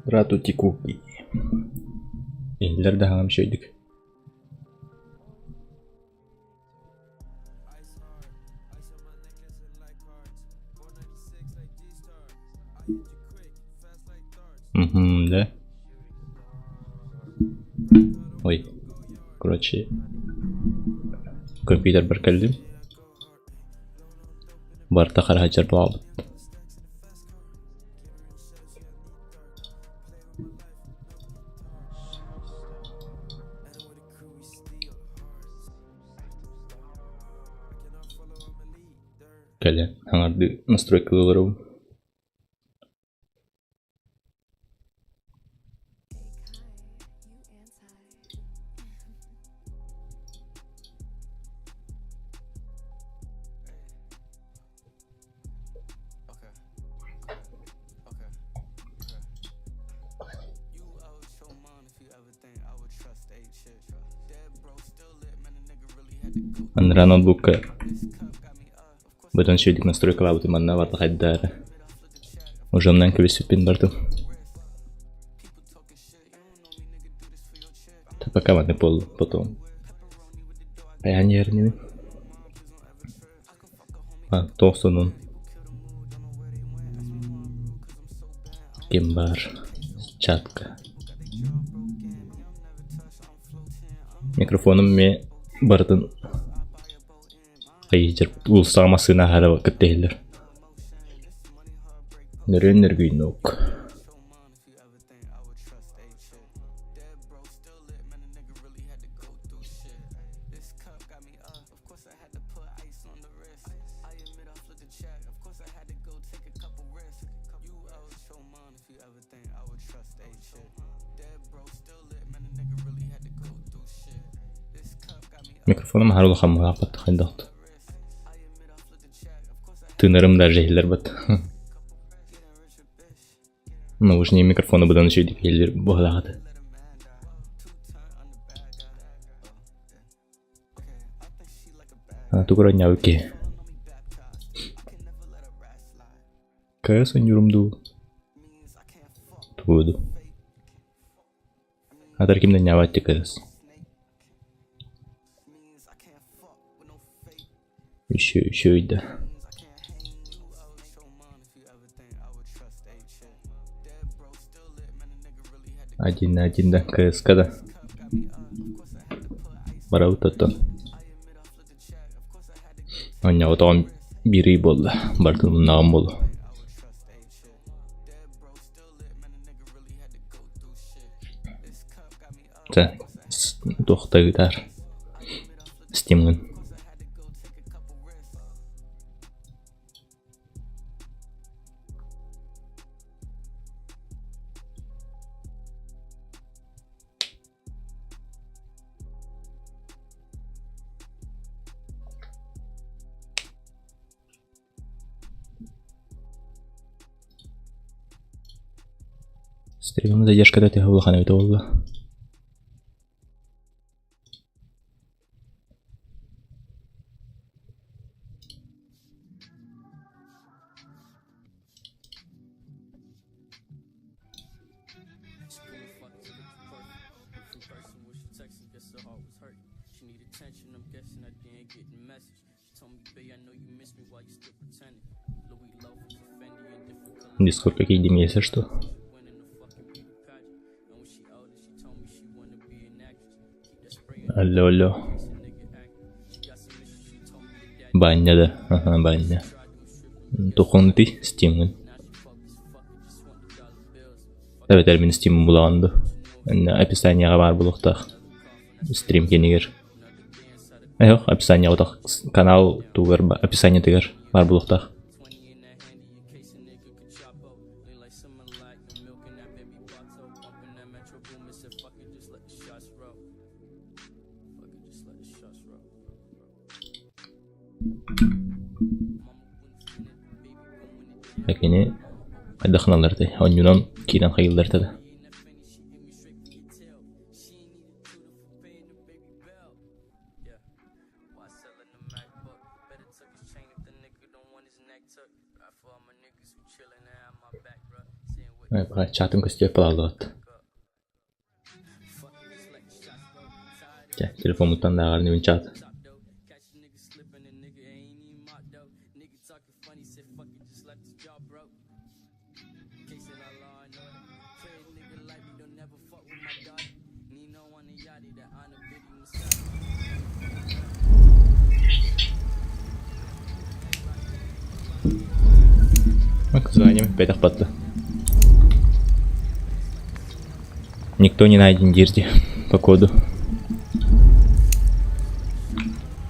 Ратути куки. Иһиллэр да хаҥам үчүгэйдик. Мгм, да? Ой, короче, компьютербар кэллим. Барыта хара сылдьар буолбут. Кэлэн аҥардыы настройкалыы олоробун. Анараа ноутбукка быдан үчүгэйдик настройкалаабытым манна барыта хайда эрэ. Уже оннан кэбиспиппин бардым. Пока маннык буоллум потом. Хайаан иһэринибин? А, туох сонун? Ким баар? Чатка. Микрофонум эмиэ барытын хайыһдьар уулуссаҕа массыына аһара кытта иһиллэр. Нөрүөн нөргүйнук. Микрофоным аһара улахан быһааппат хайдах Тыынарым даже иһиллэр бат. Наушник микрофону быдан үчүгэйдик иһиллэр быһалаах этэ. Тугу оонньообут киһи. КС оонньуурум дуу? Тугу дуу? Атар ким да оонньообот дии КС. Еще үчүгэй да. Один на один да КСК да. Барабыт оттон. Оонньоотоҕум биир ый буолла, барытын умнаҕым буолуо. Чэ, туох да ыытаар. Стимҥын. Стримҥа задержката төһө улахан эбитэ буолла? Дискорд какие если что. Алло, алло. Баня да, ага, баня. Туххуҥнутуй Steamҥын? Эбэтэр мин Steamмын булаҕын дуу? Описаниеҕа баар буолуохтаах. Стрим киинигэр. Эһэх, описание отох канал тугар описаниетыгар баар буолуохтаах. Кини хайдах гыналлар этэй? Онньунан киирэн хайыыллар этэ да? Чатым көстүө палаллыбат. Чэ, телефоммуттан да ааҕар инибин чат. Звоним, опять охватты. Никто не найден дирди по коду.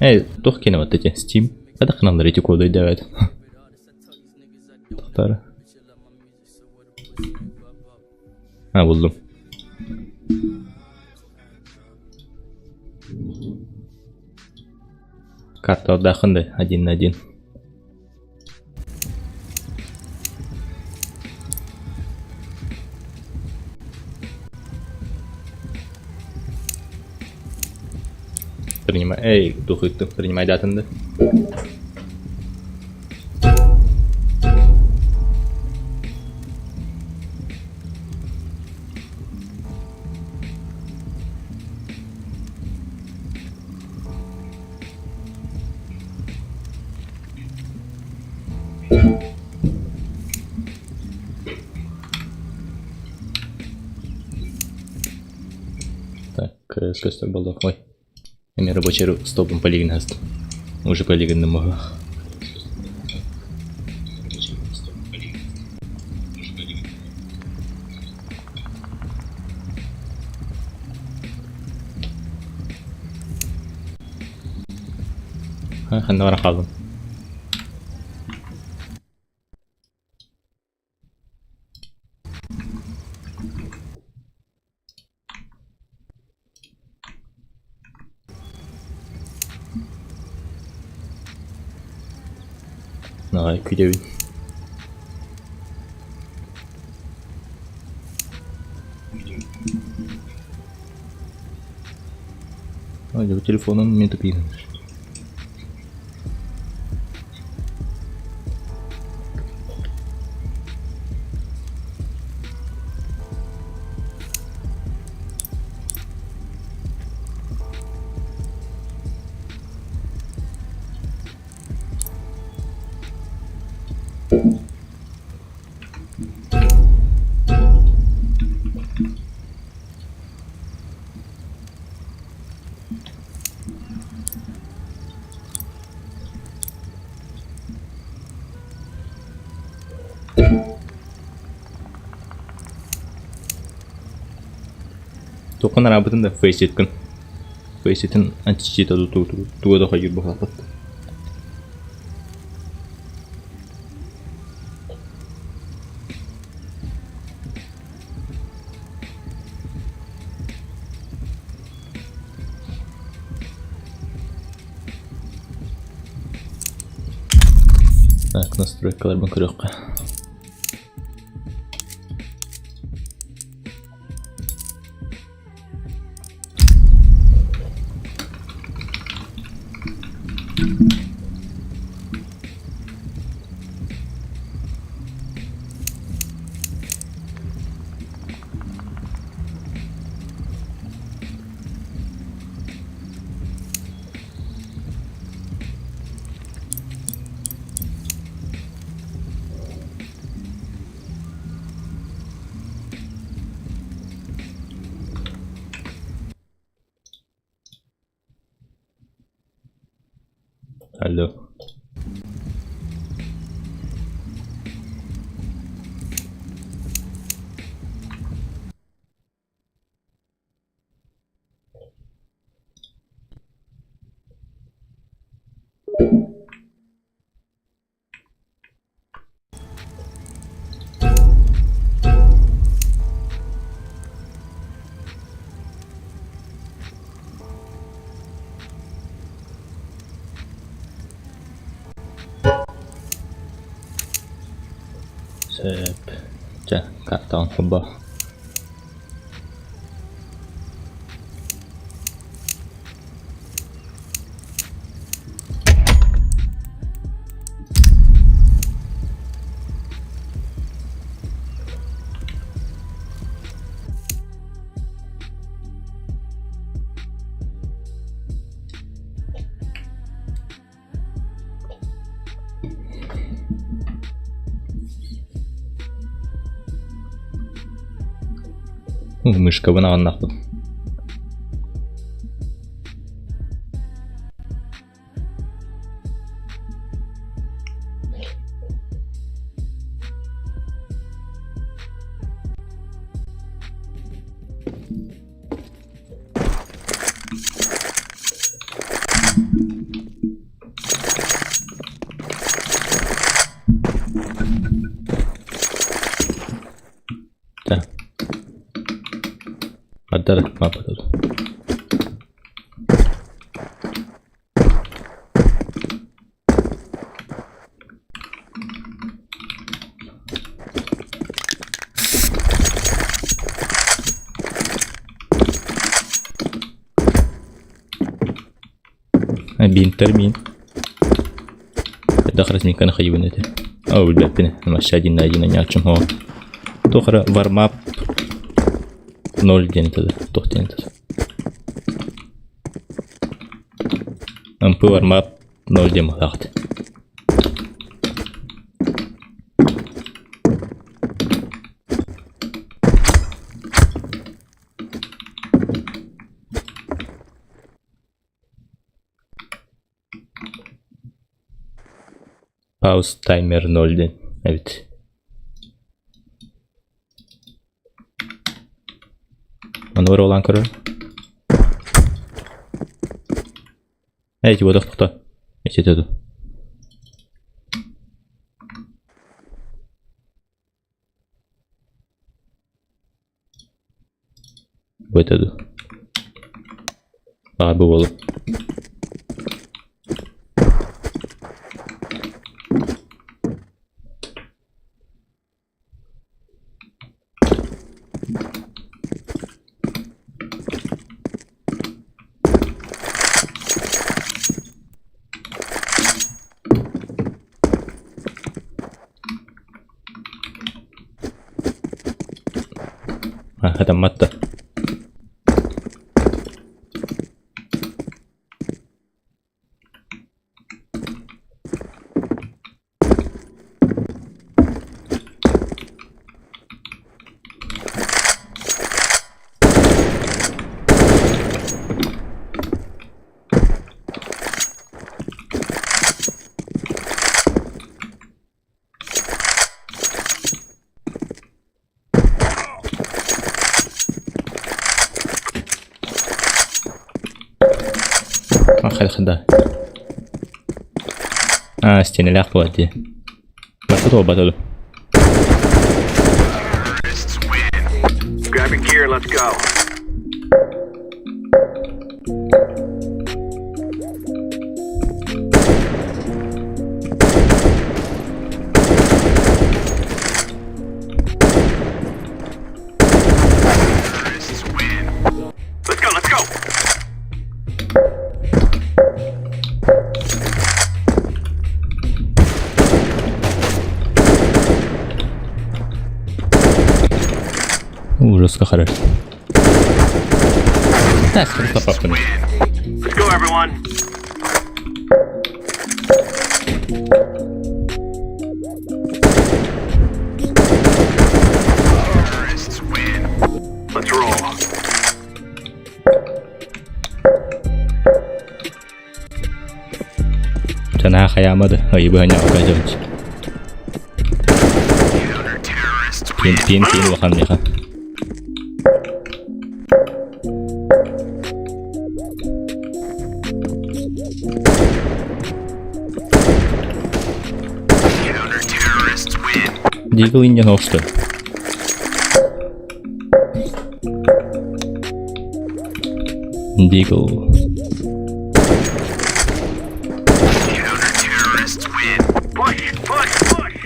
Эй, туох киэнэ вот эти Steam. Это ханан эти коды давать. Тохтар. А, буллум. Карталардааххын да один на один. Принимай, эй, туох ыыттым, принимайдаатын да. Так, көстөр буолла. Ой, Эмиэ рабочий столбун полигон Уже полигонным могу. Ханна баран хааллым. Наҕай күүтэбин. Ой, телефонун мен тупиин. Туоххун араабытын да фейситкын. Фейситин античита туга да хойур бухалпыт. Так, настройкаларбын көрүөххэ. Алло. Сөп. Чэ, картаҕын холбоо. Мышкабын аҕыннахпын. Так. Отдали мапа тут. Бинтер мин. Хайдах разминканы хайыбын этэ. Оо, билбэппин. Вообще один на один анньааччым һоо. Туох эрэ вармап ноль диэн этэ да, туох диэн этэ. МП вармап ноль диэн быһаахт. Pause таймер ноль диэн эбит. Ону оруолаан көрөр. Эй, типа тохто. Ити ду. Бу этэ дуу? Баҕар бу буолуо. Хатаммат да. Хайда. А, стенелээх буолар дии. Барыта туолбата дуу? Grab your gear, let's go. Let's go, let's go. Ужас хорош. Так, папа. Let's go, everyone. Terrorists win. Let's roll. Санаа хайаамады, ыйбыһаньаҕа дьон. Counter-terrorists Пин win. пин пин улахан миэхэ. Counter-terrorists win. Deagle Indian Oster. Deagle. Counter-terrorists win. Push, push, push.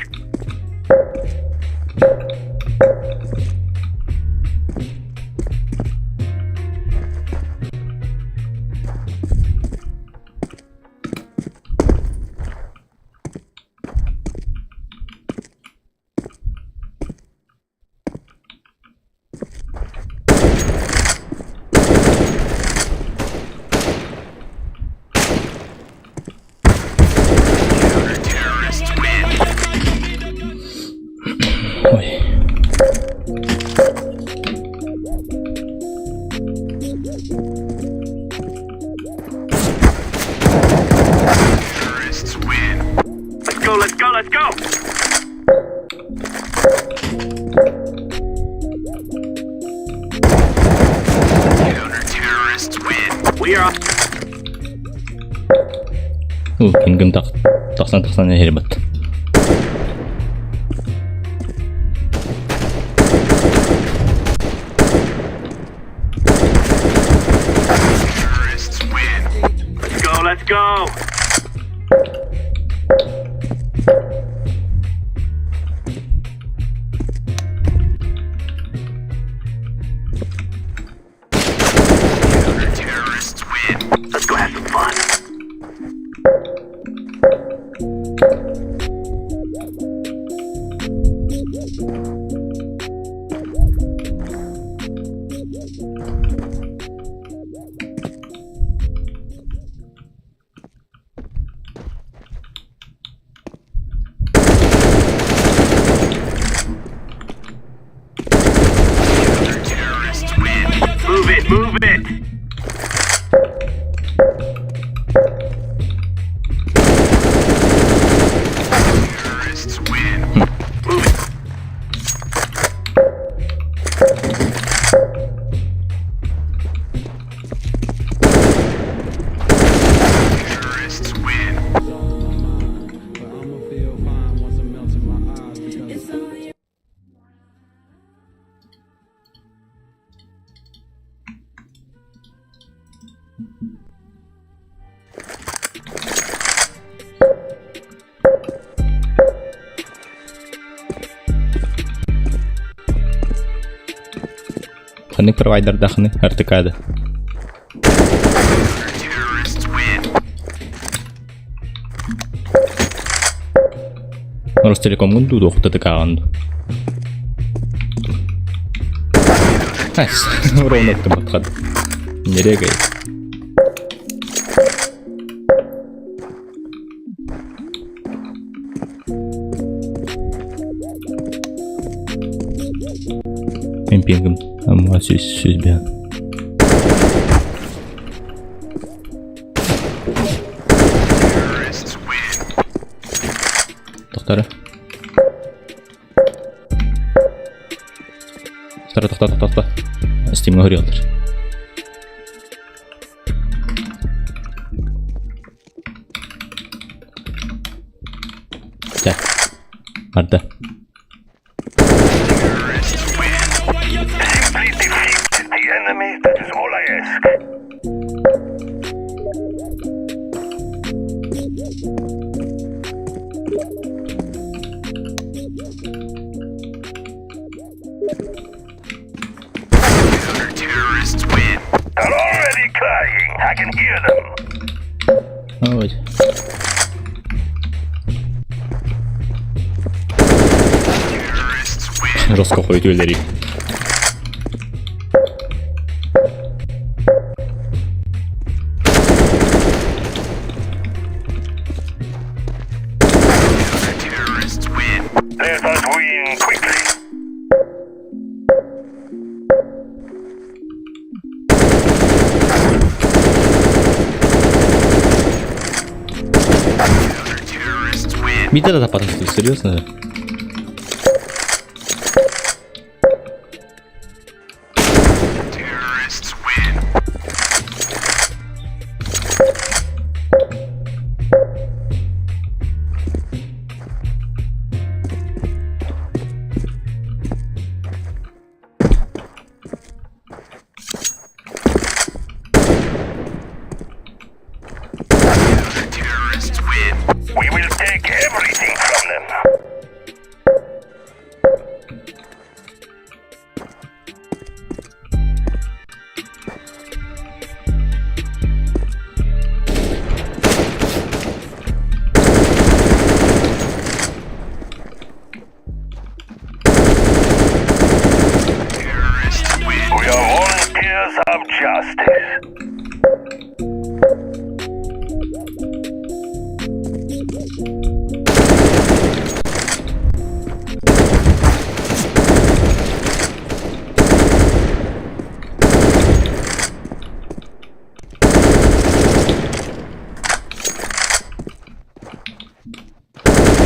Counter-terrorists win. Ой. Күн тахсан тахсан иһэрбит. Terrorists win. Let's go, let's go. Counter-terrorists win. Let's go have some fun. Counter-terrorists win. Move it, move it. Terrorists win. Move it. Terrorists win. Ханнык провайдердаахыный РТК Terrorists win. Ростелекомҥун дуу туох ТТК-ҕын дуу? Nice. Ровно оттоммут Не регай. Мин пингим амма сүүс сүүс биһэн. Terrorists win. Тохтара. Тохтара, тохта, тохта, тохта. Steam'ҥа хоруйаллар. Чэ. Барда. Terrorists win. Simply defeat the enemy, that is all I ask. Counter-terrorists win. They're already crying. I can hear them. Ой. Terrorists win. Жестко ходит өллөрүү. Counter-terrorists win. Let us win quickly. Counter-terrorists win. Биир да таппатах, серьезно? Terrorists win. Counter-terrorists win. We will take everything from them. Terrorists win. We are volunteers of justice.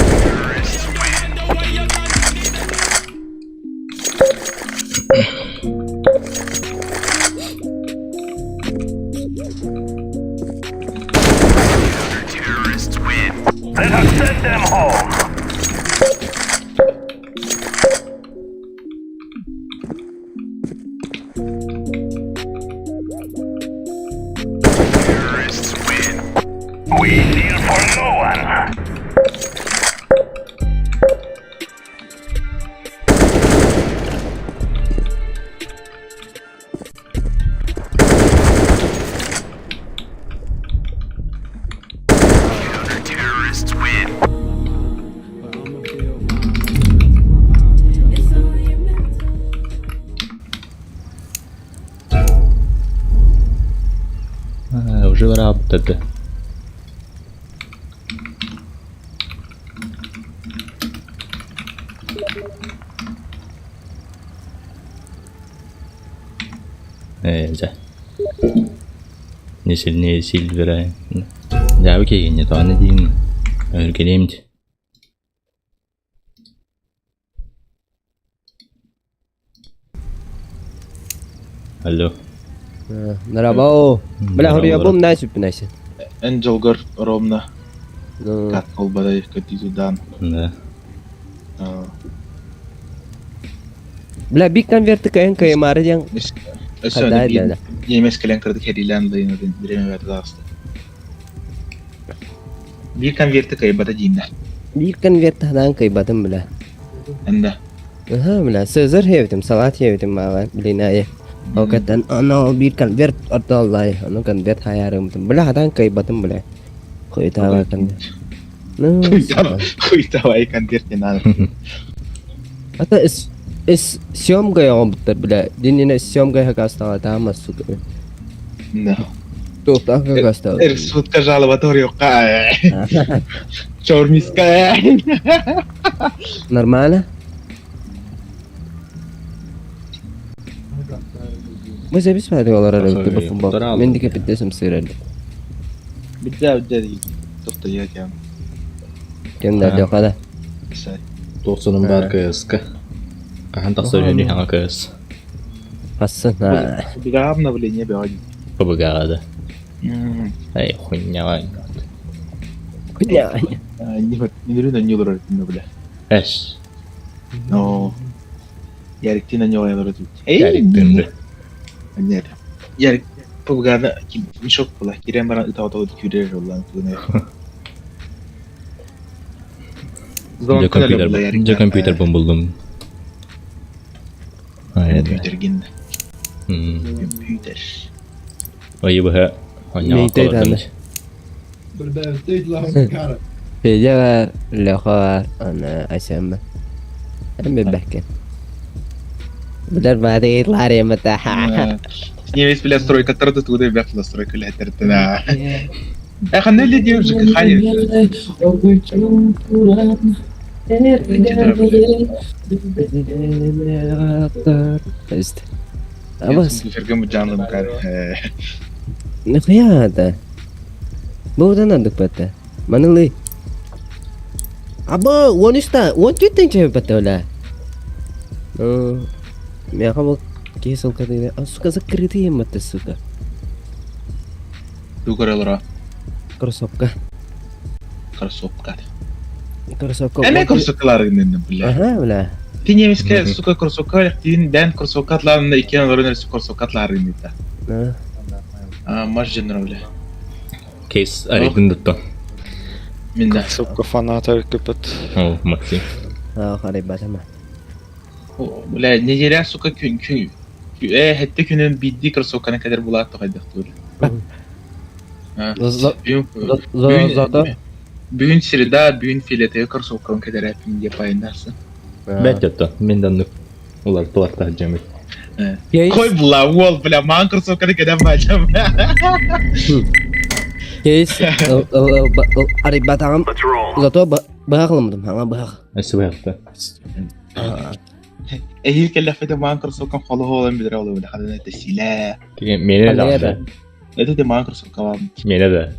Terrorists win. Counter-terrorists Уже бараабыттар да. Ээ, дьэ. Не сильнее Сильвера. Дьаабы киһигинньэ тоҕо диин өргэлиэм дии. Алло. Здорово. Бля, говорю, я был на сүппүнэйси. Эн дьолгор ровно как колбадай көтүтүдан. Да. Бля, бик конверты кайын кайымары диэн Өссө немец кэлэн кырдык херилэн дайынатын биреме бәтаасты. Биир конверты кайбата дииннэ. Биир конверт таһынан кыйбатым, бля. Энда. Аха, бля, Цезарь хебитим, салат хебитим маҕан, блин, айы. Ол каттан, аны ол биир конверт ортоллай, ону конверт хаярымтым. Бля, хатан кыйбатым, бля. Хуйтава конверт. Ну, Хуйтавай конверт не надо. Это с съемкой оҥорбуттар, бля. Диннинэ съемкой хакастаҕа сука. Да. Туохтаах хакастаҕа. Эр сутка жалоба ториокка. Чормиска. Нормально? Бу запись баар олорор эбит бу футбол. Мен дике питтесим сыырар. Битэ битэ тохтойо кем. Кем да дьокада. Туохсунун баар КС-ка. Хаһан тахсар үһүнүй хаҥа КС? Хассын. Быгаа обновление бөҕө. ПБГ-ҕа да. Эй, хуйняҕа. Хуйня. Нирүн анньылар бля. Эс. Но. Яриктин анньылар. Яриктин. Нет. Ярик ПБГ-ны мешок була. Кирен баран ытаҕа күүрэр оллан тугуна. Дьэ компьютер, дьэ компьютербын буллум. Компьютер гиннэ. Компьютер. Ой, быһа Мейтэй Федя бар, Леха бар, аны Айсен бар. Эм бэккен. Билэр баады лариамата. Немец бля стройка тарды туда бля стройка летертена. Эх, не ли девушка хани. Абас. Фергем жанлым кар. Нахуя это? Бу надо пата. Манылы. Аба, 13 та, 14 тыһыынча пата ола. Ну, мяха бу киһи сылка А, сука, закрытые маты, сука. Тугоралара. Кроссовка. Кроссовка. Кроссовка. Эме кроссовкалар гиннен бля. Ага, бля. Ти немецке, сука, кроссовка, тин бен кроссовкатларында икен олорун кроссовкатлар гиннен. А, маш женер бля. Кейс арыйдын дутто. Мин да. Кроссовка фаната көпөт. О, Максим. А, харай батама. Бля, неделя, сука, күн күн. Э, хетте күнүн бидди кроссовканы кадер булат тохайдык тур. Зато. Бүгүн среда, бүгүн филете кроссовканы кадер әпин деп айындасың. Бәт ятта. Мен данны улар туларта жамы. Кой була, уол, бля, маған кроссовканы кадер бачам. Кейс, арай батагам. Let's roll. Зато быһах ылымдым, аңа быһах. Эссе быһахта. Эхил келләфете маған кроссовкам холу холан бидер олы, бля, хадын это силә. Деген мене да. Это де маған кроссовка бар. Мене да.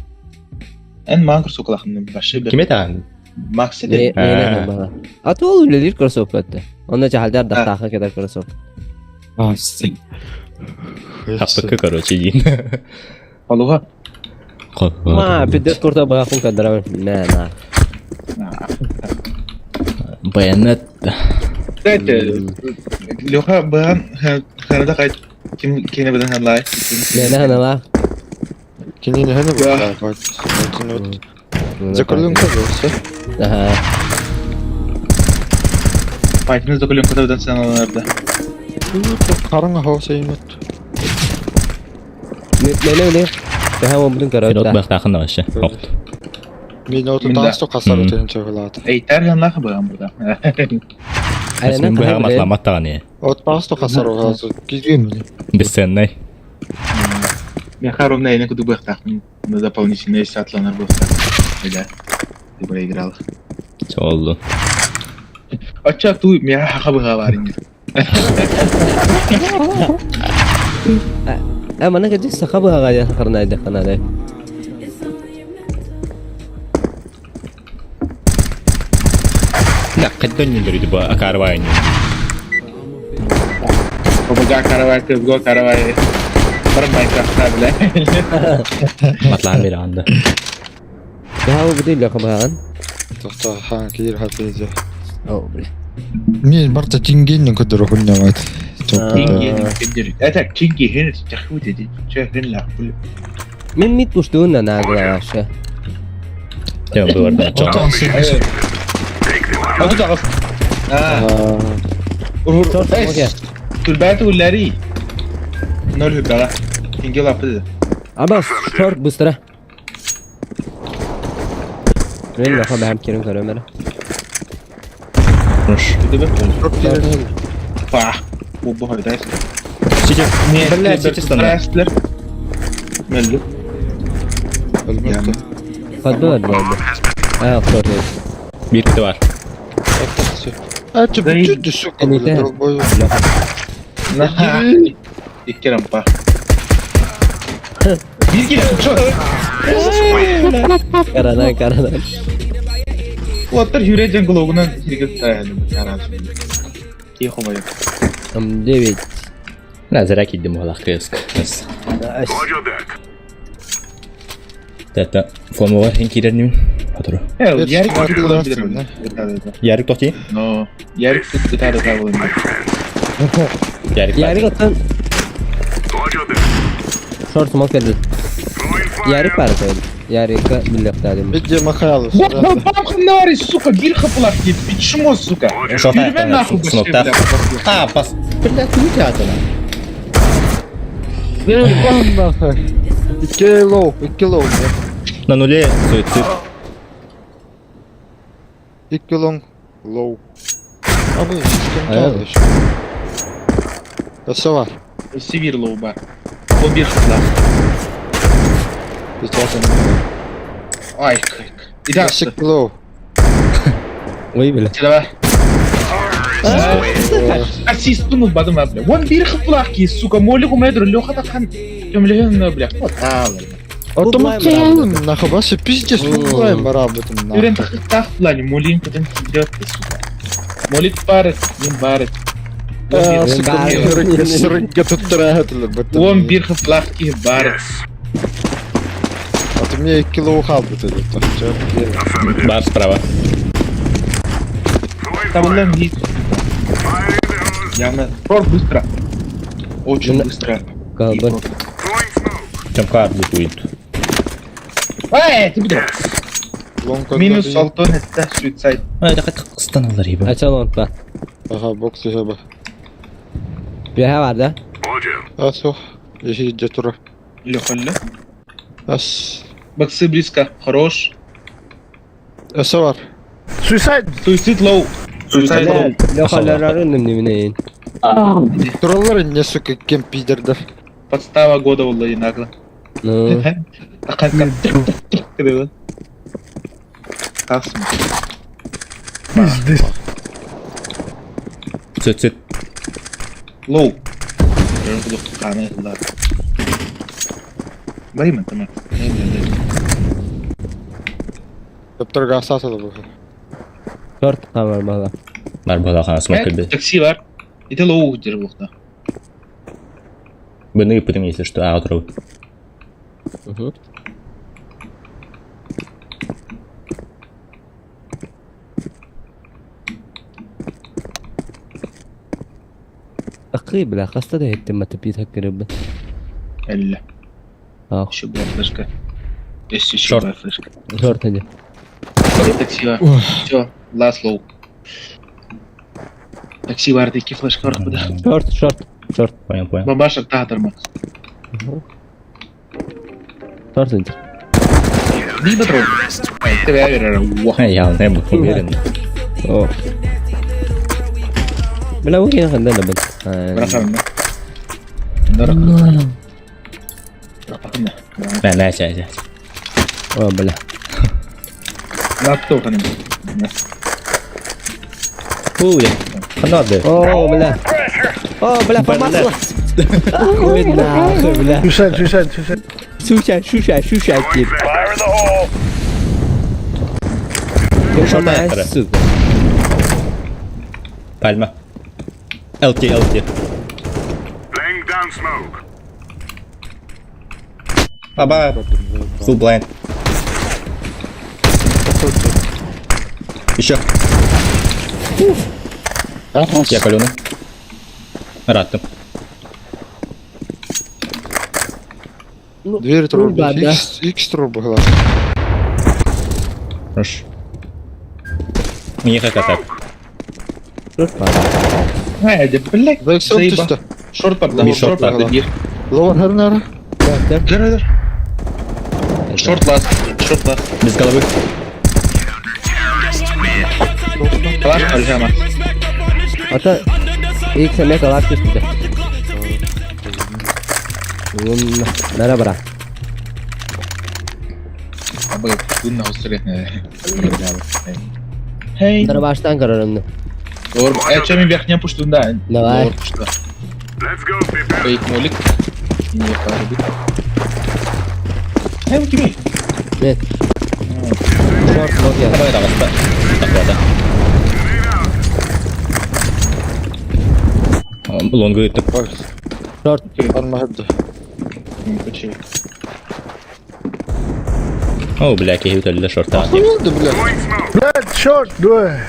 Эн маған кроссовка лахын башы бер. Киме таан? Макси де. Мене быһах. А то ол үлелир кроссовкатты. Онно жаһалдар дахтаха кедер кроссовка. А, син. Хаппыкы, короче, дин. Холуга. Ма, пидес курта быһахын кадарам. На, на. Баянат. Кстати, Леха быһан ханада кайт ким кене быдан ханлай. Мене ханала. Кинини ханы бу. Закрылын көбөсө. Ага. Файтымыз докулен кутабыдан саналарда. Караңа хоса имет. Мене мене. Быһах обдун Федот караутта. быһахтаахын вообще. Окт. Мен оту Мин да. тасту касар өтөн чогулат. Эйтер ханлаха быган бурда. Мен быһах матламат таганы. От тасту касар оғазы. Кизген мени. Бесценный. Миэхэ ровно эйиэнэ курдук быахтаахпын на дополнительные сатланар буолуохтаах. Бля, ты проиграл. Чоллу. Оччо туу миэхэ хаха быһа баар инньэ. А мана кэдик саха быһаҕа диэн харнайдаххына Да, хайдан ньүндөрү бу акаарбай Бабага каравай, CSGO каравай. Бар Майнкрафта, бля. Матлаан бери анда. Быһаҕы бутуй лөкө быһаҕын. Тохто хаан киир хатыйдьа. О, бля. Мин барта тингин көдөрө хуннямат. Кинги Это кинги хин тахуте ди. Че хин ла. Мин мит пуштуун на наагла вообще. Тем бывар чон. Абу тагыс. Аа. Турбаты уллари. Ноль хыбдала. Кинги лапы. Аба, шорт быстро. Мен лөкө бэһэм кирин көрөм эрэ. Па. Бу бу хайдас. Сити. Бля, сити стандар. Мөллү. Подбылар буолду. Аа, шорт. Бир кити бар. А че бүтү сука Эните. долбоёб. Икки рампа. Бир киле чо. Карадан, карадан. Оттар хүрэ жангылогунан хиргет таяны карас. Ки хомой. Там 9. Бля, зря киддим буолах кыыск. Roger that. Тата фомуга хин кирерним. Хатру. Э, ярик Ярик тохти. Но ярик тут тары табылын. Ярик. Ярик оттан Roger that. шорт смок берди. Throwing fire. Ярик бар qo'ydi. Ярикка миллиардадым. Виде Михайлов. Вот баб сука, бир хапылак дип, чмо, сука. Шорт Yürüme нахуй Смокта. А, пас. Бля, ты театр. Икки лоу, икки лоу. На нуле суицид. Икки лонг лоу. А вы с кем делаешь? Сова. Сибирь лоу бар. О бир хапылак. Ай, как. Ида. Сик лоу. Ой, бля. Давай. Ассист ну бадым бля. Вон бир хапылак ки, сука, молик умедр леха тахан. Темлеген бля. Вот ал. Автоматом нахуй, вообще пиздец, бываем работаем Юрен нахуй. тах плане молин потом идет, сука. Молит парит, не барит. Сука, сырынка тут трагатель. Он бир хапылак ки барит. А ты мне кило ухал бы ты тут. Бар справа. Throwing Там fire. он не Fire in the hole. Явно. Шорт быстро. Очень Ну, быстро. Колбы. Throwing smoke. Чемка лутует. Эй, ты бля. Минус алтон это суицид. А, это как станалар еба. Açan unutma. Ага, бокс еба. Бэһэ бар да? Roger. Асох. Ехи джетура. Леха, ле. Ас. Боксы близко. Хорош. Асавар. Суицид лоу. Суицид лоу. Лөхөлөрөрүн немнейин. Туралар не сука кем пидердер. Подстава года была и нагло. Ну, Тасм. Суицид. Лоу. Барима там. Доптор гасасалы бу. шорт камар бала. Бар була хана смок килби. Такси бар. Это лоу держал. Быны пытым, если что, а, отру. Угу. Акы, бля, хаста да еттим ма тепит хаккырыбы. Элла. Ах, Еще была флешка. Есть еще Шорт. была флешка. шорт иди. Такси бар. Все, last low. Такси бар, таки флешка бар куда. Шорт, шорт, шорт. Понял, понял. Бабаша тахтар Макс. Шорт иди. Не патрон. Тебя верю. Я не был уверен. О. Бля, уки ханда да бит. Браха. Мэ, мэ, чэ, чэ. О, бля. Лаптоп ханым. Фу, я. Ханады. О, бля. О, бля, помазала. Ой, нахуй, бля. Suicide, suicide, suicide. Сушай, сушай, сушай, тип. Fire in the hole. Ты сука. Пальма. ЛТ, ЛТ. Laying down smoke. Аба. Full blind. Еще. Я каленый. Раттым. Дверь турар. Да, да. Икс, икс турар была. Хорош. Мне как так. Хайде, блядь. Да икс Заеба. түстэ. Шорт барда, Ми шорт шорт барда, барда. бир. Ловар хернера. Дыр, дыр. Шорт ласт, шорт ласт. Без головы. Калаш альжама. Ата ilk sene kalar түстү. Merhaba. Абы, күн наустрет. Хей. Bunları baştan kararım. Ор, э, чем верхня пушту, да. Давай. Ор, пушту. Let's go, people. Фейк молик. Не парби. Эй, кими? Evet. Short long ya. Давай, давай, так, так, да. Лонгы это Short. Арма хедде. О, бля, киһи үтэллэ шорта. Хуйды, бля. Throwing smoke. Блядь, short, дуэ.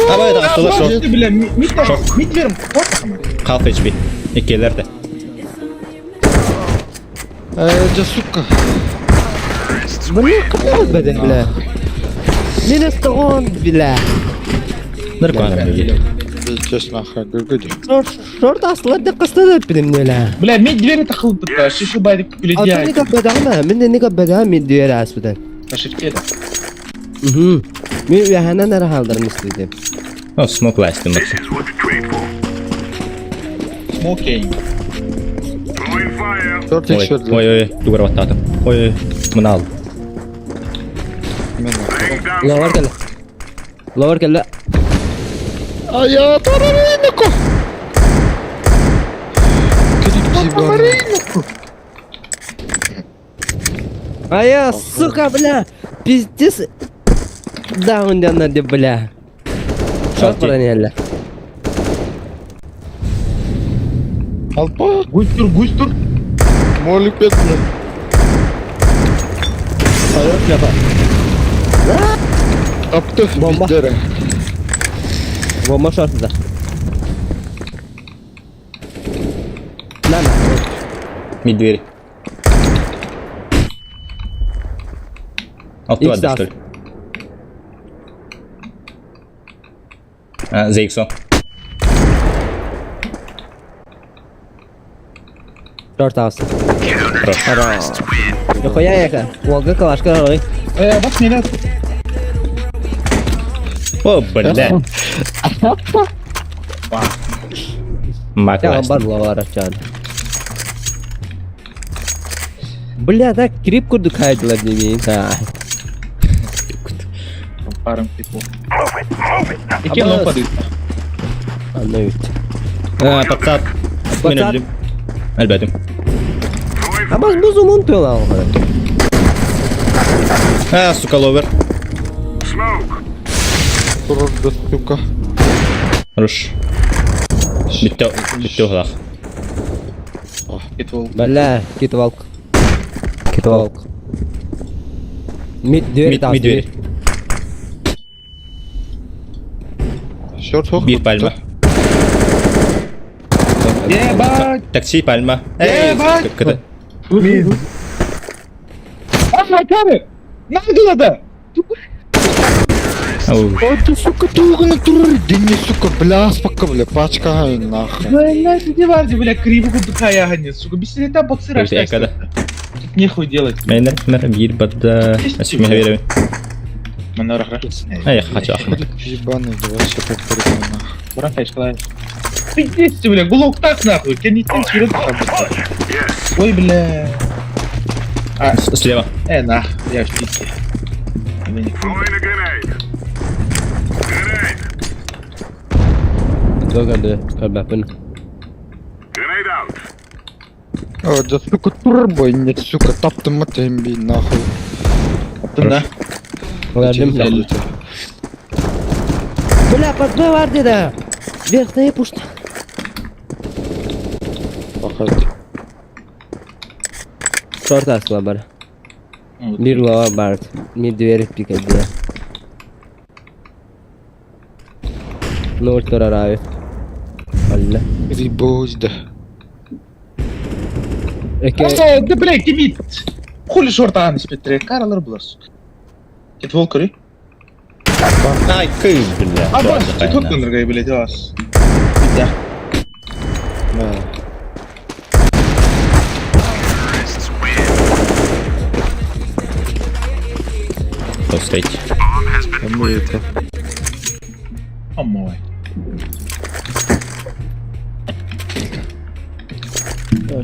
Давай, давай, тула шорт. Ты, бля, мид там, мид верм. Half HP. Иккилэрдэ. Э, да сука. Bunu kapat be бля. Минус он, бля. Нормально. Пиздец нахуй, гүгүдү. Short, short aslında kısa da benim ne Бля, мид двери тахыл бытта. Шишу байдык Ата күледя. не капбадама, мен не капбадама мен дүйер аспыдан. На шифте да. Мхм. Мен үйәһәннән әрі халдырым истедим. О, смок ластым. This is what you train for. Смокинг. Throwing fire. Шорт Ой, икс берди. ой, ой, тугар баттатым. Ой, ой, мына ал. Мен. Laying down Ловар smoke. кэллэ. Ловар кэллэ. Ая, тарарынако. Крик ебаный. А я, сука, бля, пиздец. Даун надо, бля. Шорт бронялы. Алпа. Гусь тур, гусь тур. Молик бет, бля. Тапты. Бомба. Биздере. Бомба шорты да. На, на. Мид двери. Алты Икс что ли? А, за иксом. Шорт алсын. Хорош. Нихуя яка. Волга калашка рой. Э, бас не надо. О, бля. Мак Я ластым. бар ловар чан. Бля, так крип курду хайдылар демейін. Ha. Паром типу. Move it, move it. Ике Абас. ломпады. Анна үт. А, пацат. Мен Пацат. өлдүм. Әлбәтим. Throwing Абас бузу мун тула. А, сука, ловер. smoke. Турар да, сука. Хорош. Битте, битте углах. Кетвол. Бля, кит волк. Кит волк. Мид дверь Мид, мид двери. Шорт хох. Бир пальма. Ебать! Такси пальма. Эй, Ебать! как это? Mid. А, камер! Надо надо! Ау. Ой, ты, сука, туганы турар. Дени, сука, бля, спака, бля, пачка, нахуй. Бля, ты не варди, бля, криво кудукая, ганя, сука, бисерета боксера, Ой, когда? Тут нехуй делать. Менер, мер, бир бадда. Асюме хавере. Манора, Ай, я хочу ахмат. Ебаный, давай все повторим, нахуй. Буран, конечно, Пиздец, бля, глок так нахуй, кэнниттэн сүүрэн хаалбыттар. Yes. Ой, бля. А, Слева. нах, я в пике. Throwing a grenade. Grenade. Догады, көрбөппүн. Grenade out. О, да сука, турбо, нет, сука, таптым би нахуй. Таптым да. Көрдүм. Бля, под Б бар деді. Верхняя пушта. Бахат. Шорт асыла бар. Бир лава бар. Ми дверь пикать. Ну, турар Алла. Рибоз, да. Эке Э, да, бля, кимит. Хули шорт аан испетре, каралар булар, сука. Кет волк көрүй. Ай, кыз, бля. А, бас, тут кындыргай, блядь, вас. Да. Да. Terrorists win. Встреть. Bomb has been Кому это? О мой.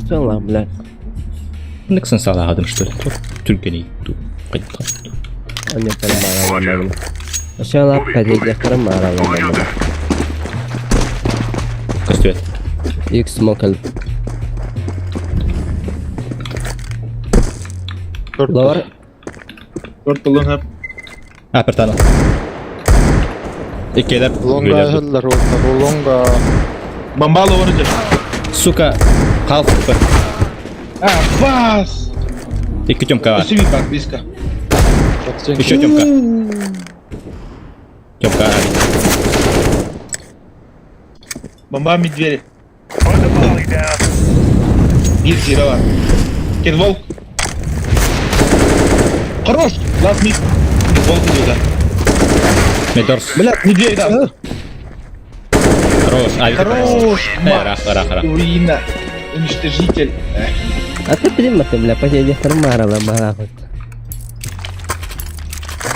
Что ла, бля. Ныксын салағадым, что ли? Түркені ту. Қайтқан. Они понимаю. Ошола пәдеде кырым аралар. Roger that. Көстүбет. Икс смокал. Лавар Шорт болон хап. А, бір таны. Иккелер. Лонга хеллер, лонга. Бомбалы орыжы. Сука, қалып бір. А, бас! Екі темка бар. Өсү бар, близко. Еще темка. Темка. Бомба ми двери. Put the molly down. Бир зира бар. Кет волк. Хорош! Лast мид. Кет волк идет, да. Медорс. Бля, ми двери, да. Хорош. Авик. Хорош! Э, рах, рах, рах. Руина. Уничтожитель. А ты приматы, бля, пәдеде кырым аралар бара.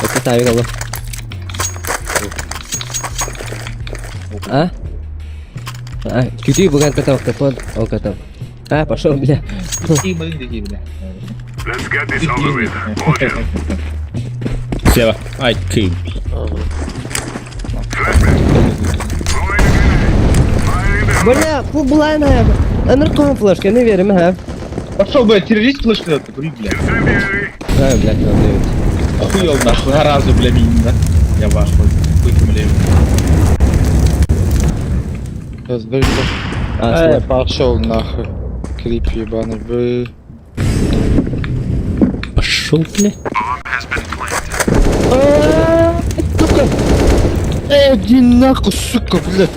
Это тавик алып. А? А, чуть буган катав катав, о катав. А, пошел, бля. Такие маленькие, бля. Let's get this over with. Roger. Слева. Ай, кыз. Flashbang. Throwing a grenade. Fire in the hole. Бля, фу, булайна. Аныр флешка, не верим, ха. Пошел, бля, террорист флешка, кури, бля. Incendiary. А, блядь, он дает. Охуел нахуй, а разу, бля, мини, да? Я в ахуе. Хуй ты, бля. Я сдаю. А, Э, пошел нахуй. Крип ебаный, бы. Пошел, бля. Bomb has been planted. Сука. Э, иди нахуй, сука, блядь.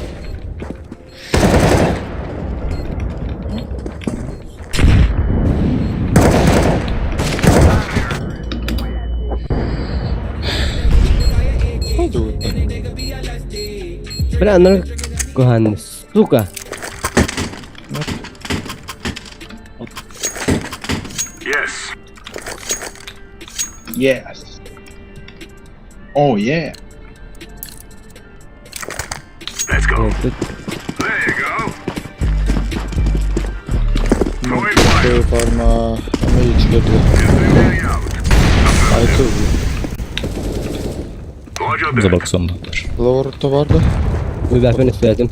Бля, аныр кухан, сука. Yes. Yes. Oh, yeah. Let's go. Тут There you go. Throwing fire. Парма, Америчка, Incendiary out. Айты. Roger that. За боксом. Ловар товарды. Уйбәпен үспәдем.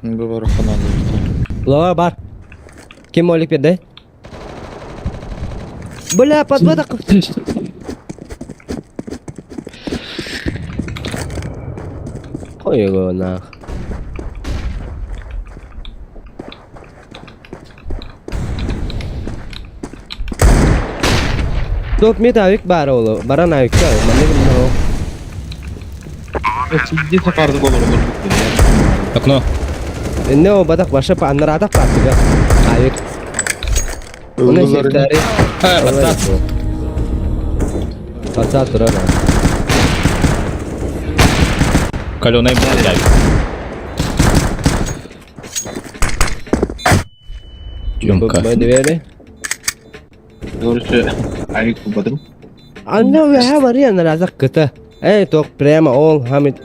Бу бар хананы. Лава бар. Кем молик берді? Бля, подводок. Ой, его нах. Топ мид авик бар олу. Баран авик та. Мане билмем. Сидит сапарды болор olur. Окно. Не о бадак баша па анраdak партига. Авик. Оны сектори. А, подстав. Подстав турар. Каленый, блядь. Темка. Б двери. Короче, авик кубадым. Анна вә бар я наразак кыта. Эй, ток прямо ол хамит.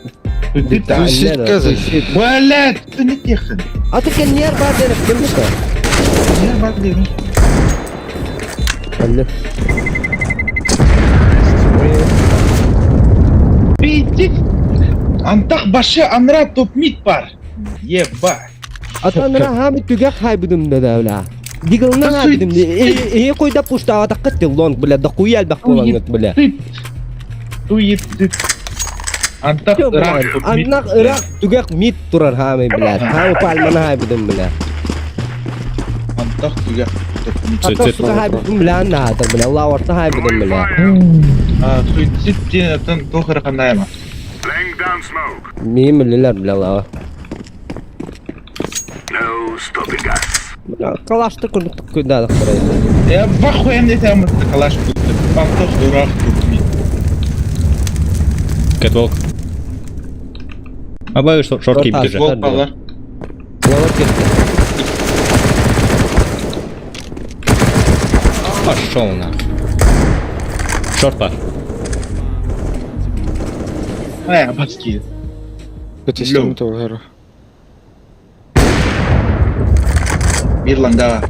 Суицидка за. Блядь, ты не тех. Аты кэнниэр баар диэн эптим да. Не бар диэн. Алло. Пиздец. Антах башы анра топ мид бар. Еба. Аты анра хаамы түгэх хайбыдым да да бля. Диглынан хайбыдым. Э койда пуштаатакка тиллон бля да куй элбэх буолаҥҥыт бля. Туйыт. Антах ыраах топ мид. Аннах ыраах түгэх мид турар хаамы бля. Хаамы пальманы хайбыдым бля. Антах түгэх топ мид. Ата сука хайбыдым бля наада бля. Лауарта хайбыдым бля. Суицид диэн атын туох эрэ ханнаайма. Laying down smoke. Миим билилер бля лава. No stopping us. Бля, калашты курдук күйдадық Я бахуем не там калаш будто. Антах ыраах топ мид. Catwalk. Абай шорт Шорт кип же. Гол балар. Лавар кетти. Пошел на. Шорт бар. Ай, абацкие. Көтестем тоғыры. Ирланда.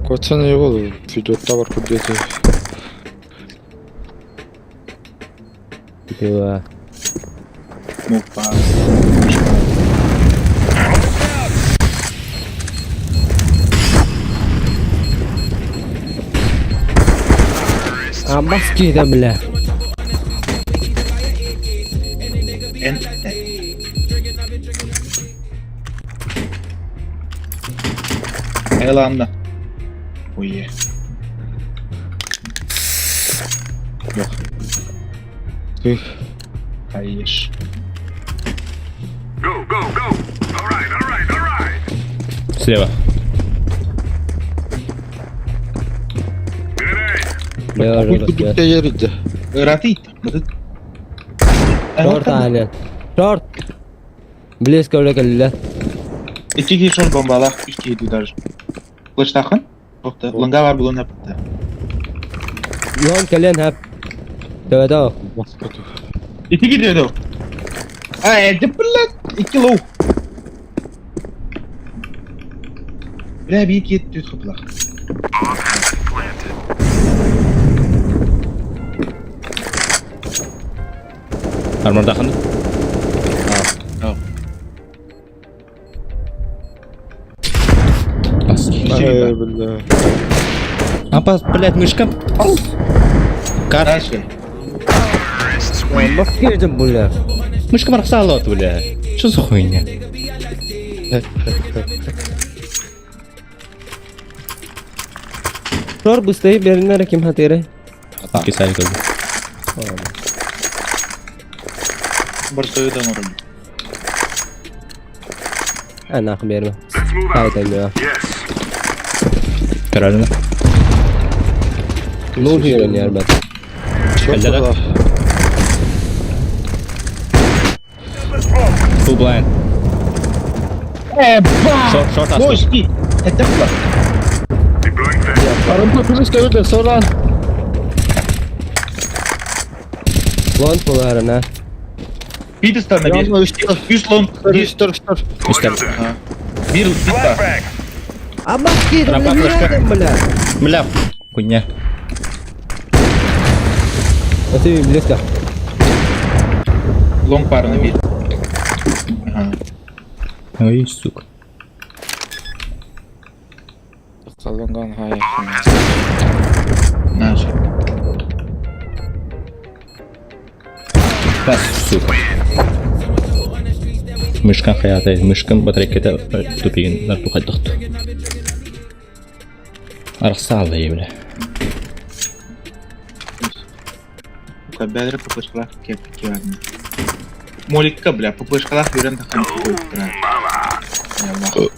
Котсаны его видеота бар күрдеті. Типа. Мопа. Абаски да бля. Эн. Эланна. Ой. Yok. Tüh. Hayır. Go, go, go. All right, all right, all right. Слева. Grenade. Бля, Күрдікте ерді. Ратит. Шорт аны. Шорт. Близко өлө İki kişi şort bombala. Üç kişi даже. Kılıç takın. Yoktu. Lınga var bulun yaptı. Лон кэлэн хап. Төбөтө. İki gidiyordu. Ay, блядь. İki low. Бля, bir iki düz kıplak. Армор дахын. Yok. Ай, бля. Апа, блядь, мышка. Кар. Дальше. Абаски да бля. Мышка мархсала, бля. Что за хуйня? Шорт быстрее беринер ким хатыре. Кисали как бы. Борсою да морду. Анах берме. Let's move out. Хайта бля. Yes. Каралина. Ну хирен ярбат. Эльдара. Full blind. Эба! Шорт, шорт астı. Boş git. Hedef Deploying flashbang. Арымпы плюс кәуді, соран. Лон поларына. Bir tane bir. Yanma үштер. Üç long. Bir. Үштер, үштер. Үстер. Bir bir daha. Flashbang. Абаски да Рапа бля. флешка. Бля. Бля. Хуйня. Аты близко. Long parını bir. Aha. Ой, сука. Қалынған хай. Наша. Бас, сука. Мышкан хаята, мышкан батарейката тупигин нарту хайдахту. Архсала бля. Бәдір ППшкалах кеп киярны. Моликка, бля, ППшкалах берен тахан koyup Yallah.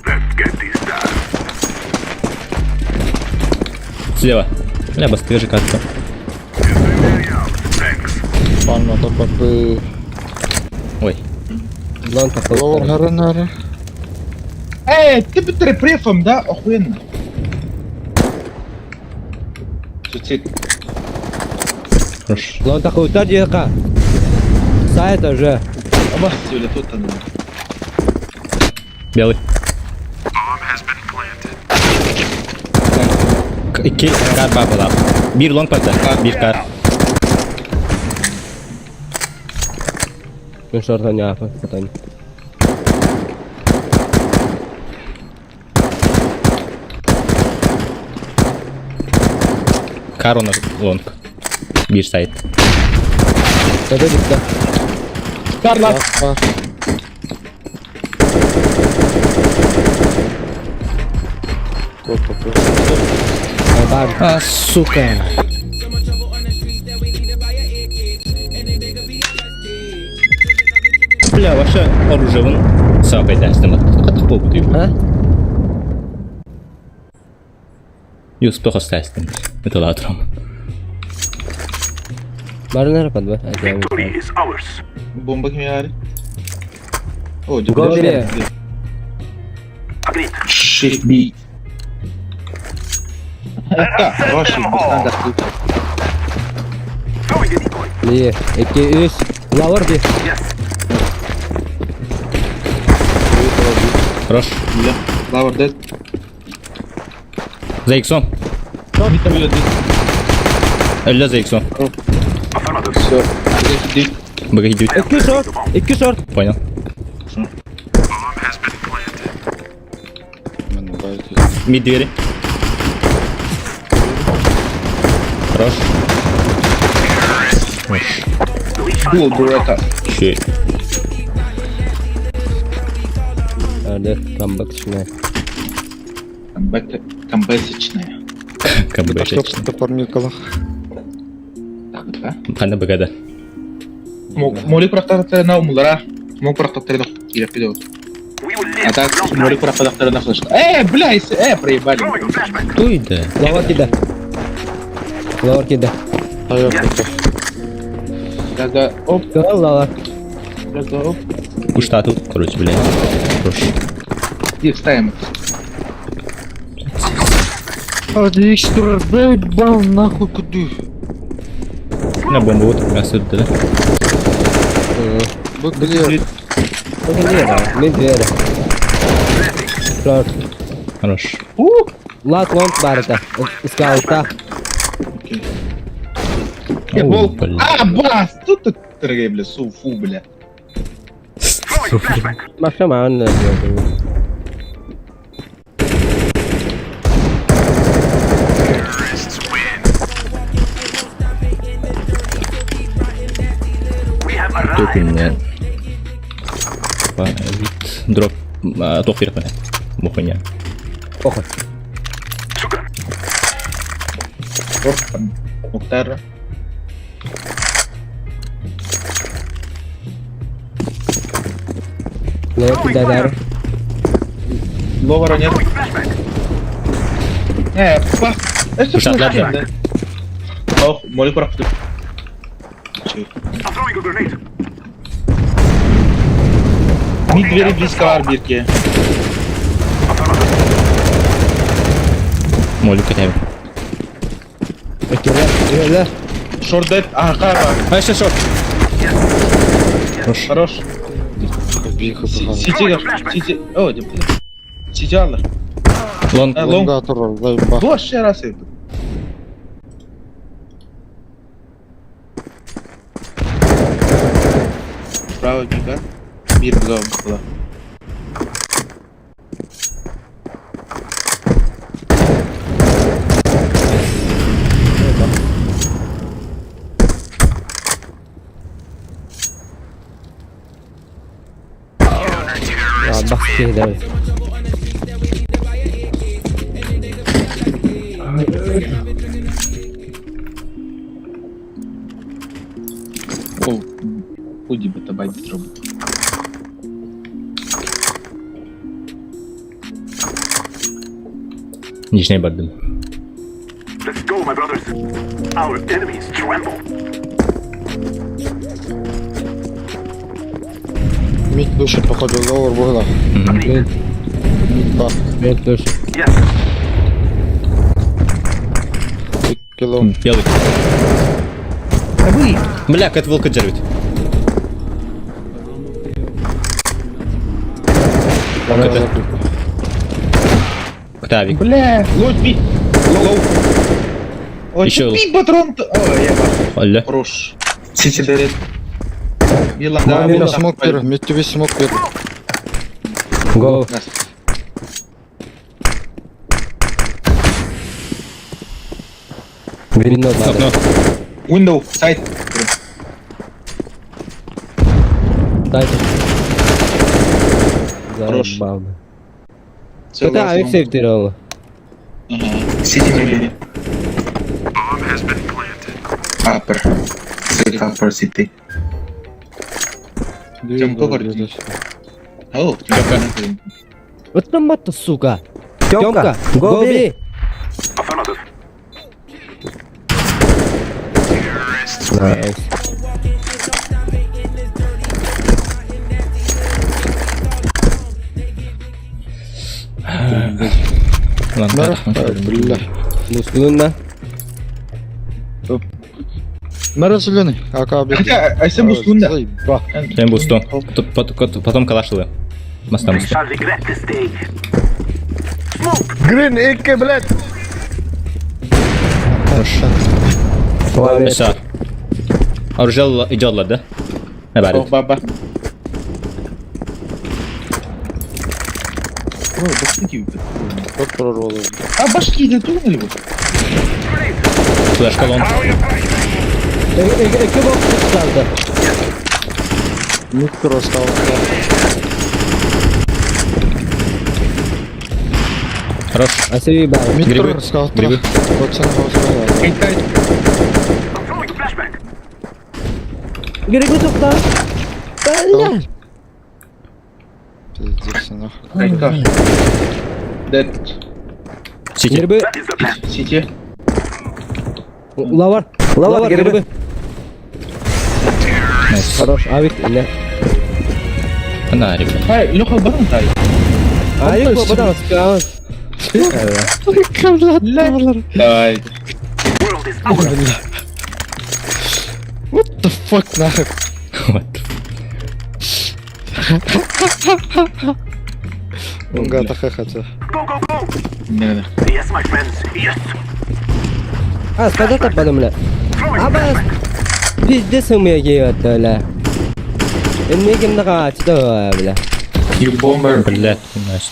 Let's get this done. Слева. Бля, басты же как-то. Incendiary out. Thanks. Банна барды. Ой. Лон такой. Ловар харан Эй, ты бы префом, да? Охуенно. Суицид. Хорош. Лон такой, та дьяка. Сайт уже. Оба, сегодня тут она. Белый. Икки кар баар Биир long барда. Биир кар. Мен шортан япы, потом. Кар он long. Биир сайт. Это дикта. Карла. Бар. Копа, Бар. А, сука. Бля, вообще оружиевын сап айтасың. Қатық болып деймін. А? Юспе хостастым. Это латром. Барынар падба. Victory is ours. Бомба ким яри? О, Go B. Agreed. Shift B. Это хороший стандарт. Throwing a decoy. Не, эки үс. Лавр ди. Yes. Хорош. Бля, Лавр дед. За иксом. Мид там дед. Өллө за иксом. Affirmative. Все. Дед. Бага идет. Эки шорт. Эки шорт. Понял. Мен байты. Мид двери. Хорош. Гул, бурата. Щит. Арды, камбэкчная. Камбэк, камбэсичная. Камбэшечный. Топор Миколах. Так, да? Қанда бгада. Моли курактарына умулара. Мог курактарына кире пидо. We will live. А так, long моли life. курактарына флешка. Бля, проебали. Throwing a flashbang. Туйда. Лавр кида. Лавр кида. Аяқ бұты. Да, оп, Лавр. да, оп. Кушта тут, короче, блядь. Хорош. И ставим. Отлично, заебал нахуй куды. На бомбу вот, мясо да? Вы где? Мид двери. Шорт. Хорош. Лат лонг барыта. Скаута. Окей. Оу, Бол. бля. А, бас, тут ты, дорогая, бля, су, фу, бля. Throwing a flashbang. Маша маан. We have Тут arrived. у меня. Дроп. Тоқ беріп қойын. Бухуня. Похуй. Shukran. Оп, Мухтар. Лавр кида дар. Ловара нет. Throwing flashbang. Па. Это Слушай, ладно. Ох, моли курактар. I'm throwing a grenade. Мид двери близко бар бирке. Молю кетемін. Öyle. Шорт дед. А, кара. Айша шорт. Хорош. Хорош. Биха Сити, сити. О, деп. Сити алыр. Лонг. Э, лонг. Лонга тұрар, заебал. Вообще раз это. Право бика. Бир бзо было. Бах кида. О, худи бы табать дробу. Нижний бардым. Let's go, my brothers. Our enemies tremble. Мид выше, походу, лоуэр было. Мид, Мид ба. мид выше. Кило. Белый. Бля, как волка держит. Ктавик. Бля, лодь би. Лоу. Ой, Еще чё би патрон то Ой, я бах. Алля. Хорош. Сити дэрет. Билан, Мид смок бер, мид тебе смок бер. Го. Вино Окно. Window, сайт. Дайте. Хорош. Заебал. Это авик сейфтировал. Сити maybe. Upper. Safe upper city. Тёмка говорит. О, Тёмка. Вот там мат сука. Тёмка, го бери. Найс. Ладно, Бля. Мускулунна. Мэр зеленый, АК Хотя, а если буслунда? Заеба. Я бусту. Потом калашилы. Моста бусту. Shall regret this day. Green, икки, блядь. Все. Оружие идет, да? О, Наоборот. баба. Ой, башки Вот прорвало. А башки не думали бы? Флешка лон. Эки бок tutardı. Мид кросс Хорош. Асеви бар. Мид Грибы. кросс сказал. Грибы. Пацан сказал. Китай. I'm throwing a flashbang. Грибы tukta. Бля. Пиздец, нахуй. Кайка. Dead. Сити. Грибы. That is the plan. Сити. Лавар. Лавар грибы. Найс. Хорош, авик. Не. На, ребят. Хай, Леха, барон дай. Авик бабадан sıkı. Давай. World is ours. What the fuck, нахуй? What the Гата хотя. Go, go, go. Не, не. Yes, my friends. Yes. А, скада таппадым бля. Throwing a Аба. flashbang. Пиздец у меня гейват, бля. Эмне кимде качты, бля. You bomber. Блядь, найс.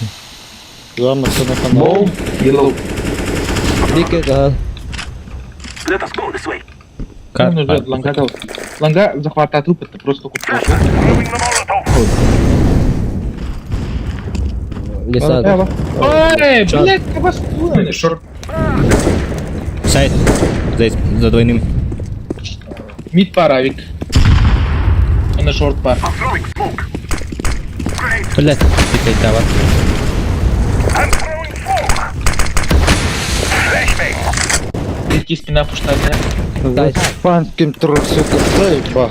Зама, все на канал. Bomb. Yellow. Дике кал. Let us go this way. Кар. Ну, уже ланга дал. Ланга захватает это просто купил. Throwing the Molotov. Леса. Ой, блядь, я вас понял. Шорт. Сайт. Здесь, за двойным. Мид пар, авик. Он на шорт пар. I'm throwing smoke. Grenade. Блядь, ты давай. I'm throwing smoke. Flashbang. Редкие спина пушта, да? Фанким тру, сука, заеба.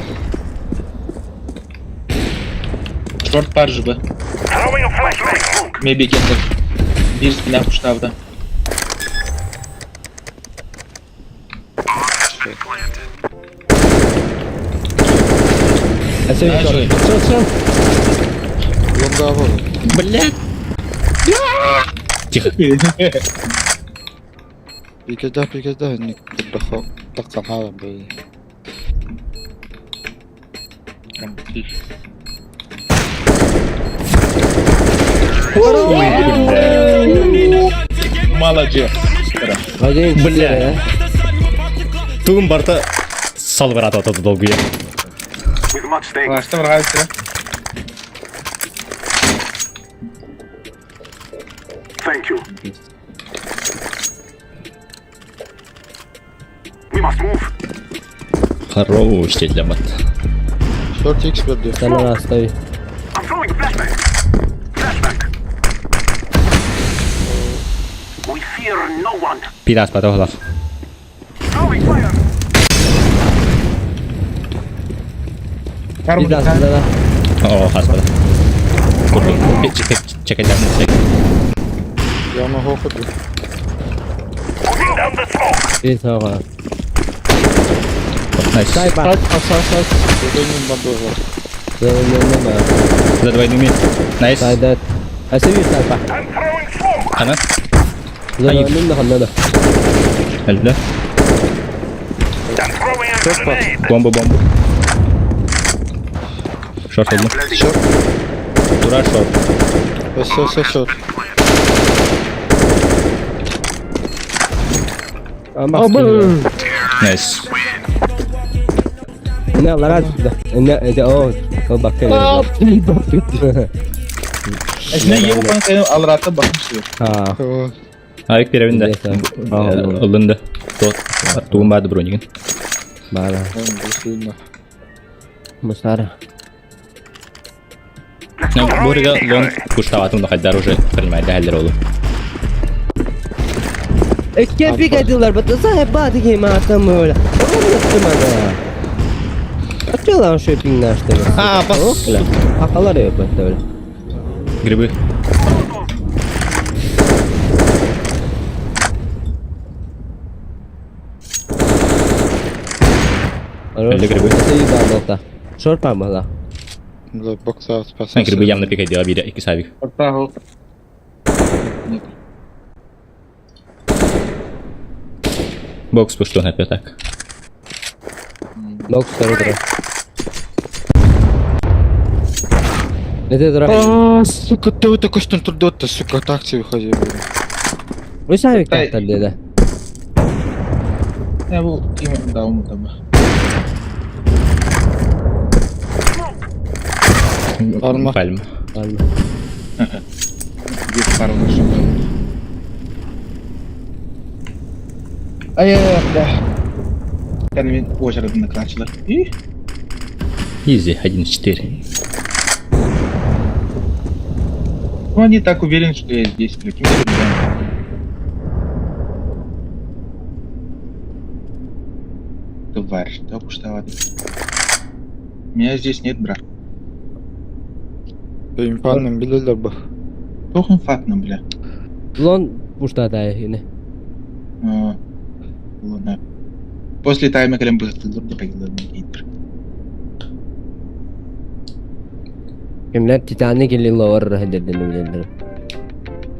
Шорт пар же бы. Throwing a flashbang. Smoke. Maybe гендер. Бир спина пушта, да. Асеви Начали. шорт. Шорт, шорт. Лонга вот. Блядь. Тихо. Пикеда, пикеда, не поддохал. Так канала, блин. Молодец. Один, Бля. Тугун барта салбырат атады долгуя. With much thanks. А, что нравится? Thank you. We must move. Хорош, для мат. Шорт икс берди. Sana остави. I'm throwing a flashbang. Flashbang. We fear no one. Пирас потоглав. Throwing fire. Пизда, да, да. О, господи. курдук. Чекайдарын чек. Яма хоходу. Putting down the smoke. Bir soğa. Найс. Сай бар. Сайт, аса, сайт. Дөнүм бандуға. Дönme. За двойными. Найс. Сайда. Асыби сай бар. I'm throwing smoke. Хана. Дönme ханна да. Әлді. I'm throwing a grenade. Бомба, бомба. Шорт oldu. Шорт. Тура шорт. Өссө, өссө, шорт. Ama Найс. Ne lara да. Ne de o. O bak. Ne iyi bu konu alırata bakmış. Ha. Айк перевинде. Ылынды. Туын барды бронигин. Бара. Мусара. Бурига лонг куштаватын да хайдар уже принимает дәллер олу. Кепик ediyorlar. Batı hep badı ki matam öyle. Onu yaptım aga. Atıyorlar şu pinler işte. А, пас. Hakalar yok öyle. Грибы. Öyle грибы. Шорт па была. Бокса спас. Грибы явно пикает дела бире iki савик. Ортаğı. Бокс пуштун опять так. Бокс второй. Это дурак. А, сука, ты вот такой что трудот-то, сука, так тебе выходи. Вы сами как-то да. Ne bu kim daha umut Арма. Пальма. Ладно. Bir parmak Ay ay ay бля. Kendimi başardım klaçlar. İyi. Изи, 1-4. Ну они так уверены, что я здесь, блядь. Ким Тварь, только что Меня здесь нет, брат. Инфанным билелер бу. Тохун фатна, бля. Лон пушта да yine. А, Ладно. После тайма кэлэн быһыттылар да хайылар Kimler Titanic ile lower hedeflerini bilirler.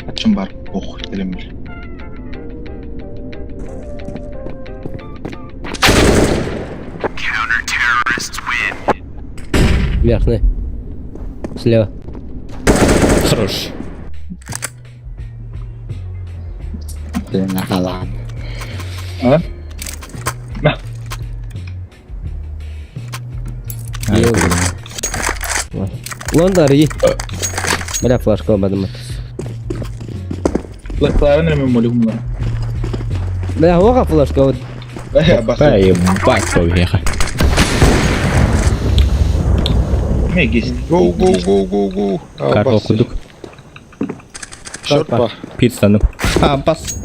Ачым бар, ох, кэлэн бил. Верхний. Слева. Хорош. А? На. Лондар iyi. Бля флешка olmadı mı? Флэкларын эми молюм ла. Бля оға флешка вот. Ебать, повеха. Мегис. Go, go, go, go, go. Карта окудук. Шорт ба. Пит стану. А, пас.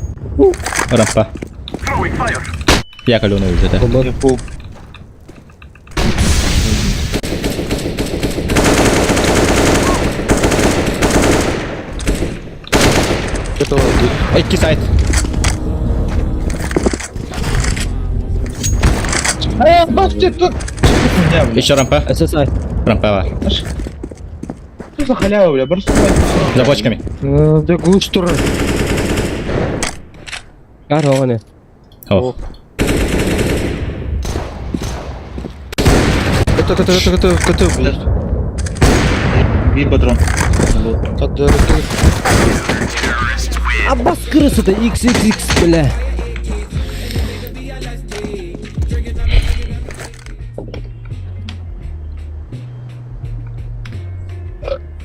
Рампа. Throwing fire. Я каленый уже, да. Пол. Это ладно. Ой, кисайт. А, бас тут. Еще рампа. ССА. Рампа бар. Что за халява, бля? Просто За бочками. Да глушь тура. Кар оғаны. О, Это, это, это, это, это, блядь. Bir патрон. Кадыр, Аббас крысы да XXX бля.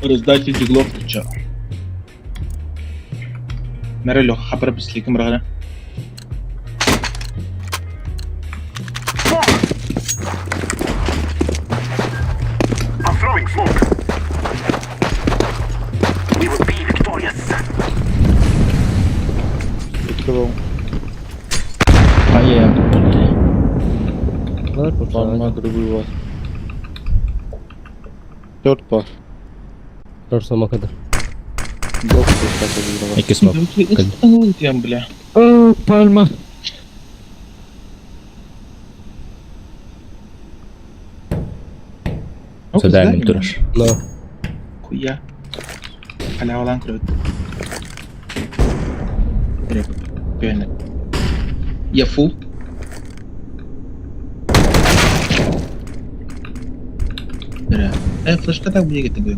Раздатель диглов ты чё? Мэрэ Леха хабар бисликим рагана. I'm throwing smoke. We will be victorious. Открывал. а я. Бар пушта. Парма грибы бар. Шорт бар. Торсомакада. Икки смок. Бля. Пальма. Задание турар. Но. Хуя. Халявалаан көрөбүт. Я фул. Флешка так будет это бля.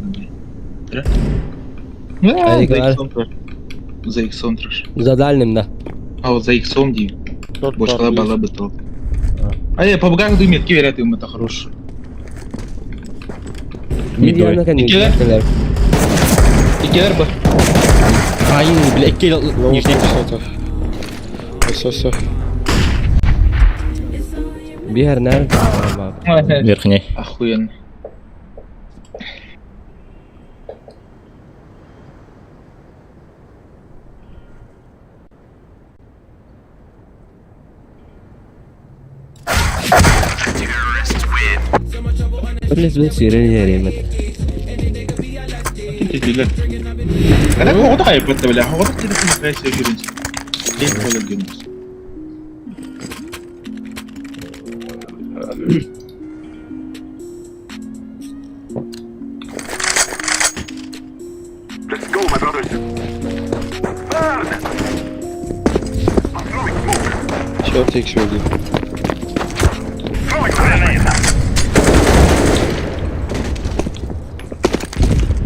За иксом трош. За дальним, да. А вот за иксом ди. Бочкала бала бытол. А я по богам ду метки верят им это хорош. Мидой. Икелер ба. Ай, бля, икки нижний. Все, все. Биһэр нэр. Верхний. Охуенно. بالنسبة لسيرين يا ريمت. أنا هو ده هيبقى ولا هو ده كده في الفيس يا جيرنز. ليه ولا الجيرنز؟ Let's go, my brothers. Burn! I'm throwing smoke. Short X öldü. Throwing grenade.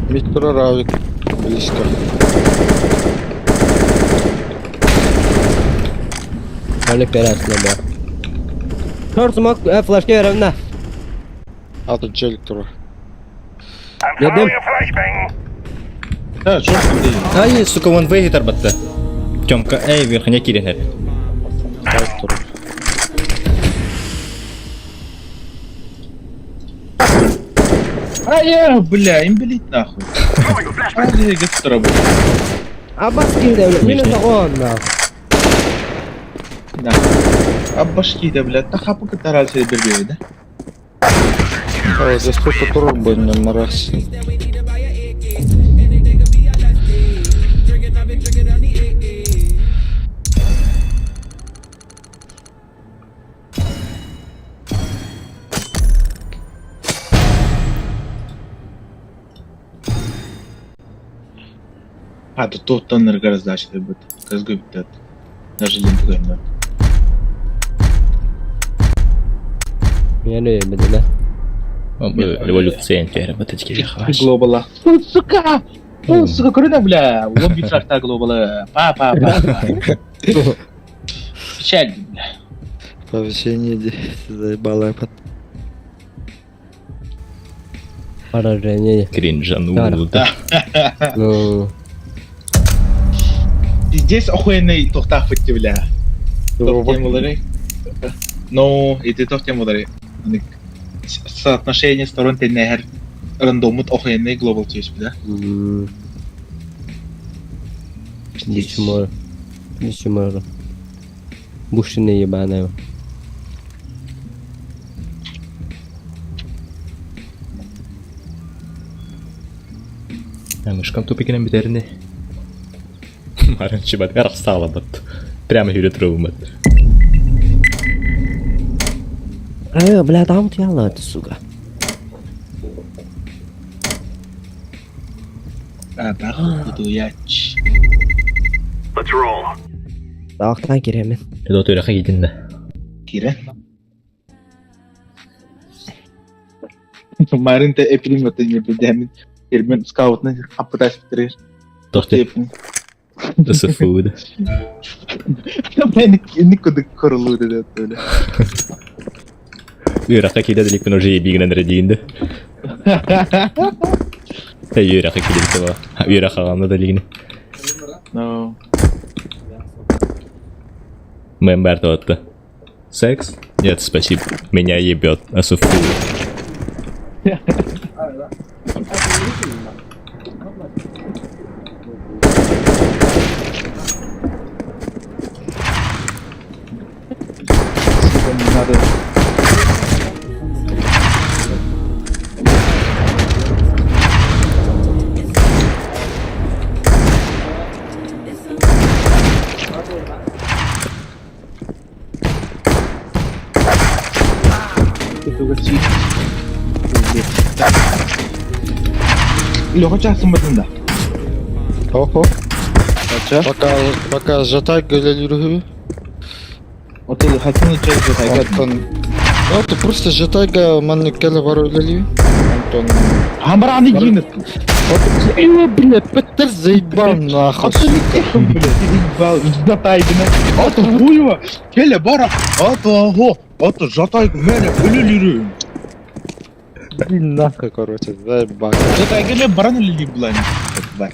Mid turar abi. Близко. Öyle перасына бля. Торсомак флешка веремне. Аты челик турар. I'm Dedim. throwing a flashbang. Да, что ты? Ай, сука, вон выйдет арбатта. Тёмка, эй, верхний кирен. Так турар. А я, бля, имбелить нахуй. Throwing a flashbang. А я где-то работаю. Абас кирде бля. Минус он нахуй. Да. А башки да, бля, та хапа тарался бербей, да? О, здесь сколько турар будет, мразь. А, тут тот тоннер гораздо дальше будет. Казгубит Даже ленту да. Я не да. Революция Глобала. Сука! О, сука, круто, бля! Лобби фракта глобала. Па, па, па. Печаль, бля. Повышение заебало. Поражение. Кринжанул, да. Ну. Здесь охуенный тохтах бля. Ну, и ты тохтем булары. Соотношение сторон теннehер рандомут охуенный глобал түйүс, бля. Ничего. Ничего. Бушина ебаная. Мышкам тупикинен битерини. Марын чыбат арахсала бат. Прямо хүрө турабымат. Бля, там ялла, ты, сука. А, так, буду я. Let's roll. Тақтан киремен. Эдо төрөкө китинде. Кире. Марын те эпилим не билдемин. Ирмен скаутны апыташ битирер. Тохте food. Мен никуда королу деди öyle. Үөрәххэ киирэ деликпин уже ебигинен эрэ диинде. Үөрәххэ киирэ ба. Үөрәххэ аҕамна да лигини. No. Мэм баар Секс? Нет, спасибо. Меня ебет. Асуфу. Сука, не надо. Леха чахсыммытын да. Охо. Ача. Пока, пока жатайга үлэлиир үһү. Отыл хатын чай жатайга. Онтон... Ну, это просто жатайга маннык кэлэ бара үлэлиир. Онтон... Хамбар аны гинет. Э, бля, Петер заебал нахуй, сука. Блядь, жатайгына. Аты хуева. Келе бара. Аты ого. Аты жатайга мене үлелири. Иди нахуй, короче, заебал. Жатайга мен баран үлелири булайм. Бар.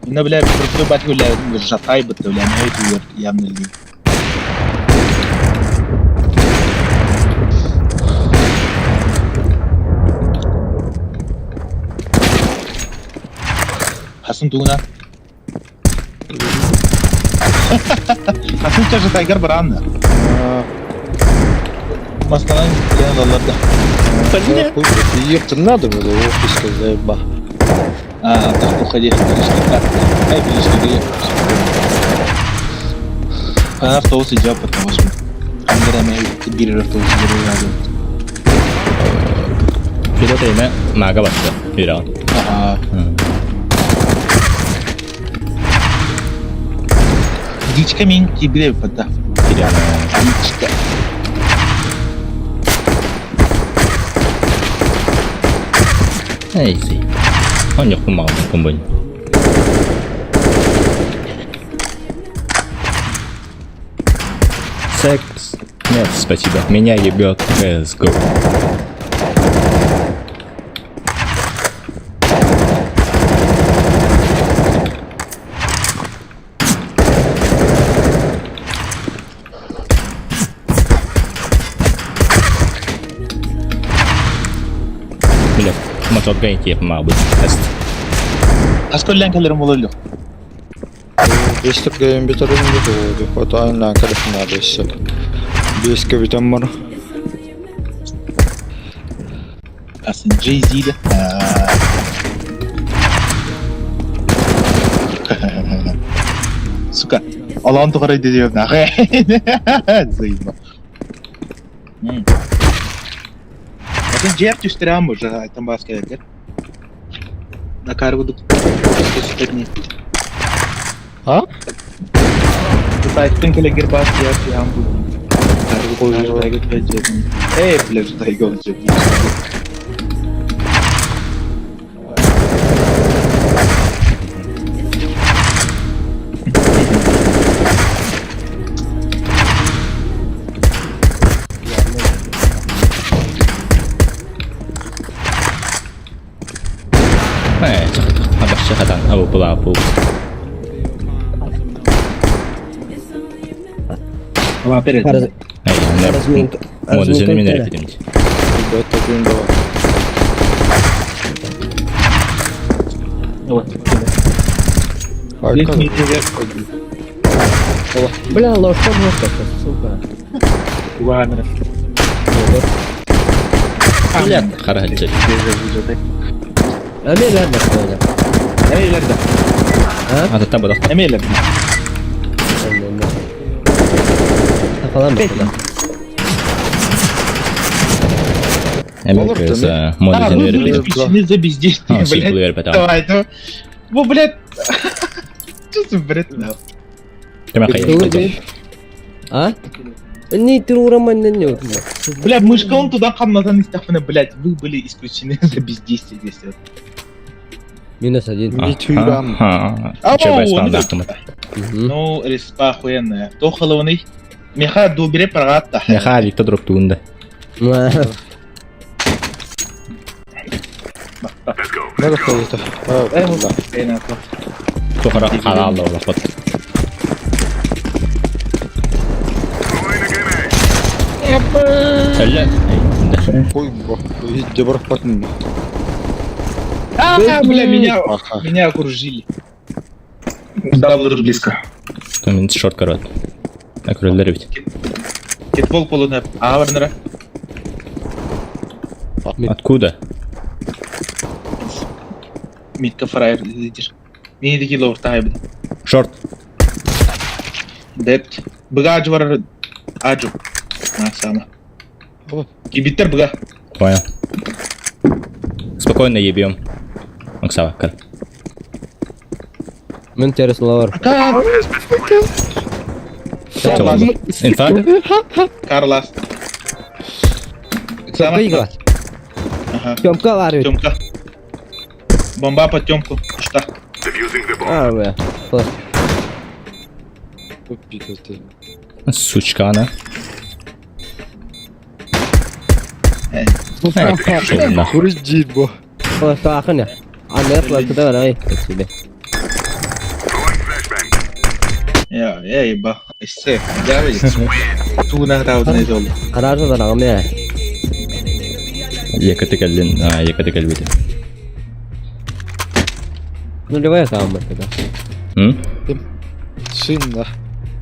Мына, бля, просто бат бля, жатай бит, бля, не это явно ли. Хасын тугуна. Хасын ча жатайгар баранна. Москвадан кэлэн ылаллар да. Да, хуй, ехать надо было, офиска заеба. А, так уходи, Ай, ближний, Автобус идет потому что. Андрея автобус идет. Федот эмэ мага баста. Үрэҕин. Ага. Дичка мин кибре пата. Кириана. Дичка. Эй, си. Онньохпун маҕан бун. Секс. Нет, спасибо. Меня ебет CSGO. Бля, моторга идти мабуть. Тест. Хас көллән кэлэрим болор илик. Бестер гейм битерин бит Вот айнан калифна бессе. Беске битем бар. Асын Jay-Z да. Сука. Алан тухары дип нахуй. Заебал. Атын жер түстірам уже айтан бас керек. На каргу түстерни. А? Тайттың келегер бас жер ям бу. Каргу Эй, бля, тайга жер. Э, абашча хатан абу пулапу. Ама перед. Эй, Разминка. Моду Разминка мен кэлэ. репетим. Ребята, күн давай. Вот. Айка. Бля, ложка ложка, сука. Ладно. Бля, харахачы. Эмиэлэр да Эмейлер да. А та бодох. Эмейлер. Сахалан бахта. Эмэ моду А, сен вы были репетим. исключены за бездействие, А, син блядь. репетим. Давай, ну. Бу, блядь. Что за бред, нахуй? Кеме хайы. А? Не тураман не Бля, мышка он туда хамнатан истахвана, блядь, вы были исключены за бездействие здесь. вот. Минус один. Не тюрам. Ау, Чебай ну, стандартымыт. Ну, респа охуенная. То холовный. Меха дубере паратта. Меха Виктор дроп туунда. Let's go. Надо ходить. А, да. Тухара халалла олохпот. Throwing a grenade. Әллә. Хуй, иди барахпатын. А, бля, меня, Аха. меня окружили. Да, был близко. Мен шорт корот. Акрөллөр бит. Кетвол полуна. А, варнера. Откуда? Митка фраер, лидер. Мини дики лор тайб. Шорт. Депт. Быга аджу вар аджу. На сама. О. Кибиттер быга. Понял. Спокойно ебем. Оксава, кар. Мин терес ловер. Инфа? Карлас. Тёмка игла. Ага. Тёмка ларит. Тёмка. Бомба под Тёмку. Что? Defusing the bomb. А, бля. Флэш. Тупик Сучка она. Э. Пошел нахуй. Курить дерьмо. Флэш, аханя. А, нет, флэш, куда давай. Тебе. Throwing flashbang. Я, я еба. Эссе. Я видел. Туна раудный жол. Қарар да ағым Екати кэллин, а, екати кэлбити. Нулевая хааммар тогда. М? Сын да.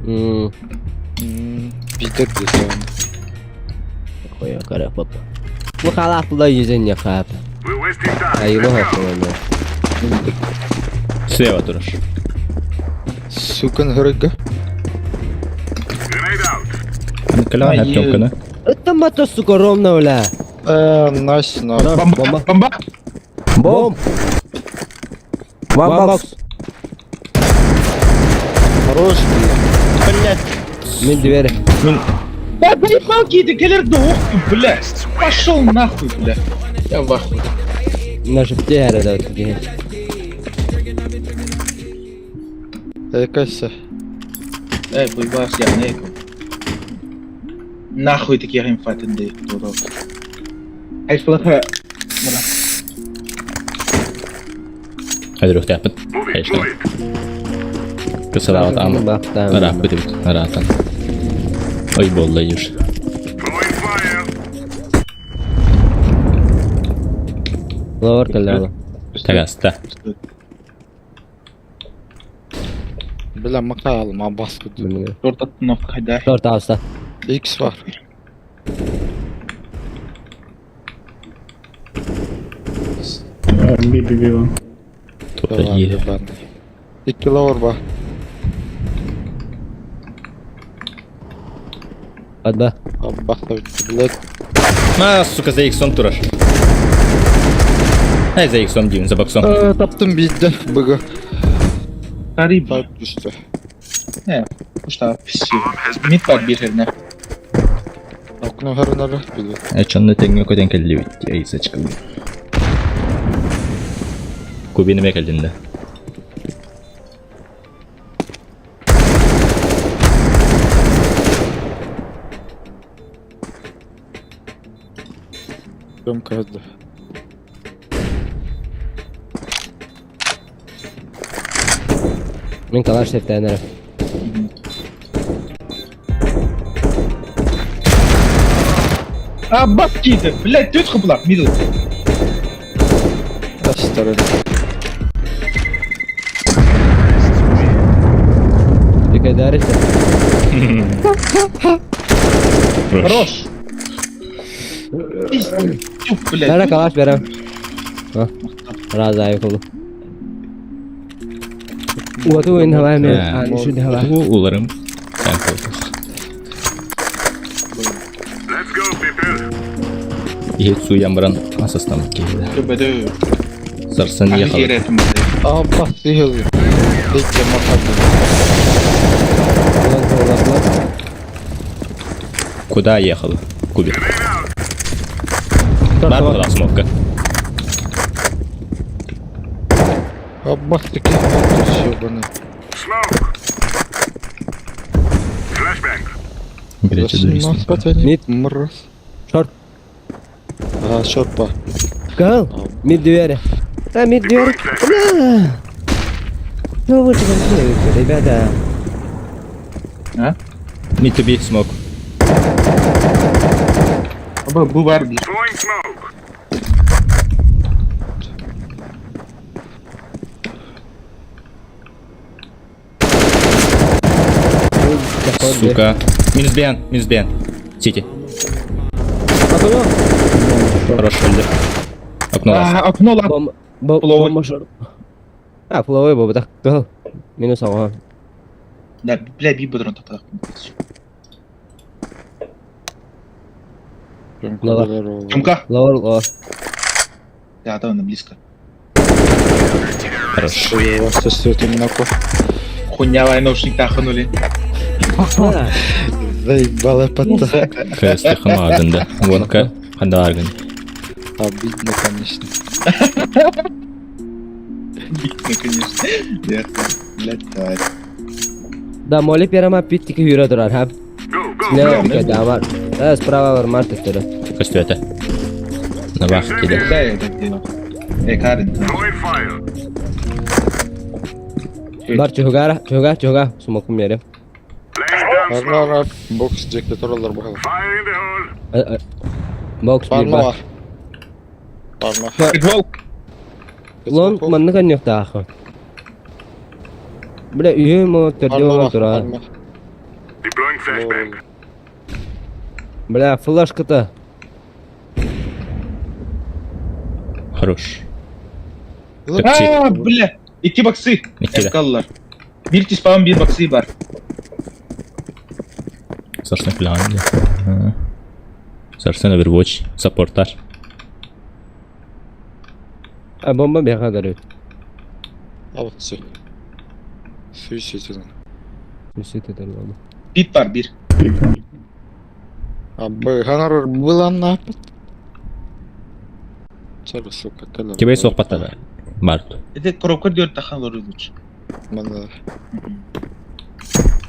Мм, Питер десем. хуя кара пап. Бу халаплы yüzün yakap. We're wasting time. Ayılı Let's go. hoşlanıyor. Слева турар. Сукан хөрөгө. Grenade out. Кэлэҕин Айыы. Тёмканы. Это мата сука ровно бля. Э, найс, на. Бомба. Бомба. Бомба. Бом. One box. Хорош, блядь. Мин двери. Да, палки, ты келлер да ох ты, бля. Пошел нахуй, бля. Я в ахуе. На шифте да такие. Экася. Эй, буйбас, я не Нахуй такие инфаты да дурак. Ай, плохо. Өдөрүөхтээхпит. Move it. Конечно. Move it. Кысалаабат аама. Бахтан. Ырааппыт эбит, ыраатан. Ой буолла юж. Throwing fire. Ловер каллала. Тагаста. Бля, макал, ма баскы. Торт хайда. Шорт ауста. X var. Би, би, би, вон. Тута иһэ. 2 лавр бар. Адба. Аббахта, блядь. А, сука, за иксом турар. Ай, за иксом диибин, за боксом. Э, таптым биирдэ, быгы. Кариба. Тап түстэ. Не, что, все. Мид подбежали, Окно хөрөнөрө, блядь. Эчонно тэҥҥэ көтөн кэллибит, эйсачка. Кубинеме кэллин да. Тёмка да. Мин калаш шифтенер. А, бабки-то, блядь, тут хабла, мидл. Астарын. Дикайдарыся. Хорош. Пиздюк, блядь. Нара калаш берем. Раза айкулу. Уоту ин хавай мен. Ани шүн хавай. Бу уларым. Сән курдук. Let's go, people. Иһит сууйан баран асастаммыт киһи. Төбөдө. Сарсан ехал. Ехал. Аббах, сихил. Дикке макал. Куда ехал? Кубик. Бар была смока. Аббах, такие ёбаный. Smoke. Flashbang. Горячий дурис. Мид. Мраз. Шорт. А, шорпа. Кал. Мид двери. А, мид двери. Бля. Ну вы же делаете, ребята. А? Need to be smoke. Аба, бу бар би. Throwing smoke. Сука. Минус Бен, минус Бен. Сити. Окно. Хорош, Ольдер. Окно ласт. А, окно лап. Бом, бом, Фловый. бомба шорт. А, фловый бомба, так, кал. Минус ага. Да, бля, би бодрон тапта. Тёмка. Лавр. Тёмка. Ловер, ловер. Пятого на близко. Хорош. Хуйня наушник таханули. Заебала потта. Кэсти хамаадында. Вонка хандааргын. Обидно, конечно. Обидно, конечно. Блядь, тварь. Да, моли перама питтики юра турар, ха. Go, go, Слева go. да, бар. Да, справа бар март турар. Көстүөтэ. Набах киде. Да, это дело. Эй, Карен. Throwing fire. Бар чугара, чуга, чуга, сумокум мере. Laying down smoke. Ара бокс жекте туралар бахал. Fire in the hole. Бокс бир Парма бар. бар. Парма. Волк. Лон манны каньяктаахы. Бля, үйе мо төрдө турар. Deploying flashbang. Бля, флешка-то. Хорош. А, бля. Икки боксы. Икки. Экаллар. Бир тиспаун бир боксы бар. Сарсен план. Сарсен Overwatch. Саппорттар. А бомба бега дарит. Алцы. Сүйсетен. Үсет это ладно. Бит бар бир. А б ханар была на. Чары, сука, кэлэ. Тебе соқ паттада. Барт. Это коробка дёр тахан лору лучше. Мана.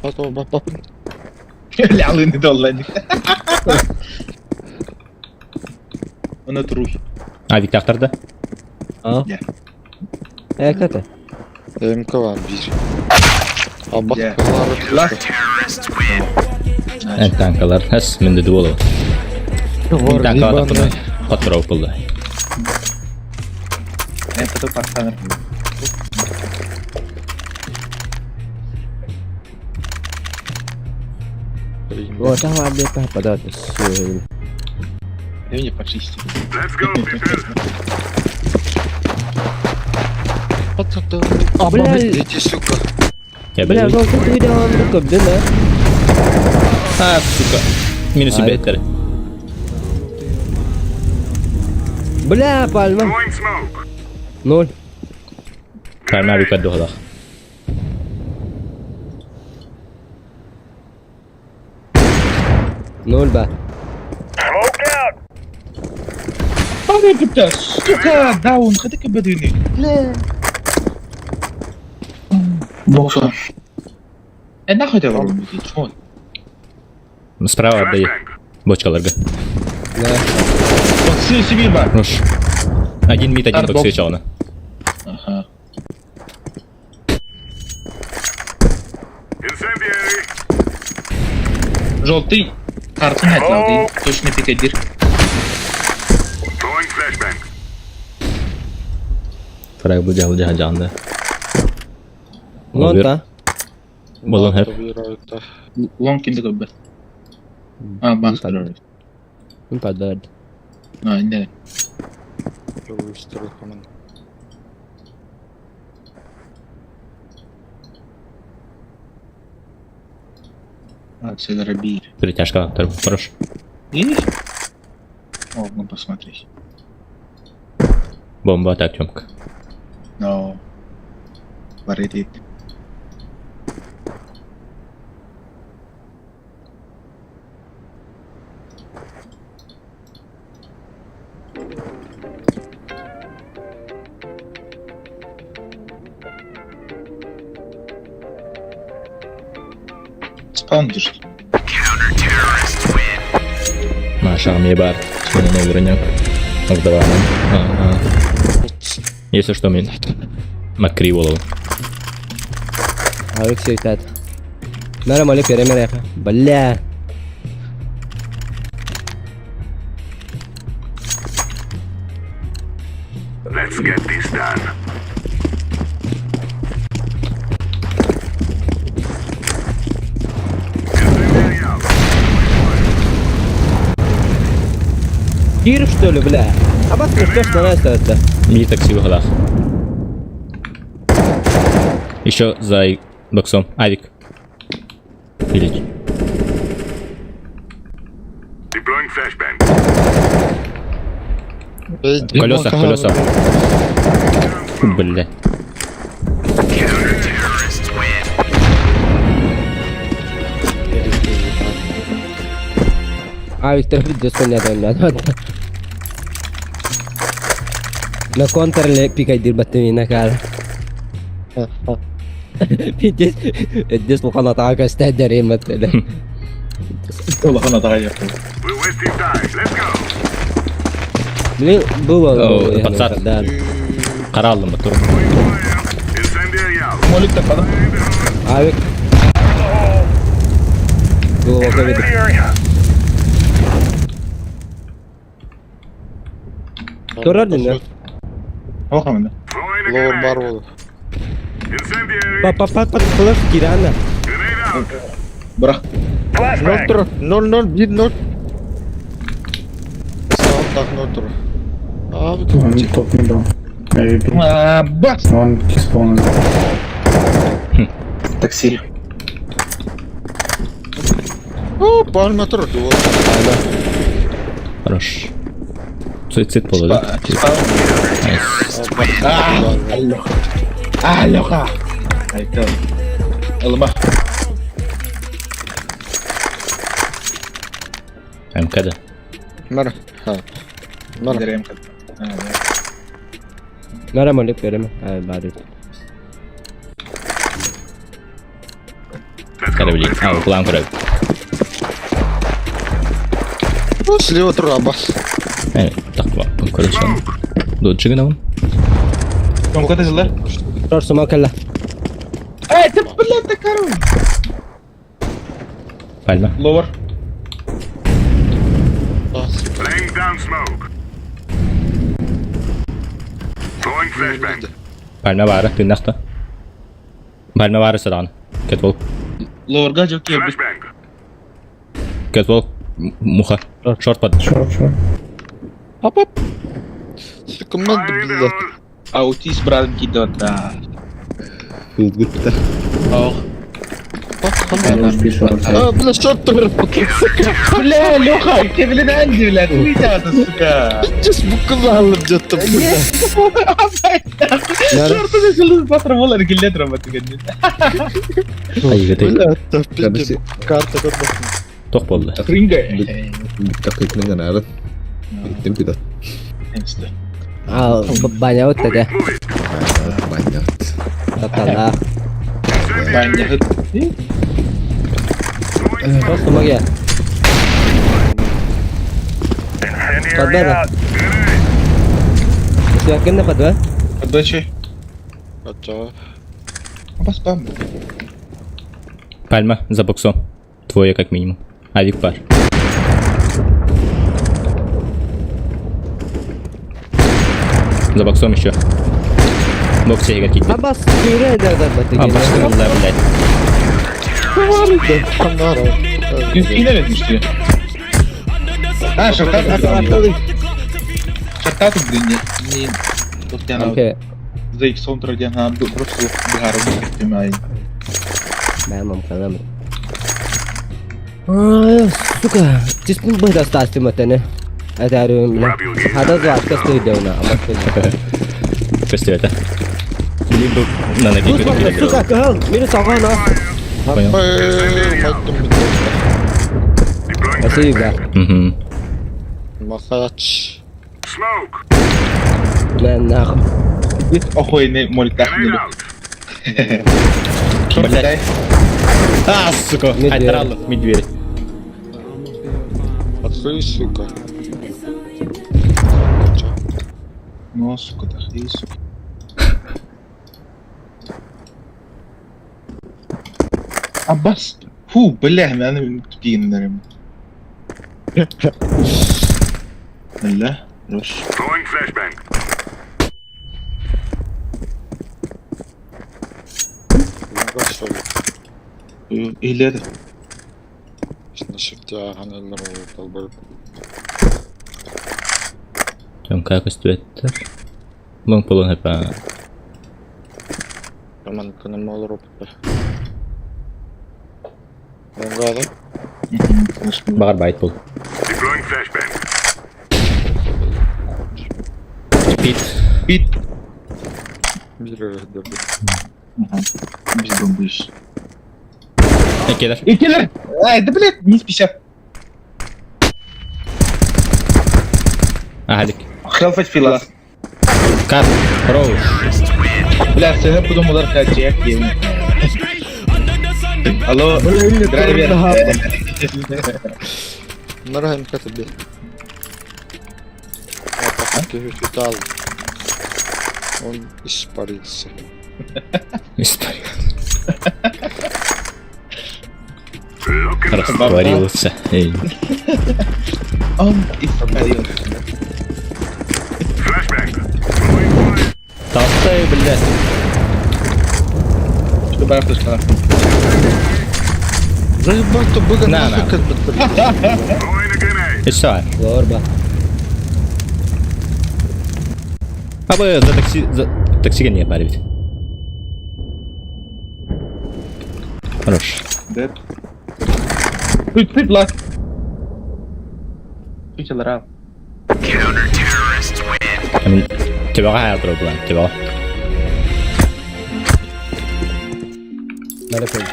Потом бап бап. Бля, алыны доллар. Он это рухи. А, Виктор да? А? Я. Э, ката. МК бар бир. А бак Я. Лах. Эн танкалар. Хас менде дуолу. Танкалар тапына. Патрол пулда. Это то пацан. Вот, давай, бля, попадать. Всё. Я не почистил. Let's go, people. Бля, Иди, сука. Я бля, бля. жолты туйда он көбдүн, а? А, сука. Минус Ай. беттер. Бля, пальма. Throwing smoke. Ноль. Карма бикат дохлах. Ноль ба. Smoke out. Ой, бля, сука, даун, хотя бы бедуины. Бля. Бокса. Э, нахуй ты ворон, чё? Справа отдай. Flashbang. Бочкаларга. Да. Боксы себе бар. Хорош. Один мид, один Артбокс. бокс свечална. Ага. Incendiary. Желтый. Карту нет, желтый. Точно пикадир. Throwing flashbang. Фраг бу жал жа жанды. Лонта. Болон хеп. Лонг кинде көббет. А, бас. Попадает. А, не. А, Акселерабир. Перетяжка, хорош. Видишь? О, ну посмотреть. Бомба так, Тёмка. Но. Варит. Спаун держит. Маша, мне бар. Сегодня не вернем. Ага. Если что, мне Макри голову. Алексей тат. Мера моли пере мера. Бля. Let's get this done. Incendiary out. Кир, что ли, бля? А бас что ж на нас это? Ми такси в голах. Еще за боксом. Авик. Или Deploying flashbang. Колеса, колеса. Бля. Counter-terrorists win. А, Виктор, пиздец, он не отдал. На контрле пикайдир баттымина кал. Пиздец, пиздец, лухана таага стәдер емет. Улахан атаҕа yaptım. We're wasting time. Let's go. Блин, было. О, подсад. Да. Хара аллым тур. Throwing fire. Incendiary out. Молик таппадым. Авик. Глубоко видно. Incendiary. Турар дин, Оха мында. Throwing a Лор бар grenade. болу. Incendiary. Па па па па флеш кирана. Grenade out. Бырақ. Нөл Flashbang. тұр. Нөл нөл бір нөл. Сағат нөл тұр. Abi Он топ мидл. MVP. А, Бас. Он спаун. Такси. О, пальма тұр. Хорош. Суицид болды, да? Найс. А, Леха. Айта. Ылыма. МКД. Мэр. Мэр. Дерем. Нара молик берем. Ай, бары. Корабли. А, уклам корабли. Слева тұр, Аббас. Э, так, короче. Доджи гына он. Ката жылар. Рор сума калла. Эй, ты, блядь, ты король. Пальма. Ловар. Laying down smoke. Throwing flashbang. Пальма бары, тыннақта. Пальма бары садан. Кетвол. Ловарга жоқ кеп. Flashbang. Кетвол. Муха. Шорт под. Шорт, шорт. Апап. Кымнан Fire in the білді. hole. Аутист братым киді да. Гүтті. Ох. Может, шорт. А, бля, шорт тұр. Бля, Леха, кевлин Анди, бля, ты видел, сука. Just бүкіл алып жаттым. Шорты жылы батыр болар келе тұр деген. Айгыты. Бля, пиздец. Карта көрмөкмүн. Тоқ болды. Кринга. Такыйтын гана Иттим пидат. А, баня вот тогда. Move it. Баня. Татала. Баня. Throwing Рор сума я. Incendiary Подбеда. out. Grenade. Сүйәккенде подва? Подачи. Ача. Бас бам. Пальма за боксом. Двое как минимум. Авик пар. За боксом еще. Бокс какие-то. Абас, сүйрә да да А, бокс, да, блядь. Yine etmişti. Ha şortat Шортат блин, не тут я на Окей. за их сон трудя на просто бихару не Бәмам калам. Ай, сука, тиспин быда стасты матene. Әтәрүм бля. Хада зат касты деуна. Костю это. Либо на ноги Сука, кал, мені саған а. Понял. Deploying Спасибо. flashbang. Угу. Махач. Smoke. Мен нахуй. Охуенный молик Grenade out. Блядь. А, сука. Медведь. Айтрал, медведь. Открой, сука. Ну, сука, тахи, сука. Аббас. Фу, бля, мен тупиин Бля, хорош. Throwing flashbang. Иледі. На шифте ағанелер долбоеб. Там как Твиттер. Лонг полон хэпа. Роман канал робот. Оңғады. Багар байт бол. Deploying flashbang. Пит. Пит. Биир өрөһдөрбүт. Без бомбыш. Экелер. Иккилэр! Ай, да блядь, не 50. Ахалик. Хелфать филас. Кар. Хорош. Бля, сына потом удар качек. Алло, драйвер. Нара МКТБ. Киһи Он испарился. Испарился. Растворился. Эй. Он испарился. Толстой, блядь. Что бабушка? Заебать, то быга На, нахуй на. как бы И все. Лорба. А бы за такси... За такси не парить. Хорош. Dead. Тут, тут, лast. Тут лара. Тебя хайр план, тебя. Надо пойти.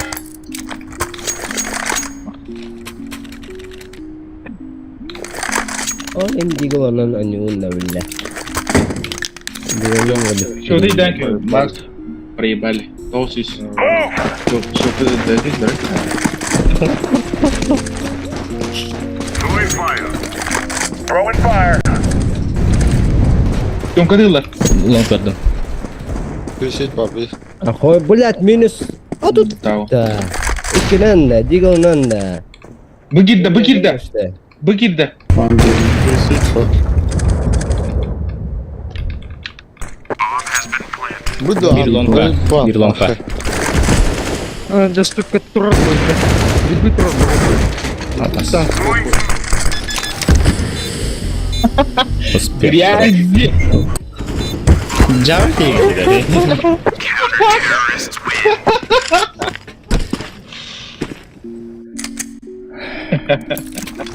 Ол индиго онон аньуун биллэ. Что ты, Данки? Макс, проебали. Толсис. Что, что ты, да, ты, да? Throwing fire. Throwing fire. Тёмка дылар. Лонг көрдüm. Висеть бабы. Ахой, блядь, минус. А тут Тау. да. Иккинэн да, диголнан да. Быкирда, быкирда, быкирда. One B. Буду Бир лонга, бир лонга. Да сука, турбо. Да. Успех. Грязи. Джампи.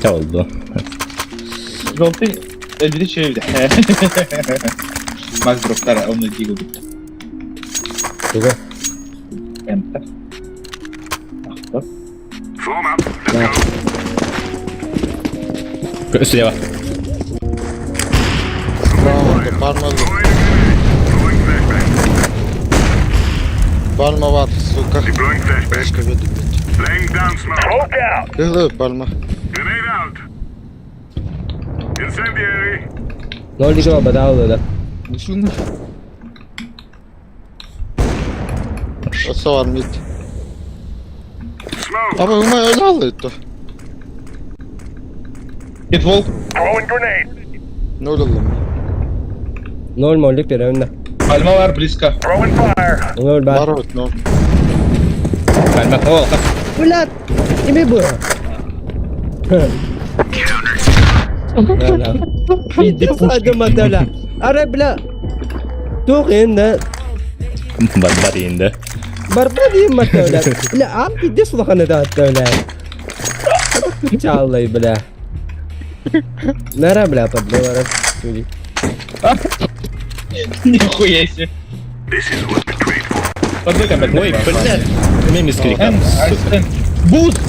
Ne oldu? Желтый. 2000. Макс дроптар, он дигл бит. Туга. Enter. Ахтар. Form up. Let's go. Слева. Парма, Throwing a grenade. Throwing flashbang. пальма var, сука. Deploying flashbang. Başka bir бит. Laying down smoke. Smoke out. Кыглы пальма. Grenade out. Incendiary. Ноль диго бадал да. Оса var mid. Smoke. Аба ума öyle aldı. Питвол. Throwing grenade. Ne oldu lan? Ноль молик деревне. Пальма var близко. Throwing fire. Ноль Var ба. evet no. Пальма. О, Блядь, ими бу. Да, да. Иди Аре, бля. Тух инде. Барбар инде. Барбар инде. Бля, ам пиздец улаханы да бля. Чаллай, бля. Нара, бля, подбивара. Нихуя себе. This is what we trained for. Подбей опять. Ой, блядь. Меми с криком. Сука. Буст!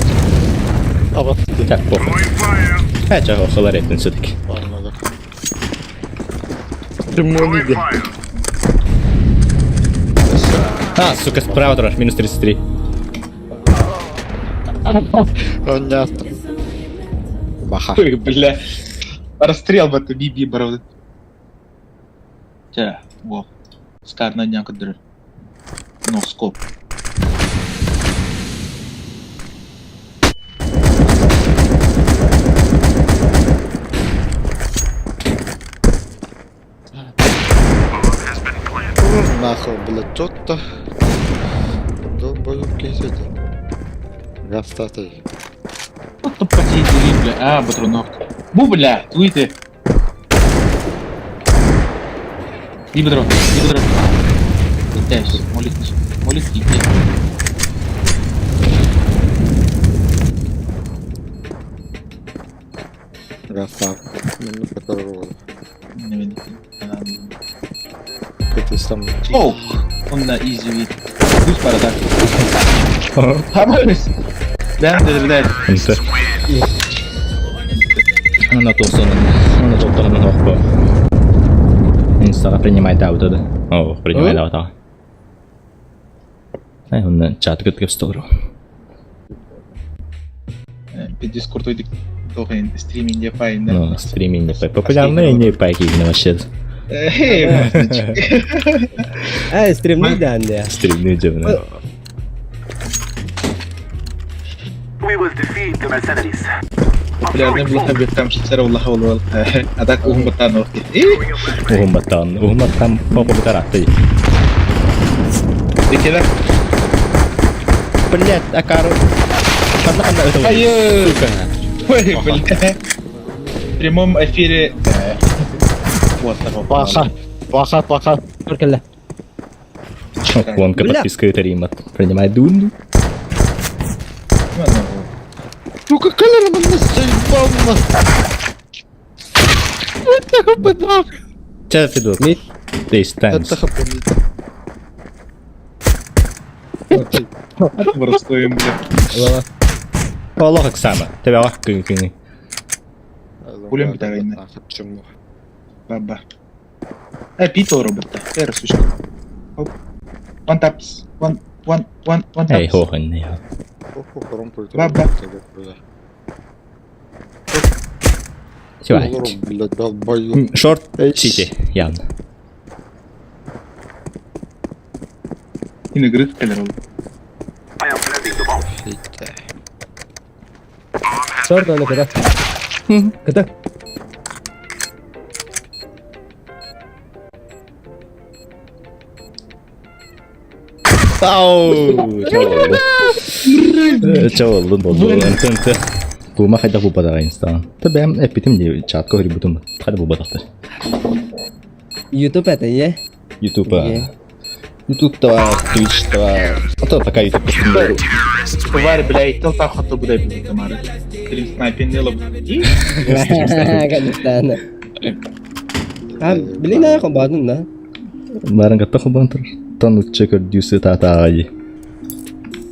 Аба Так, похуй. Throwing fire. А чего, холорит все-таки. пальма. Throwing fire. А, сука, справа тоже, минус 33. Понятно. Баха. Ой, бля. Расстрел в это биби бороды. Тя, во. Скар на дня кадр. Ну, скоп. Нахуй, блядь, тот-то. Долбоёб кисете. Гастатый. Вот то потери, бля. А, патронов. Бу, бля, твиты. И патрон, и патрон. Пытаюсь, молитесь, молитесь. Красав. Ну, которого. Не Это сам. Ох, он на изи. Пусть бардак. Хамарыс. Да, да, да. Инте. Она толстана. Она толстана охпа. Инстага принимай да да. О, принимай да да. Ай, он чат кыт кепстор. Дискорд ойдик тоҕын стриминг пайында. Ну, стриминг пай. Популярный не пай кигне вообще. Эй, стримни да, да. Стримни дебна. We will defeat the mercenaries. Популярный булха беттам шицер Аллаха ол Адак уһун баттан орти. Уһун баттан, уһун баттан популярный. Дикелер. Блять, акару. Ханна ханна это. Айы. Ой, блядь. В прямом эфире. Вот того. Паха. Паха, паха. Только Вонка подписка Римат. Принимай дунду. Сука, калер мене заебал на. Это хапанах. Че Федот? Distance. Это хапанах. Просто блядь. Аллах Оксана. Тебя Аллах күн Пулем битагайна. Баба. Э, пито робота. Э, сучка. Оп. One taps. One, one, one, one taps. Эй, хохан я. Баба. Блядь, долбоёб. Шорт Сити, явно. Инегрит калер. I am planting the bomb. Шорт оны куда? Куда? Ау, Чаволду болду. Антон Бума хайда бу бадага инстан. Та бэм эпитим ди чатка хори бутум. Хайда бу бадакты. YouTube это е? YouTube. YouTube та Twitch та. А то такая YouTube постримеру. Тварь, блядь, тел та хото буде бити, Тамара. Стрим снайпер не лоб. Конечно. А, блин, я хобадын да. Баран гатта хобантыр. Тон учча көрдүүсү таатааги.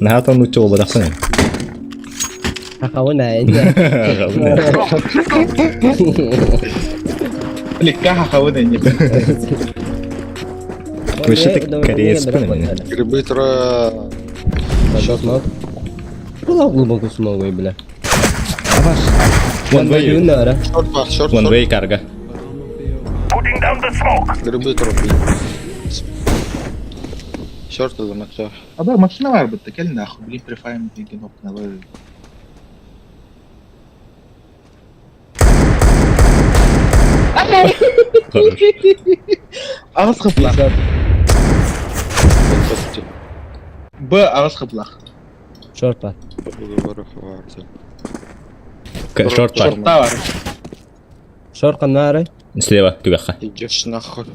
Наха тон учча болбадаксын. Хахауна. Легка хавына не. Вообще ты кореец, понял? Грибы тра. Смог. Куда глубоко смогу, бля. One way. Шорт, пах, шорт, One way карга. Putting down the smoke. Грибы тра. Шорт замача. А да, машина var bitti. Gel нахуй, блин, префайм деген окналы. Хорош. Ağız қыплақ. Б ağız қыплақ. Шорт бар. Шорт бар. Шортта бар. Шорт канары. Слева, түгәххә. Идешь нахуй.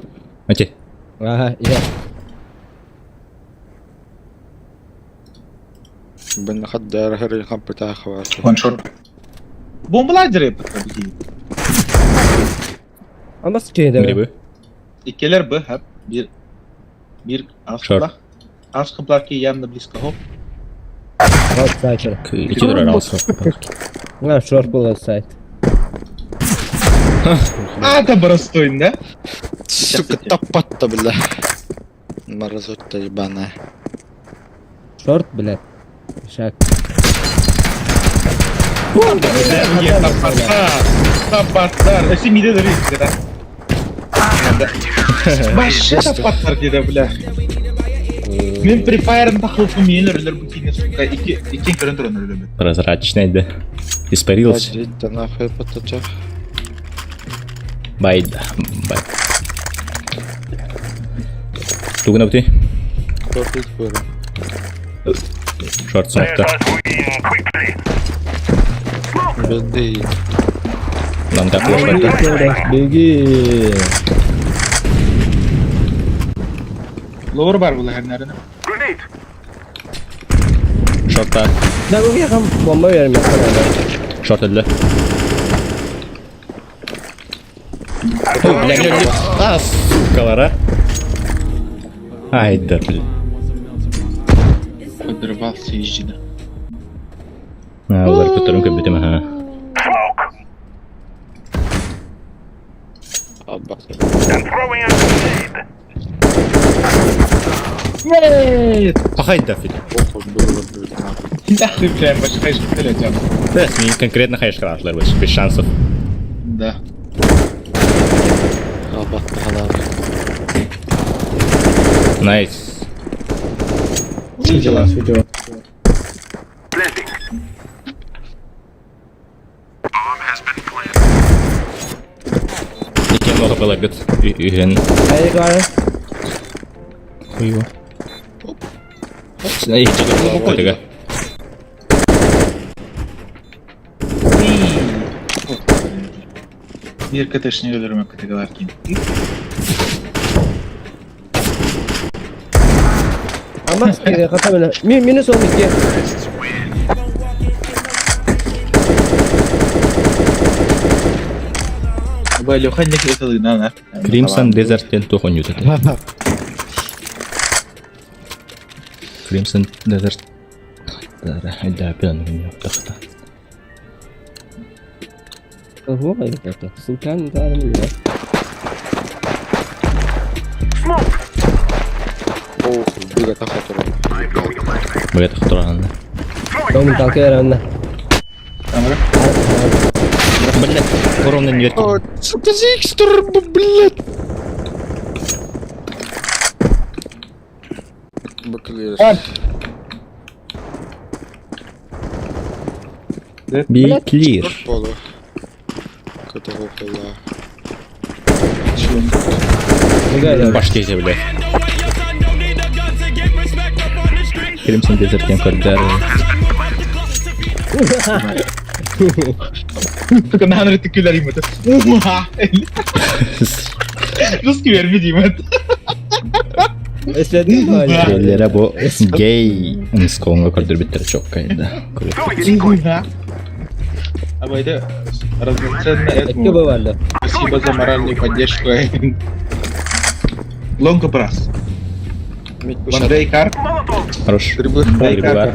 Ати. Ага, я. Бен хаддар хэр хампта хавар. One short. Бомбалар диреп бит. Ama sıkıyor Грибы. Иккелер Б хәп бир бир ağız Шорт. қыплақ. Ağız қыплақ ки явно близко хоп. Вот сайт. Ити турар алсы. А, шорт был сайт. А, это простой, да? Сука, топот-то, бля. Морозот-то ебаная. Шорт, блядь. Шаг. Тапаттар. Тапаттар. Эси миде дөрү да. Башы тапаттар деди, бля. Мен префайрын тахылфы мен өрлөр бу кине сука ики ики көрөн туран өрлөр. Прозрачный, да. Испарился. Иди нахуй потачах. Бай, бай. Тугна бути. Шорт из Шорт Let смокта. us win quickly. Беды. Нам так флешка. Беги. Лор бар булар нәрәне. Grenade. Шорта. Да bu yakın bomba vermiyor. Шорт öldü. О, бля, бля, бля. А, сукалар, а. Ай да, блин. Подрывался езжина. А, олар көтөрүн көрбүтүм, аха. Smoke. I'm throwing a grenade. Нет! Пахай да, блин. Да, ты прям больше хайш Да, с ним конкретно хайш кратлер, больше без шансов. Да. Найс. Все дела, все дела. Planting. Иккен оға балагыт. Үйген. Айы бар. Хуево. Эй, чего? Биир КТшник өлөрүмө КТгалар кийин. Ама хата мене. Минус 12. Бай Леха не это на. Crimson Desert тен тухон ютет. Crimson Desert. Да, пьяный у меня тахта. Ого, это. Султан да, да. Smoke. Ох, быга тахатура. I'm throwing a flashbang. Бля, тахтуран. Throwing Дом талкер онна. Камера. Бля, ровно не верки. Сука, зикстер, блядь. Баклер. Be clear. Полу. Которого была. Башкете, бля. Crimson Desert тен көрдер. Сука, на ханры тыккүлер името. Уха! Русский верби деймет. Эследин ба. Келлere бу гей нсконга көрдүр биттер чок кайда. Throwing a decoy. Абайда разноценная Эки этому. бывало. Спасибо за моральную поддержку. Лонг брас. Ван кар. Molotov. Хорош. Грибы. Грибы бар.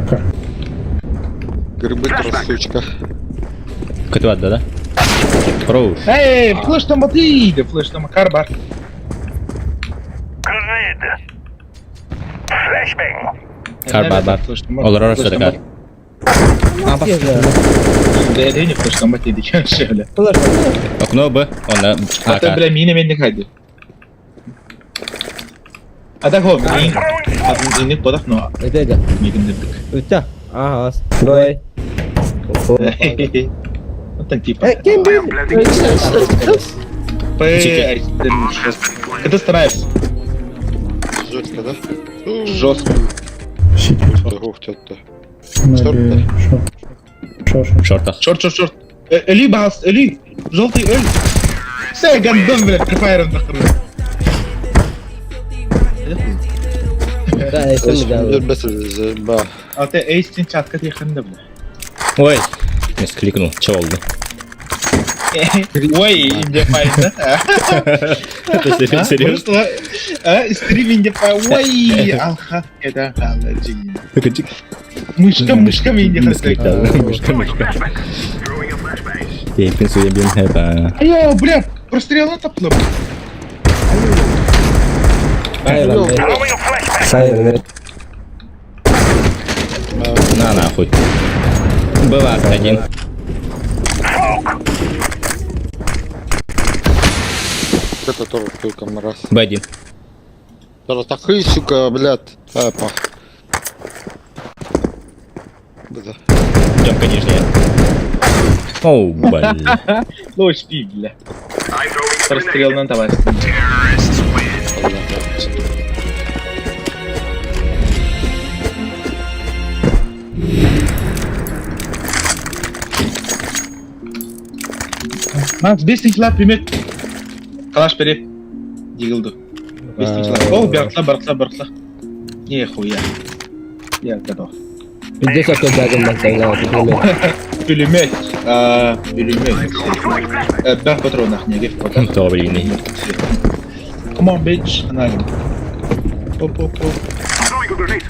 Грибы, трясучка. Көтүп да, да? Хорош. Эй, флеш там батыйды, флеш там кар бар. Grenade. Flashbang. Кар бар бар. Олар арасында кар. Дәйдәйне флеш там батыйды екен шеле. Окно Б, онна Ата А. бля мина мен хайды. Ата хо, мин. Атын инек бодах но Это мигин дедик. Үтә. Ага. Бой. Оттан типа. Э, кем бил? П. Это старается. Жестко, да? Жестко. Сити. Ух, тетя. Maybe short. Short, short. Шортах. Шорт, шорт, шорт. Эли, бас, Эли. Желтый Эль. Все, гандон, бля, прифайром нахуй. Да, эсем да. Бес, ба. А ты эйстин чатка тихында, бля. Ой, мен кликнул, че oldu? Ой, инде файн, да? Это серьезно? А, стрим инде файн. Ой, алхат кеда хала джин. Мышка, мышка инде хата. Мышка, мышка. Throwing a flashbang. Тейпин суебин это. Айо, бля, прострел на топло. Throwing a flashbang. На нахуй. Была один. Это тоже только мразь. Б1. Такой, сука, блядь. А, пах. Да. Демка нижняя. Оу, бля. Лошадь, бля. I'm throwing a grenade. Прострел на давай. Макс, бестинчи лап примет. Калаш бери. Дигилду. Бестинчи лап. О, бартла, бартла, бартла. Нихуя. Я готов. Пиздец, как я дагым мантаңна. Пулемет. Пулемет. Элбэх патронах негев пока. Тоҕо билигин Come on, bitch. Аналин. Оп, оп, оп. Throwing a grenade.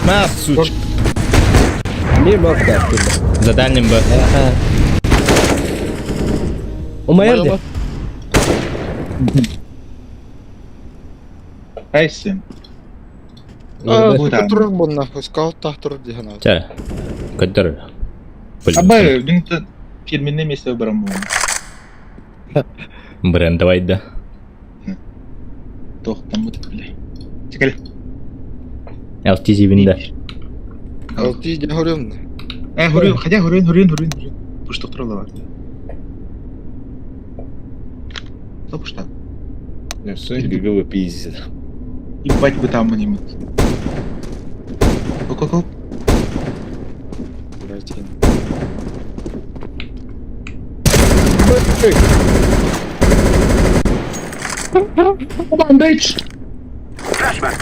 На, сучка. Мир мог да. За дальним Б. Умайар де. Айсен. Турар буолла, скаут турар дии санаабыт. Чэ, көрдөр. Абай, мин фирменное место выбрал. Бренд давай да. Тохтаммыт, бля. Чекали. LT зибинде. LT дьэ хоруйум. Э, хурин, хотя хурин, хурин, хурин, хурин. Пушток тураллар. Кто пуштак? Все, ГГВ пиздец. Ебать бы там они. Оп-оп-оп. Блядь. Come on, bitch! Flashbang.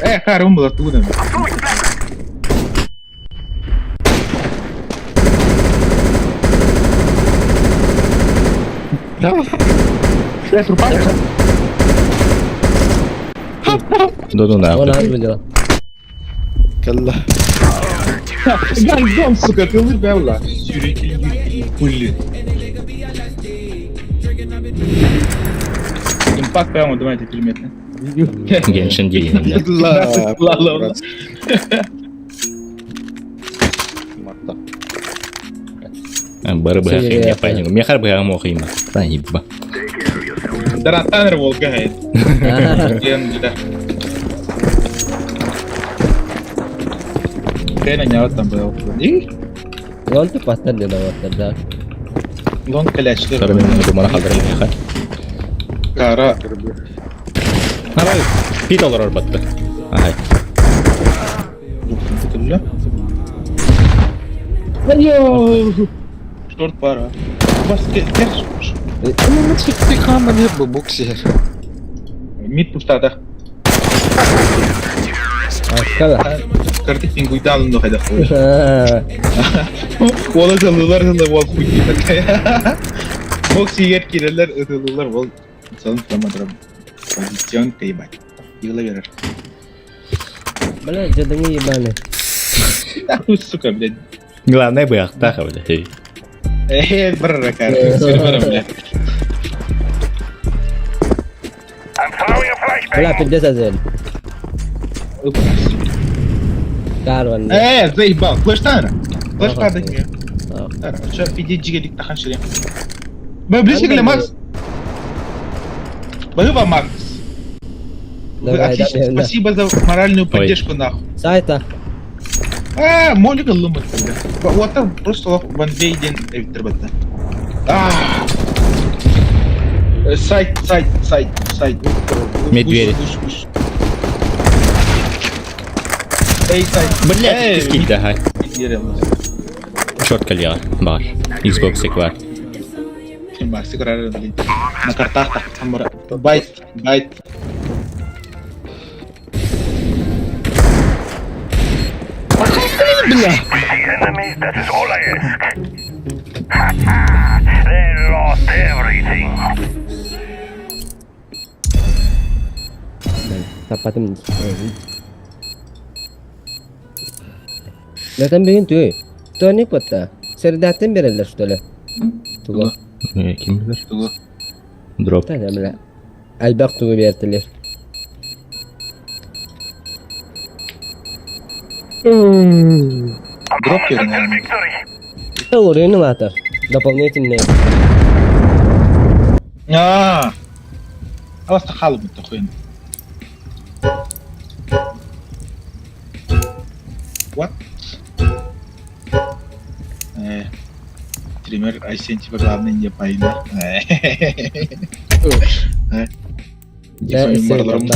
Э, харум был оттуда. I'm throwing flashbang. Э, трупак. Додуна. Он аз было. Кэллэ. Гандон, сука, ты улыбела. Хули. Импакт прямо, давайте переметно. Геншин дии. Ла. Ла-ла-ла. Марта. Бары быһа химия панигу. Мехар быһа мохима. Танибба. Даратанер волга гает. Лен, да. Кайна не там был. И Он ты пастар не давал да. лон каляч. Второй думара халдар меха. Кара. Арай, пит олорор батты. Ай. Шторт пара. Бас Ты хама не бу буксер. Мид пустата. Аскала. Карты пингуйдан но хайда хуй. Ола залылар залы ол хуй такая. Бокс егер кирелер ытылылар ол салын промадрам. Позицион ебать. Йыла берер. Бля, дедыңы ебаный. Нахуй, сука, блядь. Главное быһахтаах бля. Э, бррр, карты. блядь. I'm throwing a flashbang. Бля, пиздец азель. Карван. Э, заебал. Флеш тайна. Флеш тайна. Ага. Чё, пиди джигелик тахан шире. Бля, ближе к Макс. Спасибо, Макс. Вы Давай, отлично. давай, да. Спасибо за моральную поддержку, нахуй. Сайта. А, молик лымыт, бля. Вот там просто лох ван вейден эвитербетта. А. Сайт, сайт, сайт, сайт. Медведь. Гусь, гусь, гусь. Эй, сайт. Блядь, Эй, кискит ага. медведь. Шорт калья. Бар. Xbox бар. Макс, играли, блин. На картах так, там байт, байт. The enemy, that is all I ask. Ha They lost everything. Тапатым. Zaten benim tüy. Тоник батта. Сердаттан берелер что ли? Тугу. Ким билер? Тугу. Дроп. Та бля. Альбак тугу бертилер. Дроп Until берген. victory. Лорен латар. Дополнительные. А. Аласта халып бітті хуйын. What? Триммер Айсен типа главный не пайда. Да, Бараларым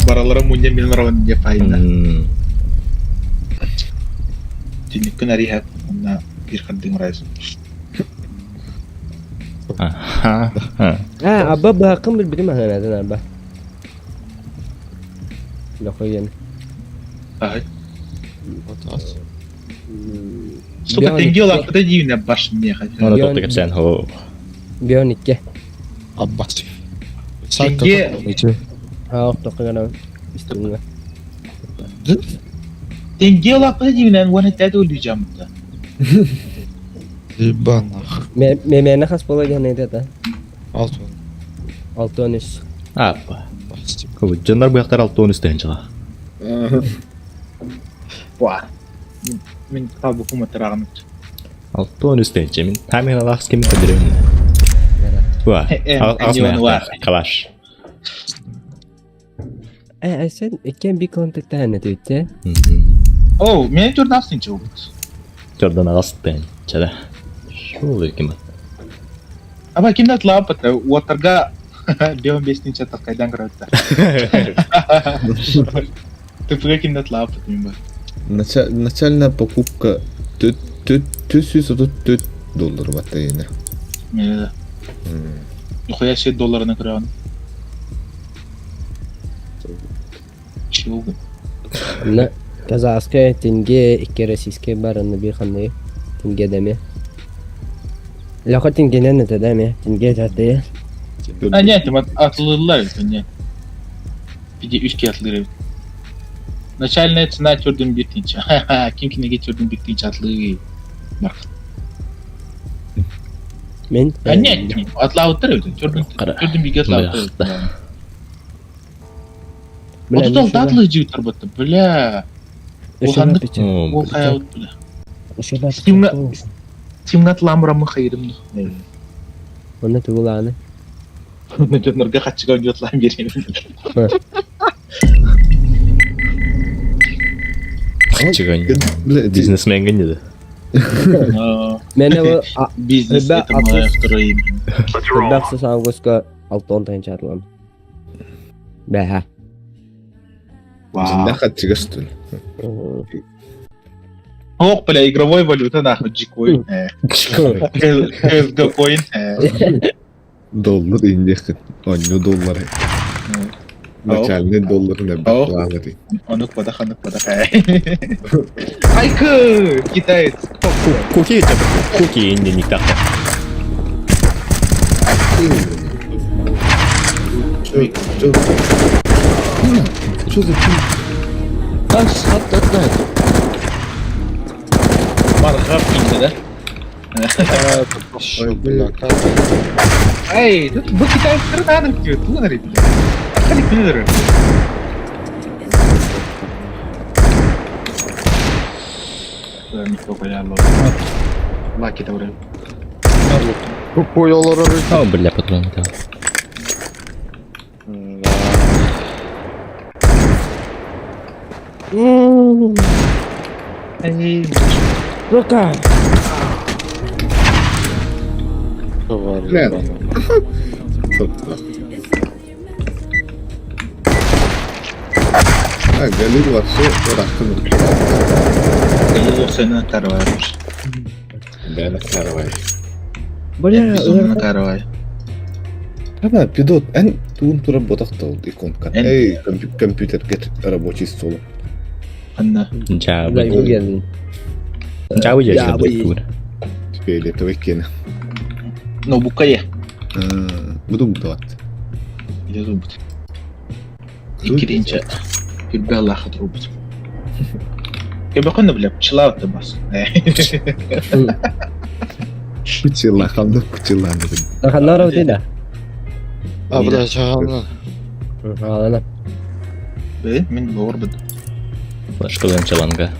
бараларым мунья мен не пайда. Түнүккүн ариха на бир кандың райс. Аха. А, аба бакым бил билим ахана аба. Лохойен. Ай. Сука, тенге улааппыта диибинэ башня Оны тоқты кэпсээн хо. Бион икки. Аббас. Тенге Аа, охтоххо гана истиҥҥэ. Тенге улааппыта диибинэн уон этэ өлүүжаммыта. Ебанах. Мемene хас буола диэн ыйда Алтын. 6-13. Аппа. Дьоннор быахтар 6-13 тыһынчаҕа. Уа. Мин табухум атырааҕын. 6-13 тыһынча. Мин хамин алахс ким көдөрөмүн. Уа. Аас Калаш. Э, sen иккен bir контакттаан этибитте. О, мен төрден чылбыт. Төрдөн ағас тыһынча да. Шул ким. Аба кимде атлаап уоттарга беон бестинче такайдан көрөттө. ТПГ кимде атлаап мен бар. Начальная покупка 434 доллар батарейна. Мен Нихуя себе долларына көрөөн. Чего? На казахская тенге, икки российская бар, аны бир ханны тенге деме. Лаха тенгенен это деме, тенге таты. А нет, атлылар это нет. Пиди үчке атлыр. Начальная цена төрдүн бир тинче. Ким кинеге төрдүн бир тинче атлы бар. Мен А нет, атлаабыттар эбит. Төрдүн төрдүн бирге атлаабыттар. Отут алты атлы жигиттер бытты. Бля. Улхандык ол хаябыт бля. Стимга атламырамы хайырым. Оны тугулааны. Жонорго хатчыга атлам берем. Чыган. Бизнесмен генде. Мене бу Бизнес это мое второе имя. Let's roll. Баксы августка 6 тайын чарлам. Бәһә. Вау. Хатчыга что ли? Ох, бля, игровой валюта, нахуй, G-коин. CSGO коин. Доллар индехт. Онну доллары. Начальный доллар не бакланыр. Онук падах, онук падах. Айкы, китаец. Куки куки инде никтах. Чё, чё? Что за Мархаб инде, да? Ой, бля, как? Эй, тут бу китаецтер надо тебе, тунары, бля. Хали күнүлөр. Лаки тавры. Тупой олар О, бля, патрон. Эй, Рука. Бля. Собственно. А, Галил вообще рахтын. Галил сені карвай. Да, карвай. Бля, Безумно карвай. Аба, пидот, эн туун тура ботактал иконка. Эн- Эй, компьютер, get рабочий стол. Анна. Жабы. Бля, Жабы Жабы. жабы. Фиолетовый кен. Ноутбукка е. Буду мутовать. Или робот. Иккиринче. Күлбе Аллахат робот. Кебеконна бля, пчела вот бас. Пчела, хамда пчела. Ханнар да. А, бля, чағана. Алана. Бе, мен лор бит. Флешкалын чаланга.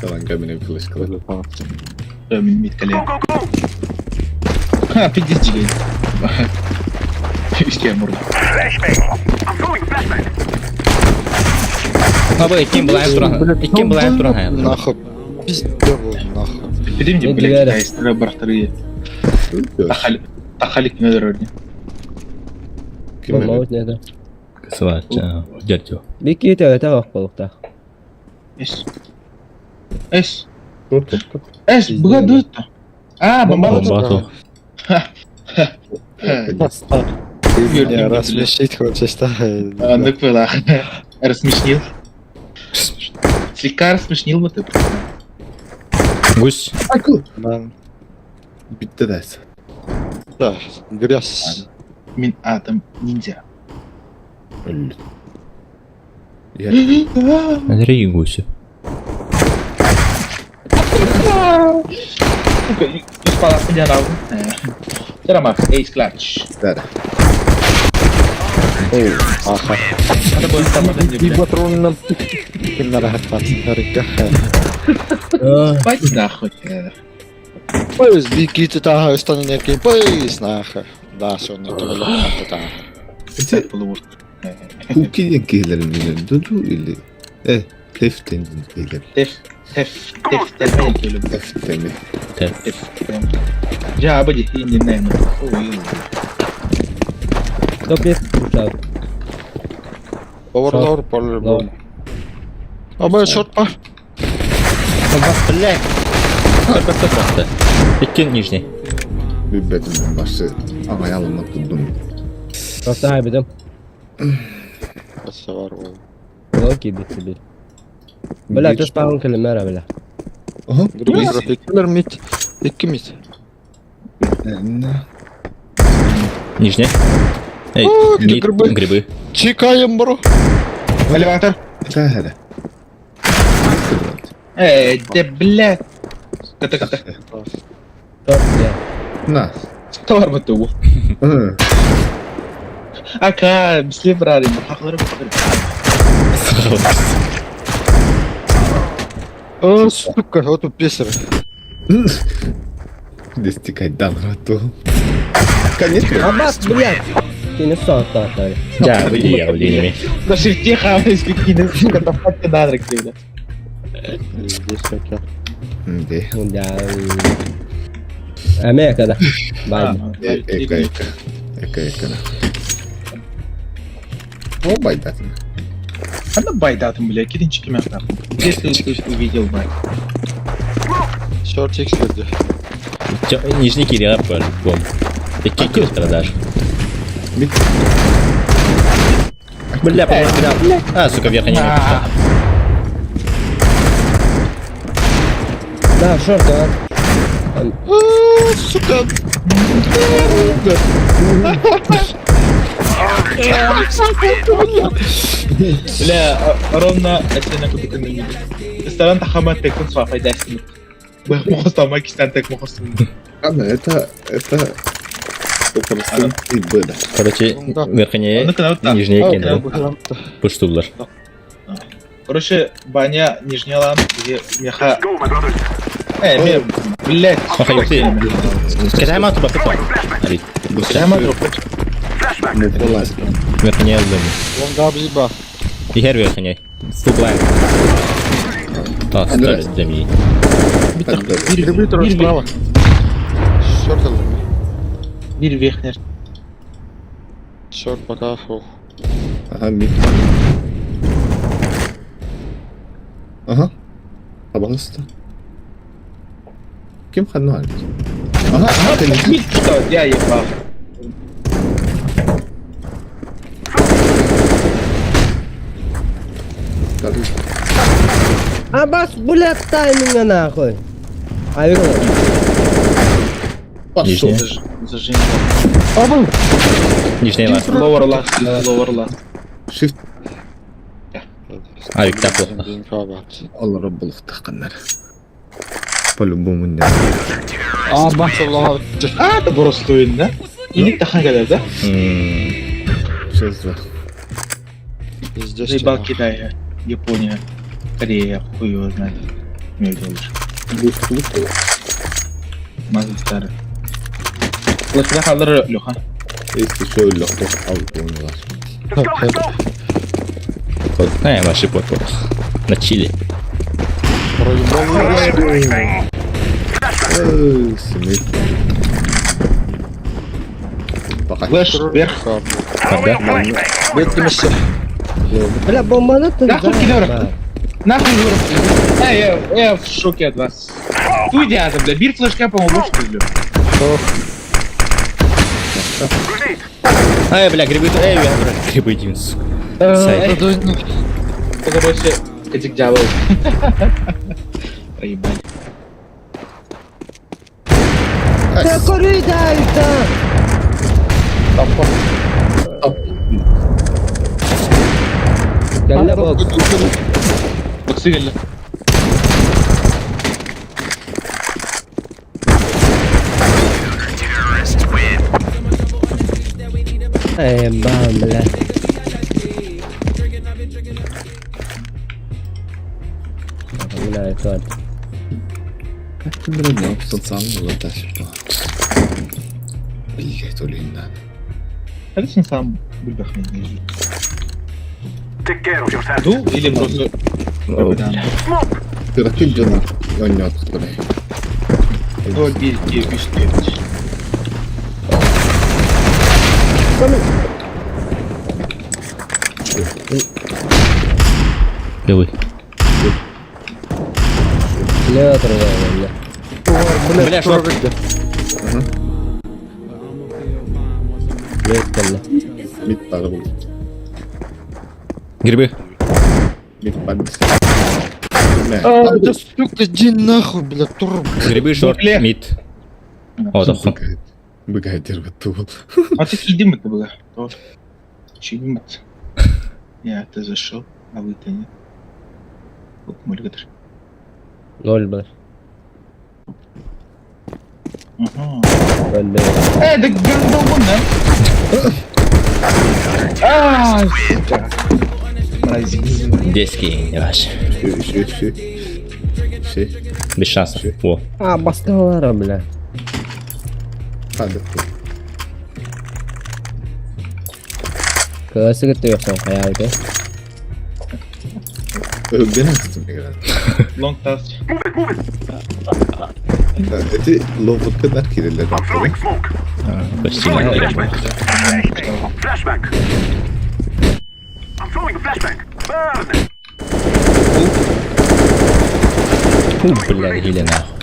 Чаланга менен флешкалар. Мен миткале. Go, go, go. Ха, пиздец жигей. Үске мурда. Flashbang. I'm throwing flashbang. Аба, иккен булайым туран. Иккен булайым туран. Нахуй. Пизде был, нахуй. Билим Мен бля, дибәрі. китайстар барахтары. Тахали, тахали күнөлөр өрне. Ким не да. Кысыбача. Жертю. Бики төтө бак болукта. Эс. Эс. Эс, буга дут. А, бомба. Бомба. Не, рассмешить хочешь, да? Андык была. Рассмешил. Слегка рассмешнил бы ты. Гусь. Да. Bitti ders. Да, грязь. Мин атом ниндзя. Өллүт. Я Андрей гуси. Сука, испала хуйня Терамах, эйс клатч. Да. Аха. Надо было там И патронным. Кимнара хаттар. Пойди нахуй. Пойс, биките таха, ыстанын пойс нахуй. Да, сонно тугулах таха. Ити Куки киһилэрин билэн дуду или э тефтен киһилэр. Теф, теф, теф, теф, теф, Тефтеми. теф, Жаба дии, иннинэ. Топ мид пушат. Оверлор, по-любому. Абай, шорт па. Бля. Стоп, Икки нижний. Билбэтим басы аҕай тудум. Просто хайбытым. Бар ол. Локи битти Бля, ты спаун кэлимера, бля. Ага. Иккилер мид. Икки мид. Нижний. Эй, О, мид, грибы. грибы. Чекаем, бро. Элеватор. Тәһәрә. Эй, да бля. Ката ката. Топ, бля. На. Товар бы ту. Ака, бисле брали, хақлары бітір. О, сука, вот тут песер. Дестикайдан рату. Конечно. Абас, блядь! Ты не соттар, Да, выйди, я выйди. На шифте хавай, какие сука, там фатки надрак, бля. Здесь как я. Де. Да. Америка, да. Бай. Эка эка. Эка эка. О, байдатын. Она байдатым, бля, киринчики мяхта. Где ты увидел бай? Шорт икс берди. Нижний кириға по-любому. Икки кириқтара даже. Бля, бля. А, сука, вверх не пошла. Да, шорт, да. О, сука. Бля, ровно әсенә күтәкән Ресторан тахамат текун суафай дәсен. Мохостама кистан тек мохостам. Ладно, это это это быда. Короче, верхние, нижние кинул. Пуштулар. Короче, баня нижняя лан, где меха... Э, ме, блядь. Охай, ты. Кидай мату бапы. Ари. Кидай мату. Верхняя зона. Он габзиба. Ихер верхняя. Фуглайн. А, стали земли. Грибы тоже справа. Шорт Бир верхняя. Шорт пока. Фух. Ага, мид. Ага. Пожалуйста. Кем хануаль? Ага, ага, ты Мид что? Я ебал. Абас, блядь, тайминга нахуй. Авик. Нижняя. Зажим. Нижняя ласт. Lower last, lower last. Shift. Авик, так плохо. Allah Rabbul таққаннар. По-любому не. А, бах, А, это просто да? Или тахан да? Сейчас за. Здесь. Заебал Китай, Япония, Корея, хуй его знает. Мне лучше. Мазы старый. Лучше халыр Леха. Если что, легко алып Э, ваши вот На чили. Флэш вверх. Когда? Бля, бомба на Нахуй кидер. Нахуй Э, я в шоке от вас. Туй бля, бир флешка, по-моему, лучше, бля. Ай, бля, грибы, эй, бля, грибы, один, сука. Сайт. Короче, Кыдьык дьаабы. Проебали. Да көрүй да это! Кэллэ бок. Боксы кэллэ. Э, бам, бля. Напоминаю, тот. Блять, Олина. Алисин сам бульбахнет. Take care of yourself. Ду или просто... Кыракый дьон оонньоотохторой. 0, 1, 2, 3, 4. Белый. Бля, бля. Бля, шорт. Бля, бля. Мид тагыл. Грибы. Мид панс. А, да сука, иди нахуй, бля, тур. Грибы, шорт, Бля. мид. О, тоххун. Быгайдер баттуул. А ты кидим это было? Чидим это. Я-то зашел, а вы-то нет. Вот мульгатр. Ноль, бля. Ага. Ноль, бля. Э, да гандон, да? А, сука. Мразь. Детский, не ваш. Все, все, все. Все. Без шансов. О. А, басталара, бля. Хада. Кыласы кытты yoxsan хаябыты. Өлгөн астым игран. Long task. Эти ловутка дар кирелер. Throwing smoke. Почти не Flashbang. Flashbang. I'm throwing a flashbang. Burn. Фу, бля, гили нахуй.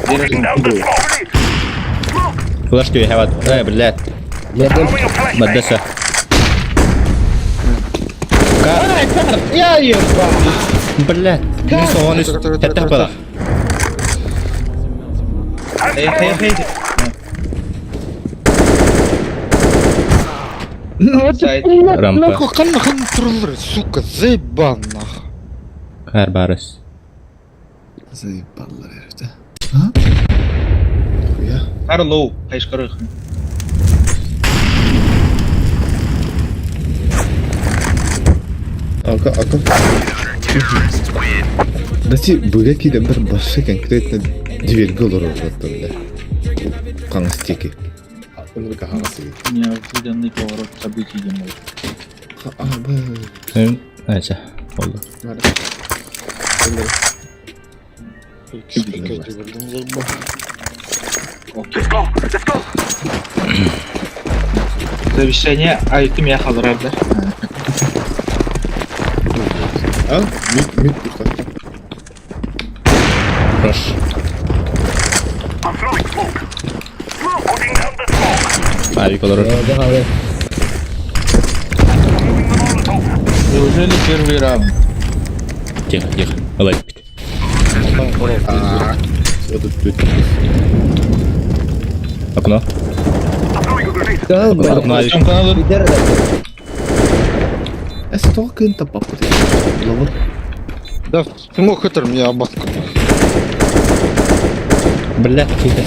Putting down the smoke. Grenade. Smoke. Флешки хават. Э, блядь. Бердим. Throwing a flashbang. Мадеса. Я ебал. Блядь. Ну, он из... Это было. Эй, эй, эй. Сайт. Рампа. Нахуй, ханна ханна турлар, сука, заебал нахуй. Карбарыс. Заебаллар эрте. А? Я. Харлоу, хайшкарых. Ака, ака. Дати быга кире бір башы конкретно дверге олар орготто бля. Қаңыз теки. Өніргі қаңыз теки. Неожиданный поворот событий демой. А, б. Айча. Oldu. Окей. Let's go. Let's go. Завещание, а это меня халрар, да? А, мид, мид пушта. Рош. I'm throwing smoke. Smoke. Putting down the smoke. Авик олорор. Oldu халы. Throwing the Molotov. Неужели первый раунд? Тихо, тихо. Ылай. Вот тут. Окно. I'm throwing a grenade. Кал, бля. Окно, авик. Чем канал? Бидер да. Эс тоқын тапап. Ловут. Да, ты мог это мне обатку. Бля, тихо.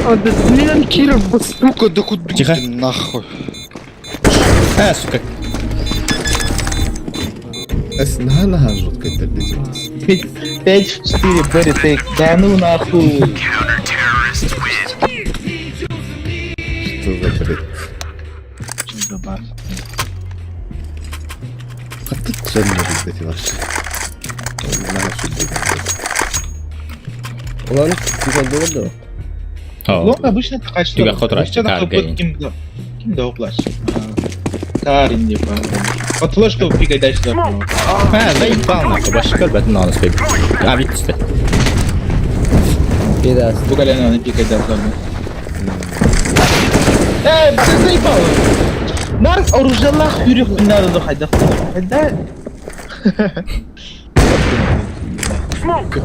А, да блин, Кирилл, сука, да куда Тихо. ты нахуй. А, сука. Эс наха наха жутко это 5 в 4, Берри тейк. Да ну нахуй. Что за бред? Что за бас? Хатты жаннар эти ваши. Наха шутка. Улан, güzel oldu. О. Лонг обычно это качество. Түгә хотраш, каргайын. Ким да уплаш. Карин не по. Вот флешку пикай дальше да. А, заебал нахуй. Башка бәтін алыс бей. Авик түсті. Biraz. Бу коляна пикай дальше. Э, ты заебал. Нарк оружиялах үрөх надо да хайда. Хайда. Smoke.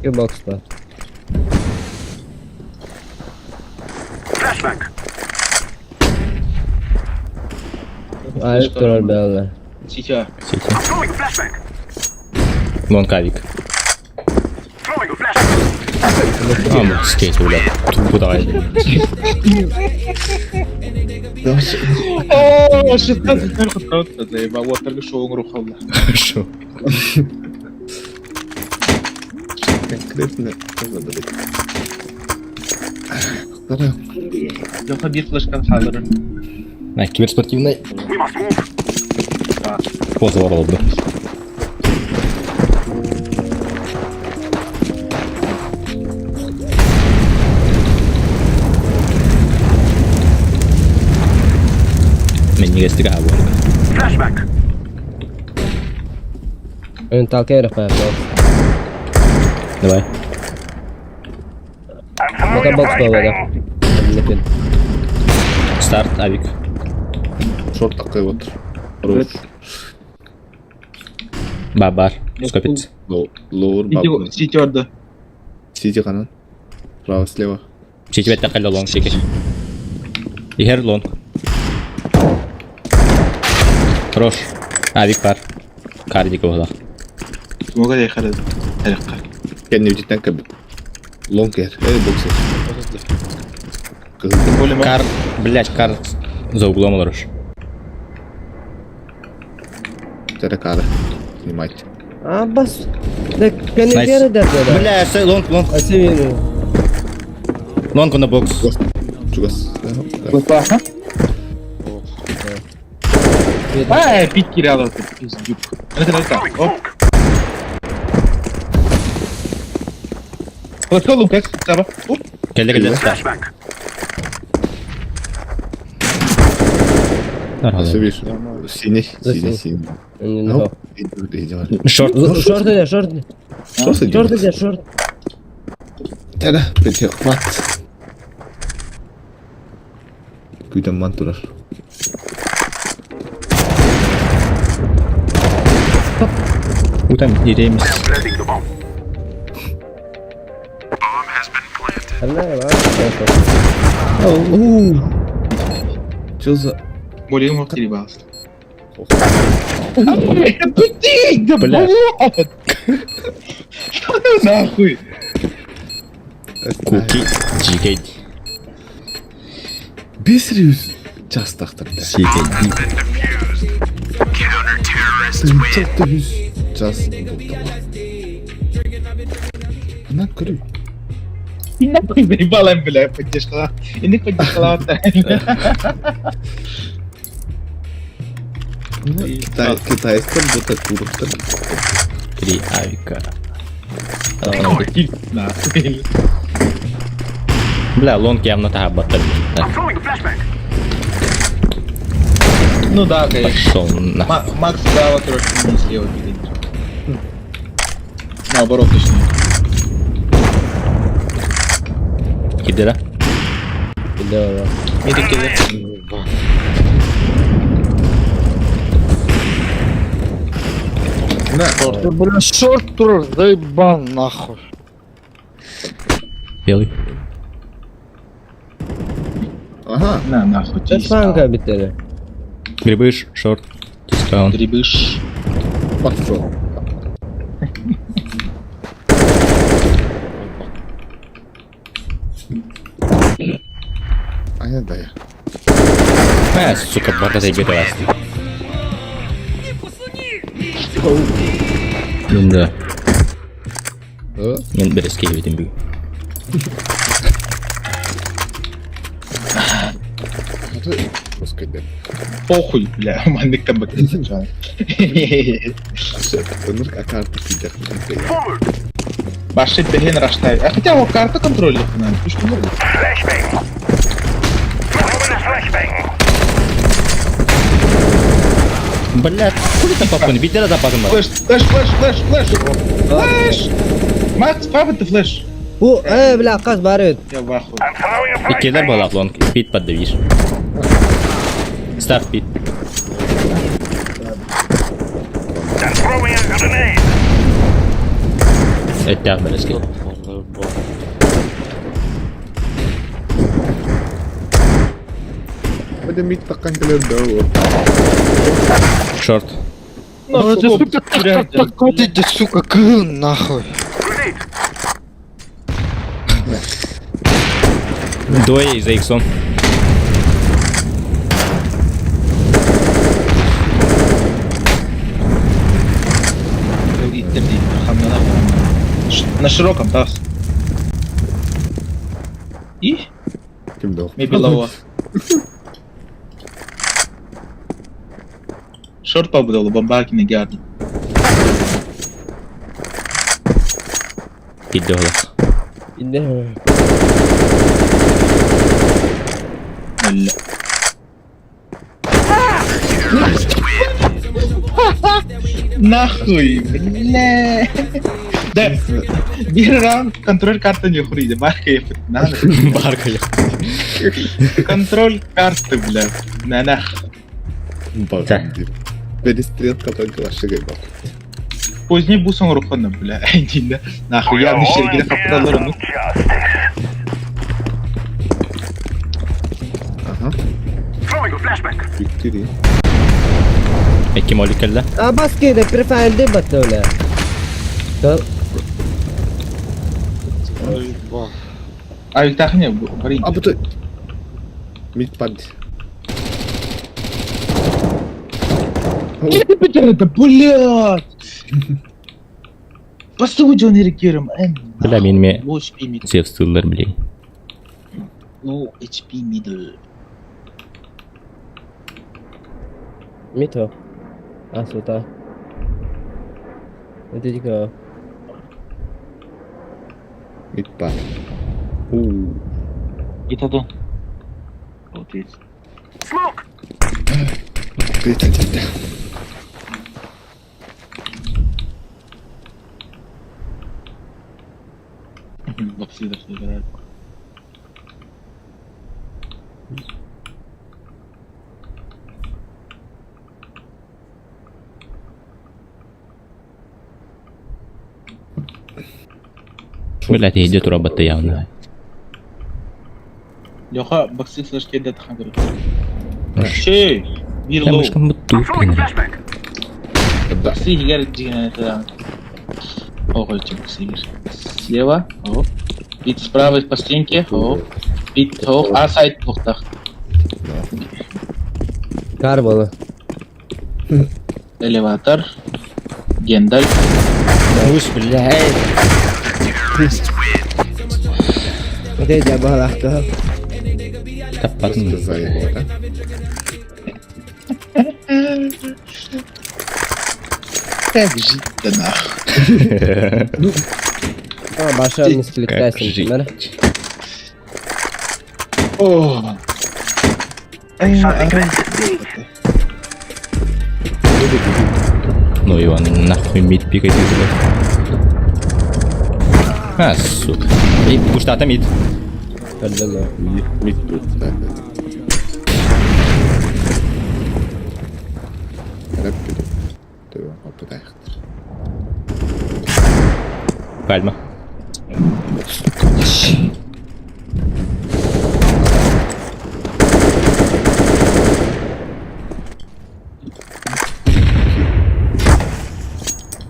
Икки бокс бар. Flashbang. Айып турар бэллэр. Сейчас. Сити. I'm throwing a flashbang. Лонг авик. Throwing a flashbang. А, ну, скейт, бля. Тупо давай. О, 16 0 заебал. Вот только что он рухал. Хорошо. Конкретно блядь. Вторая. Леха бир флешкан халырын. На, киберспортивный. We must move. Поза олорду. Мен негестик аға болды. Flashbang. Ön талкай эрэ бокс. Давай. I'm throwing Пока a бокс буолла. flashbang. Лепин. Старт, авик. Шорт такой вот. Хорош. Бабар. Скопец. Лоур баб. Сити орда. Сити канан. Право, слева. Сити бетте қалда лонг секе. Ихер лонг. Хорош. Авик бар. Кардик оғла. Смога я халыр. Тарикка. Кенни үтіттен кәбі. Лонг ер. Эй, боксер. Кызыл. Кар, блять, кар за углом олорор. Тәрі кары. Снимайте. А бас. Да кэннигэр да да. Бля, сэ лонг, лонг. Асевин. Лонг на бокс. Чугас. Ага. А, пить киряло, ты пиздюк. Это это. Throwing Оп. smoke. Флешка лук, как саба. Оп. Келді келді. Старт. Flashbang. Все видишь. Синий, синий, синий. Ну. Шорт. Шорт иде, шорт. Что с Шорт иде, шорт. Тәрі, бітте, хват. Күйден ман турар. Утам иремис. I am planting the bomb. Она бар. Че за... Более мог перебался. Да Бля. блядь! Что ты нахуй? Куки. Жигейд. Бесірюз час тақтыр. Сигейд. Тынча час бұлтама. Ана көрі. Нахуй заебала, бля, поддержка. Иди поддержка. Китайстар бұта курықтар. Три авика. Нахуй. Бля, лонг явно таға баттар. I'm throwing a flashbang. Ну да, конечно. Пошел на. Макс справа, короче, не слева бегает. Наоборот, точнее. Киді да? Да, да. Мидик келе. Да, бля, шорт турар, заебал нахуй. Белый. Ага. На, нахуй. Фанка биттери. Грибыш, шорт. Дискаунт. Грибыш. Пошел. Аня да я. А, сука, барда зайбет аласты. Да. Мен бір іске жібетем бүгін. Пускай Похуй, бля, маннык там бактерия. Өнір карта кидер. Forward. Башит бehen раштай. А хотя его карта контроль надо. Пусть не Flashbang. Throwing a flashbang. Бля, хули там папканы? Битер запасым бар. Флэш, флэш, флэш, флэш, флэш. Флэш! Макс, папа, ты флэш. Бу, э, бля, каз бар бит. Я в ахуе. I'm throwing a Иккелер flashbang. балақ лонг. Пит поддавишь. Старт пит. I'm throwing a grenade. Эттээх бэлэски. Hadi mid takkan keler да. Шорт. Ну это сука, ты, сука, кыл нахуй. Двое за иксом. На широком, да. И? Ким да. Maybe lower. Шорт побудал, бомбарки на гарден. Кидде олох. Инде. Бля. Нахуй, бля. Да, бир раунд контроль карты не хуй, барка я надо. Барка я. Контроль карты, бля. На нах. Перестрелка только ваша гайба. Поздней бусон рухана, бля. Иди, нахуй, We я are не all щергеля in хапталар, ну. justice. Ага. Throwing a flashbang. Виктори. Эки молик кэллэ. А баски да префайлды баттаула. То Ой, ба. А Виктахне, барин. А бу Мид пад. Это, блядь! Постой, он реагируем. Бля, мин ме Low HP mid. севстыллар блин. Low HP middle. мито. А сута. Это дико. Мид пад. У. Это то. Вот есть. Smoke. Ты. Боксы дошли, играют. Бля, ты идет роботы явно. Леха, боксы флешки дат хангер. Шей, бир Я лоу. мышкам бутту. Throwing a flashbang. Да. Боксы играет это. О, короче, боксы играет. Слева, о. Бит справа по стенке, о. Бит, о, а сайт пухтах. Кар было. Элеватор. Гендаль. Уж, бля. Вот это я балахта. Таппатын. Сказали, да? Как жить-то нахуй? А, баша не Как скликайся, жить? например. О. Ну его нахуй мид пикает, блядь. А, сука. И пуштата мид. Пардон. Мид мид тут, да. Рапид. Ты опыт. Пальма.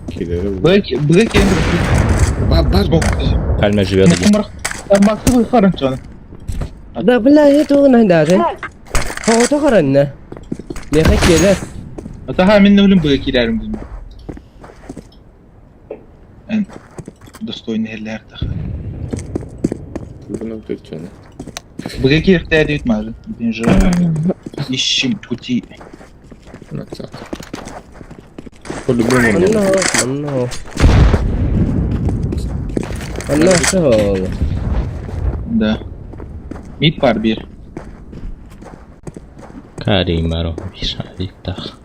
Киллеры. Блэк, Блэк Эндер. Бар бар. Пальма живет один. Максим Харанчон. Да, бля, это он даже. О, то харанна. Не хотели. Атаха мен өлім Блэк ирәрім деймін. Ән достойный ерлер таха. Bunu причина. Блэк иртә дейт мажы. Мен же ищем пути. Назад. По-любому. Онно, онно. Онно шоу. Да. Мид пар бир. Каримаро. Вишалитах.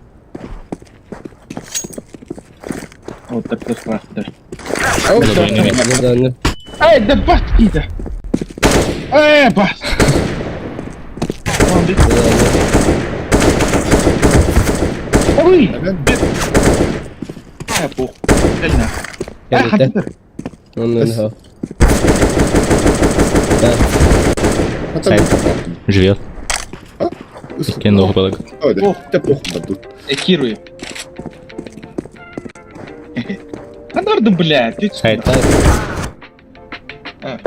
Вот так так. Да, Ай, да бас киді. Ай, бас. Ой, А, пох. Реально. А, Кэлитэ. Оннун хо. Сайт. Живет. Иккен лох балык. Ой, да. Да похуй дадут. Экируй. Анардо, блядь, ты Сайт. А,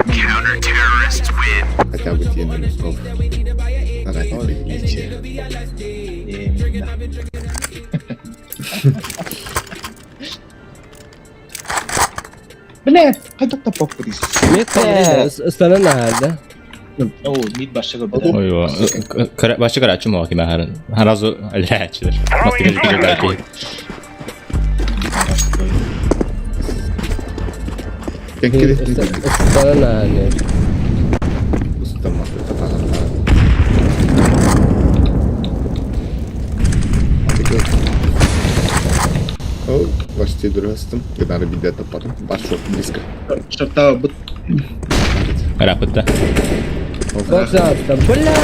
Хотя бы тебе намеков. Ради приличия. именно. Блядь, қайда тапап көресіз? Ыстанан аһарда. О, мид башыгы, блядь. Ой, башы карачы мо киме харын. Харазу әләчилер. Конкретно Ыстанан аһарда. Устаматы. О, почти дурастым. Генары бидет потом. Башок близко. Шарта быт. Рапытта. Пожалуйста, бля.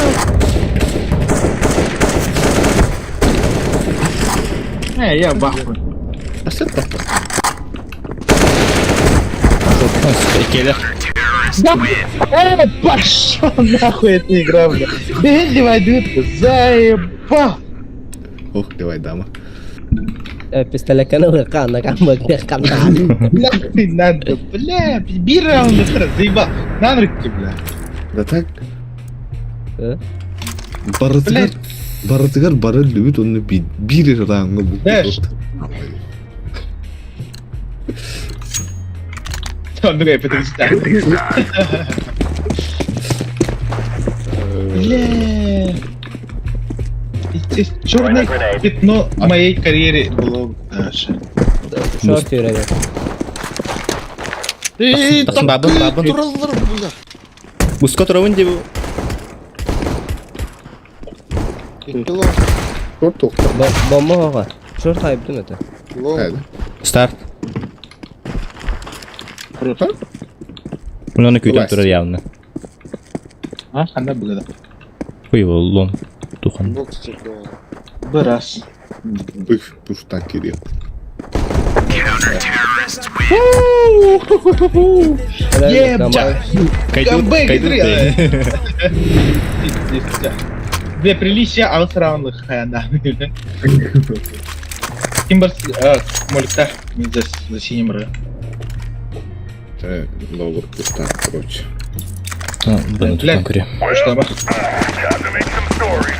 Я в ахуе. А что это? Келе. Пошел нахуй эта игра, бля. Бенди войдут, заебал. Ох, давай, дама. Пистолет канна канна. Нахуй надо, бля, бир раунд заебал. На руки, бля. Да так. Э? Барытыгар, барытыгар бары любит, он бир рангы бу. Знаешь. Андрей, подожди. Бля. Черное пятно в моей карьере было дальше. Шорт yürüyor. Тахсын бабын, бабын. Буска туравын деп. Шорт тоқта. Бомба хоға. Шорт айыптым это. Старт. Мынаны күтіп тұрар явно. А, она была. Ой, лон. Тухан. Бір раз. Бых, пуштан керек. Ебча. Кайдут, Камбэк, кайдут. Две приличия, а вот раундах хаяна. Кимбер, моликта, не за, за синим ры. Ловер пуштан, короче. Бұны Бля. tutан көре. Что ба? Time to make some stories.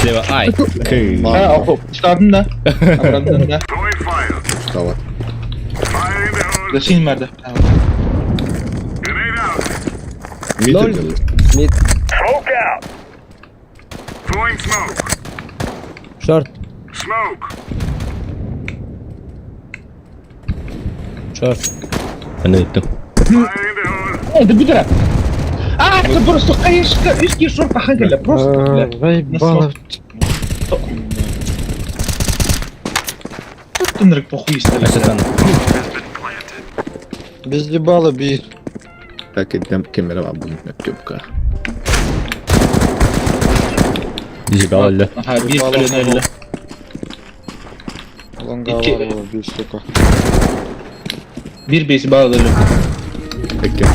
Слева, ай. Кы. А, охо, штадын да. Обратно да. Throwing fire. Пуштават. Fire in the hole. За синим да. Grenade out. Ноль. Мид Мид. Smoke out. Throwing smoke. Шорт. Smoke. Шорт. Бұны өттім. Fire in the hole. Это бедра. А, это просто хаешка, ишки шорт ахангеля, просто, бля. Заебало. Тынрык похуй стали. Асатан. Без ебала бей. Так, идем камера вам будет на тёпка. Зибал әлі. Ага, бир колено Лонга бей, сука. Бир бейс балл дали. Таким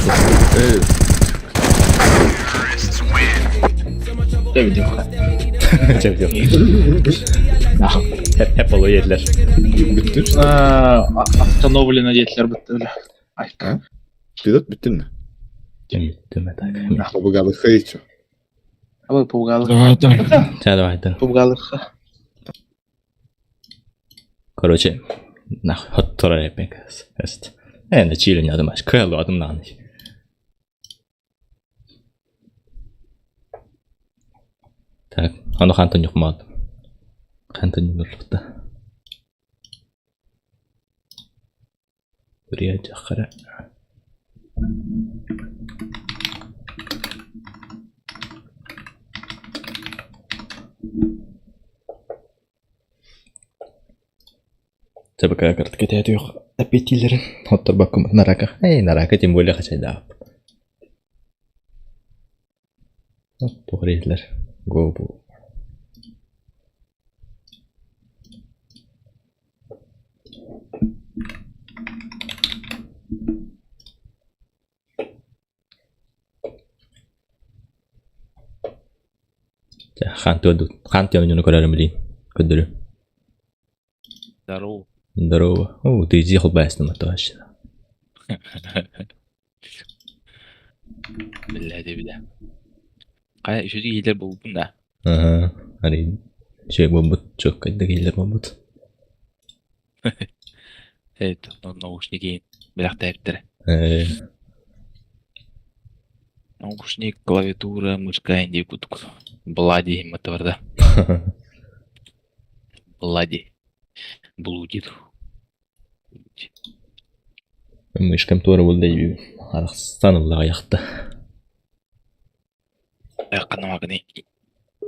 Давид. Жеп, жеп. Хеп, хеп болу еділер. Бүттүн что? Остановлено детлер бітті, бля. Ай, Пилот бүттүн. Бүттім, так. Побугалы хейчо. Абы пугалы. Давай, давай. Ча, давай, да. Пугалы. Короче, нахуй, хот турар епен кыз. Эст. Енді чилин ядым аш. Кыялы адым наны. Так, аны хантын юқмады. Хантын юқмады. Бурия жаққара. Табака картка тәтү аппетилерин. Хоттор баккум нарака. Эй, нарака тем более хачайда. Туғрилер. Гобу. Хаан тыаны көрөрүм билин көрдөрүм. Здорово. Здорово. О, ты иди холбайсың матош. Бля, бля. Кая үшүдү киһилэр булбун да. Ага, ари үчүгэй буолбут, чуоккайда киһилэр буолбут. Это наушники бэлэхтээбиттэрэ. Э, Наушник, клавиатура, мышка инди курдук. Блади барда. Блади. Блудит. Мышкам туора буолла дии арахсан ылла аҕыйахта. Айханамагыны.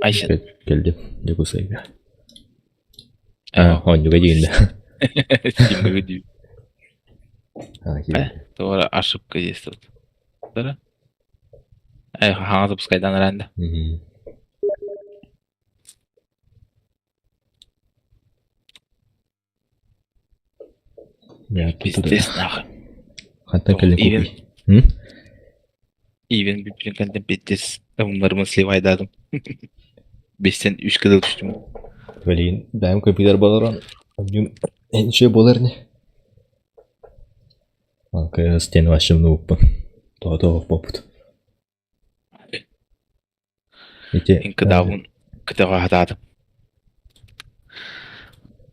Айша. Кэлдим Дьокуускайга. Аа, оонньууга диигин да. Стимҥэ дии. Туора ошибка есть тут. Да? Эй, хаҥа запускайдан эрэнде. Пиздец нахуй. Хантан кэлин Even, купи? even бүппүтүн кэннэ пиздец ымнарымын сливайдаатым. Бестен үс кыдыл түстүм. Блин, бэйэм компьютер болорон, онньум энче буолар ини. Кыыс диэн вообще умнубуппун. Тоҕо буолбут. Ити Ин кыдаабын кытэҕэ хатаатым.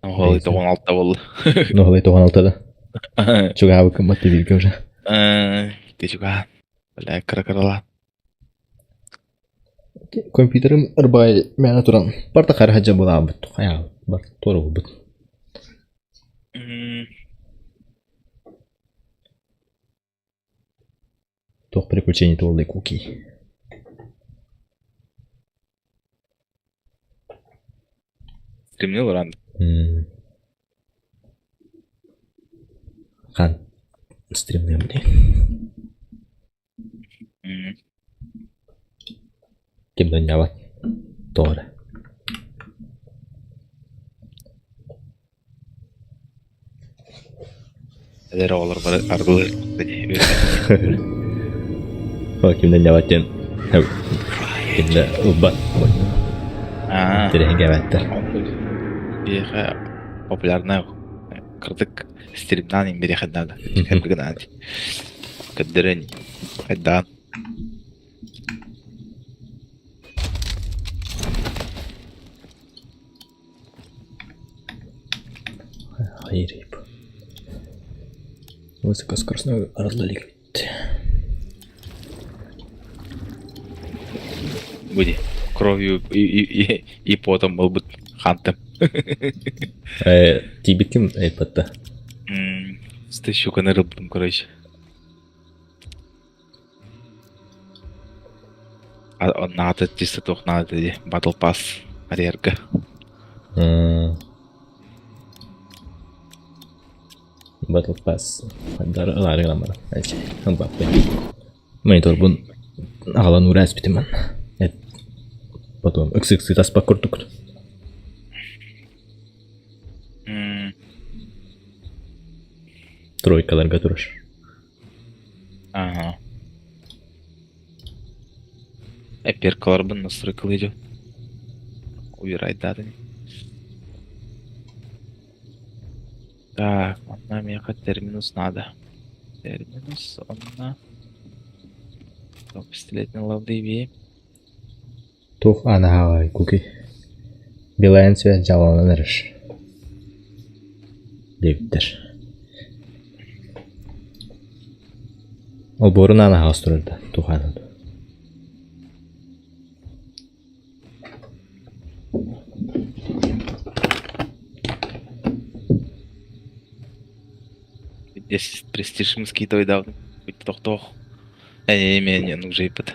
Оһолой тоҕон алта буолла. Ноһолой тоҕон алта да. Чугаабыккын бат бииргэ уже. Ити чугаан. Бля, кыра-кыралаан. Компьютерым ырбай мээнэ туран барта хара сылдьан булаабыт. Хайаабыт бар туора булбут. Туох приключение туоллай Куки? Криминал баран. Хан стримныам дии. Ким да ньабат. Тоҕо эрэ. Эдэр оҕолор бары аргылыыр Ким да ньабат диэн ким да ылбат. Интэриэһин кээбэттэр. Биһиэхэ популярнай кырдык стримнаан имбириэхэ наада. Көрдөрөн хайдаан Хайрip. Высокоскоростной арылла илик эбит. Буди кровью и, и, и, и потом ылбыт хантым. Э, тиийбиккин айпатта. Стащуканы ылбытым, короче. Наада чисто туох наада дии Battle Pass арыйарга. Battle Pass ылаары гынан баран ылбаппын. Мониторбун аҕалан уура эспитим манна. Потом ыксы-ыксы таспат курдук. Тройкаларга турар. Ага. Эппиэркаларбын настройкалыы дьон. Убирайдаатын. Так, онно миэхэ терминус надо. Терминус, онно... Пистолетный лавды Туох анаһаҕай куки Билайн связь дьааланан эрэр диэбиттэр. Олбуорун аан аһаҕас турар да туох аана дуо Здесь престиж москитой давно. Тохтох. Не, не, не, ну уже ипот.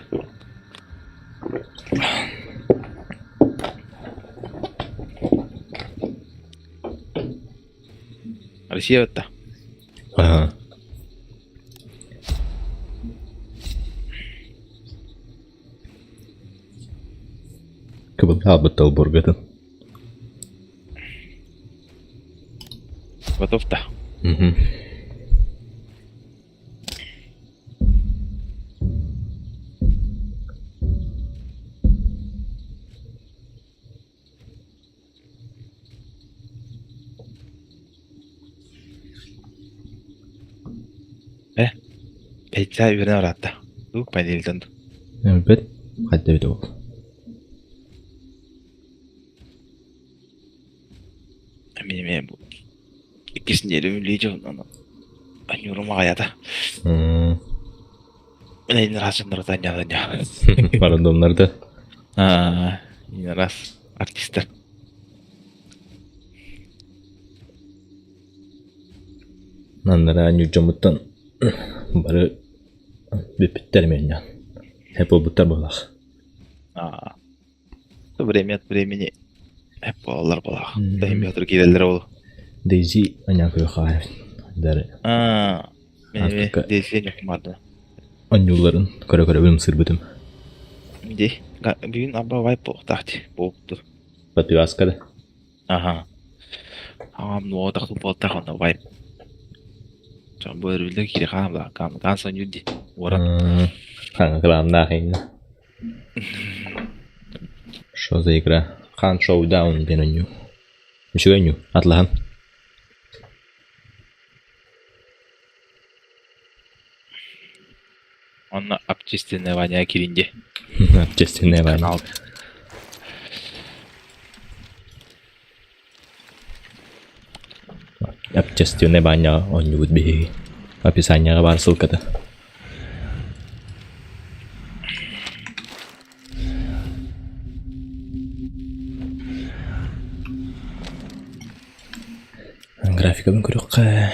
Россия это. Ага. Кыбыл хаалбыт олбуоргатын. Готов-то? Угу. Эйчаа үөрэн ыраатта. Дуу, понедельниктан дуу. Билбэт, хайда эбит ол. Мин эмиэ бу иккис неделя үлэлии дьон аньуурум аҕайата. Мин раз ньаня. Рандомнарда. Аа, раз артистар. Маннара ньурдьоммуттан бары бүппүттэр мэнньэн. Хэп буолбуттар буолах. Аа. Время от времени хэп буолаллар буолах. Тэһин бөтөр киирэллэр ол. Дейзи анян көрөхаар. Дары. Аа. Мен Дейзи ньукмарды. Онньууларын көрө-көрө ымсырбытым. Ди. Бүгүн абба вайп буолуохтаах буолупту. Подвязка да. Аха. Аҕам нуотах буолтах онно вайп. Дьон бу өрүллэ киири хаамла каан сонньур ди. Уоран. Хаҥа кылаамнаах инна. Что за игра? Хан Showdown диэн оонньуу. Үчүгэй оонньуу. Атлаһан. Онно общественное Ваня киирин дии. Общественное Ваня. Канал. Общественное Ваня оонньуубут биһиги. Описаниеҕа баар ссылката. Графикабын көрүөххэ.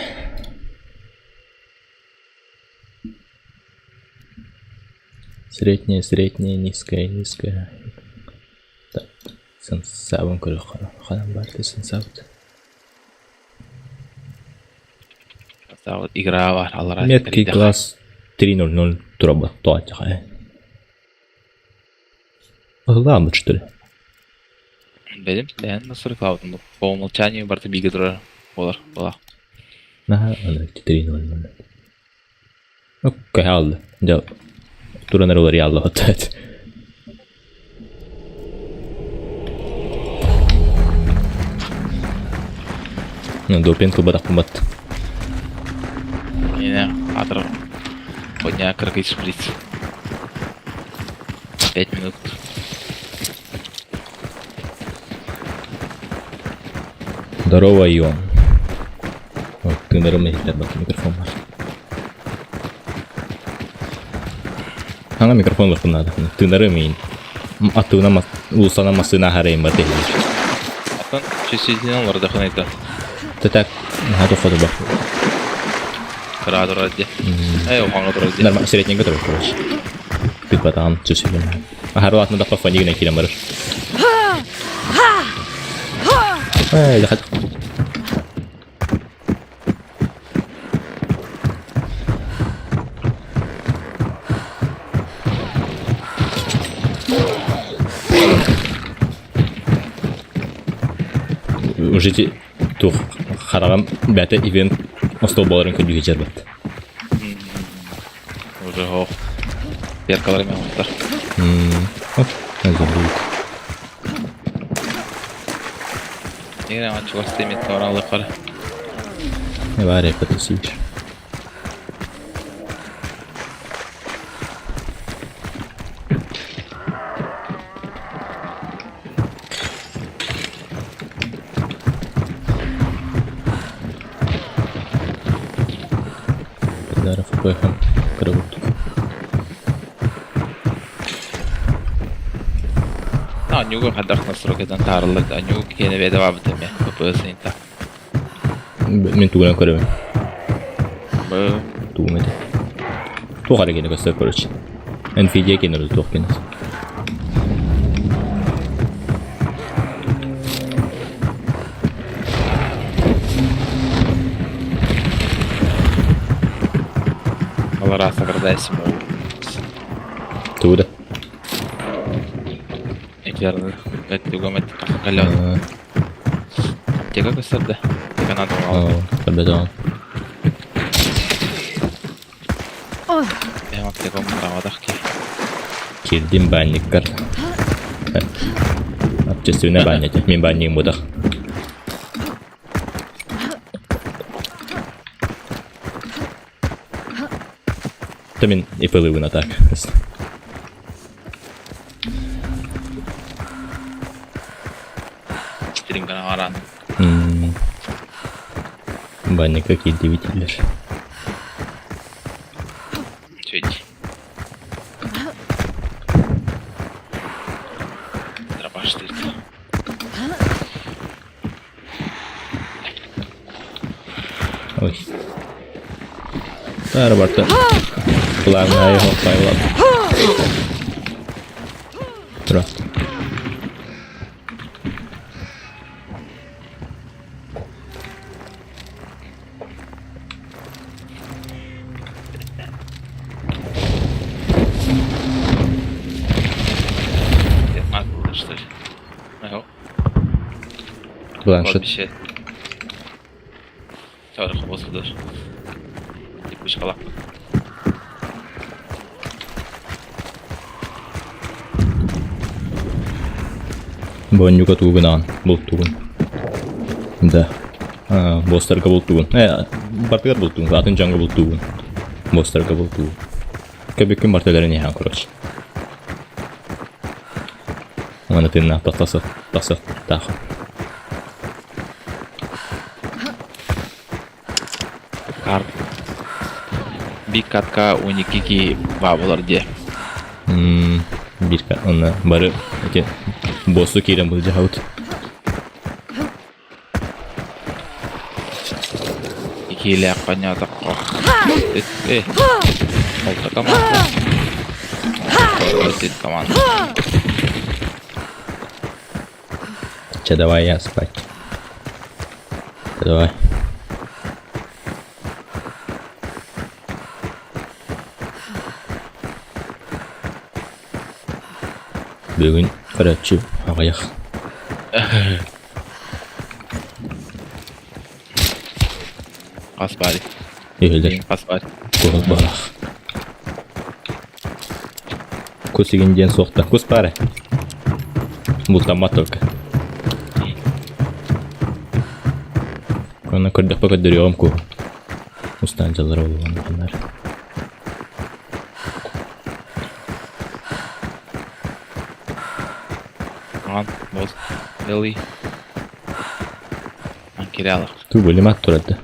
Средняя, средняя, низкая, низкая. Так, сенсабын көрүөххэ. Ханан баар сенсабыт? Вот игра бар аллара. Меткий класс 3.00 турабат тоатяха. Ылаамыт что ли? Бэлим, бэйэн настройкалаабытым по умолчанию барыта бииргэ турар буолар буолар. Наһаа аны 3.00. Окей, Дьэ, туран эрэ уларыйааллаҕыт. Допинг ылбатахпын бат. Миэнэ аатырар Подня кыракый шприц. 5 минут. Здорово, Ион. Вот, тыынарым иһиллэр бат микрофон бар. Ана микрофон лахпын надо. Тыынарым иин. Аттыгынан уулуссанан массыына аһарайын бат иһиллэр. Аттан чувствительный олордоххун Та так, наһаа тоххото бар. Кыра турар дии. Эй, ухаҥа турар дии. Нормально, средненько турар, короче. Тыыппатаҕым чувствительный. Аһарылаатына да фонигынан киирэн барар. Эй, дохат. Уже туох хараҕым бэйэтэ ивент остуол буоларын көрдүү сылдьарбыт. Уже оһох. Зеркалар эмэ оҥостор. Оп, забыл. Нигде чугас тиэмит оралыххар. Баар эппэтэ Пидоров ПХ круто. Анюга хайдах настройкадан таарыллар Анюга киэнэ бэйэтэ баабыт эмиэ ППС инта. Мин тугунан көрөбүн. Бу Тугум этэ. Туох эрэ киэнэ көстөр короче. Nvidia киэнэ туох киэнэ. Алара сакырдайсым ол. Тугу да. Эклерны өттүгөм каллон. Аптека көстөр да. Аптека надо ол. Көрбөтөм. Бэйэм аптекам барабатах ки. Кирдим баанньыккар. Общественная баня. Мин баанньыгым бутах. Это мин ИП-лыыбын а так. Стримгана харан. Банника киирдибит дииллэр. Чуть. Дробаш тыырда. Ой. Тары барта. Планай хоппайлап. Тура. Планшет. Бонньука тугунаан бултугун. Да. Бостарга бултугун. Э, бартыгар бултугун, атын дьоҥҥо бултугун. Бостарга бултугун. Көбүккүн бартыларын иһэн короче. Уонна тыыннаах тахса тахса таах. Кар Бик катка 12 ки баабылар диэ. Биир онно бары эти боссу киирэн былдьаһабыт. Икиилээх ханньаатахха. Э, алта команда. Төрт команда. Че, давай я спать. Давай. Бүгүн көрөөччү аҕыйах. Хас баар. Үһүлэр. Хас баар. Куһал баалаах. Кус игин диэн суохта. Кус баара. Бултаммат только. Онно көрдөхпө көрдөрүөҕүм куһу. Устаан дьаллара буолуон Аҕам, вот, Лили. Кирялах. Ту пулемет турар да.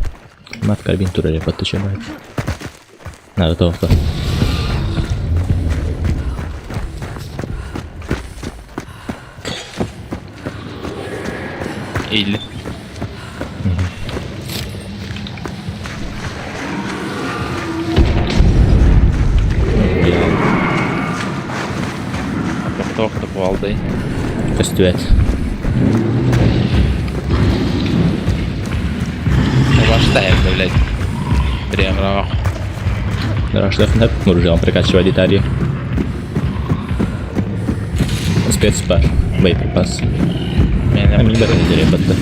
Мат карабин турар я подтачивает. Надо того. Или. Тохтоох буолдай. Көстүбэт. Баштайм, блядь. Прям Рашлах муржан прокачивать детали. Спецпар. Боеприпас. Мен бәрі батты.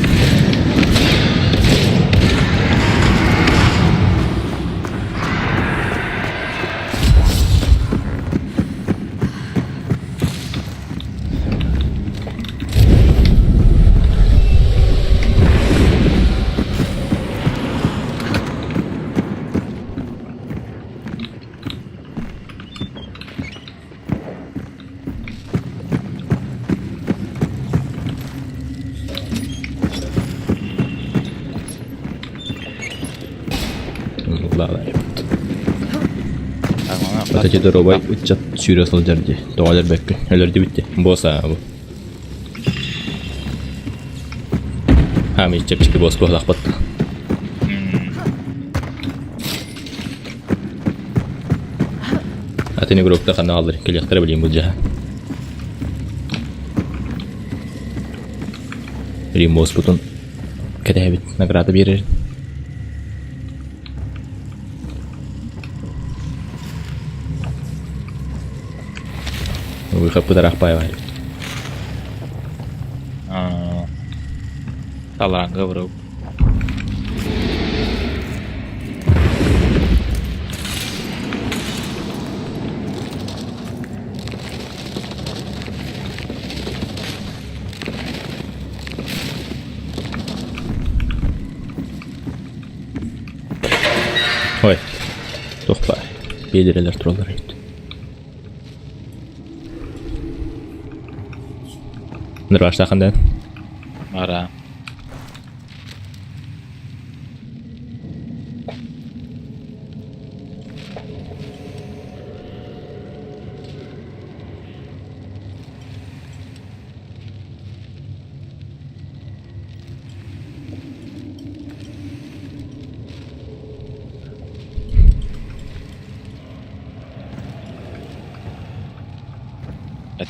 Отачы доробай ыччат сүүрэ сылдьар дии. Тоҕо өлөрбөккүн? Өлөрдүбүт дии. Босс аа бу. Хаамый чэпчэки босс буоллахпыт. Атын игроктар ханна хааллар кэлиэхтэрэ билигин былдьаһа. Билигин босспутун кэтэһэбит награда биэрэр. Выход пытарахпаева. Таланга бро. Ой, туох баар. Биэдэрэлэр тураллар эбит. Нырбаштаахын да? Мара.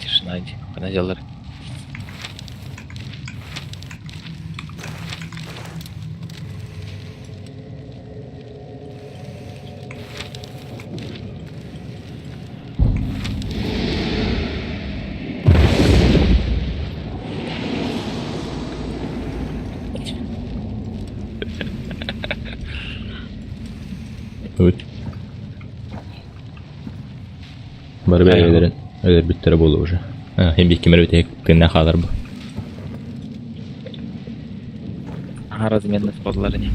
Тишина дии. Хана дьаллар. Evet. Бары бэйэлэрин өлөрбүттэрэ буолуо уже. Хим биир ким эрэ бүтэһик тыыннаах хаалар бу. Аһара разменность буоллар ини.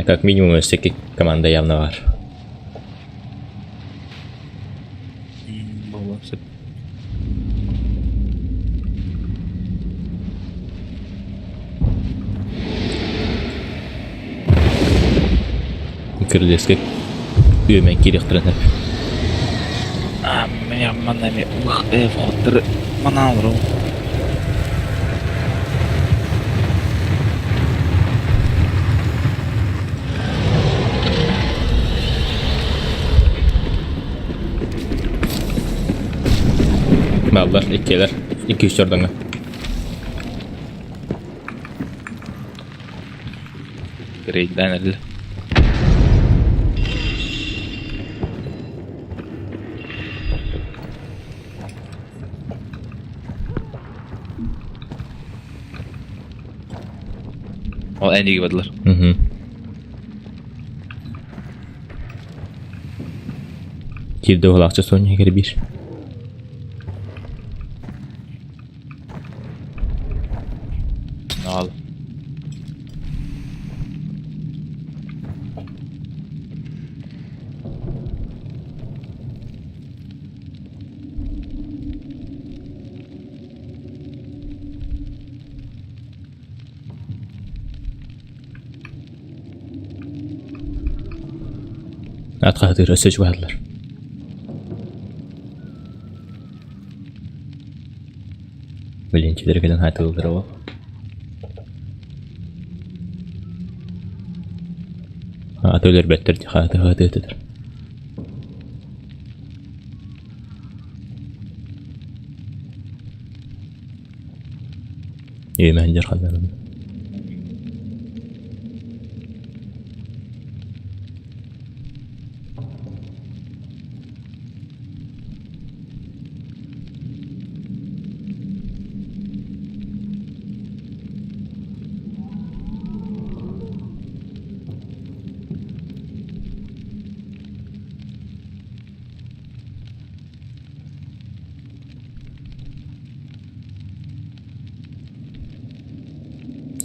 Как минимум өссө команда явно бар. Буолуон сөп. Кырдьыска үөмэн киириэхтэрин сөп. Мен манна эми входтары манаан олоробун. Баллар, иккилэр, икки үс ордоҥҥо. Грейдаан эрэлэ. Ол эн диэки бардылар. Киирдэ уһулаахчы Соня кэрбиир. Наал. Ат хаһытыыр өссө чугаһаатылар. Блин, чилэр кэлэн хаатыллара ол. Аты өлөрбөттөр дии хааты хаатыытыдыр. Үөмэһин дьарханнарын.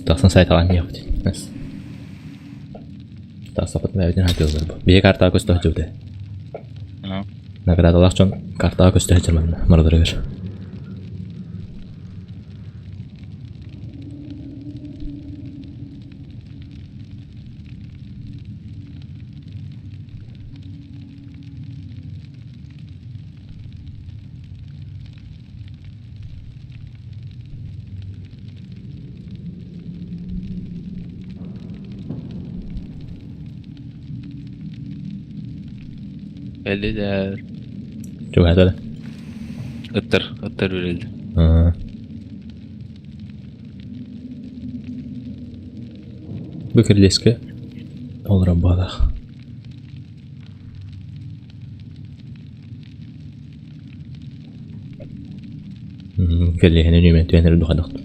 Тахсан сайталан диэхпит. Тахсаппыт бэйэбитин хатыыллар бу. Биһи картаҕа көстө сылдьыбыта. Наградалаах дьон картаҕа көстө сылдьар манна мараларыгар. Элилэр. Чугаһата да? Ыттар, ыттар үрэллэр. Бу кирилиэскэ олорор баалаах. Кэлиэһинэн үөмэн түһэн эрэ духадахт.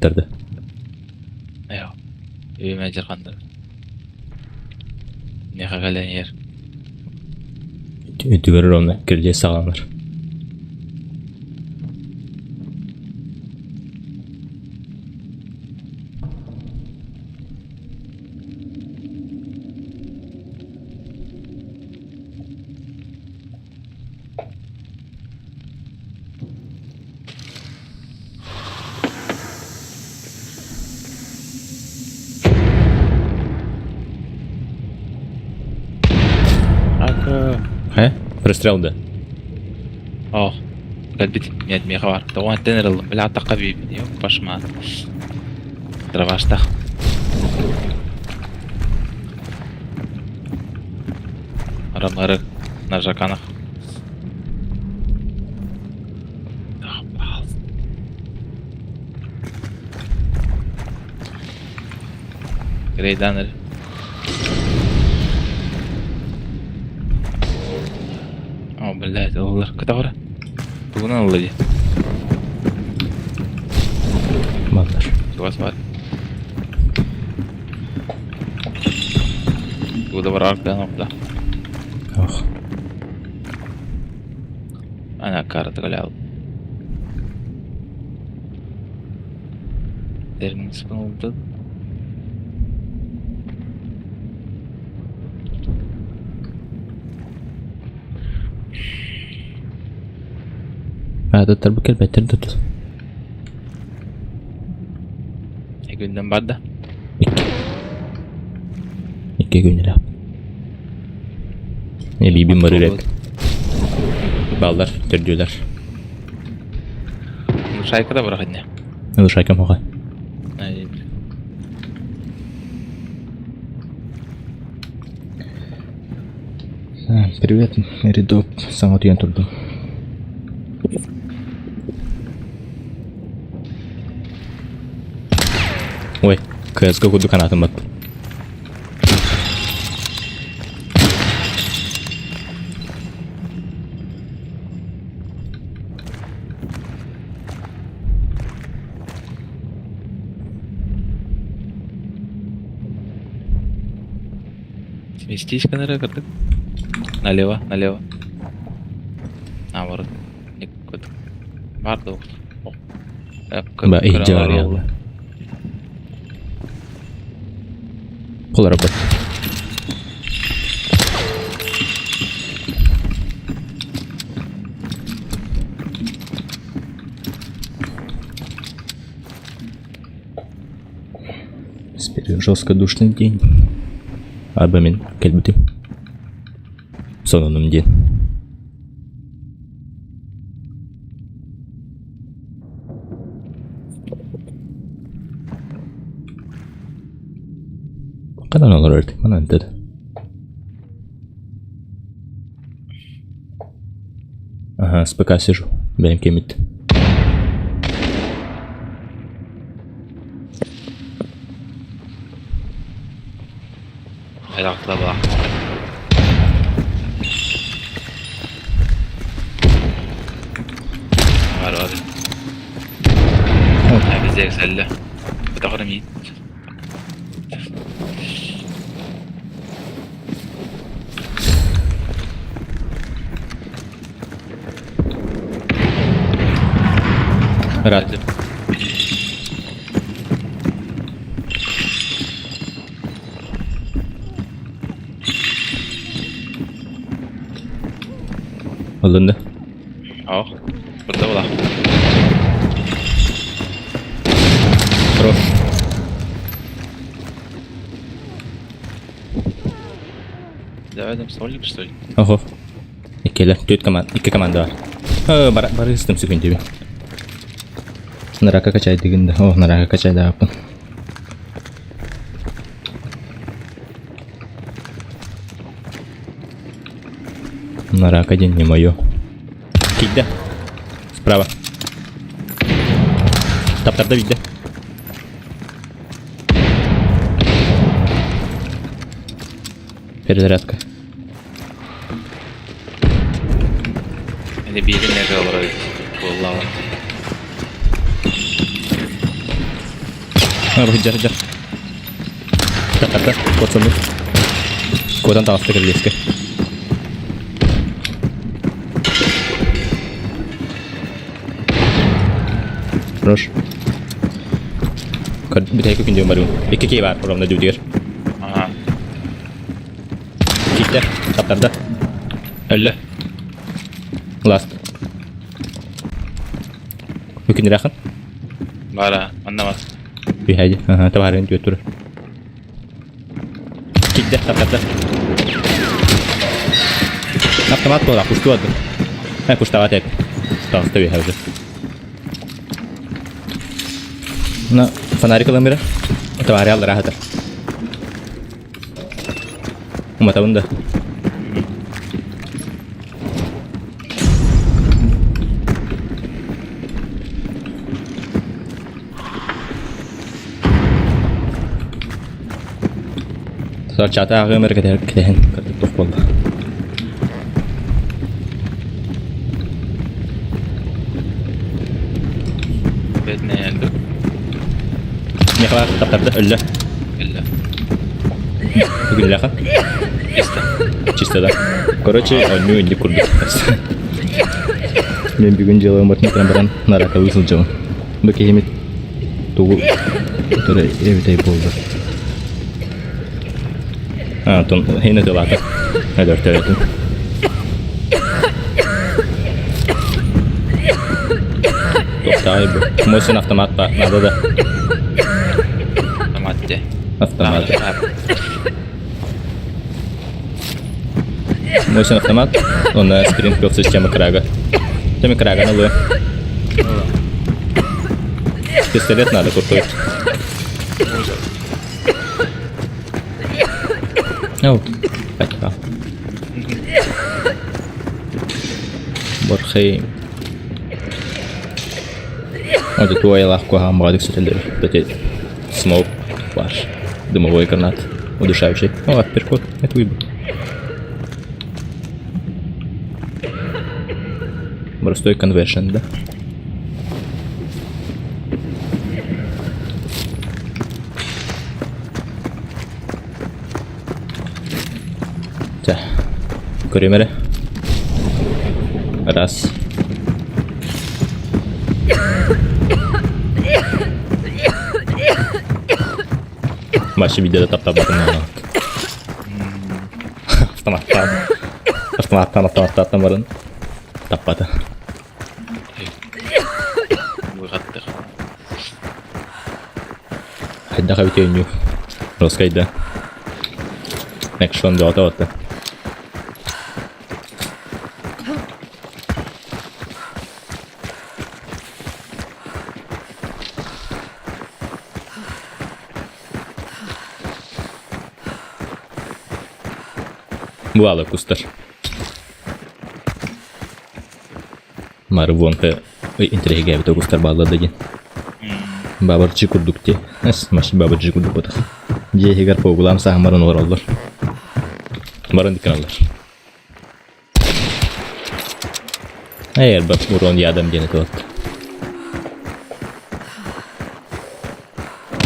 Кэлбиттэр да. Эйо. Үйүмэ дьархандар. Миэхэ кэлэн иһэр. Үтүгэр ровно кирдиэ саҕаланар. Ака. Э? Прострел да? О, кэлбит. Нет, миэхэ бар. Тоҕо антен эрэллим. Бля, атахха биибин. Пашма. Дроваштах. Рамары на жаканах. Грейданер. О, блядь, ыллар. Кытаҕыра. Тугунан ылла дии? Баллар. Чугас бар. Тугу да барар орда. Ох. Ана карта галял. Термин oldu. Аатыттар бу кэлбэттэр да Күнден барда. Икки. Икки күн эрэ. Эбиибин барыр эт. Баллар, төрдүөлэр. Шайка да барахыння. Ну, шайкам хоха. Привет, Ридоп, саҥа утуйан турдум. Ой, КСГ курдук анаатым бат. Сместись камера, кырдык. Налево, налево. Наоборот. Никуда. Бар да. Ба, иһдьэ барыалла. Холоробут. Теперь жестко душный день. Арба мин кэлбитим. Сонунум диэн. Ханан олорор манан деді. Ага, с ПК сижу. Бэйэм кемит. Айдактыла Бар бар. Bize yükseldi. Bakalım iyi. Рад. Ылынды. Ох, burada була. Хорош. Давай там столик, что ли? Ого. Иккилэр, түөрт команда, икки команда бар. Э, бар, барыстым сүгүн Нарака качайдыгын да. О, нарака качайдааппын. Нарака день не мое. Кидда. Справа. Тап-тап да видда. Перезарядка. Или биирин эгэ олорор буоллаҕын. Бу дьар. Тахта, куотсаммыт. Куотан таҕыста кирилиэскэ. Хорош. Бүтэһик күндүм барыым. Икки киһи баар ровно дьүдүгэр. Ага. Киттэ, таптарда. Өллө. Last. Үкүнүрээхин. Бара, манна бар. Биһэйди. Аха, табаарын түөт турар. Киттэ, таптарда. Автомат буолар, пушту ады. Э, пуштаҕа тэп. Пуштаҕыста биһэ уже. На фонарик ылан бира. Табаары аллара хатар. Уматабын да. Чата ааҕыам эрэ кэтэһэн туох буолла. Бэтнээлди. Михаил таптарда өллө. Өллө. Бүгүнлэхэ. Чисто. Чисто да. Короче, онньуу инник курдук. Мен бүгүн дьыалабын бартын баран наракалыы сылдьабын. Бу киһимит тугу тура эбитэй буолла. А, тон хейне тылаата. Өлөртөрөтүн. Тохтаай бу. Мойсын автомат ба, надо да. Автомат де. Автомат. Мойсын автомат. Он Springfield система крага. Теми крага налы. Пистолет надо купить. Оу, хайта. Борхей. Ото туайалаах куһаҕан баҕатык сыталлар. Бэти смоук баар. Дымовой гранат. Удушающий. О, апперкот. Это уйбут. Простой конвершн, да? Чэ, көрүм эрэ. Раз. Маша видеода таптабатын Автоматтан. Автоматтан, автоматтан баран таппата. Быгаттык. Хайдах эбит өннүү. Роскайда. Экшон бөҕөтө батта. Бу алы кустар. Марвонка интригэбит огустар бааллар диэн. Бабарчы курдук дии. Эс, маш бабарчы курдук ботах. Дьиэ иһигэр погулаам саһаммарын олороллор. Баран дикканаллар. Эй, бат урон ядам диэн этилат.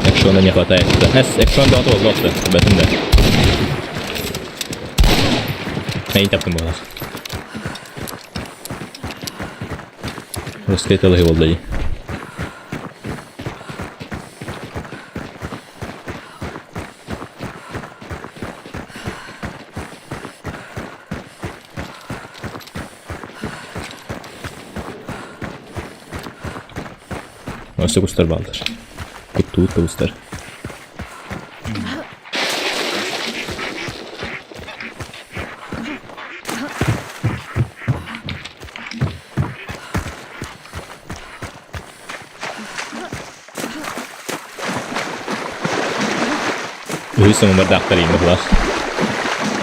Экшона не хватает. Эс, экшон да отол лосты. Бэтим да. Эйн таптым буолар. Русский тылы буолла дии. Өссө кустар бааллар. Куттуут да кустар. Үһүс сымымардаахтар иин быһылаах.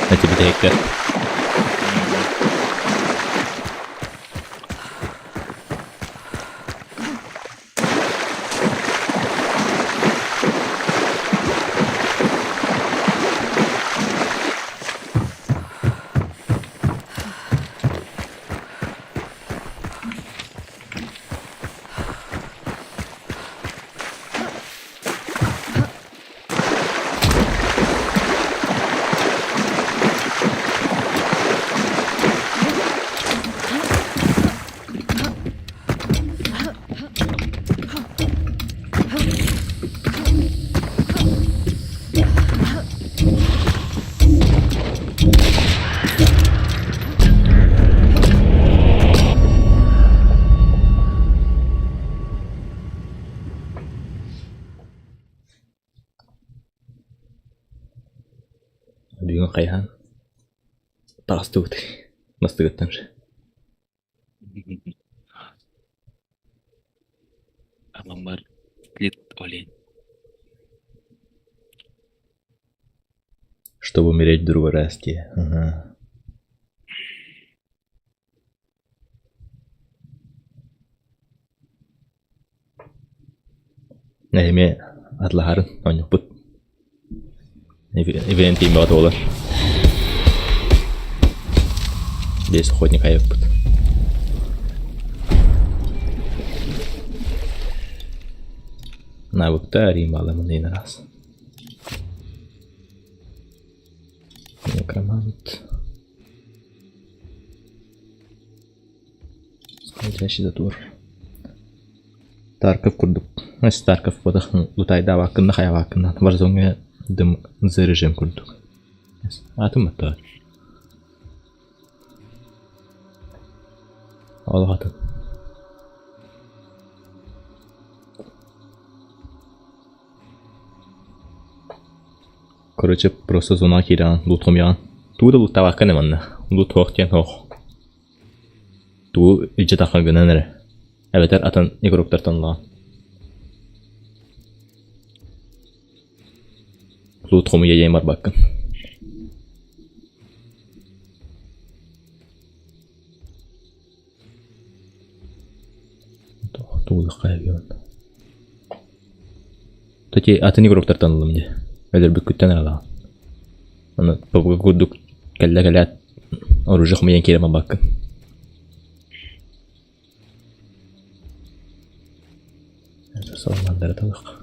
Эти бүтэһиктэр. Бүгүн хайаан таҕыстыбыт мастыгыттан Амаммар лит олень. Чтобы умереть в другой раз дии. Ага. Эмиэ атлаһарын оонньуохпут. Ивент тиийбэҕэ буолар. Биэс охотник айыппыт. Навыкта Рималымын раз. Некромант. Скользящий затвор. Тарков курдук. Старков буотах лутайдаабаккын да хайаабаккын да Warzone-ҥа дым режим курдук. Аатым аттыгар. Олох атын. Короче, просто зонаҕа киирэҕин, лут хомуйаҕын. Тугу да луттаабаккын ээ манна. Лут суох диэн суох. Тугу илдьэ тахха гынан эрэ. Эбэтэр атын игроктартан ылаҕын. Лут хомуйа диэн барбаккын. Тугулахха эбион. Таки атын игроктартан ыллым дии. Өлөрбүккүттэн эрэ ылаҕын. Аны тобуга курдук кэллэ кэлээт оружие хомуйан киирэн барбаккын. Саламандары талах.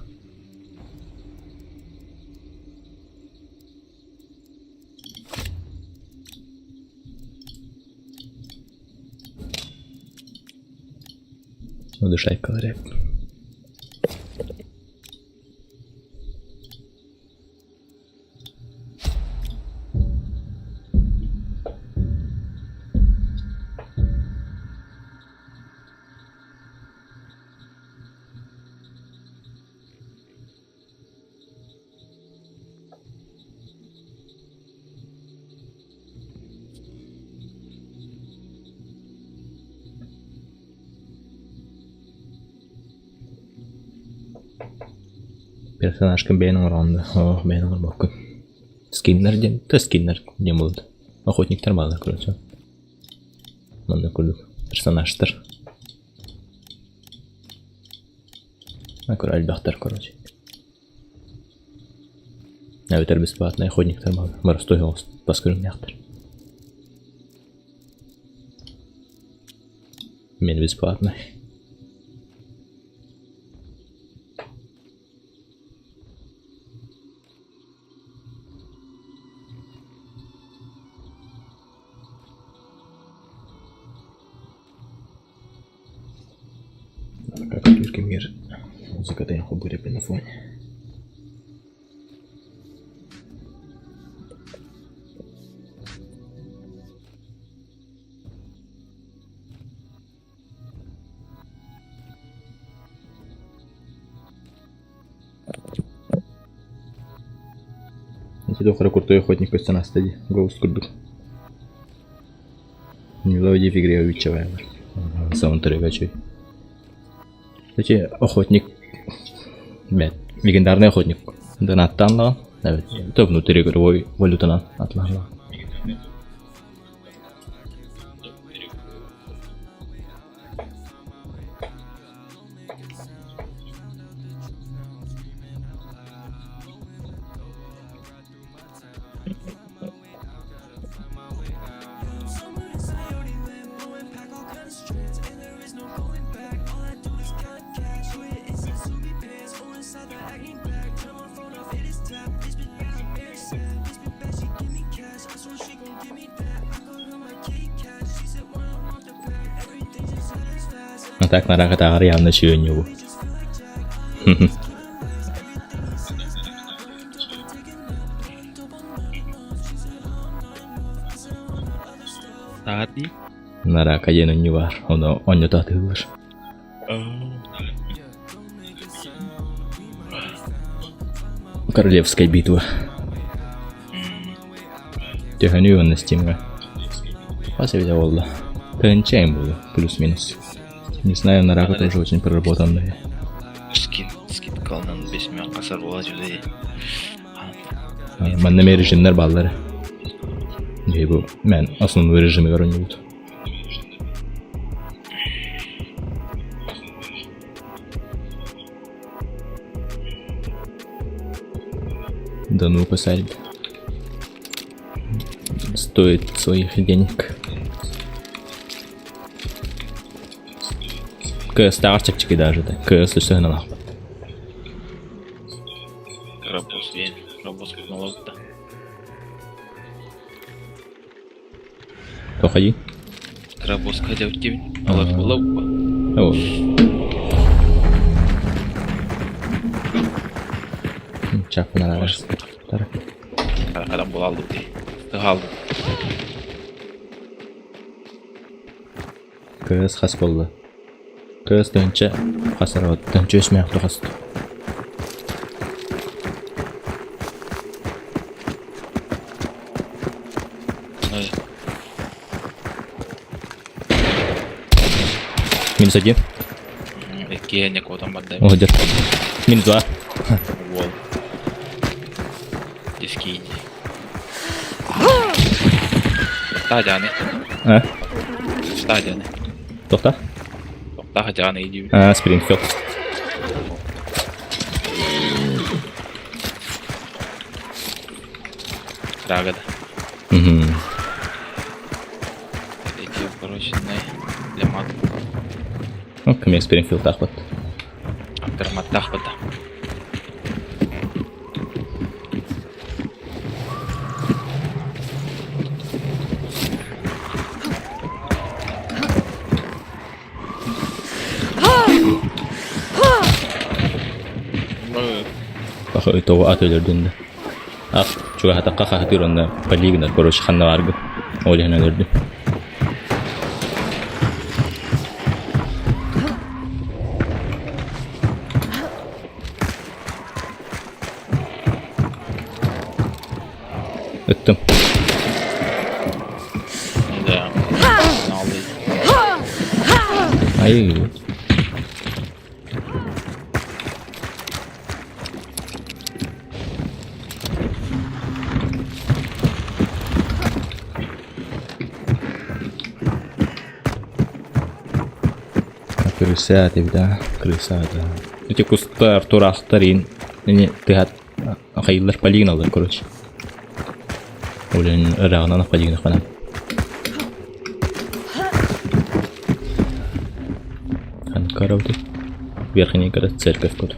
Удушайкалар эбит. Персонажка бэйэн оҥороҕун да, оо бэйэн оҥорбоккун. Скиннэр диэн, да скиннэр диэн буолбут. Охотниктар бааллар короче. Манна курдук персонажтар. Элбэхтэр короче. Эбэтэр бесплатнай охотниктар бааллар. Боростуой оҕус бас көрүҥнээхтэр. Мен бесплатный. Как кемигэр музыката холбуур эбит на фоне. Ити дохара крутой охотник көстөн аста дии, Ghost курдук. Мелодия в игре увеличиваемый. Саундтрек үчүгэй. Эти охотник бэт легендарный охотник донаттаан даҕан эбит то внутриигровой валютанан атлаһалаах. А так нараҕатааҕар явно сүөнньү Таар дии. Нарака диэн онньу баар, ону онньута атыылыыр. Королевская битва. Төһөнүй уонна Steam'ҥа? Хас эбитэ буолла? Тыһыынча эҥин буолуо, плюс-минус. Не знаю, нарака тоже очень проработанная. Скин, скидкалынан 5 миллион хасар буола дьүлэй. Манна эмиэ режимнэр бааллар. Дии бу мен основной режимигэр оонньуубут. Да ну посадит. Стоит своих денег. КС-тааҕар чэпчэки даже да. КС өссө сыаналаахпыт. Рабос диэн, Рабос да. Тоқайы? Рабоска дьабыт диэбин. Алар була О. Чаппын Аркадан була алдым дии. Тыһа алдым. КС хас буолла? КС тыһыынча хас арабат? Тыһыынча үс мөөхтө хаст. Минус один. Иккиэнньэ куотан барда. Молодец. Минус два. Уол. Дискиини. Таа А? Таа Тохта? Тохта дьааны иди. А, Спрингфилд. Рагада. Угу. Эти, короче, на лемат. Ну, кем Спрингфилд ахват. Аптарматтах бата. Баха тоҕо ат өлөрдүн да. Ах, чугаһатахха хаһытыыр онно полигнар, короче, ханна бааргын. Ол иһин өлөрдүм. Ыттым. Да. Ай. Крыса эбит да, крыса да. Эти кустар, тураахтар иин ини тыһат хайыллар полигоналар, короче. Блин, ырааҕынан полигонахпана. Анкара вот Верхний город, церковь кут.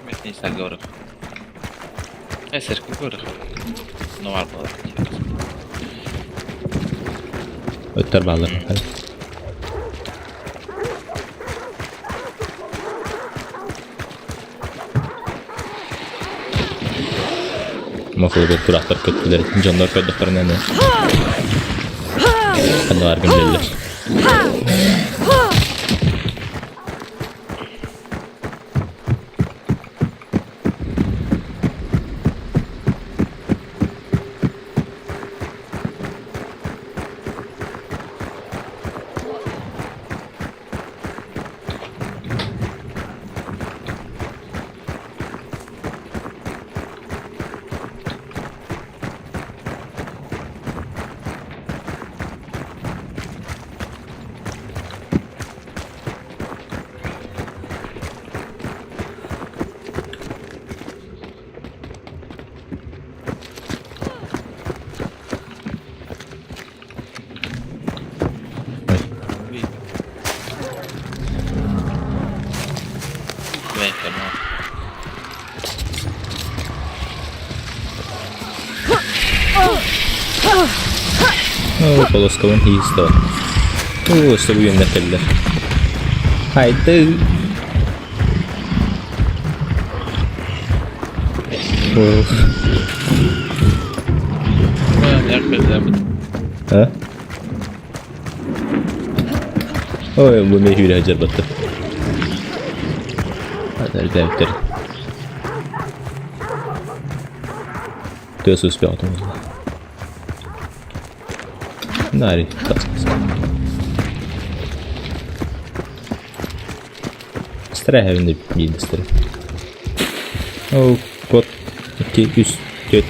Верхний город. Церковь город. Ну, бар буолар. Ыттар бааллар. Махлыбы тураахтар көттүлэр, дьоннор көрдөхтөрүнэ эмиэ ханналаргын билэллэр. Ой. Оо, полоскабын иистэ. Оо, сөбүйүннэр кэллэр. Хайды. Оо. А? Ой, бу мехүүрэ дьарбатты. Атар дәптер. Тыас успеҕытын булла. Нари, Страховын биирдэстэрэ. Ол код 2, 3, 4.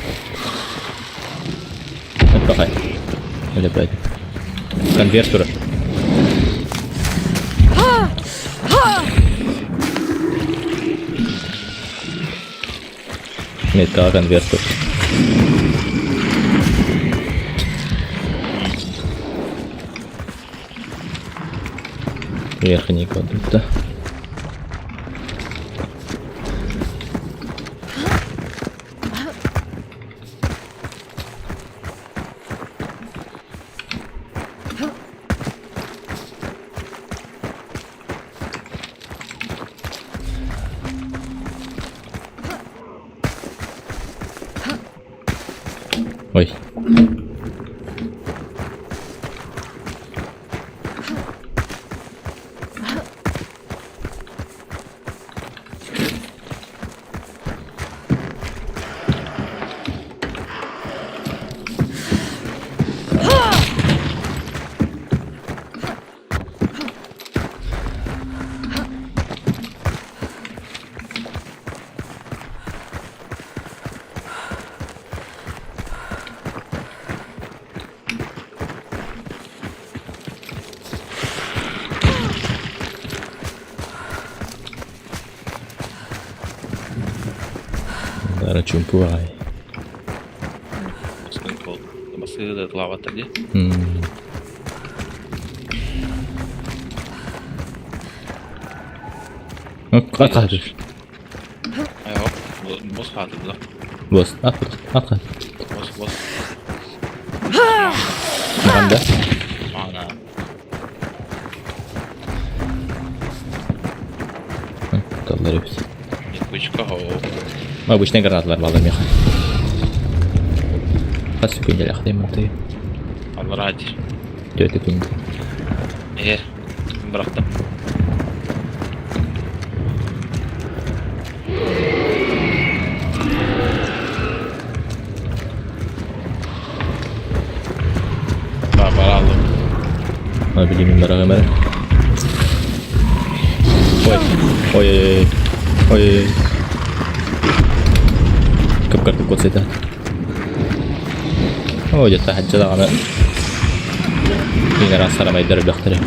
Отпахай. Элепайт. Конверт турар. Меткаҕа конверт турар. Верхний кодutta. Ой. Дара чумпу аҕай. Бассыылаабаттар дии. Ат хаһытыр. Бос хаатырда. Бос. Ат ат ат. Бос бос. Манда. Ана. Таллар эбит. Кучка хоо. Обычный гранаталар баалар миэхэ. Хас секунделяхтай мантый. Аллараа дии. Түөрт секунда. Ээ. Бырахтым. Бара А билимин бараҕым эрэ. Ой, ой, ой, ой, ой. Кып-кырдык кот сыта. Ой, дьэ таһырдьа даҕаны иҥэрэ сарамайдар элбэхтэрэ.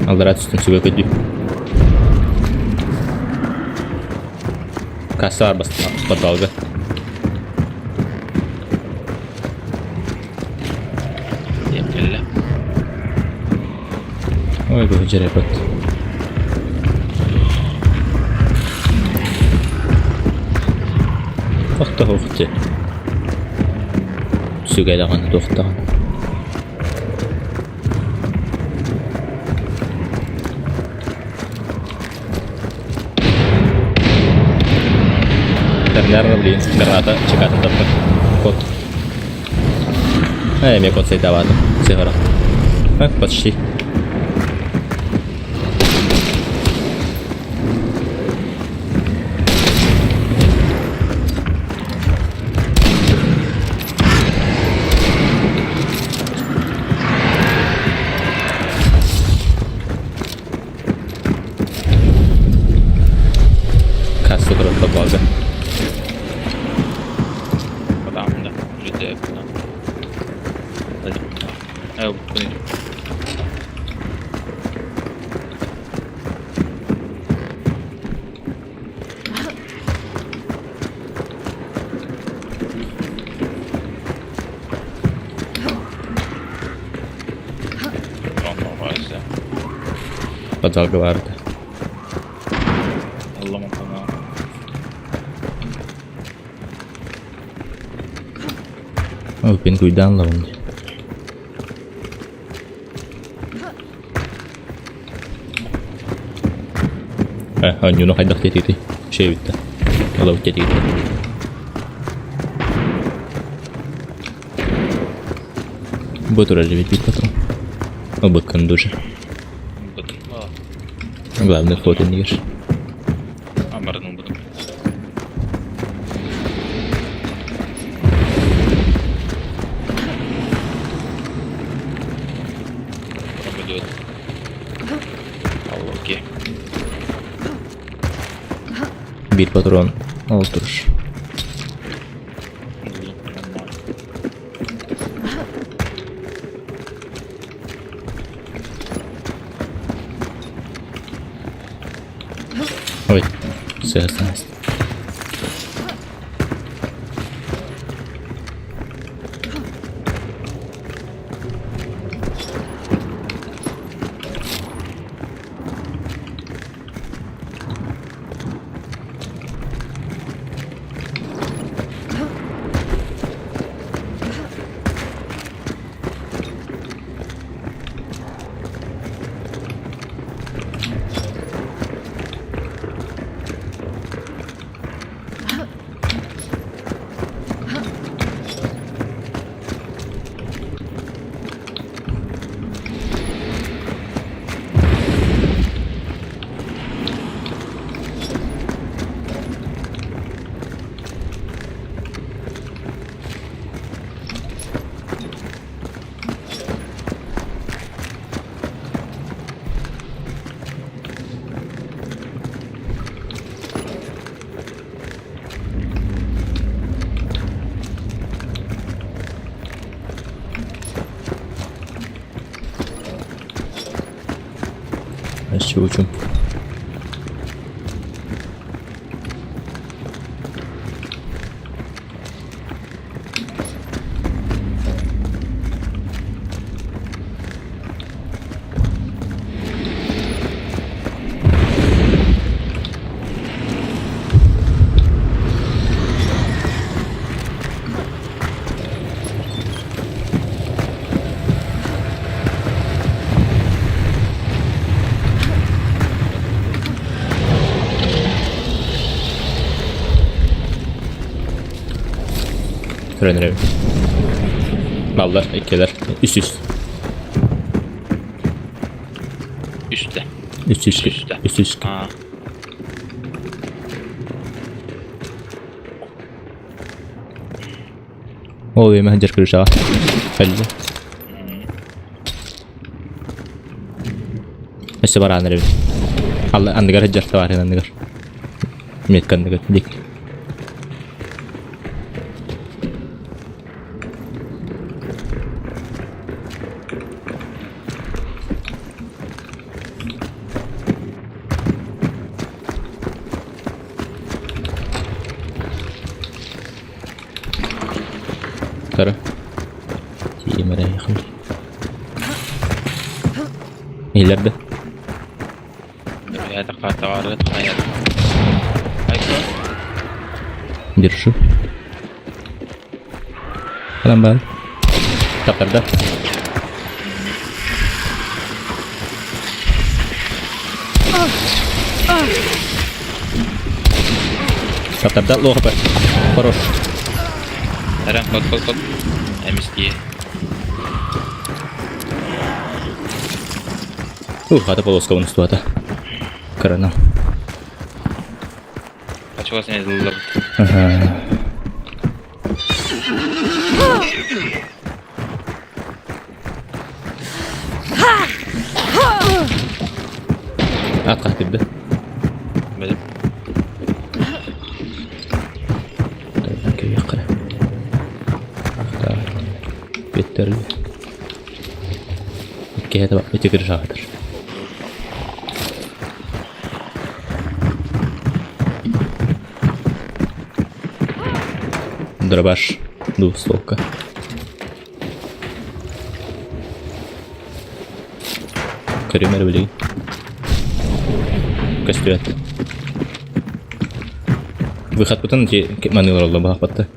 Аллараа түстүм сүгэ көдүү. Касса бар подвалга. Кэллэ. Ой, бу жеребет. Охто охте. Сүгэ даҕаны туохтаҕын. Наверное, блин, граната чекатын таппыт. Код. Э, эмиэ код сайдаватым. Сыгара. А, почти. Касса турар подвалга. Адамда. Жүдэ. Э, Подвалга баарда. Аллам ана. Ол пин куйдаан лабын. Э, онньууну хайдах диэтигитий? Шиэбиттэ. Олобут диэтигитий. Бу турар эбит биир патрон. Ылбыккын душа. Ылбытым. Главный вход иннигэр. Амарын ылбытым. Пробудет. Алло, окей. Биир патрон ол турар. Ой, все осталось. Өссө учум. Көрөн эрэбин. Баллар, иккилэр, үс үс. Үстэ. Үс үс. Үстэ. Үс үс. Аа. Ол эмэ сылдьар крышаҕа. Кэллэ. Өссө бараан эрэбин. Алла анныгар сылдьар табаарыһын анныгар. Метка анныгар дик. Кара. Тиийимэрэ яхын. Иһиллэр да? Держу. Рамбан. Таптарда. Таптарда лоха бар. Хорош. Эрэн кот кот кот. Эмиские. Ух, хата полоска унустуата. Корона. Ачугас не дыллар. Ага. Атка кирди. Билим. Беттерли. Иккиһэ ити кырышаҕытыр. Дробаш двухстволка. Көрүм эрэ билигин. Көстүбэт. Выходпытын ити маныылар олла баһахпатта.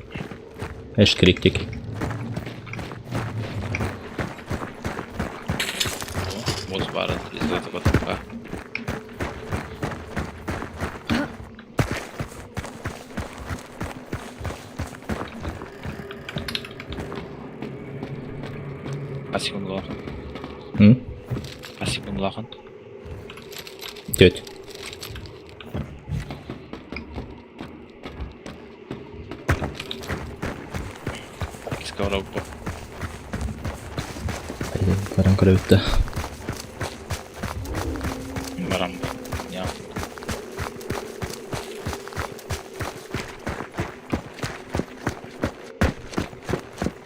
Эш крик Муз баар излата Хас секундалаахын? М? Хас секундалаахын? Тет. Скоро Баран көрөбүт да. Барам. Я.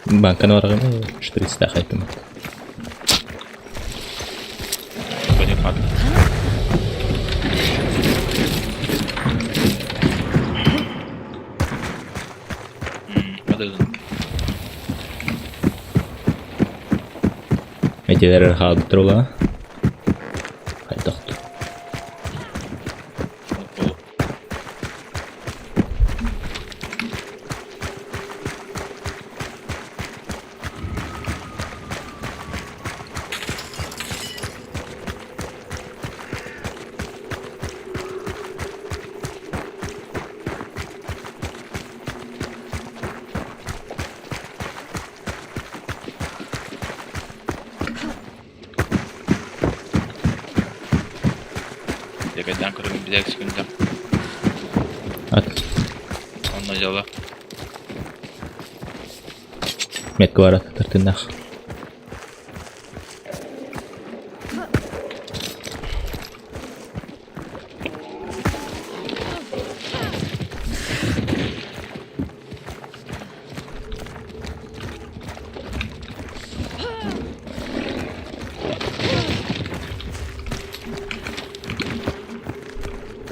Банканы барагын шприцтаах айттым. Понятно. Подожди. Этилер хаалбыттар буолаа. Хайдах Декаден көрөм билек секунда. Ат. Онно дьала. Метка бар тартыннах.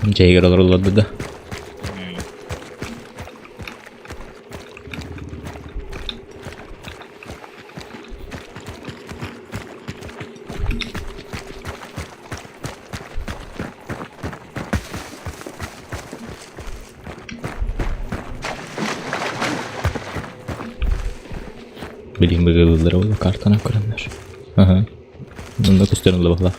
Дьэйгэр олоруллар да. Билигин быгылыллара буолла картанан көрөннөр. Аха. Онно көстөрүн лабахлах.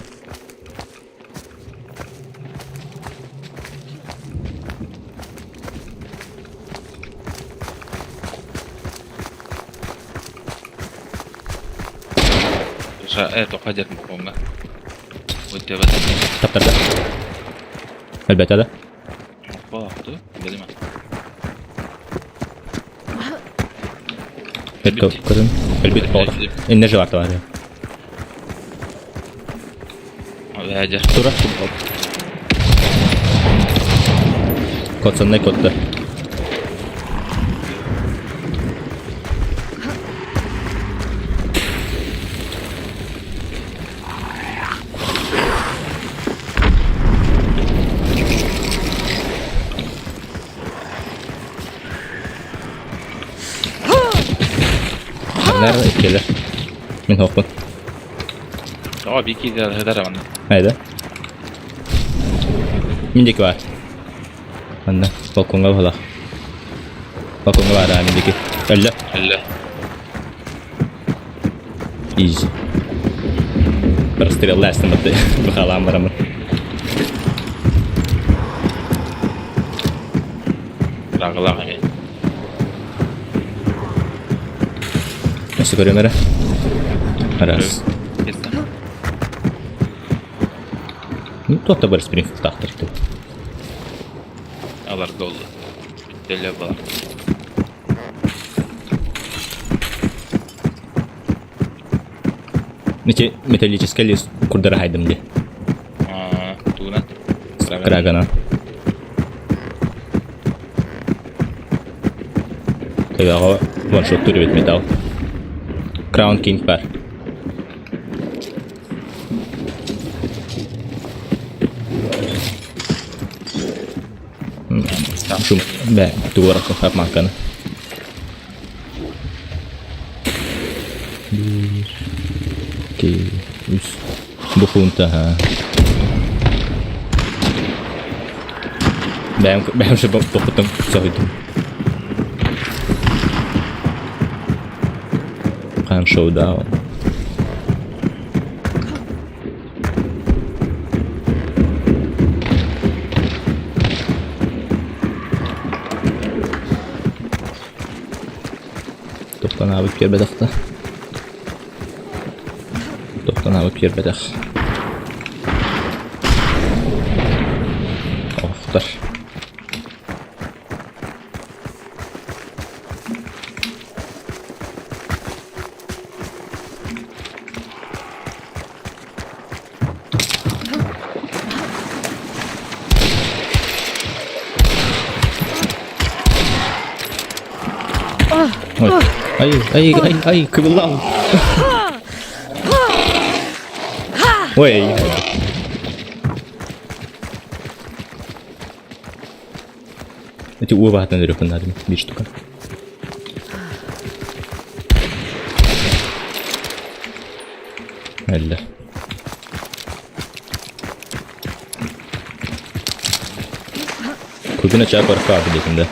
Тоха дер мукомга. Өтө бата. Таптарда. Элбэтэ да. Баахты. Билима. Метка көрөн. Элбит болдох. Энержи бар бар. Вәдә. Тура. Котсаннай котта. Нэр келер. Мин хоппун. Aa bir iki daha heder аны. Хайда. Миндики бар. Анна, балконга бала. Балконга бар, а миндики. Өллө. Әллә. Easy. Прострел ләстім бітті. Бұқалам барамын. Рагылак эми. Өсі көрем әрі. Раз. Ну, тот бар Спрингфилд тақтырды. Алар голду. Теле бар. Нече металлический лист курдара хайдым де. Тугунан. Крагана. Төбәҕэ ваншот түрүбүт металл. Crown King бар. Шум, бә, тугоракка хапмакканы. Бир, икки, үс. Бу хунта, ха. Бэм, бэм же тохутум соһуйдум. Хаан showdown. Тохтан аабыт киэрбэтахта. Тоқтан аҕа киирбэтэх. Охтор. Ой, ай, ай, ай, ай, кыбыллаам. Ой. Эти уобаһатан өрөкүн наадым биир штука. Эллэ. Күгүн ачаа барка диэтим да.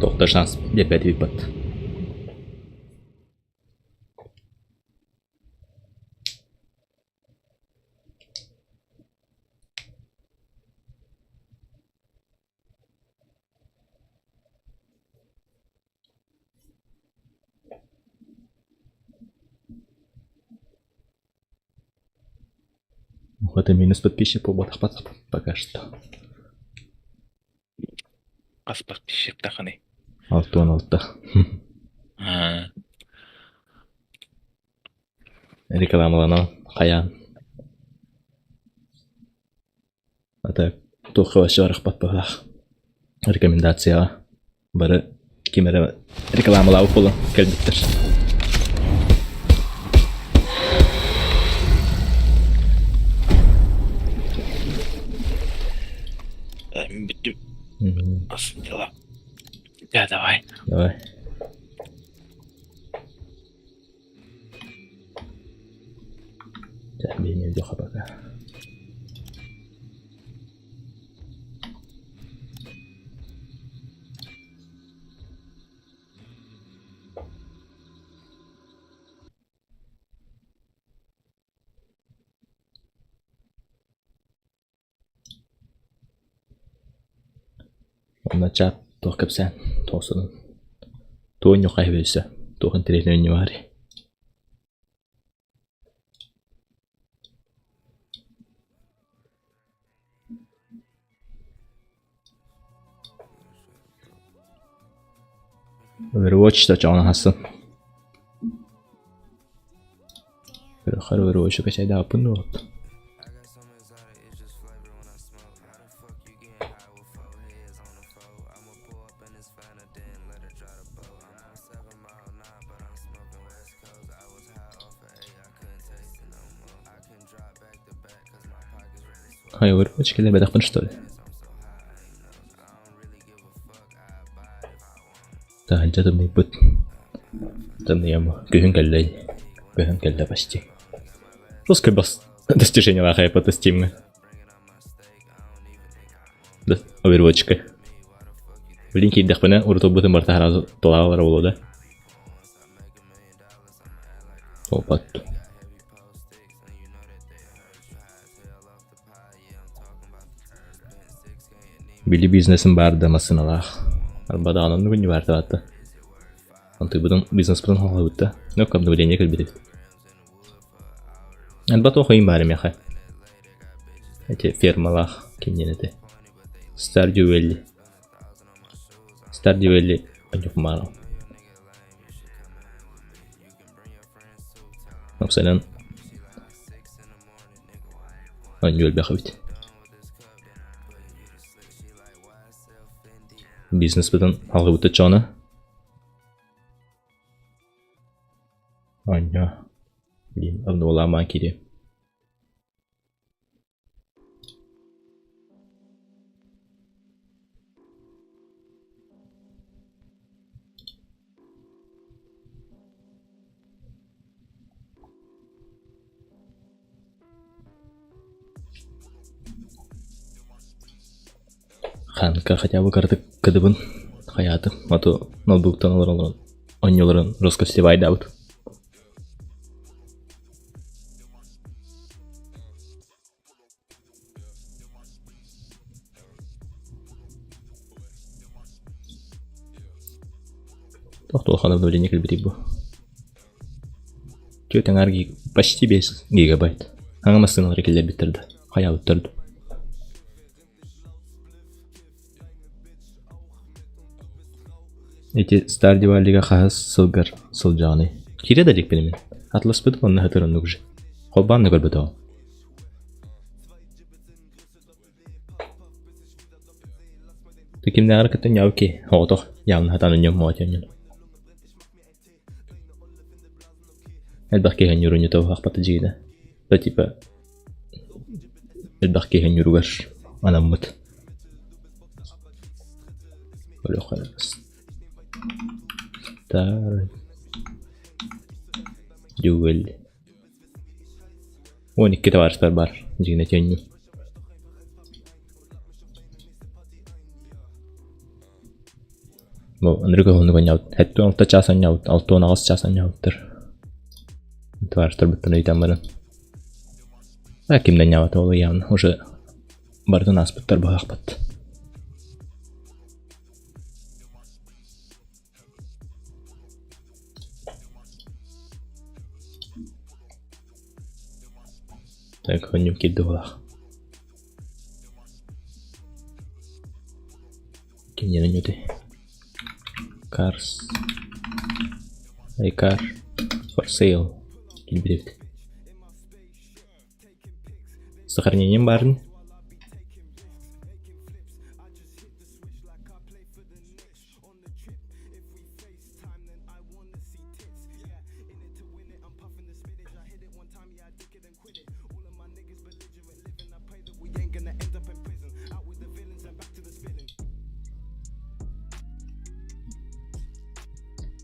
Туох да шанс биэрбэтибит бат. Вот и минус подписчик буолбатахпат пока что. Хас подписчиктахыный? 66. Рекламаланан хайаан. А так туохха вообще барахпат быһыылаах. Рекомендацияҕа бары ким эрэ рекламалаабыт буолан кэлбиттэр. Бүттүм. Дела. Да, давай. Давай. Тәһбине пока. Онно чат туох кэпсээн туох сонун туох ньухай өссө туох интэриэһинэй оонньуу Overwatch да чоҕун аһасын. Көрөхөр Overwatch кэчэйдээхпин дуо? Хай Overwatch кэлбэтэхпин что ли? Таһырдьа тымныйбыт. Тымныйам күһүн кэллэй. Күһүн кэллэ почти. Русский бас достижениелаах айпата Steam'ҥа. Overwatchка. Блин киирдэхпинэ урутулбутун барыта сразу тулаалара буолуо да. Опа. Били бизнесим баар да массыыналаах. Арба даҕаны оннук иннибаартаабатта. Онтуйбутун бизнеспытын хоһуйбут да. Ну, обновление кэлбит эбит. Арба туох ыйым баар эмиэхэ. Эти фермалаах кимниэн этэ. Stardew Valley. Stardew Valley онньукмаан. Оксанан Оонньуу элбэх эбит. Бизнеспытын алгыбыт оччоҕуна Оонньоо. Блин, обновлаамаан киириэм. Ханка хотя бы кыратык кыдыбын хайаатым, а то ноутбуктан олорон оонньууларын роскостевайдаабыт. Тохтуохана обновление кэлбитий бу. Түөрт аҥаар почти 5 гигабайт. Аҥа массыыналары киллэрбиттэр да, хайаабыттар да. Ити Stardew Valley-га хаһыс сылгар сылдьаҕыный? Киирэ да иликпин мин. Атласпытым онно сытар оннук же. Холбоон да көрбөтөҕүм. Ты кимнээҕэр кытта ньаабыки оҕотох явно сатаан өнньүөм моотион ньун. Элбэх киһи ньурунньута уһахпата дьиҥинэ. Да типа элбэх киһи ньуругар анаммыт. Көрүөххэ Старый Дювель. 12 табаарыстар бар дьиҥинэ тиэнньу. Бу ынырык уһуннук оонньообут. 76 чаас оонньообут, 68 чаас оонньообуттар. Табаарыстарбыттан ыйытан баран. А ким да оонньообото ол явно уже барытын ааспыттар быһаахпат. Так, оонньуум киирдэ буолаах. Кимнээн оонньуутай? Cars. Car for sale. Киирбит эбит. Сохранением баарын.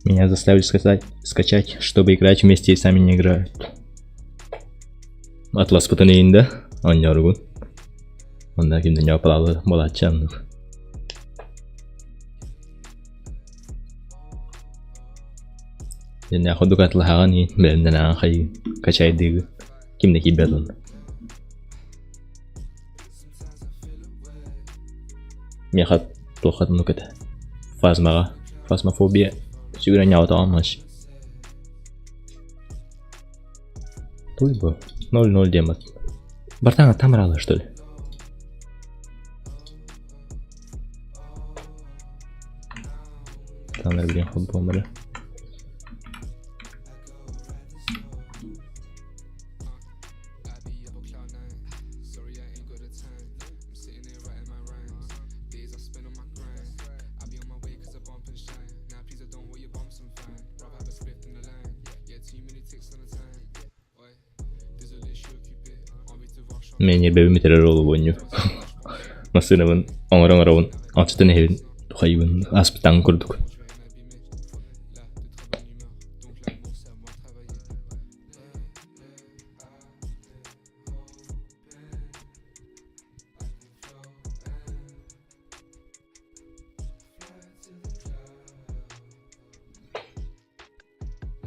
Меня заставили сказать, скачать, чтобы играть вместе и сами не играют. Атласпытын иһин да оонньооругун. Онно ким да ньоопалаалы буолааччы оннук. Дьэннээх курдук атлаһаҕын иһин бэлэмнэнэҕин хайыы качайдыыгын ким да киирбэт онно. Миэхэ туохха оннук этэ. Фазмаҕа фазмофобия сүгүн оонньооботоҕум вообще. Туй бу 0-0 диэн бат. Бартаҥа тамыралар что ли? Тамыр билин холбуомары. Мин ньиэрбэбин бүтэрэр уолу Массыынабын оҥоро-оҥоробун, оччотун иһэбин, тухайыбын ааспытаҥ курдук.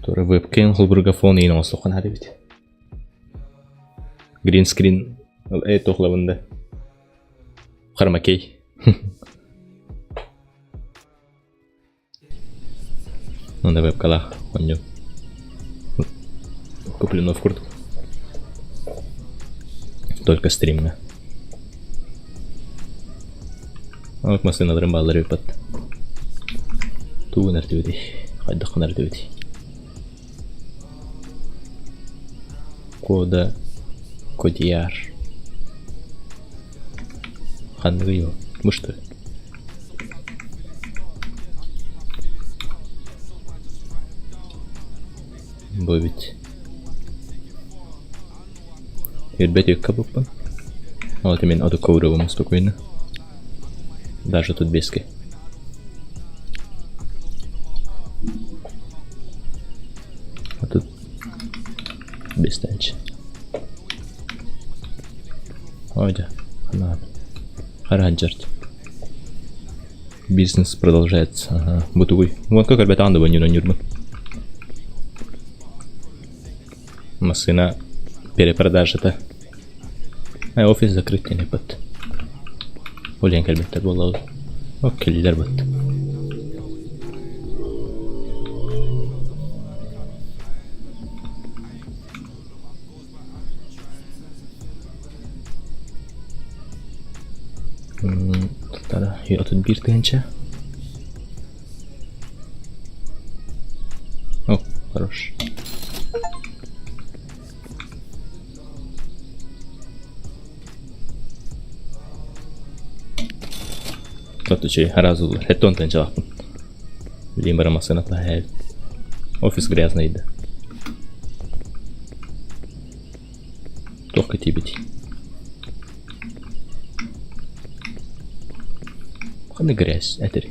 Тура вебкам холбурга фон иин оҥостуохха наада эбит. Green screen туохлабын да. Хромакей. Онно вебкалаах оонньуу. Куплинов курдук. Только стримҥа. Оннук массыыналарым бааллар эбит Тугун эрдибитий? Хайдаххын эрдибитий? Кода Кодияр. Ханныгый ол? Бу что ли? Бу эбит. Үрбэт үккэ буппун. Вот именно от ковровым спокойно. Даже тут бески. А тут без танча. Ойда, ханаа. Хара ханчарт. Бизнес продолжается. Ага. Бу тугуй? Уонка көрбөтөҕүн да бу ньурбун. Массыына перепродажата. Офис закрыт диэн эппит. Ол иһин кэлбэттэр буоллаҕа. О, кэллилэр бут. 31 тыһыынча. О, хорош. Тот үчүгэй араас улар. Хэттон тыһыынчалаахпын. Билигин бары массыына таһа Офис грязный да. Туох кэтиибитий? Ханна грязь этэр?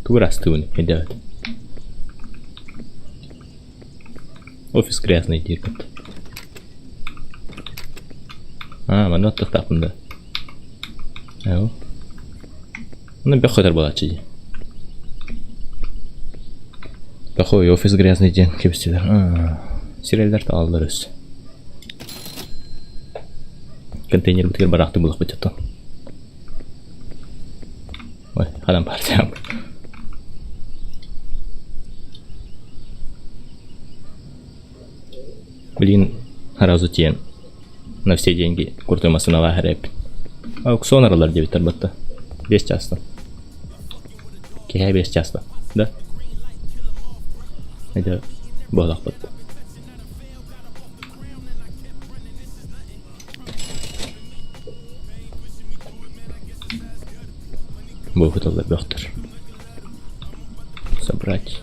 Тугу ырастыыбын өйдөөбөт. Офис грязный диир кытта. Аа, манна оттуохтаахпын да. Ээ, Онно бөх көтөр буолааччы дии. Плохой офис грязный диэн кэбистилэр. Сирэллэр таҕаллар өссө. Контейнербитигэр бараахтыы булахпыт дьоттон. Ой, ханан баар Блин, сразу тиийэн на все деньги крутой массыыналаах эрээппин. Аукцион арыллар диэбиттэр батта. 5 чаастан. Киэһэ 5 чаастан. Да? Это буолахпыт. Буохуталлар бөхтөр. Собрать.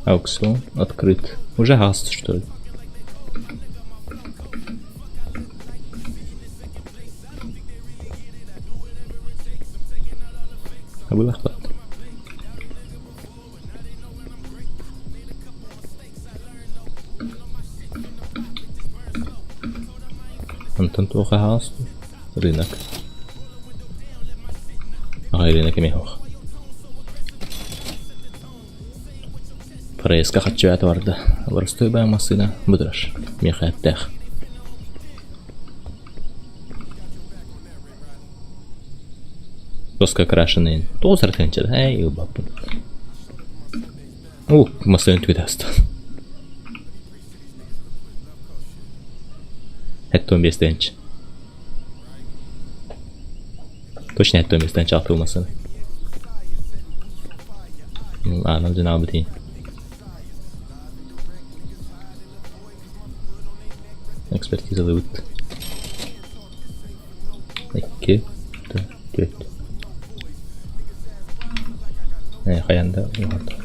Аукцион открыт. Уже газ, что ли? Абылахпат. Онтон туох аһаҕас рынок. Аҕай рынок эмиэ суох. Проездка хаччыбаата барда. Боростуой баа массыына бытырар. Миэхэ эттээх. Доска окрашенный. Тоҕус эрэ Эй, ылбаппын. О, массыына түгэтэ астан. 75 тыһыынча. Точно 75 тыһыынча атыы массыына. Аанам дьон аабытыйын. Экспертизалыыбыт. Икки, түөрт. Э, хайаан да уһата.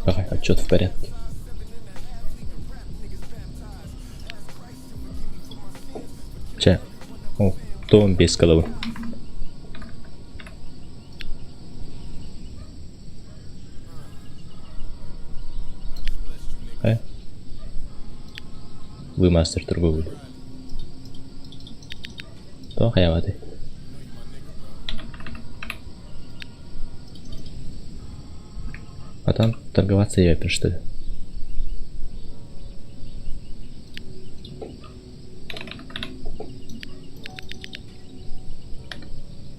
Давай, отчет в порядке. Чэ, о, тоон биэс кылабын. Э? Вы мастер торговли. Тоҕо хайаабатай? А там торговаться я что ли?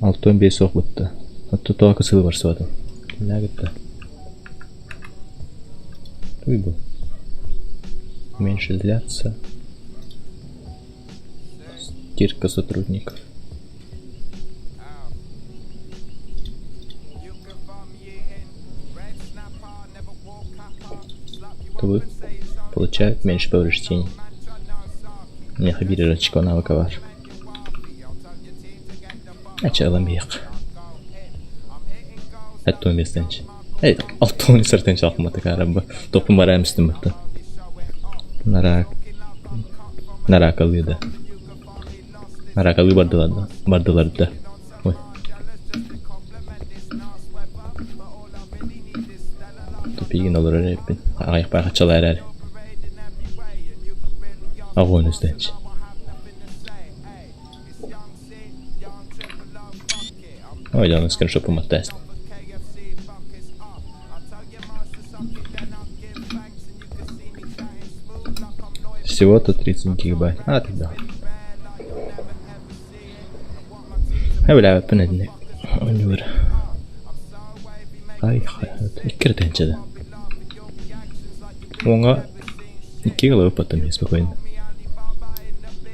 65 суох бытта. Оттон тоҕо кысылы барсыбатым. Кимнээх Туй был. Меньше длятся. Стирка сотрудников. То вы получают меньше повреждений. Миэхэ биир эрэ очко навыка баар. Ачалам биэх. 75 тыһыынча. Эй, 60 тыһыынча ахмата карабы. Топпун бараем истим бытта. Нарак. Наракалыы да. Наракалыы бардылар да. Бардылар да. Ой. Тупигин олорор эбиппин. Аҕыйах хаччалаа эрээри. Аҕуон үстэнч. Ой, да, скриншот тест. Всего-то 30 гигабайт. А, тогда. Эбилээбэппин этини. Оонньуур. Ай, икки тэнчэдэ. Уоҥа икки головы потом спокойно.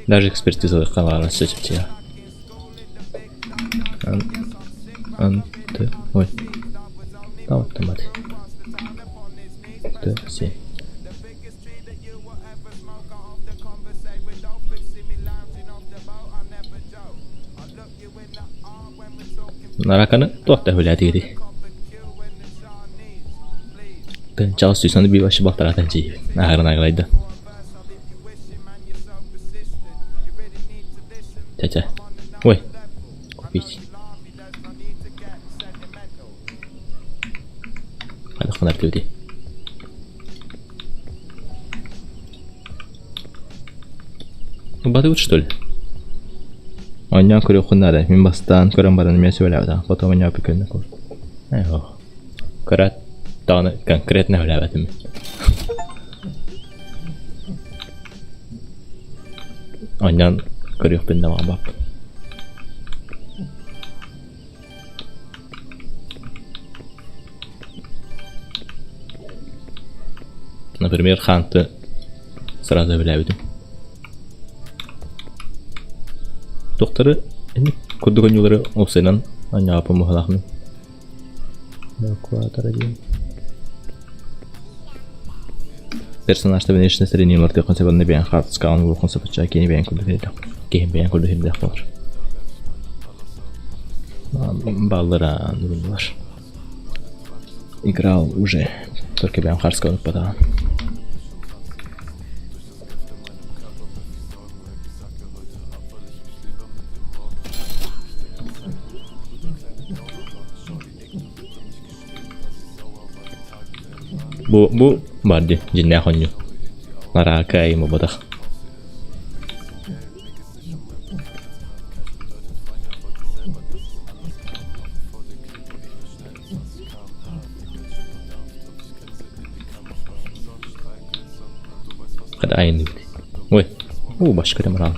Даже экспертиза халаара сөчүччэ. Ан, ан, т, ой. Там автомат. Т, С. Нараканы туох да хүлээтигири. Тынчал сүүсаны биваши балтаратын чиибин. Аһарын аглайда. Ча-ча. Ой. Купить. Хайдах гынар Батыбыт что ли? Оонньоон көрүөххүн наада. Мин бастаан көрөн баран эмиэ сөбүлээбэтэх. Потом оонньоон прикольно кур. Эх, көрөөт даҕаны конкретно сөбүлээбэтим. Оонньоон көрүөхпүн да баҕарбаппын. Например, Ханты сразу сөбүлээбитим. Туохтары курдук оонньуулары уопсайынан оонньообоппун быһыылаахмын. Эвакуатор диэн. Персонажта внешне средний мартыаххын сөп онно бэйэҥ хаартыскаҕын угуоххун сөп оччоҕо кини бэйэҥ курдук иһирдэх киһи бэйэҥ курдук иһирдэх буолар. Баллара нугуннулар. Играл уже, только бэйэм хаартыскабын укпатаҕым. Бу бу бар дии дьиннээх оонньуу. Нарака айым буолбатах. Hadi aynı Ой, о, башка мыран.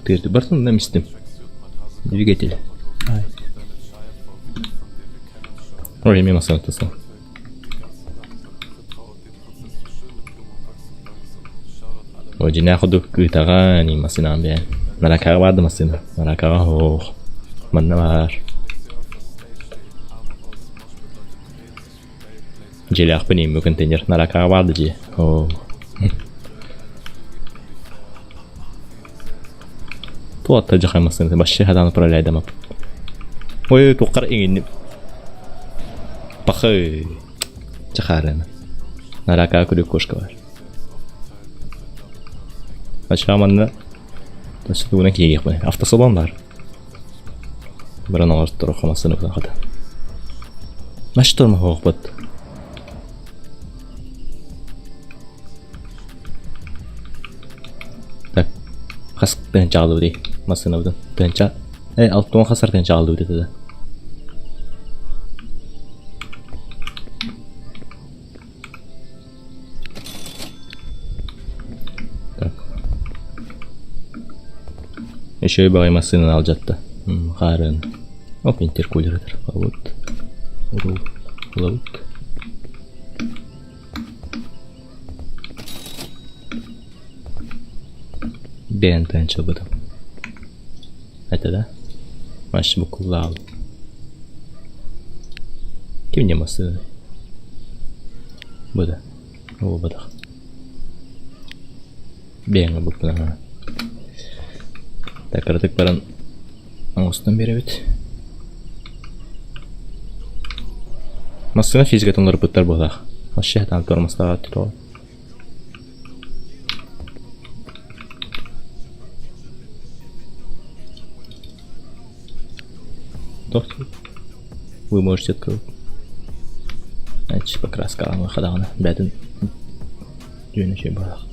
Тырды бартын намистим. Двигатель. Ай. Ой, мимо сантоса. Ой, дьиҥнээх курдук кыытаҕа ини массыынаҕын бэйэҥ. Маракаҕа баар да массыына? Маракаҕа суох. Манна баар. Дьиэлээхпин ииммэ контейнер. Наракаҕа баар да дьиэ. Оо. Туох дьахай массыына вообще хатаан управляйдамап. Ой, туоххар иҥинним. Пахы. Чахаарына. Наракаҕа күлүк кошка бар. Ачаа манна тугунан киириэхпин. Автосалон баар. Баран оҥортор хамассыны хата. Маш тормоһуохпут. Так, хас тыһыынча аҕаллыбытый массыынабытын? Тыһыынча, э, алтыан хас тыһыынча аҕаллыбыт этэ да? Так. Үчүгэй баҕайы массыынаны алдьатта. Хаарын. Оп, интеркулер этэр. Вот. Урул. Ылабыт. Бэйэн тыһыынчалбытым. Это да? Маш букуллаал. Ким не массыына? Бу да. Буолбатах. Бэйэҥ ылбыппын аһаа. Так кыратык баран оҥостон биэрэбит. Массыына физикатын уларыппыттар быһыылаах. Вообще сатаан тормозтаабат тоҕо. Туох Вы можете открыть. Значит, покраскалаҥы хадаҕына бээтин дьүөнэ үчүгэй быһалаах.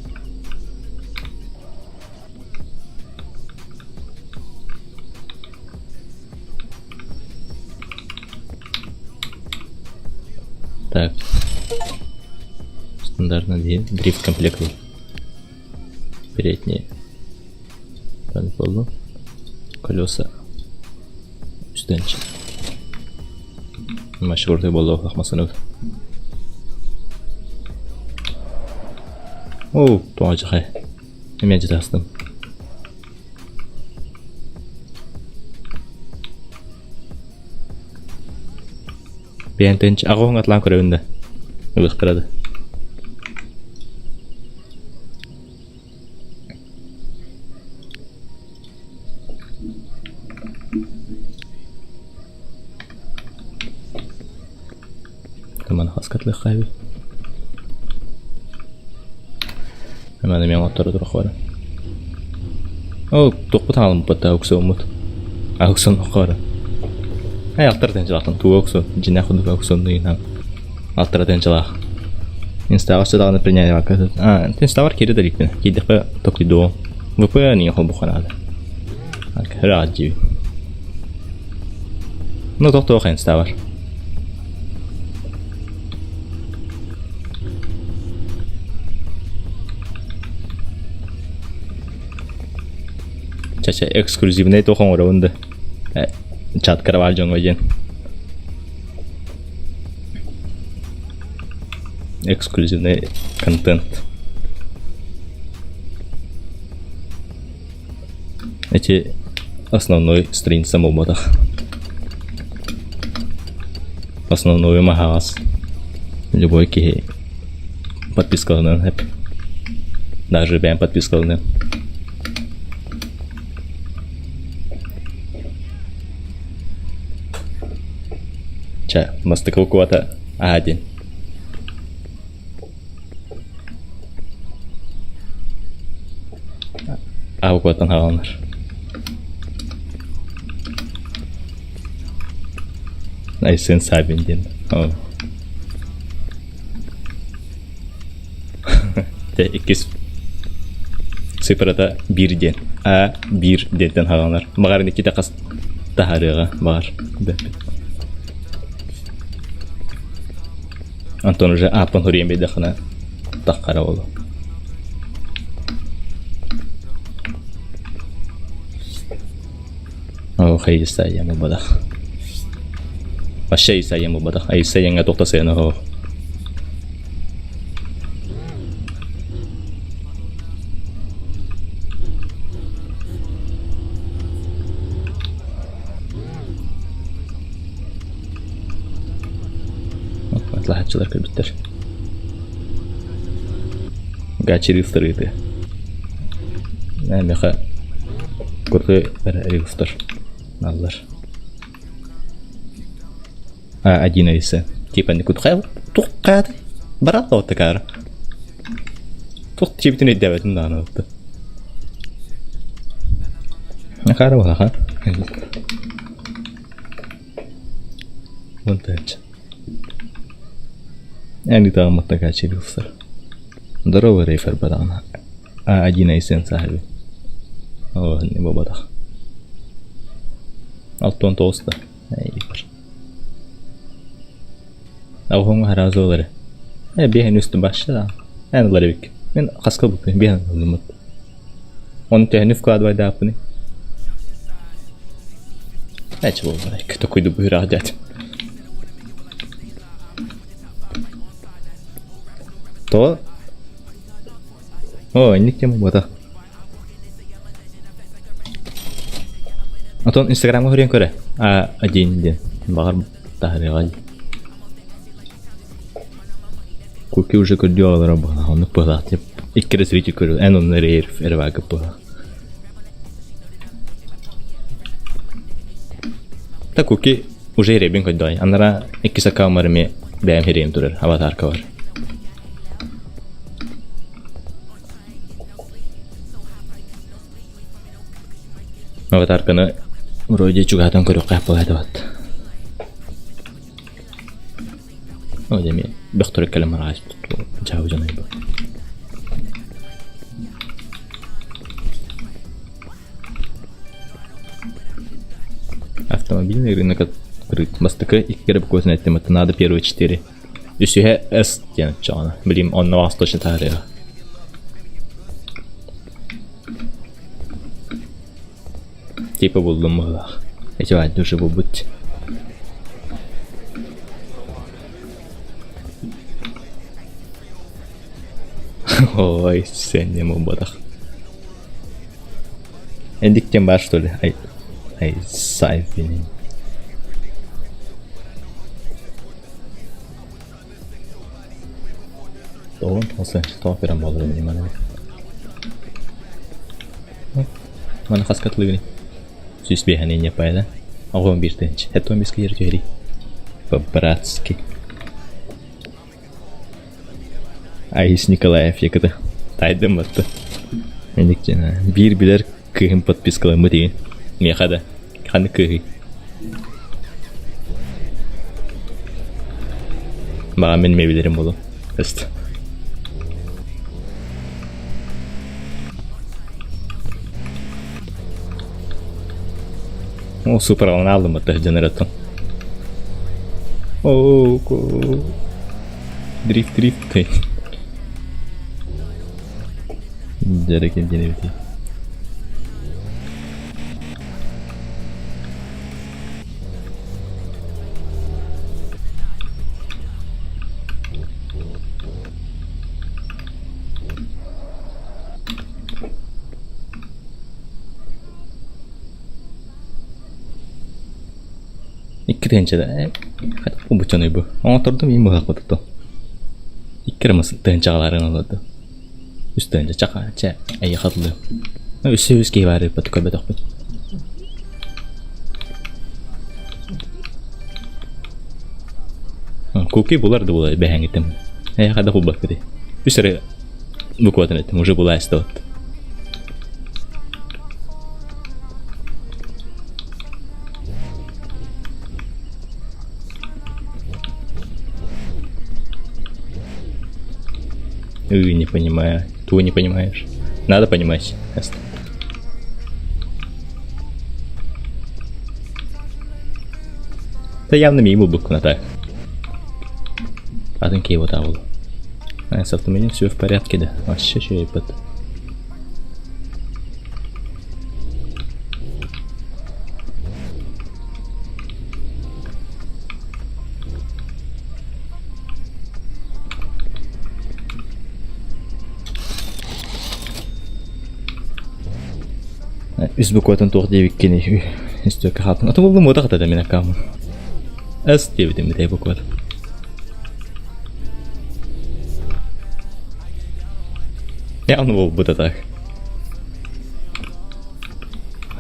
Так. Стандартный дрифт комплект. Передние. Колеса. Үстэнчи. Машгурты боллоох масынып. Оо, тоҕо дьахай. Эмиэ дьатастым. Биэнтэнч аҕоһуҥ атлаан көрөбүн да. Ылыахтара да. Маны хаскатлыахха эбит. Маны мен оттору турах О, тохпут хаалымпыт ауксоммут. Ауксон хора. Ай алтар тенчалахтан туга оксон, жина худук ауксон дыйынан. Алтара тенчалах. Инстаҕа даҕаны принять А, инставар киирэ да иликпин. Киирдэхпэ токуйдуом. ВП не холбуханаада. Ыраах дии. Ну, тохтуох инставар. Чача эксклюзивный туох оҥоробун да. Чат каравар дьоҥҥо диэн. Эксклюзивный контент. Эти основной страница буолбатах. Основной маһаҕас. Любой киһи подпискаланан эп. Даже бэйэм подпискаланыам. Чэ, бастакы куота А диэн. А букваттан хааланар. Айсен Савин диэн. Дьэ, иккис цифрата биир диэн. А биир диэнтэн хааланар. Баҕар иккитэ хас таһаарыаҕа баҕар. Антон уже ааппын суруйан биэрдэххинэ таххара буолуо. Оо, хайысайым буолбатах. Вообще Исайям буолбатах. Исайяҥҥа туох да сыана суох. Атлаһаччылар көрбүттэр. Гачи рилстар ыытыа. Миэхэ крутой рилстар наллар. А, один айсы. Типа не кутхай тухкааты. Барат оттакаар. Тух тибитин өйдөөбөтүм даҕаны отто. Хара буолаха. Монтаж. Эн ытааммытта качилился. Здорово, Рейфер бадаҕына. А один айсын сахаби. О, не бабадах. Алтон тоҕуста. Оҕоҥ араас буолар ээ. Биэһин үстүн бааччы да. Эн ылар эбиккин. Мин хаска ылбыппын биэһин ылыммыт. Ону төһөнү вкладывайдааппыный? Эчи буоллар, токуйду быһыраах дьаат. То? О, инник тема буолбатах. Отон Инстаграмҥа көрүөн көрө. А один диэн. Баҕар таһырыаҕа дии. Куки уже көрдүү аҕалара быһалаах, оннук быһалаах деп икки эрэ зритель көрөр, эн онно эрэ эрэ бааргыт быһалаах. Та Куки уже эрэбин көрдөй. Анара иккис аккаунмар эмиэ бэйэм хириэм турар, аватарка бар. Аватарканы Вроде чугаһатан көрүөххэ буолаатыбат. О, деми бөхтөрө кэлэн мараҕас дьаабы дьон айбыт. Автомобильный рынок открыт. Бастакы икки эрэ букватын эттим, это надо первые четыре. Үсүһэ С диэн оччоҕуна. Билим онно вас точно таһаарыаҕа. Типа булдум быһыылаах. Эти баайда уже булбут. Ой, сен буолбатах. Эндиктен бар что ли? Ай, ай, сайфин. Тоҕон осы тоҕо перен буолар внимание. Маны хаска тылыгыный? 105 не пайда. Оҕом биир тыһыынча. Это он беске жер түһэрий. По-братски. Айс Николаев якыты. Тайдым батты. Эндиктен биир билэр кыыһым подпискаламмыт игин. Миэхэ да. Ханнык кыыһый? Баҕа мин эмиэ билэрим буолуо. Өст. О, супер алын алдым бата дьон О, дрифт, дрифт. Дьэрэ ким диэн эбитий? Икки тыһыынча да бу бу. Оҥоттордум иин быһахпытыттан. Икки эрэ тыһыынчаҕаларын ылларды. Үс тыһыынча чаха чэ эйиэхэ тылыам. Өссө үс киһи баар эбит көрбөтөхпүн. Куки булар да булар бэһэҥитим. Эйиэхэ да булбаккыт. Үс эрэ букватын эттим, уже была вот. Ы, не понимаю. Ты не понимаешь. Надо понимать. Да явно мимо букву так. Атын киһи вот. А, с автомобилем все в порядке, да. Вообще что под. Үс букватын туох диэбиккиний истиэккэ хаалтын. Атын буллум уотах да мин аккаамын. С диэбитим бит букват. Явно буолбута так.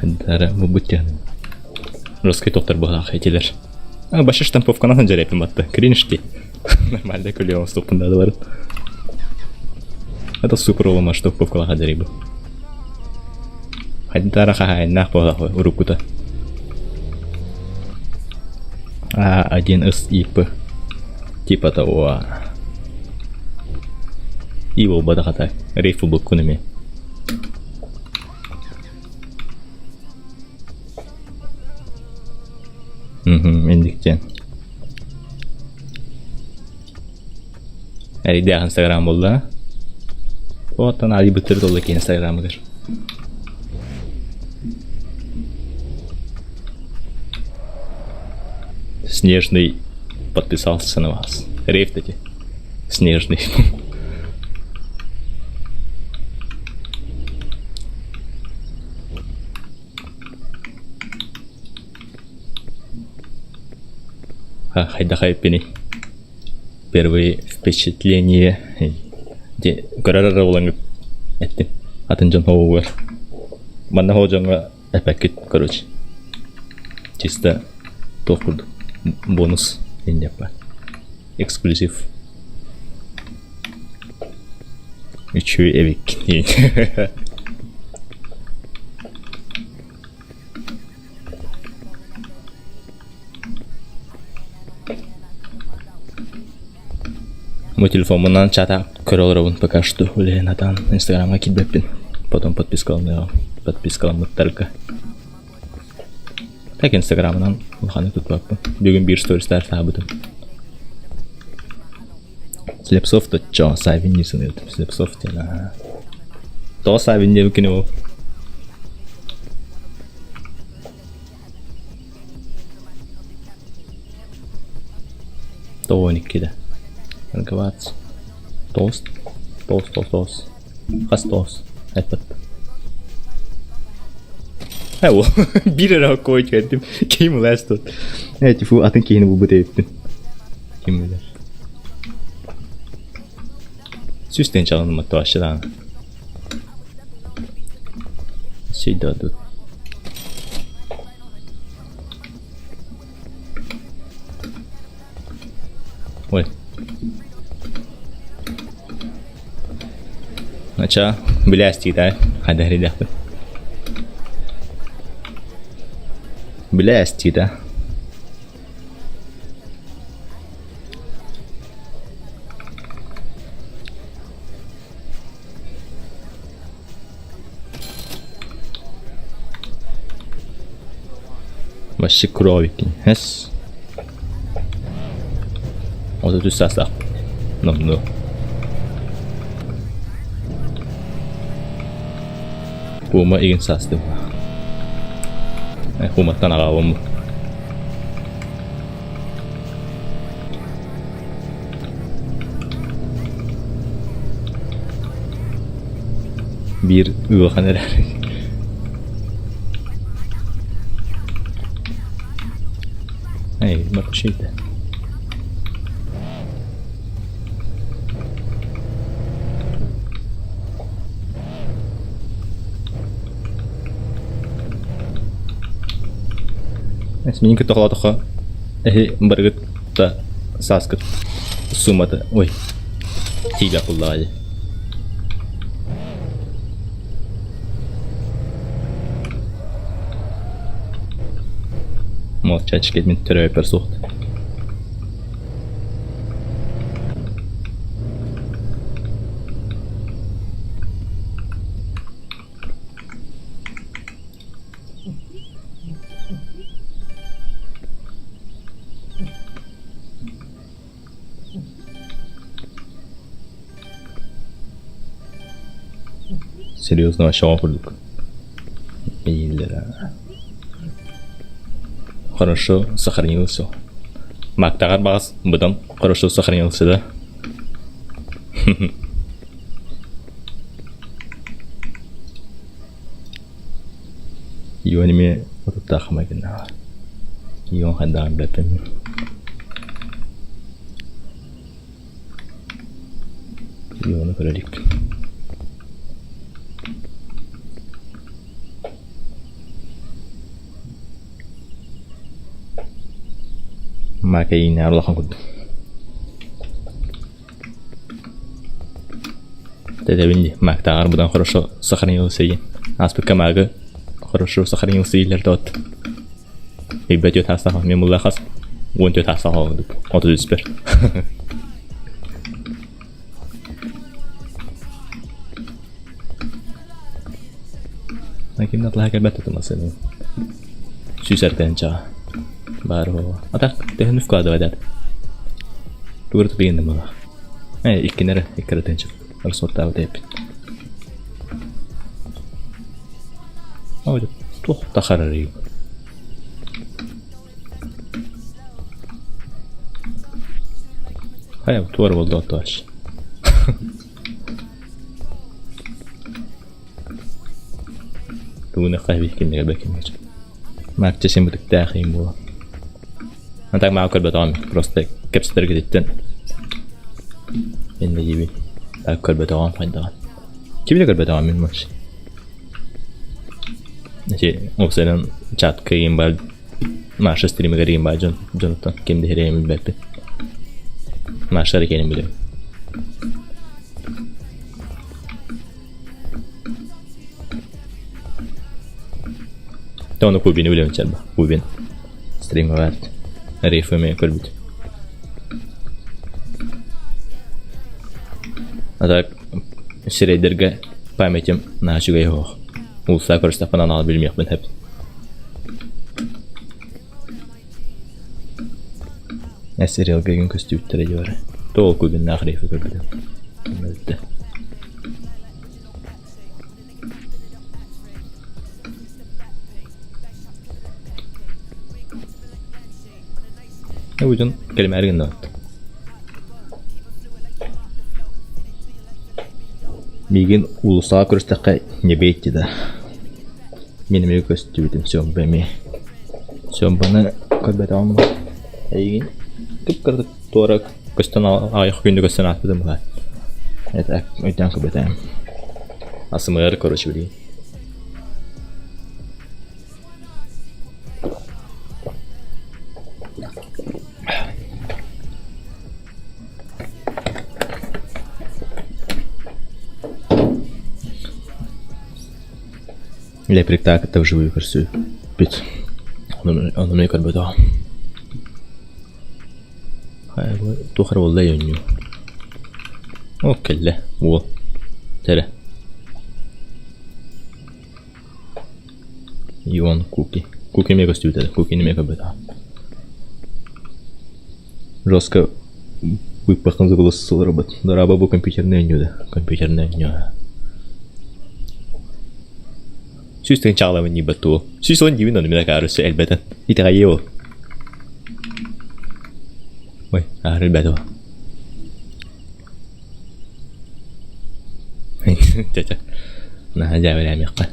Дара бу Жесткий тоқтар быһаах этилэр. А, баша штамповканан дьэрэпин батта. Кринж Нормально күлүөм стоппундадылар. Это супер улама штамповкалаха дьэрибы. Хайдара хаһаайыннаах буолах уруккута. А1 С И П. Типа того. И буолбатах ата. Рейф булбуккун эмиэ. Индиктен. Эрийдээх Инстаграм буолла. Оттон али быттыр толла ки Инстаграмыгар. Снежный подписался на вас. Рейф эти. Снежный. Хайда хайпини. Первые впечатление. Көрөр буолан эттим. Атын дьон хоҕугар. Манна хоо дьоҥҥо эпэккит, короче. Чисто туох курдук. Бонус иннеппа. Эксклюзив. Үчүгэй эбиккин. Бу телефоммунан чата көрө олоробун пока что үлэһин атаан инстаграмҥа киирбэппин. Потом подпискаланыаҕым. Подпискаламмыттарга. Так инстаграмынан улаханнык тутпаппын. Бүгүн биир стористар таабытым. Слепцов точчо Савин дии саныыбытым. Слепцов диэн аа. Тоҕо Савин диэбиккин ол? Тоҕо 12 да. Аргабац. Тоҕус. Тоҕус, тоҕус, тоҕус. Хас тоҕус? Эппэт. Э, ол биир эрэ оккой түһэрдим. Ким улаас тут. Э, тифу атын киһини булбут эбиппин. Ким билэр. Сүүс тыһыынчаланным вообще даҕаны. Сүйдөөдүт. Ой. Ача, билээстиитэ хайда эрийдэхпин. Билээстиитэ. Вообще кровикин. Хэс. 33 саастаах. Номнуо. Кума игин саастым. Куматтан аҕабым. Биир ыахан эрээри. Эй, марчита. Мин кытта эһи барыгыт да сааскыт суммата ой тиийбэт буоллаҕа дии. Молчачки мин төрөөппөр суох. Серьезно вообще курдук. Ииллэрэ. Хорошо сохранился. Мактаҕар баҕас быдан хорошо сохранился, да? Ион эмиэ отуттаах майгыннааҕа. Ион хайдаҕын билбэппин. Иону көрө иликпин. Маакайыыннааҕар улахан курдук. Тэтэбин дии, Маактааҕар быдан хорошо сохранился диэн. Ааспыкка Маагы хорошо сохранился дииллэр да от. Ыйбат түөрт аастаах мен булла хас 14 аастаах оҕолордук. 33-пэр. Ким да атлаһа кэлбэт тутумасын. Сүүс эртэнчэҕэ. Баар буолуо. А так төһөнү вкладывать Тугу тутуйын була. Э, иккини эрэ, икки эрэ тыһыынча расходтаабыт эппит. Туох тахарарый? Хайа, туора буолду оттоач. Тугуна хайбит кимнеге бэкимнеге. Марча син бытыктаах иин буолан. А так маа көрбөтөҕүм просто кэпсэтэргититтэн иннэ диибин. Так көрбөтөҕүм хайдаҕын. Кими да көрбөтөҕүм мин вообще. Ити уопсайынан чатка иин бар Маша стримигэр иин баар дьон дьонуттан ким да иһирэйин билбэппин. Маша эрэ киэнин билэбин. Ону Кубины билэбин чэрбэ. Кубин. Стримоват. Рейф эмиэ көрбүт. А так сирэйдэргэ памятим наһаа үчүгэй суох. Уулусса көрүстэхпинэ анаан билимиэхпин сөп. Эстериалга игин көстүбүттэрэ дьыбары. Тоҕо кубиннаах рейфи көрбүтүм. Бүттэ. Бу дьон кэлимээри гынныбат. Миигин уулуссаҕа көрүстэххэ не бейте да. Мин эмиэ көстүбүтүм Сёмба эмиэ. Сёмбаны көрбөтөҕүм эйигин кып-кыратык туора көстөн аҕыйах күндү көстөн ааспытым быһа. Это өйдөөн көрбөтөҕүм. АСМР короче билигин. Леприктаа кытта вживую көрсүбүт. Ону эмиэ көрбөтөҕүм. Туох эрэ буолла оонньуу. О кэллэ уол. Тэрэ. Ион Куки. Куки эмиэ көстүбүт этэ. Кукини эмиэ көрбөтөҕүм. Жестко выпахнул голос робот. Дораба бу компьютерный оонньуу да. Компьютерный оонньуу. Сүүс чаҕылабын диибэт тугу. 110 диибин ону мин акаары өссө элбэтэн. Итэҕэйиэ ол. Ой, аһары элбээтэ ол. Чэ-чэ. Наһаа дьээбэлээмиэххэ.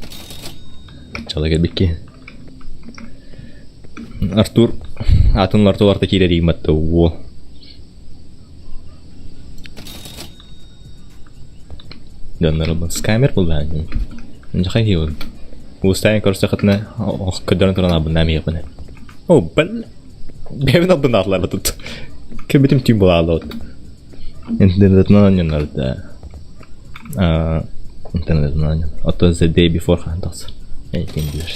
Чала кэлбикки. Артур атын Артур киирэр игматта уол. Дьоннорум скамер буллаан. Дьахай хион. Уустаан көрсөхөтүнэ көрдөрөн туран абыннаам иһэппинэ. О, бэл. Бэйэбин албыннаатылар тут. Кэбитим түүн буолааллыбыт. Интернетынан оонньоннор да. Интернетынан оонньон. Оттон The Day Before хаһан тахсар. Эйкин билэр.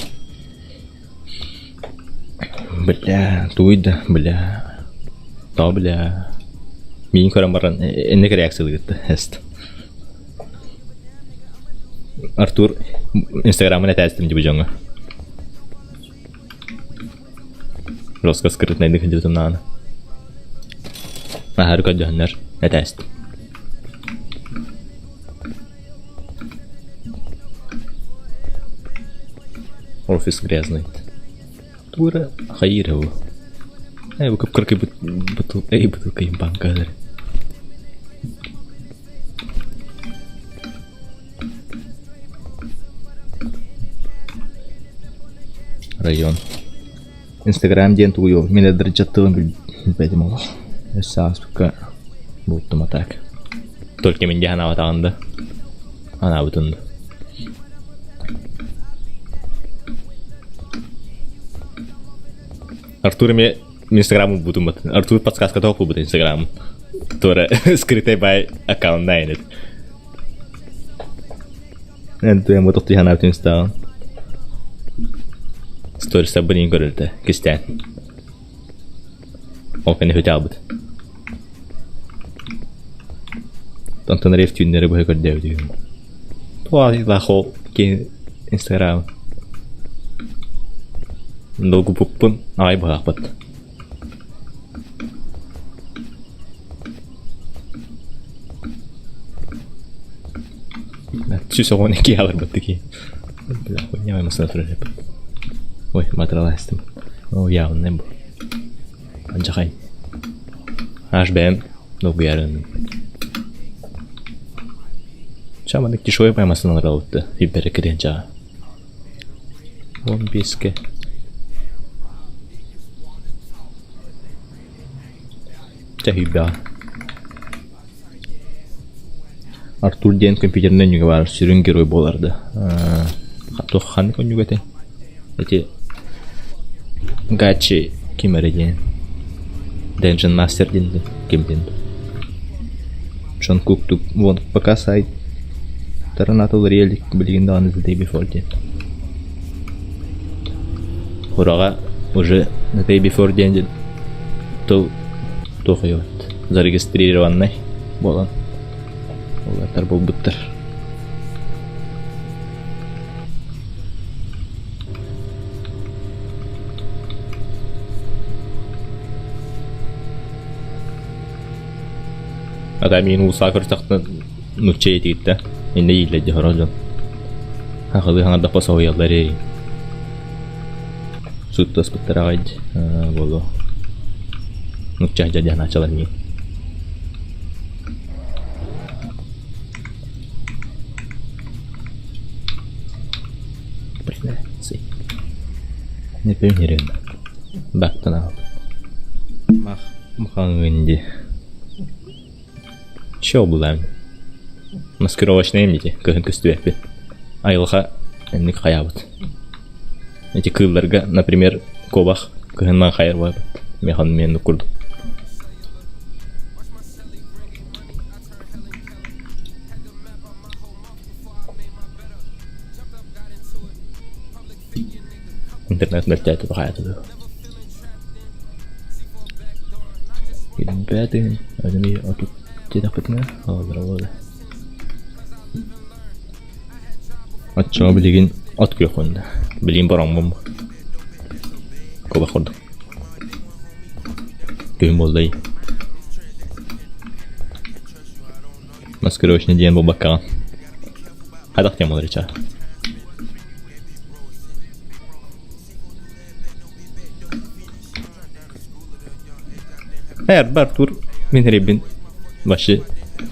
Бля, тугуй да, бля. Тоҕо бля. Миин көрөн баран инник реакциялыгытта эст. Артур инстаграмын этээстим дии бу дьоҥҥо. Жестко скрытнайдык сылдьыбытым даҕаны. Аһары көрдөһөннөр этээстим. Офис грязный. Тура хайыр его. Эй, бу кып-кыркый бутылка, эй, бутылка им банкалар. Район. Инстаграм диэн тугуй ол? Мин эдэрдьаттыгын билбэтим олох. Өссө ааспыкка бултум а так. Только мин дьаһан аҕатаҕын да. Анаабытын да. Артур эмиэ Инстаграмын булбутум бат. Артур подсказката булбут Инстаграмын. Туора скрытый бай аккаунтна инит. Эн бу тохтуй ханаабытын Инстаграм. Стористарбын иин көрөртө кистээн. Ол кэннэ хүтэ албыт. Онтон реф түүннэри быһа көрдөөбүтүм. Туа кин Инстаграм. Долгуппуппун аҕай быһаахпыт. 112 аларбыт Бля, хуйня массына турар Ой, матралаастым. О, явно бу. Анжахай. Аж бэм, долгуярын. Чаманык дешевый паймасыналар алытты. Фиббere кирен жаға. 15-ке. Чэ хүйбэҕэ. Артур диэн компьютернай ньүгэ баар сүрүн герой буолар да. Туох ханнык онньуга этэй? Ити Гачи ким эрэ диэн Dungeon Master диэн ким диэн Джон Кук тук вон пока сайт Таранатыл релик билигин даҕаны The Day Before диэн. Хураҕа уже The Day Before диэн тыл туох ыйабыт зарегистрированный буолан. Уолаттар булбуттар. Ата миин уулусаҕа көрсөхтөн нуучча ийэтигиттэ иннэ ииллэ дии сорох дьон. Хахылыы хаҥардахпа соһуйаллар ээ. Сууттаспыттар аҕай дии буолуо. Нуучча дьэ дьаһанааччылар миин. Не пионерин. Баттан аҕалбыт. Мах махаҥын дии. Чё булаан? Маскировочный эмнити кыһын көстүбэппин. Айылҕа инник хайаабыт. Эти кыылларга, например, куобах кыһын маҥхайар буолбут. Механ мен курдук. Интернет мөлтөөтө баҕайыта дуо? Билбэтин, аны отут диэтэхпитинэ аҕаллара буолла. Оччоҕо билигин от күөх уонна билигин бороҥмун куобах курдук. Күһүн буолла Маскировочный диэн буолбаккаҕын. Хайдах диэн буолар чаа? Эр бар тур мин ребин вообще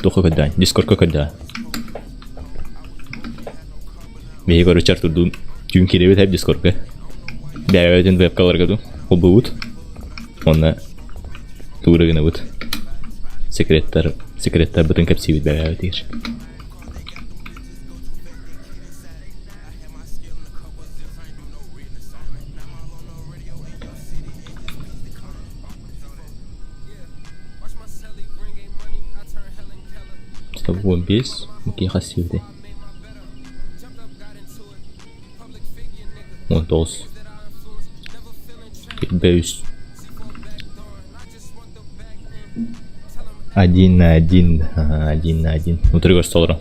туха көрдөөн дискордка көрдөөн. Биһиги короче Артурдуун түүн киирэбит эп дискордка. Бэйэбитин вебкаларга ду холбуубут. Уонна тугу гынабыт. Секреттар, секреттарбытын кэпсиибит бэйэбитигэр. 115, киһи сиэбитэ. 19. Бэйс. Один на один, один на один. Утары көрсө олорон.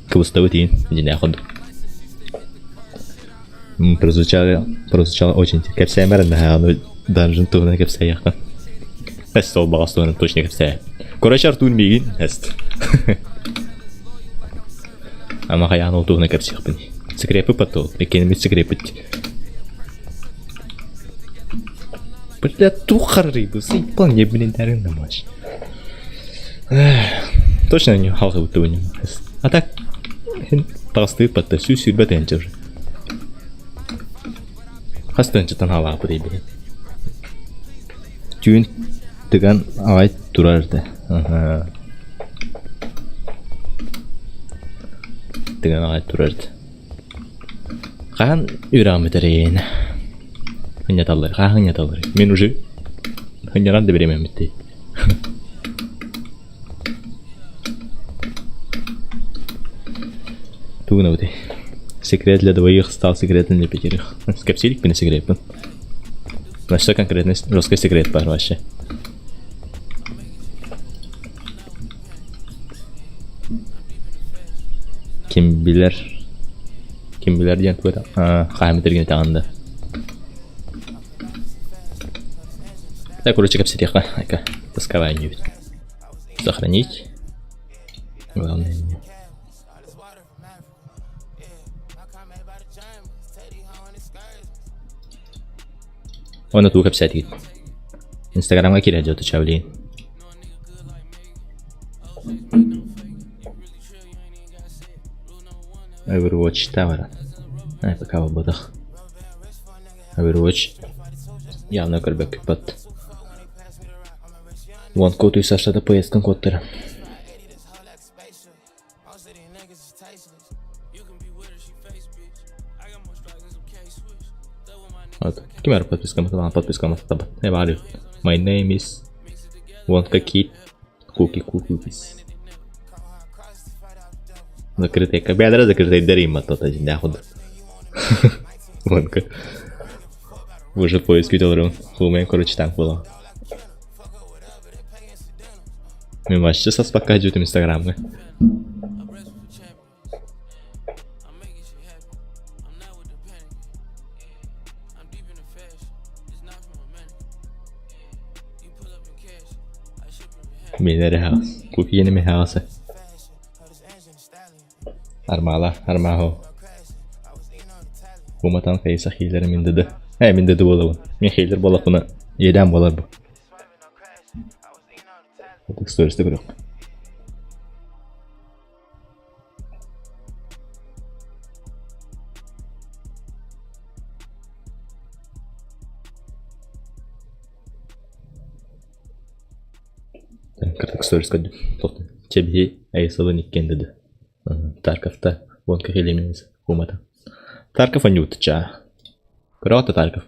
Кыбыстабыт иин, дьиҥнээх курдук. Прозвучало, прозвучало очень кэпсээмэр наһаа ону данжын туһунан кэпсээйэххин. Эс ол баҕас туһунан точно кэпсээ. Короче, Артур миигин эст. Ама хайаан ол туһунан кэпсиэхпин. Секреппит потол. Иккиэнимит секреппит. Бля, тухарый сыйпан не блин дарын намаш. Точно не халқы бутты А так таҕыстыы батта сүүс сүүрбэ тыһыынча уже. Хас тыһыынчаттан хаалаабыт эбит. Түүн тыган аҕай турар да. Тыган аҕай турар да. Хаһан үөрэҕим бүтэрин? Хынньаталлар, хаһан хынньаталлар? Мин уже хынньаран да бириэмэм бүттэ. Тугун эбитий? Секрет для двоих стал секретом для пятерых. Кэпсииликпин секреппин. Вообще конкретно жесткий секрет бар вообще. Ким билэр? Ким билэр диэн тугу хаһан бүтэргин этэҕин да. Так, короче, кэпсэтиэххэ. Айка, тасковай ньүүбүт. Сохранить. Главное меню. Уонна тугу кэпсээтигит? Инстаграмҥа киирэ дьэ отуча билигин. Overwatch та баран. Ай, пока буолбатах. Overwatch явно көрбөккүт бат. Вон код үс аштата поездкын кодтара. Вот. Ким эрэ подпискаммыт подпискаммыт табат. Не баар My name is Wonka Kid Cookie Cookies. Закрытый кабель, закрытый дарим, то один доход. Вонка. Уже поиск видел Хумен, короче, там было. Мен вообще саспакка дьүтүм инстаграмҥа. Мин эрэ аҕыс. Кукиеным эһэ аҕаса. Армаала, армааһо. Уматан хайса хейлер мин дыды. Э, мин дыды буолабын. Мин хейлер буолахпына иэдээн буолар бу. Сториста көрүөх. Кырдык сторис көрдүм. Чэбиһи айысылын иккиэн дыды. Тарковта уонка хилиминис кумата. Тарков анньубут чаа. Көрөҕөт Тарков.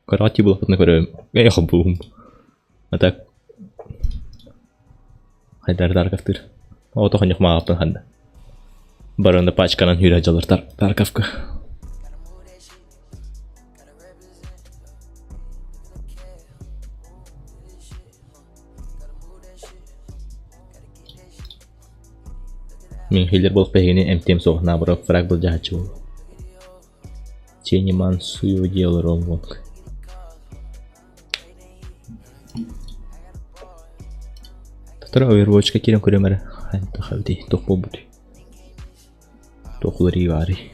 Көрөҕөт тии булаппытына көрөм. Эй хобуум. А так Хайдар Тарковтыыр. Ото хоньох маҕаппын ханна. Барында пачканан хүрэ дьалар Тарковка. Мин хиллер буолуох биһигини эмтиэм суох, наоборот, фраг былдьаһааччы буолуо. Тени мансую дело ромвонг. Татара Overwatchка киирэн көрүөм эрэ. Хайдах эбитий, туох буолбутуй? Туох уларыы баарый?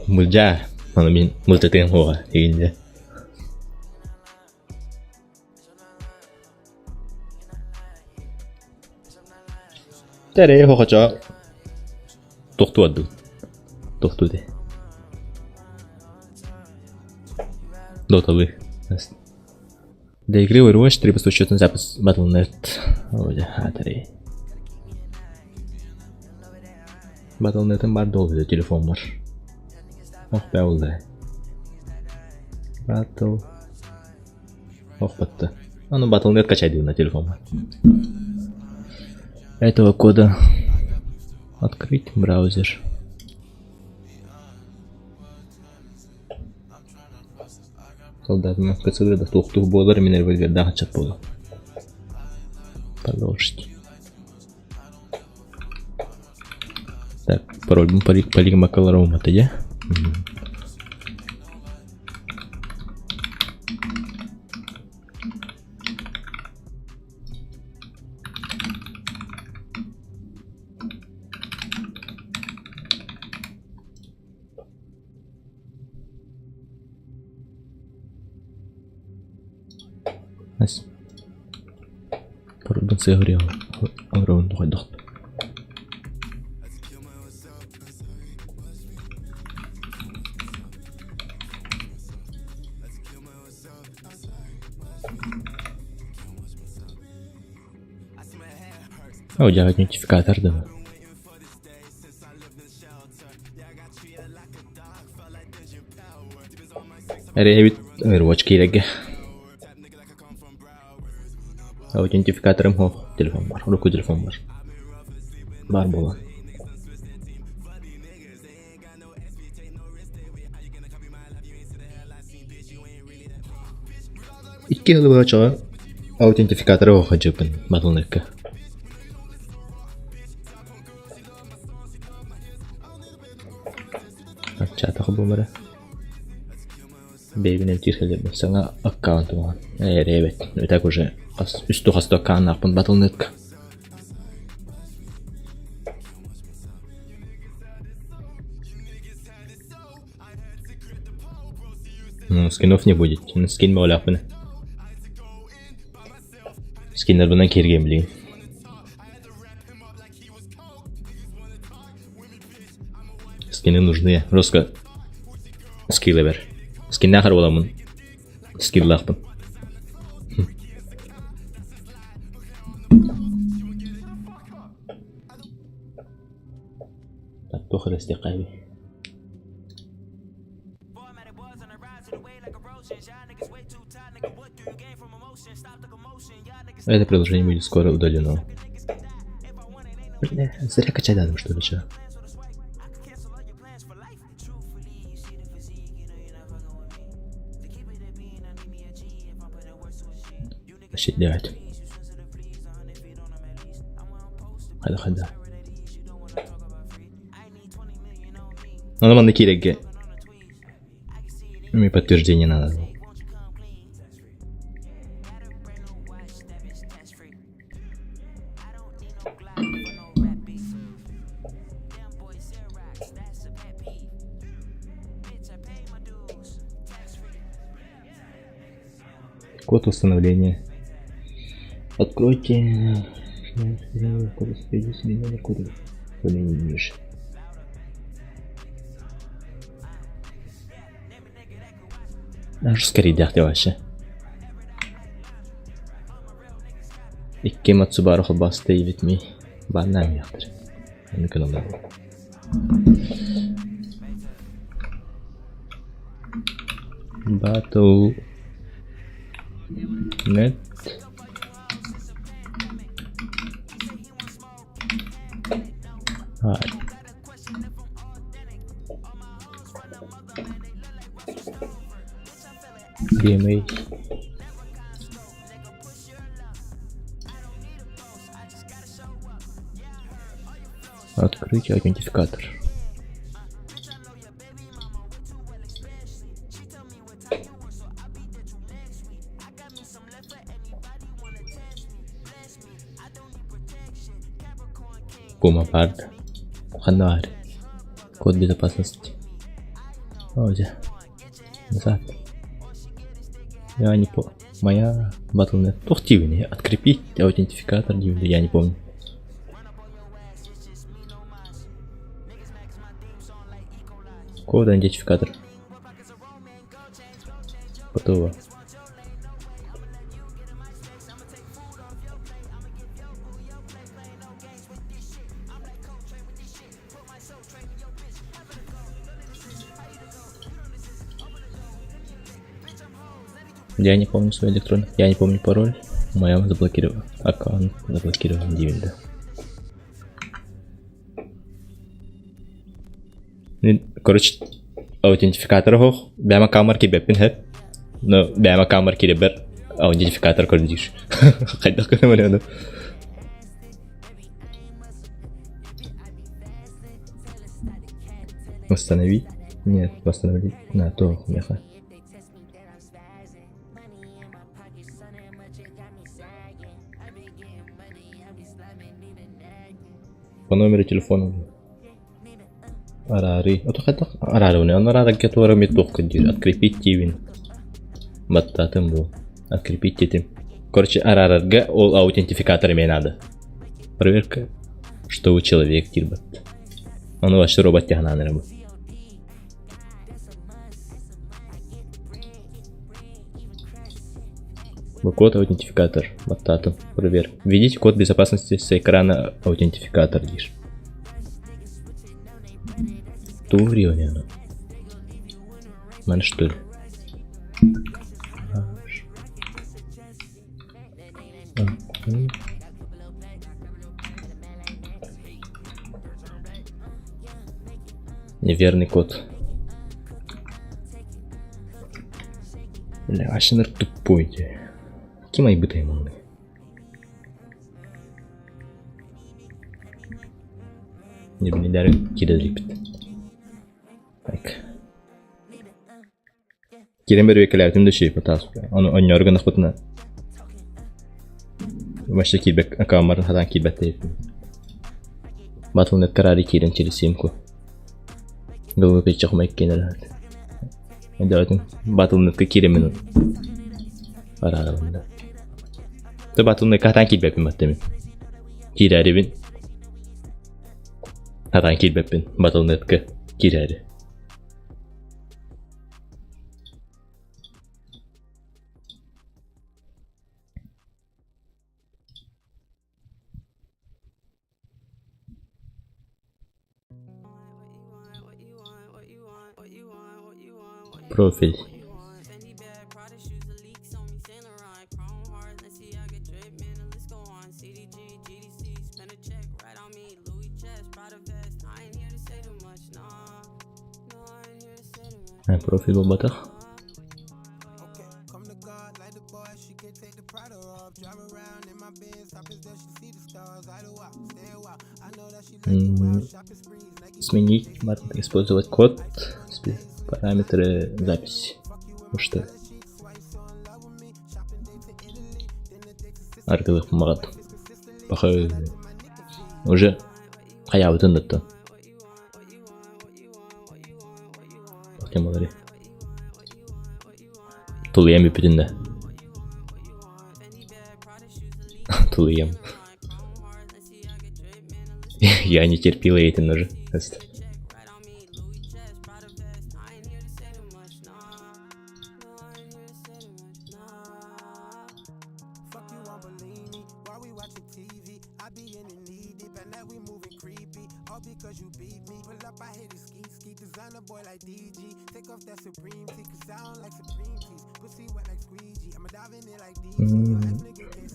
Мылдьаа, аны мин мылдьатыам суоҕа игиннэ. Тэрэй хохочоо тохтуу ардым. Тохтуу дии. Доталыы. Для игры Overwatch требуется учетный запись Battle.net. Ой, атарей. Battle.net'im бар долго телефон бар. Ох, бәулда. Battle. Ох, батты. А ну Battle.net качай на телефон бар. Этого кода открыть браузер. Солдатынан КЦД да туохтуур буолар мин револьвердаах ыччат буолуо. Продолжить. Так, парольбун полигмакалароумата дьэ. Парольбун сыаһырыа оҥоробун хайдах О, дьэ идентификатор дыы. Эрэйэбит Overwatch киирэргэ. Аутентификаторым суох телефон бар, урукку телефон бар. Баар буолан. Икки сыл быһа аутентификаторы суох сылдьыбыппын Battle.net-ка. Чаатах буолара. Бэйэбин эмтиир кэлэрбин саҥа аккаунт оҥорон эрэйэбит. Так уже хас үс хас аккауннаахпын Battle.net-ка. Ну, скинов не будет. Скин баҕалаахпын. Скиннарбынан киэргиэм билигин. Скины нужны. Просто скилл бер. Скиннээх эрэ буоламмын. Скиллаахпын. Так, туох эрэ истиэххэ Это приложение будет скоро удалено. Бля, зря качать надо, что ли, что? Вообще делать. Хайда, хайда. Ону манна киирэргэ мне подтверждение надо. Код восстановления. Откройте код восстановления, код восстановления ниже. Скорее вообще. Икки Мацубару холбаста ибит ми бааннаам яхтар. Аны кыналар. Battle net Hi. DMA. Открыть аутентификатор. Пума Пард. Ханар. Код безопасности. О, где? Назад. Я не помню. Моя Battle.net. Ух ты, открепить аутентификатор, я не помню. Код идентификатор. Готово. Я не помню свой электронный. Я не помню пароль. Моя заблокирован. Аккаунт заблокирован Дивинда. Короче, аутентификатор хох. Бэма камер кибеппин хэп. Но бэма камер киребер аутентификатор көрдүш. Хайдах көрөмөр Восстановить? Нет, восстановить. На, то, меха. По номеру телефона. Арари. Ото хайдах араруны. Онно арарга туора мит туох көддүүр. Открепить тиибин. Баттаатым бу. Открепить тетим. Короче, арарарга ол аутентификатор эмиэ надо. Проверка, что вы человек тирбат. Ону вообще робот тяхнаан эрэ бу. Код аутентификатор. Баттаатым. Проверь. Введите код безопасности с экрана аутентификатор диир. Турионе. Маны что ли? Неверный код. Бля, вообще тупой. Ким айбытай манны? Не билиннэри киирэ Так. Киирэн бэрбиэккэлээбитим да үчүгэй потаас. Ону онньоору гыннахпытына вообще киирбэк аккауммарын хатаан киирбэт Battle.net карари киирэн через симку. Гылгы кыччахма иккиэн Давайте Battle.netка киирэммин араарабын да. Ты Battle.netка хатаан киирбэппин баттамин. Киирээрибин. Хатаан киирбэппин Battle.netка киирээри. Профиль. Профиль буолбатах. Сменить. Изменить, использовать код, параметры записи. Ну что? Аргылык мағат. Паха уже хаябытын даттан. Темалары. Тулуйам бүппүтүн да. Тулуйам. Я не терпила этим уже.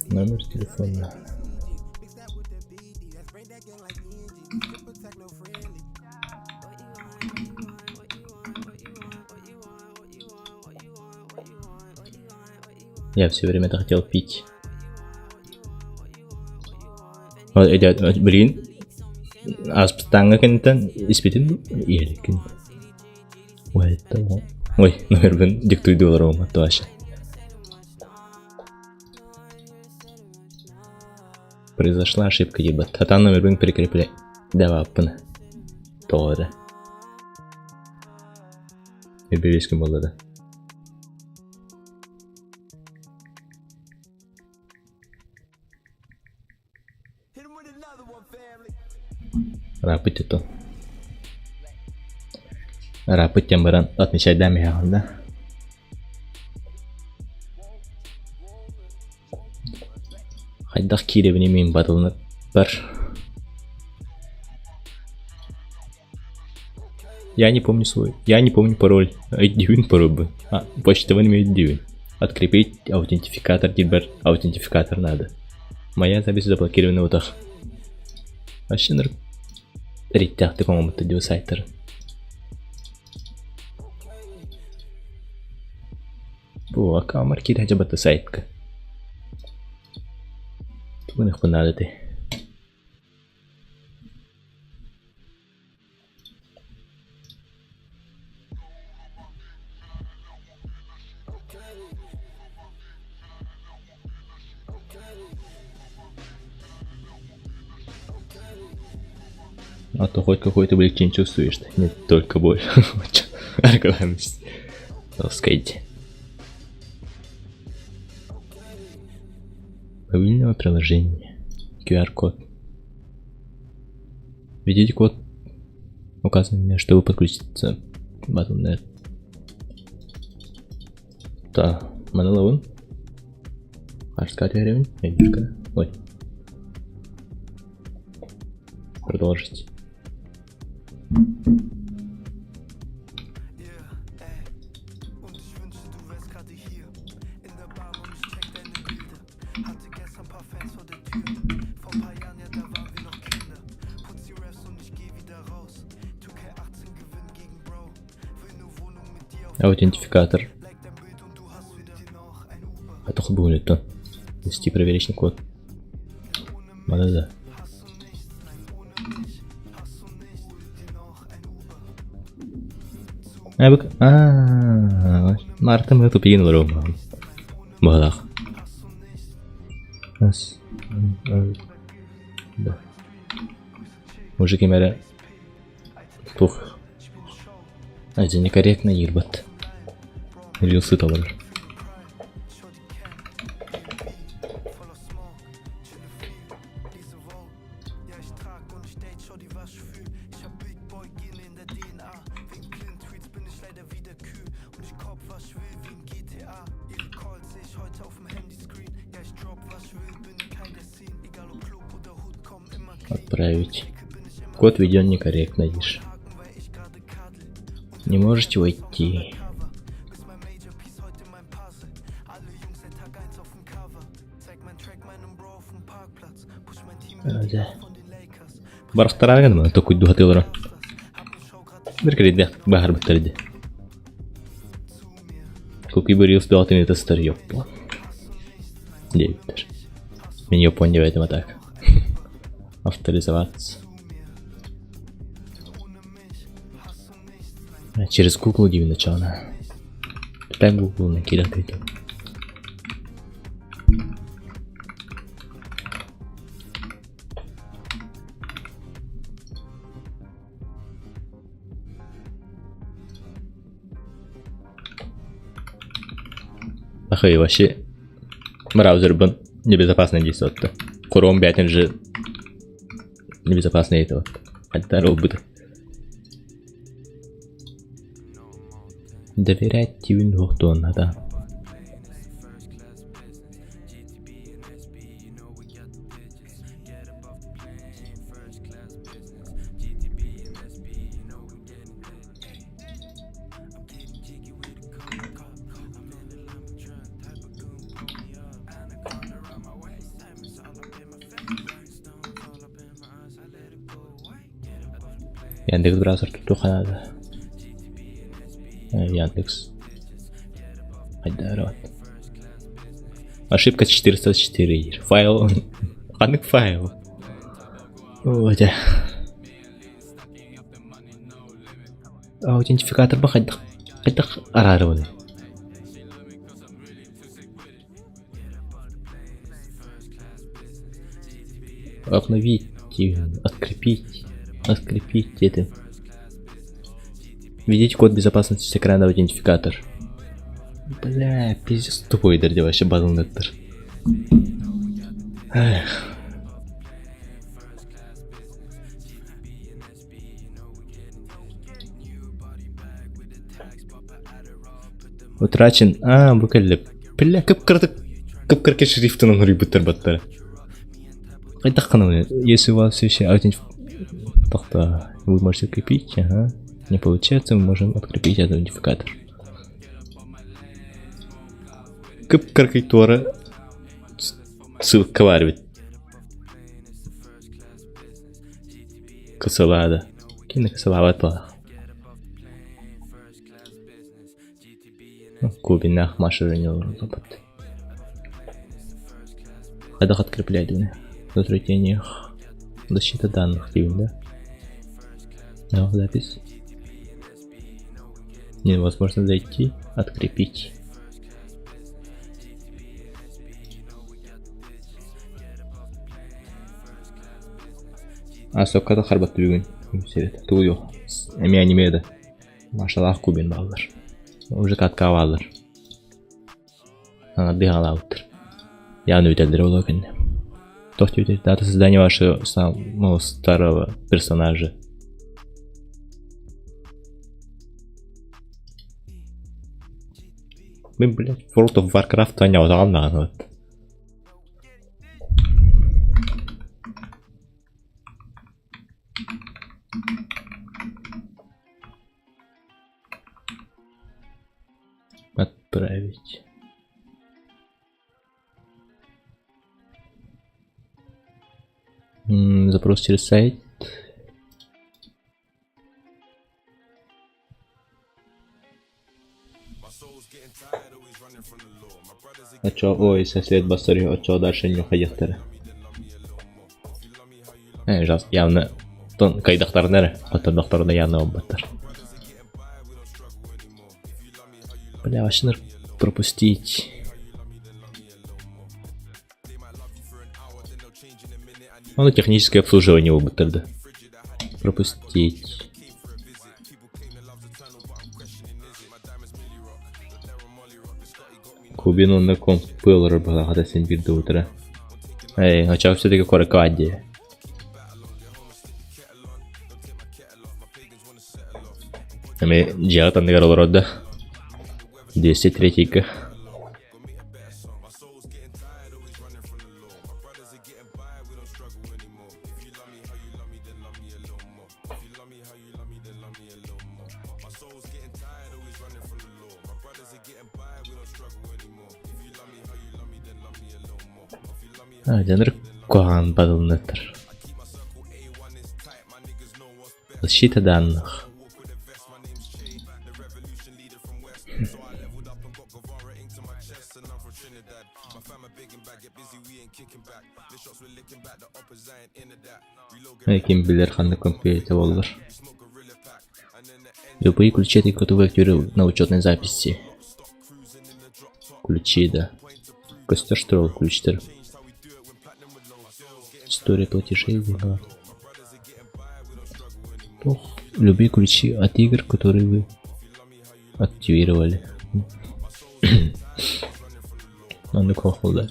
Номер телефона. Я все время это хотел пить. Блин, аспытааҥҥа кэнниттэн испитин иһэликкин. Ой, это Ой, номербын диктуйду олоруом вообще. Произошла ошибка ебать. Хатан номербын прикрепляй. Даваппын. Тоҕо эрэ. Эбиэскин буолла да. Ырааппыт тутун. Ырааппыт диэн баран отмечайдаан иһэҕин да. Хайдах киирэбиний мин батылынар Я не помню свой. Я не помню пароль. Өйдүүбүн парольбун. А, почтабын эмиэ өйдүүбүн. Открепить аутентификатор диирбэр аутентификатор надо. Моя запись заблокирована утах. Вообще ныр риттээхтик оҥоммуттар дии сайтары. Бу аккаунмар киирэ дьабата сайтка. Тугун надо ты. А то хоть какой-то облегчение чувствуешь, нет, только боль. Сказать. Мобильного приложения. QR-код. Введите код, указанный меня, чтобы подключиться Battle.net. Да, манылабын. Арска деревень, Ой. Продолжить. Аутентификатор. Атах буолуттан. Ввести проверочный код. Надо да. Аа, Марта мы тупиин олоруом. Баҕалаах. Ас. Да. Мужик эмэрэ туох Азия некорректно ебат. Рилсы толорор. Отправить. Код введен некорректно, видишь. Не можете войти. Да. Барахтарааган токуйду хатылара. Бір кирде бахар биттерди. Куки бир успел это стар ёппа. Диэбиттэр. Мин Япон диэбэтим а так. Авторизоваться. Через Google диибин оччоҕуна. Тутан Google-нан киирэн көрдүм. Ахай, вообще браузербын небезопасно действует. Chrome бэйэтин же небезопасно это вот. Хайдах ылбыт. Доверять тивин туохтуон да. Яндекс браузер туттуохха наада. Яндекс. Хайдара. Ошибка 404. Файл. Ханнык файл? О, дьэ. Аутентификатор ба хайдах хайдах араарабыный? Обновить, открепить, открепить это. Введите код безопасности с экрана аутентификатор. Бля, пиздец тупой дерде вообще базылныттыр. Эх. Утрачен. А, бу кэллэ. Бля, кып-кыратык кып-кыракый шрифтынан суруйбуттар баттара. Хайдах гынабын? Если у вас все еще аутентиф... Тохто, вы можете открепить, ага. Не получается, мы можем открепить аутентификатор. Кып-кыракый туора ссылка баар эбит. Кысылаада. Кини кысылаабат буолла. Кубиннаах Маша олорбут. Хайдах открепляйдыбыный? Затруднениях. Защита данных диибин да? Да, запись. Невозможно зайти, открепить. А сокката харбат бүгүн. Тугу Эми анимеда. Машалаах Кубин бааллар. Уже катка бааллар. Саҥардыы хаалаабыттар. Явно бүтэллэрэ буолуо кэннэ. Туох диэбитэй? Дата создания вашего самого старого персонажа. Мин, блядь, World of Warcraft оонньоотоҕум даҕаны вот. Отправить. Запрос через сайт. Оччо ой сосед бастары оччо дальше не уходяхтара. Явно тон кайдахтарына эрэ, хоттордохторуна явно буолбаттар. Бля, вообще пропустить. Ону техническое обслуживание буолбуттар да. Пропустить. Кубин уонна компы олорор быһалаахата син биир да утара. Эй, оччоҕо все-таки куоракка дии. Эми дьиэҕит анныгар олорор да? 203-га. Дьоннор куһаҕан бадылыннаттар. Защита данных. Ким билэр ханнык компьютер буоллар. Любые ключи ты готовы активировать на учетной записи. Ключи, да. Костер что ли, ключтер. История платежей, да. Ох, любые ключи от игр, которые вы активировали. Оннук хохоллар.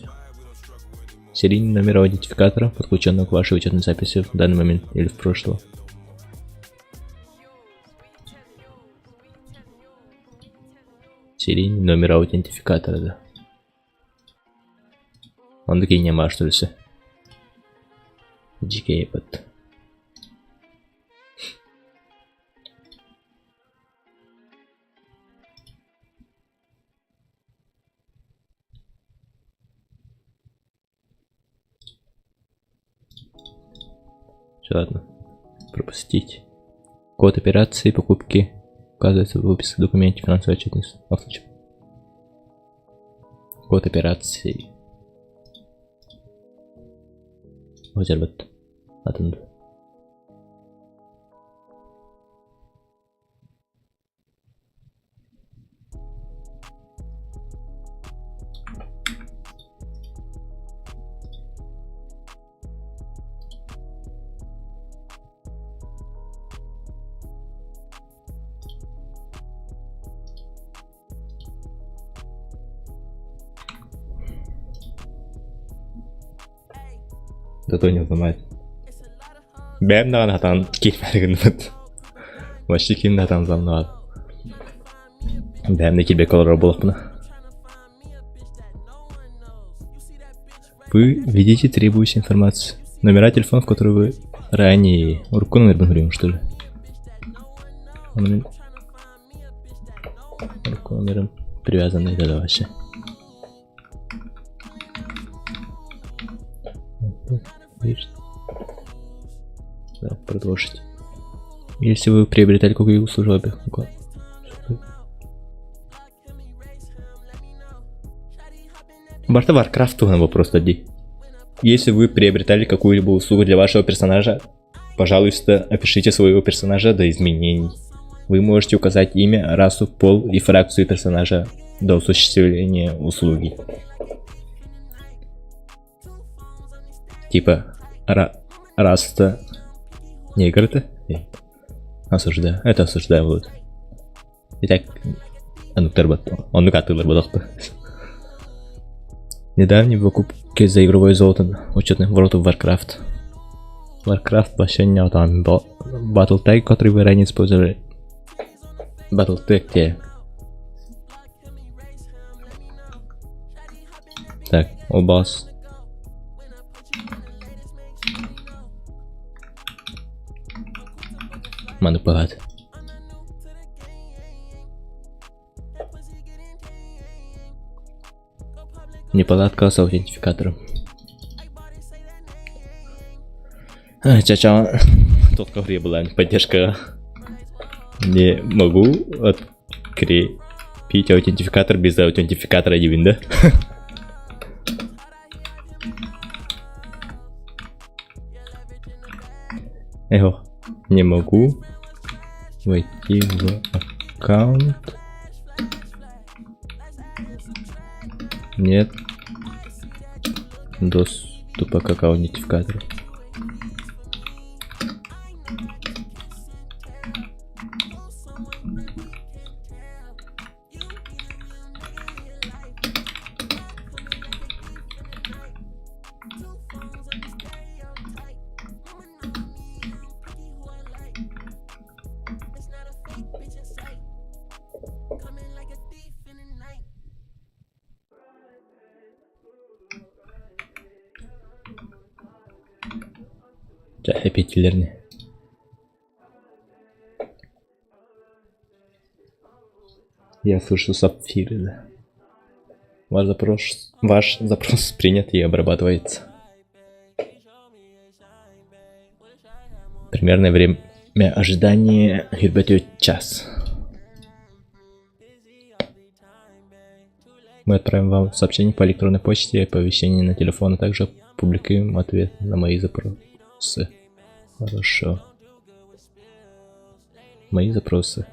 Серийный номер аутентификатора, подключенного к вашей учетной записи в данный момент или в прошлом. Серийный номер аутентификатора, да. Оннук иҥнэ что ли Дьикэй бат. Все, ладно. Пропустить. Код операции покупки указывается в выписке документе финансовой отчетности. Код операции. Озербат. Атын. Зато не взломать. Бэйэм даҕаны сатаан киирбэри гынныбыт. Вообще ким да сатаан взломнабат. Бэйэм да киирбэккэ олорор буоллахпына. Вы введите требующую информацию. Номера телефонов, которые вы ранее... Урукку номербын суруйуҥ, что ли? Ону мин урукку номерым привязанный да вообще. Да, продолжить. Если вы приобретали какую услугу, Барта Warcraft туһунан вопрос дии. Если вы приобретали какую-либо услугу для вашего персонажа, пожалуйста, опишите своего персонажа до изменений. Вы можете указать имя, расу, пол и фракцию персонажа до осуществления услуги. Типа, раса негр-то? Осуждаю. Это осуждаю вот. Итак, оннук атыылар бодохто. Недавние покупки за игровое золото учетных World of Warcraft. Warcraft вообще не там Battletech, который вы ранее использовали. Battletech те. Так, обас. Маннык баҕат. Неполадка с аутентификатором. Чача, тот ковре была поддержка. Не могу открепить аутентификатор без аутентификатора диибин да? Эхо, не могу войти в аккаунт. Нет доступа к аутентификатору. Дьэ, эпиэтилэрни. Я слышу сапфиры, да. Ваш запрос, ваш запрос принят и обрабатывается. Примерное время ожидания час. Мы отправим вам сообщение по электронной почте, оповещение на телефон, а также публикуем ответ на мои запросы. Хорошо. Мои запросы.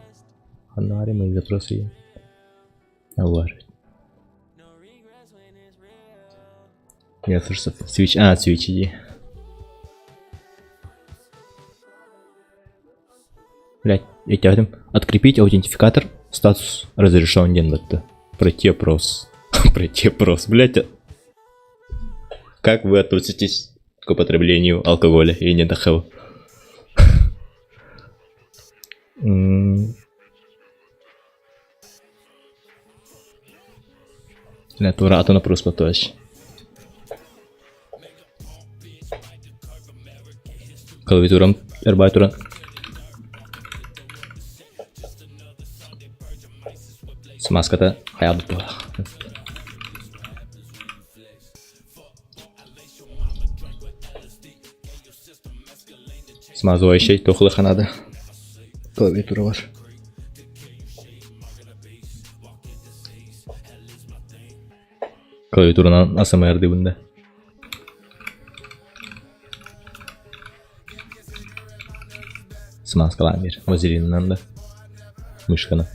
Ханнаҕар мои запросы Аллар. Я слышу свич. А, свич иди. Блять, я тебя Открепить аутентификатор. Статус разрешен диэн батта. Пройти опрос. Пройти опрос, блять. Как вы относитесь к употреблению алкоголя и не дохел? Бля, тура атын опрос батуаш. Клавиатурам эрбай туран. Смазката хайа туох. Смазывающий туохлыха надо. Клавиатура бар. Клавиатуранан АСМР дибин да. Смазкалаан биэр. Вазелинынан да. Мышканы.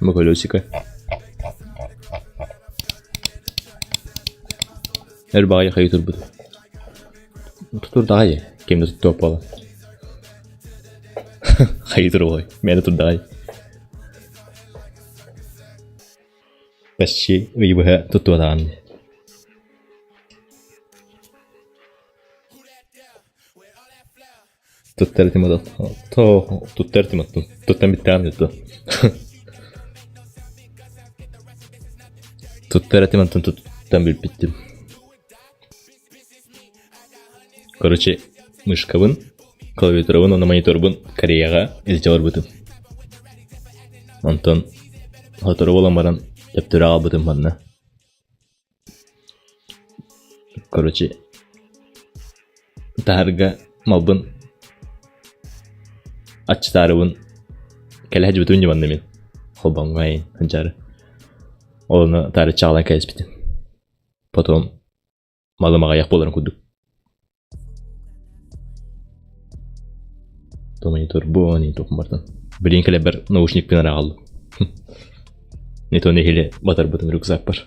Бу колесико. Өр баҕайы хайыы турбут. Тутурдаҕай ким да туттуох буолан. Хайыы туруой, мээнэ турдаҕай. Почти ыйы быһа туттубатаҕым дии. Туттар этим Туттар этим оттон. Туттан бүттэҕим дии Туттар этим онтон туттан бүппүттүм. Короче, мышкабын, клавиатурабын уонна мониторбун Кореяҕа илдьэ барбытым. Онтон сотору буолан баран төптөрү аҕалбытым манна. Короче, таһарга малбын аччытаарыбын кэлэ сылдьыбытым дьыбанна мин холбоҥҥо айын сылдьаары. Ол ону таарыччы аҕалан кэбиспитим. Потом малым аҕыйах буоларын курдук. То монитор бу не то бартан. Билин кэлэбэр наушникпын эрэ аҕаллым. Не то нэһилэ батарбытым рюкзакпар.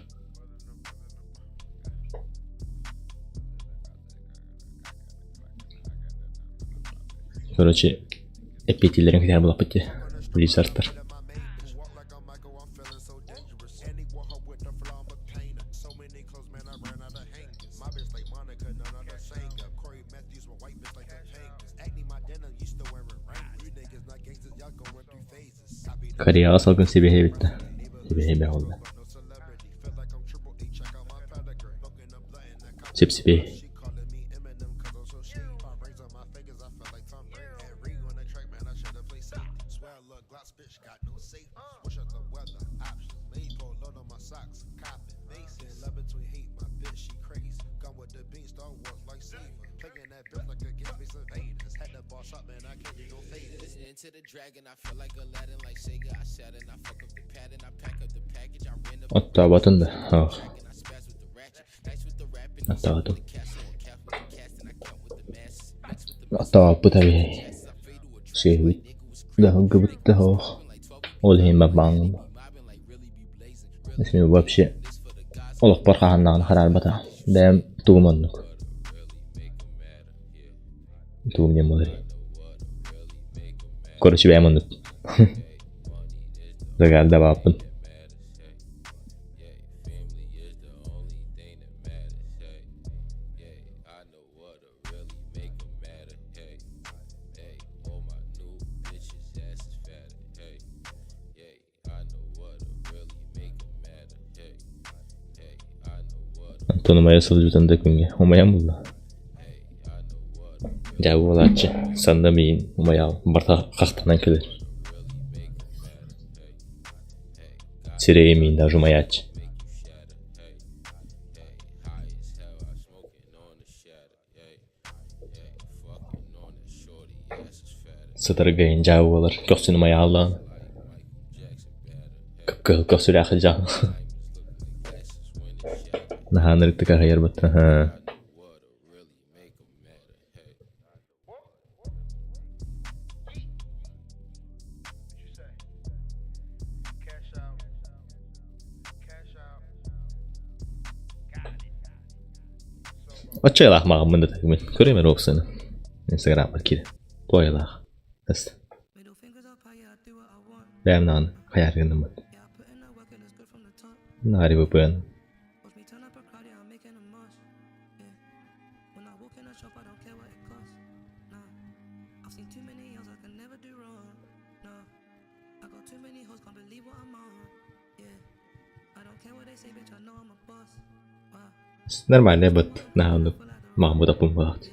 Короче, эппиэтиилэрин кэтээн булаппыт дии. Blizzardтар. Кореяҕа салгын сибиэһэй эбит да, сибиэһэй бэҕэ буолла. Сип-сибиэһэй. Оттооботун да, оох. Оттоотум. Оттооппут эбии. Сүөһүбүт да сылгыбыт да суох. Ол иһин барбааҥҥын. Если вообще олохпор хаһан хараарбатаҕым. Бэйэм тугум оннук. Тугум диэн буоларый? Короче, бэйэм оннук. Загардабааппын. Онтон умайа сылдьыбытын да күҥҥэ умайан булла. Дьэ буолааччы, санна миин умайаал барыта хахтанан кэлэр. Сирэйи миин даже умайааччы. Сытарга индьаа буолар, көхсүн умайааллаан Кыһыл көхсүлээх дьаҥ Наһаа ынырыктык аһыйар баттаһа. Оччо маҕаммын да тагмын. Көрөм эрэ уопсаны. Инстаграммар киирэн. Туойалаах. Эс. Бэйэм даҕаны хайаары гынныммыт. Наҕари VPN. Нормальный быт. Наһаа оннук маҕан бутаппын буолаахт.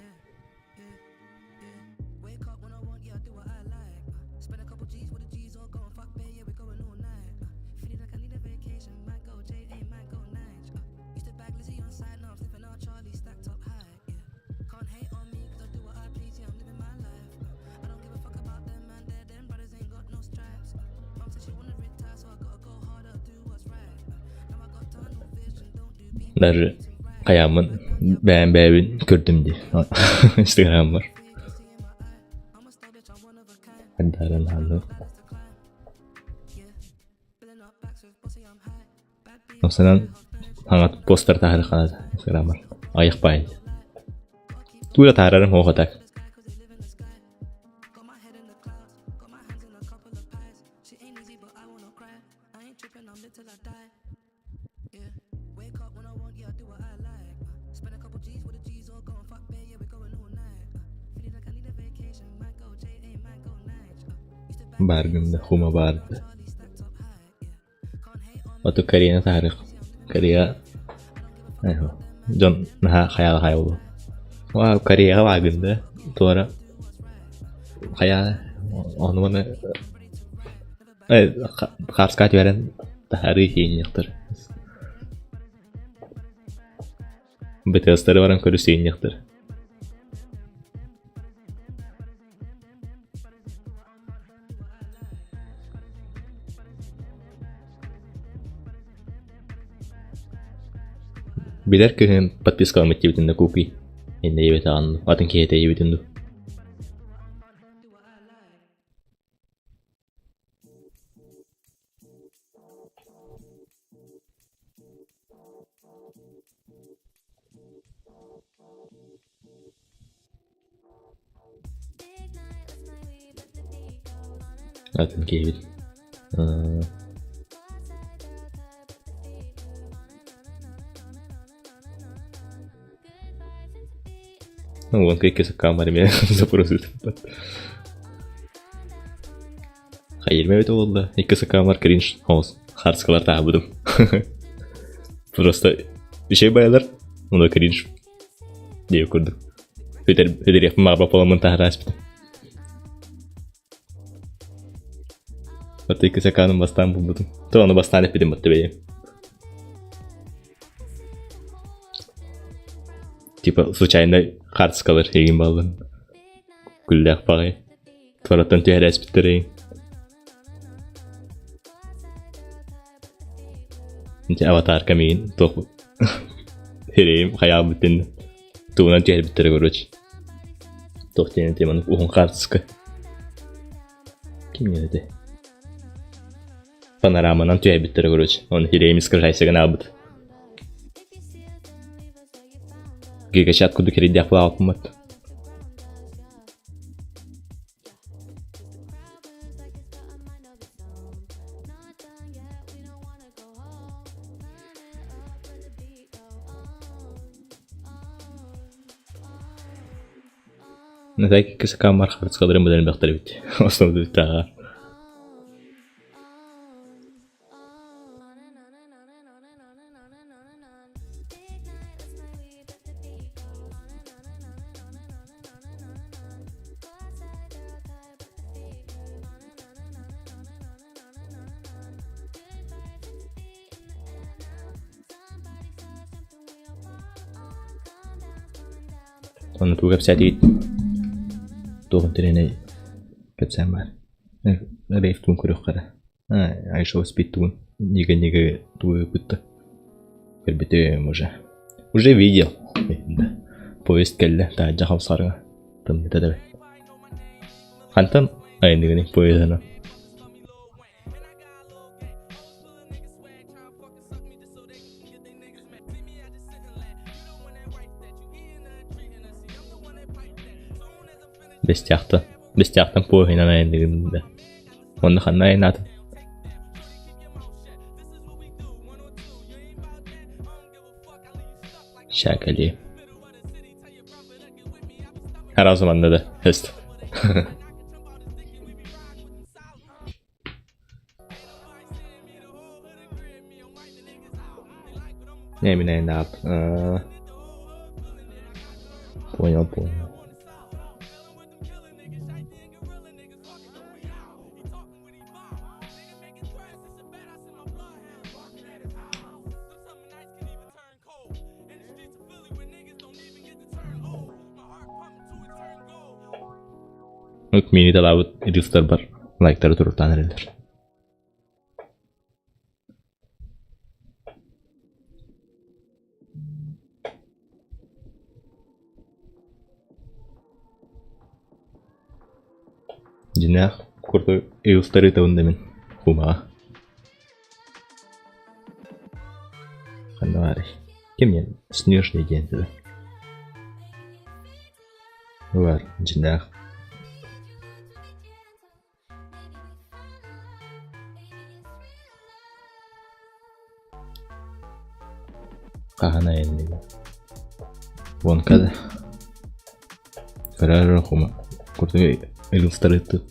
Даже хайааммын бэйэм бэйэбин көрдүм дии Инстаграммар. Хайдааран хааллым. Осанан хаҥат постер таһары ханата Инстаграммар. Айах баай. Тура таарарым хоха так. Бааргын да хума баарда. Оту Кореяны таарых. Корея дьон наһаа хайаҕа хайа буолуо. Вау, Кореяҕа бааргын да туора хайа ону маны хаарска түһэрэн таһаарыы сиэнньэхтэр. БТС-тары баран көрү сиэнньэхтэр. Билэр кыһын подпискаламмыт диэбитин да куукуй. Иннэ диэбэтэҕин атын киһи этэ дуу. Атын киһибит Уон кыйка саккаамар эмиэ запрос ыытыппат. Хайырма эбит буолла. Икки сакаамар кринж хоос харскалар таабытым. Просто үчэй байлар, ону кринж диэ курдук. Хүдериэхпин маҕба поламын таһараспытым. Вот икки сакааным бастаан булбутум. То ону бастаан эппитим батта бэйэм. Типа случайно хартскалар егин баллын. Күллээх баҕай. Туораттан түһэрээспиттэрэй. Ити аватарка миигин туох сирэйим хайаабытын тугунан түһэрбиттэрэ короче. Туох диэн этим аны уһун хаартыска. Ким диэн этэй? Панораманан түһэрбиттэрэ короче. Оны сирэйим искажайся гынаабыт. Гигачат курдук эрийдээх буолааппыммат. Натаки кысакаамар харыскаларын быдан элбэхтэр эбит. Основдуттааҕа. Онно тугу кэпсээтигит? Туох интэриэһинэй кэпсээн баар. Рейфтуун көрүөххэ эрэ. Айша спиттуун нигэ-нигэ тугу ыыппытта. Көрбүтүм уже. Уже видел. Поезд кэллэ, таһырдьа хамсарга. Тымныта да бэрт. Хантан айанныгыный поездынан? Бэстээхтэн. Бэстээхтэн поеһынан айанныгын да. Онно ханна айаннаатым? Шакали. Араас манна да өст. Не, мин айаннаат. Понял, понял. Мини талаабыт рилстарбар лайктары туруктаан эрэллэр. Дьиҥнээх курдук рилстары ыытабын да мин кумаҕа. Ханна баарый? Ким диэн? Снежный диэн этэ. Баар, дьиҥнээх. Хаһан айанныыбын? Уонка да Көрөр хума курдук рилстары ыыттым.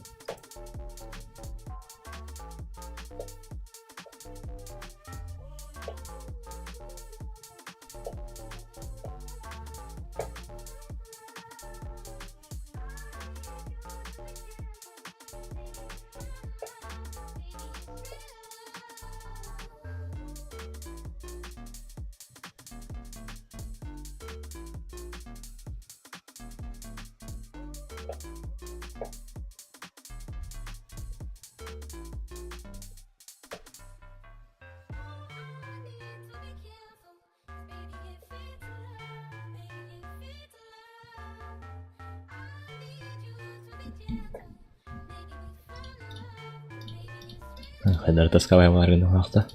Хайдары таскабай бааргын аахта.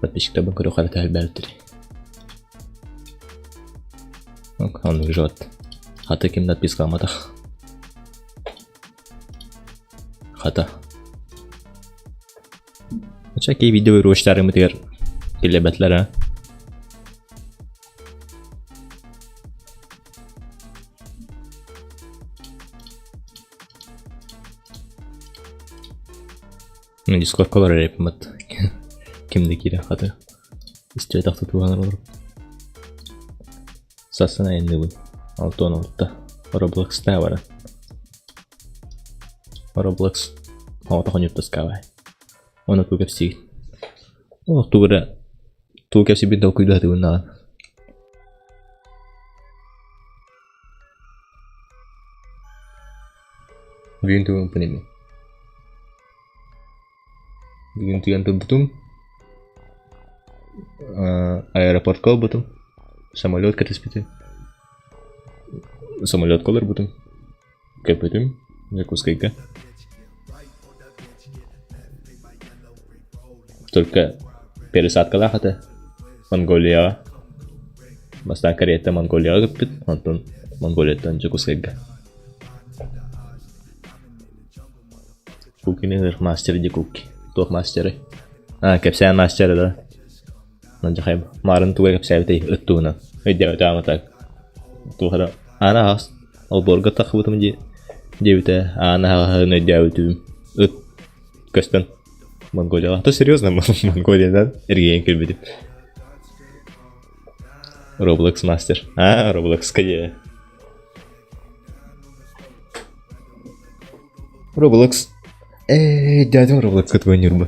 Подписчиктарбын көрүөххэ эрэ элбээбиттэр. Оннук жот. Хата ким да отпискаламматах. Хата. Оча кей видео уруочтарымытыгар киллэрбэтилэр а. Дискордка барар эппимат. Ким да киирэн хата. Истибэтэх тутуһан олорор. Сарсын айанныыбын. 6:16 Roblox-та баран. Roblox оҕото хоньуттаскаабай. Ону туу кэпсиигин. Ол тугу эрэ туу кэпсиибин толкуйдаатыбын даҕаны. Бүгүн тугун ими. Бүгүн тыган турбутум. Аэропортка ылбытым. Самолет кэтэспитим. Самолетка олорбутум. Көппүтүм Якутскайга. Только пересадкалаах этэ Монголияҕа. Бастаан Кореяттан Монголияҕа көппүт, онтон Монголияттан Дьокуускайга. Кукини мастер ди куки. Туох мастеры? А, кэпсээн мастера да. Надьахай маарын туга кэпсээбитэй ыт туһунан. Өйдөөбөтө ааматак. Туох эрэ аана аһаҕас олбуорга таххыбытым дии диэбитэ аана аһаҕаһын өйдөөбүтүм. Ыт көстөн Монголияҕа. То серьезно Монголиядан эргийэн кэлбитим. Roblox мастер. А, Roblox дии. Roblox. Ээ, дядям Roblox кытгы Нюрба.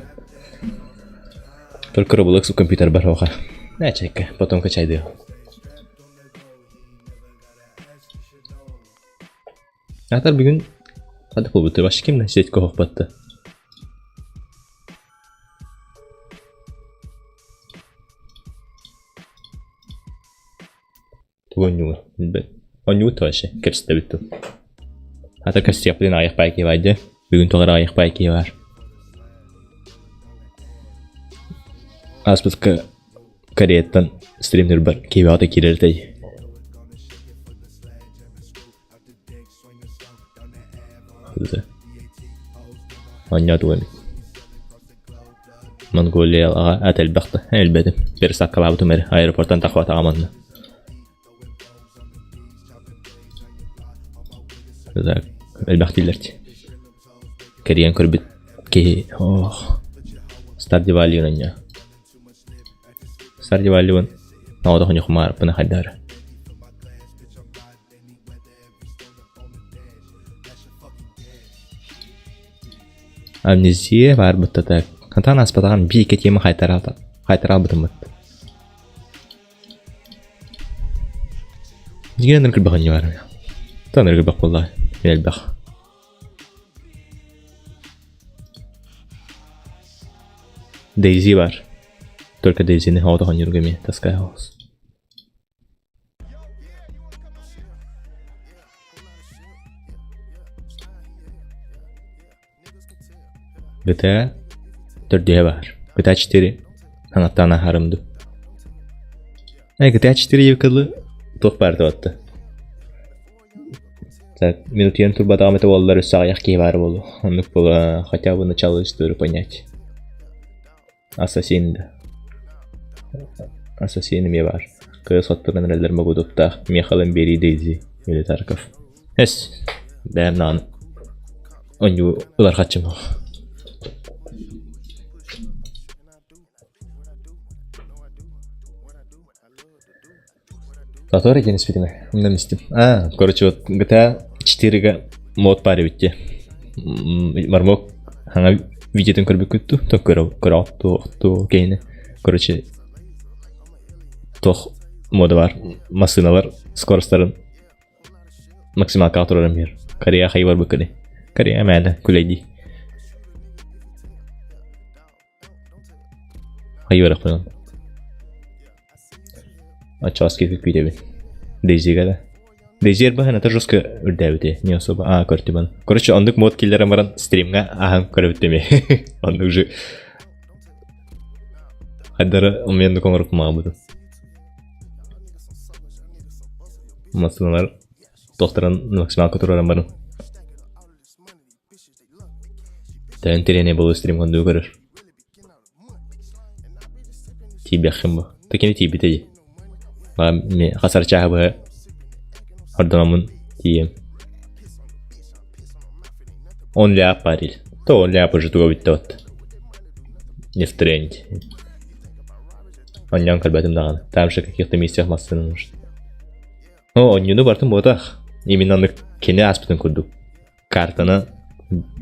Только Roblox у компьютер бар оха. На чайка, потом качай Атар бүгүн хадах буолбута вообще кимнэ сетька оһохпатта. Тугу оонньуур билбэт. Оонньуубут вообще кэпсэтэбит тыл. Ата кэпсиэхпитин аҕыйах баай киһи баайда. Бүгүн тоҕо эрэ аҕыйах баай киһи баар. Ааспытка Кореяттан стримнербар киһи бөҕөтө киирэр этэй. кыыса. Оонньоотугу эмит. Монголияҕа ат элбэх да элбэтим. Пересадкалаабытым эрэ аэропортан тахватаҕа манна. Так, элбэх дииллэр дии. Кэрийэн көрбүт киһи ох Stardew Valley оонньоо. Stardew Valley оҕотох ньухумаарпына хайдара. Амнезия баар быттата. Хантан ааспатаҕын биир тема хайтараалбытыммыт. Дьиҥинэн ыргырбах инньэ баар. Тан ыргырбах буолла. Элбэх. Дейзи бар. Только Дейзини оҕотох онньуурга эмиэ таскай оҕус. GTA төрдүһэ баар. GTA 4 хаҥаттаан аһарым дуу. Э, GTA 4 евкылы туох баар туотта. Так, минутуйан турбатаҕым этэ буоллар өссө аҕыйах киһи баар буолуо. Оннук буола хотя бы начало историю понять. Ассасин да. Ассасин эмиэ баар. Кыыс оттуран эрэллэр мобудуктаах Михалым биэрии Дейзи или Тарков. Эс, бэйэм даҕаны оонньуу ылар хаччым Который день испитиме? Умнан истим. А, короче, вот GTA 4-га мод баар эбит дии. Мармок хаҥа видеотын көрбүккүт то көрө туох кейни. Короче, туох мода бар. Массыыналар скоростарын максималкаҕа турарым иһэр. Корея хайы барбыккыный? Корея мээнэ күлэйдии. Хайыарахпын Оччоҕо скидка күүтэбин. Дейзига да. Дейзи эрбэһэн это жестко үрдээбитэ, не особо. А, көртүм Короче, оннук мод киллэрэн баран стримҥа ааһан көрөбүт эмиэ. Оннук же хайдары умменнык оҥорук маҕабытын. Массыыналар туохтарын максималка тураран баран. Тэн тириэнэ буолуо стримҥа дуу көрөр. Тиийбэххин бу. Та кини тиийбитэ дии. Мин хасар чааһы быһа ордономмун тиийэм. Он ляп парень. То он ляп уже туга бүттэ вот. Не в тренде. Онньон көрбөтүм даҕаны. Там же каких-то местах массыына может. Ну, онньуну бартым буотах. Именно аны кини ааспытын курдук. Картаны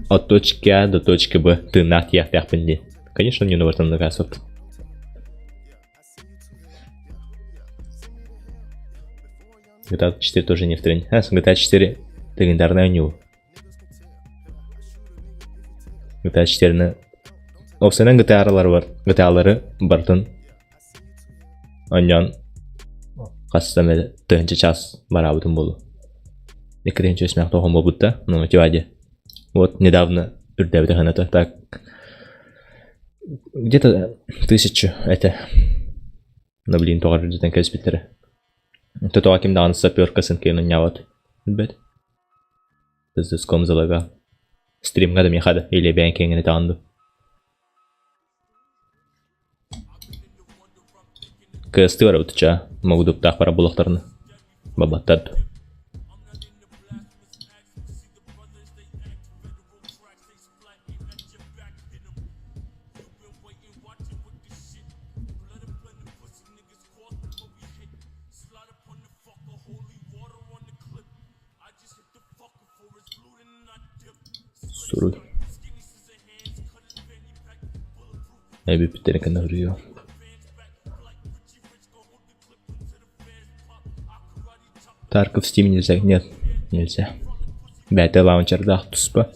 от точки А до точки Б тыыннаах тиийиэхтээхпин дии. Конечно, онньуну бартым доказывать. GTA 4 тоже не в тренде. А, GTA 4 легендарная нью. GTA 4-ни Опсайынан GTA-лар бар. GTA-лары бартын Онньоон хас эмэ тыһыынча чаас бараабытым буолуо. Икки тыһыынча үс тоҕон буолбут да, ну мотивадия. Вот недавно үрдээбитэ ханата так где-то тысячу это но блин тоҕо үрдэтэн кэбиспиттэрэ. Тотоҕо ким даҕаны саперка сын киэн Билбэт. Пиздецком залага. Стримҥа да миэхэ да или бэйэҥ киэҥҥин этэҕин дуу. Кыастыы барабыт чаа, могудуктаах бара буолуохтарына. Бабаттар дуу. Суруй. Эбиппиттэрин кэннэ суруйуо. Тарков Steam нельзя? Нет, нельзя. Бэйэтэ лаунчердаах туспа.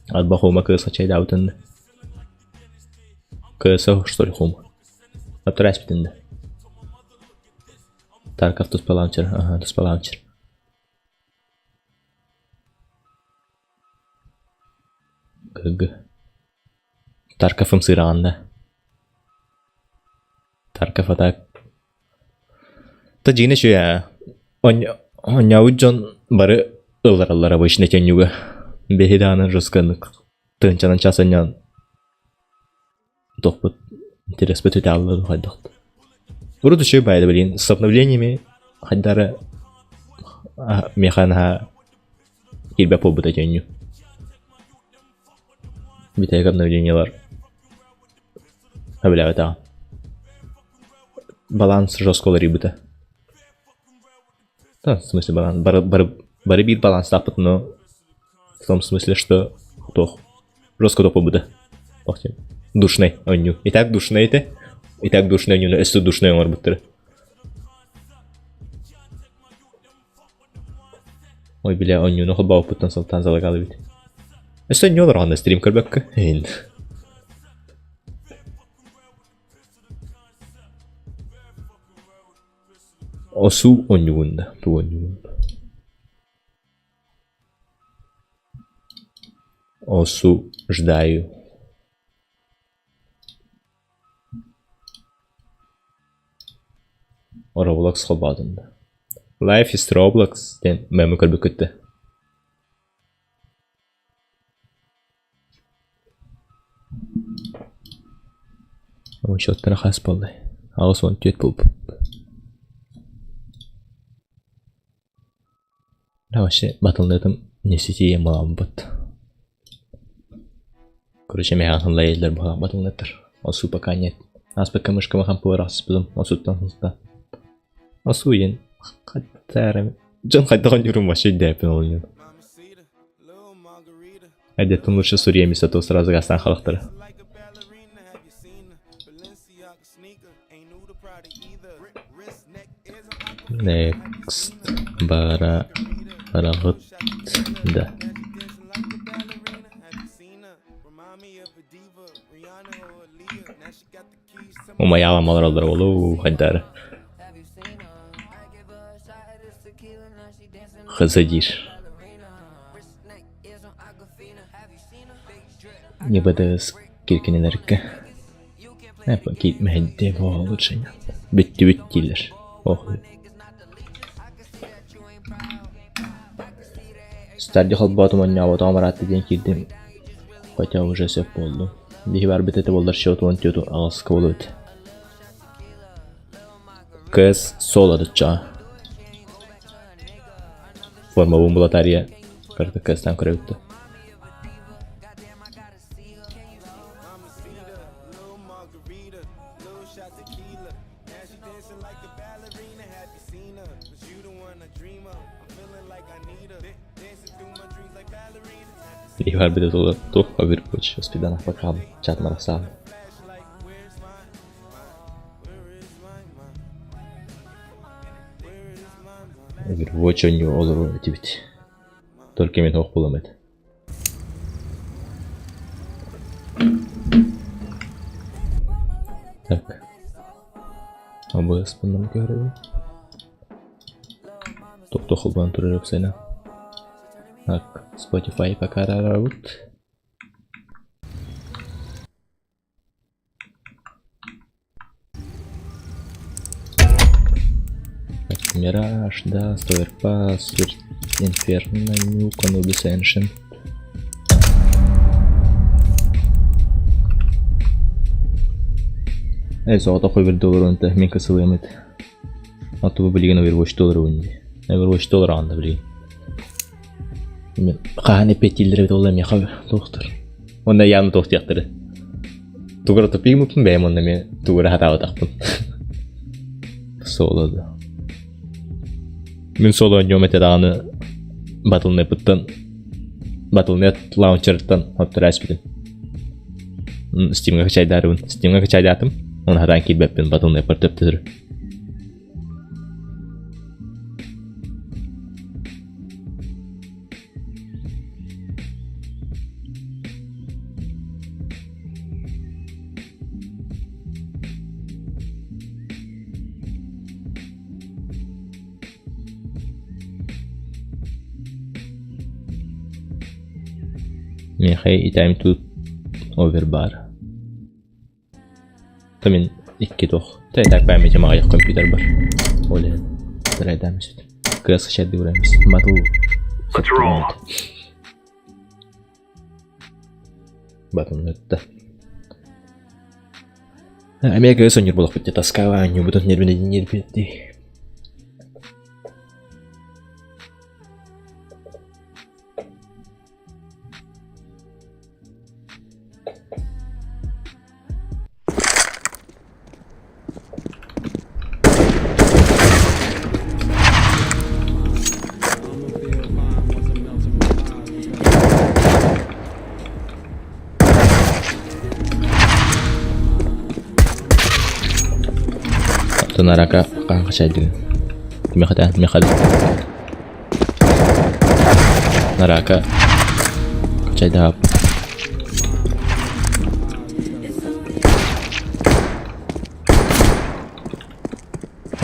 Арба хума кыыс чайдаабытын КС что ли хума? Аптырааспытын да. Тарков туспа лаунчер, ага, туспа лаунчер. Г. Тарков ымсыыраҕын да. Тарков а так Та дьиҥинэ үчүгэй ээ. Оонньообут дьон бары ыллараллар обычно теннюга. Биһи даҕаны жестканнык тыһыынчанан час анньан тохпут интерес бүтүтэ хайдах. Урут үчүгэй баайда билигин с обновлениями хайдары миэхэ наһаа киирбэт буолбута дьонньу. Бүтэһик обновлениелар сөбүлээбэтэҕим. Баланс жестко уларыйбыта. Да, в смысле баланс бары бары бары биир баланстаахпыт, но в том смысле, что туох жестко туох буолбута. Туох диэн душный оонньуу. И так душный этэ, и так душный оонньууну өссө душный оҥорбуттара. Ой, бля, оонньууну холбообуппуттан сылтаан залагал эбит. Өссө оонньуу олороҕун да стрим көрбөккө. Эйин. Осуу оонньуугун да, тугу оонньуугун? Осуждаю. Roblox холбоотум да. Life is Roblox диэн мемы көрбүккүт да. Учуоттара хас буоллай? 84 буолбут. Да вообще батыллыытым не сити буолбут. Короче, миэхэ ыллайыллар буолан батыллыттар. Осу пока нет. Ааспыкка мышкама хампыар аспытым, осуттан сыста. Осу диэн хаттаарым. Дьон хайдах оонньуурун вообще өйдөөппүн ол иннин. Әдеттен лучше суриемис, а то сразу гастан халахтара. Next бара бараҕыт да. Умайаҕа олороллор буолуу хайдары. Хызы диир. НБДС киркинэлэргэ мэһэйдиэ улучшение бүттүбүт дииллэр ох Старди холбоотум оонньооботоҕум ыраатта диэн киирдим хотя уже сөп буоллум биһи барбыт этэ буоллар счет 14 аҕыска буолуо этэ КС соло дуччаҕа формабын булатаарыйа кырдык КС-тан көрөбүт да Ивар бит туох Overwatch успедан пока чат марасаан. Overwatch оонньуу олорор этибит. Только мин суох буолуом этэ. Так. ОБС-пын көрөбүн. Туох холбоон турар Оксана. Так, Spotify пока араарабыт. Мираж, Dust, Overpass, Inferno, Nuke, Anubis Ancient. Ээ, соҕотох Overwatch олорон мин кысылыам этэ. Оттубу билигин Overwatch олоробун дии. Overwatch олороҕун да билигин. Мен хаһан эппиэттииллэр эбит ол эмиэхэ туохтар. Уонна явно туох диэхтэрэ. Тугу эрэ туппун бэйэм уонна эмиэ тугу эрэ сатаабатахпын. Соло да. Мин соло оонньуом этэ даҕаны Battle.net-ыттан Battle.net лаунчерыттан оттор ааспытым. Steam'га качайдаарыбын. Steam'га качайдаатым. Оны хатаан киирбэппин Battle.net-пар төптөтөр. Миэхэ итээм тут овербар. То мин икки туох так памяти аҕыйах компьютер бар. Ол иһин трайдааммыт. Кыас чэрдик ураммыт. Батыл Let's roll. Батыннытта. Эмиэ кыыс онньур буолахпыт дии таскаҕа оонньуубутун нервинэдиниэрбит дии. Оттон арака хаһан хачайдыгын? Миэхэ миэхэ Нарака хачайдаап.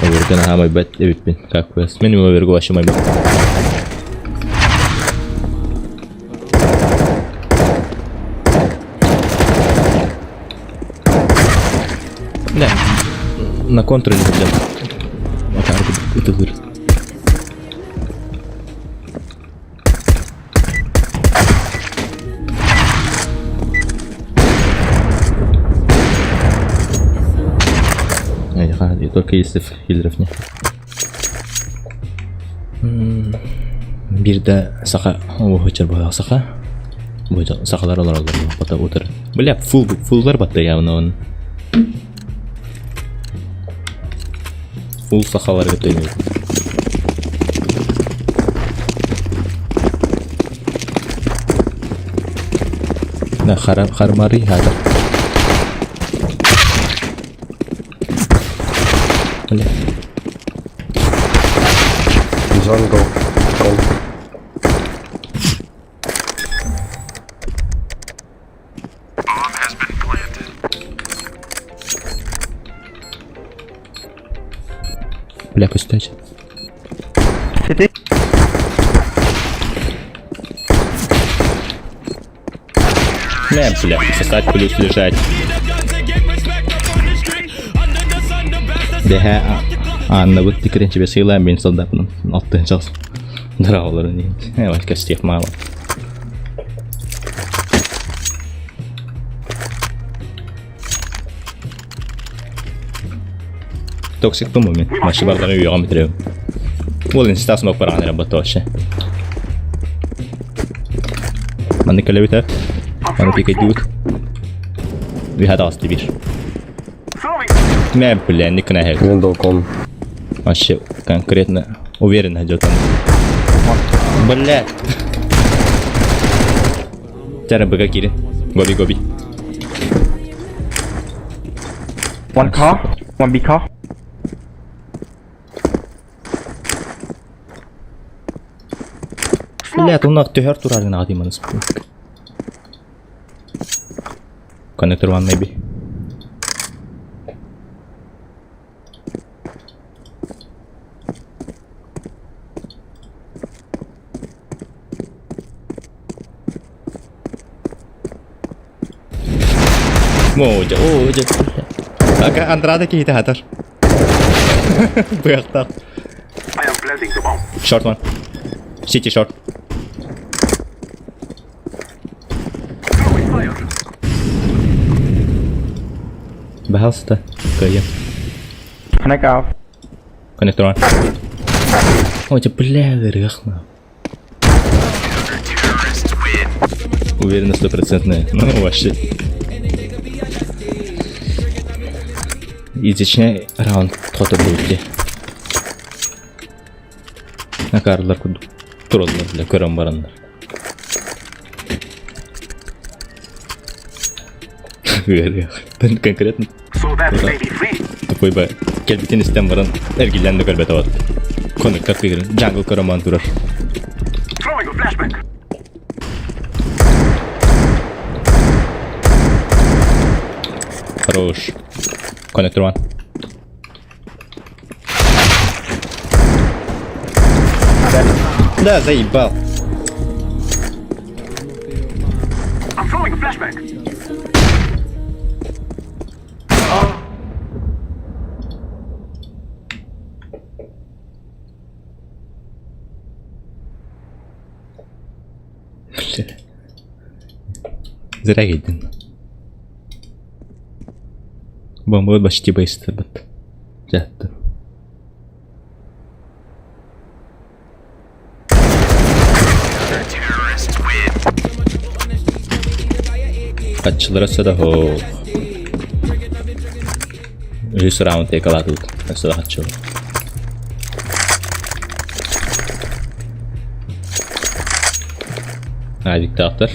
Оверга наһаа майбат эбиппин. Как бы мен оверга вообще майбат. Да. На контроле сылдьан. Акаарга ытылыр. Только если хиллеров нет. Биирдэ саха уһучар буолар саха. Сахалар олороллор бата утары. Бля, фул фуллар батта явно он. Фул сахаларга төнү. На харам хармары хата. Бля. Jungle. Go. Бля, көстөөч. City. Не, бля, сосать плюс лежать. Дэһэ Анна бут тикирин тебе сыйлаан мин солдатынан алтын час. Драуларын дейін. Э, кестех мало. Токсик туму мен. Машы бардары үйөҕө метрем. Ол инста смок бараан работа вообще. Манны кэлэбит Маны пикэдүүт. Үһэ таҕысты биир. Мэ, бля, не кнэһэ. Window con. Вообще конкретно уверенно идет он. Бля. Тара быга киирин. Гоби гоби. One car. One B car. Бля, туннах түһэр турар гына атыйман Connector one maybe. О, о, Ака Андрада киһитэ хатар. Быахтар. I am planting the bomb. Short one. City short. Throwing fire. Бахалста. Кая. Connect out. Connector one. Ой, бля, рыхна. Уверенно, стопроцентная. Ну, вообще. Изичне раунд хото будет. Акарлар курдук. Тураллар, бля, көрөн бараннар. Конкретно So that may be free. тупой ба кэлбитин истэн баран эргиллэн да көрбөтө бат. Коннектор кыгырын jungle көрөман турар. Throwing a flashbang. Хорош. Connector one. Да, заебал. I'm throwing a flashbang. Бля. Зря киирдин. Бомба почти быстыбыт. Дьаттым. Хаччылара өссө да оһох. Үһүс раунд текалаатыбыт. Өссө да хаччылар. Авиктаахтар.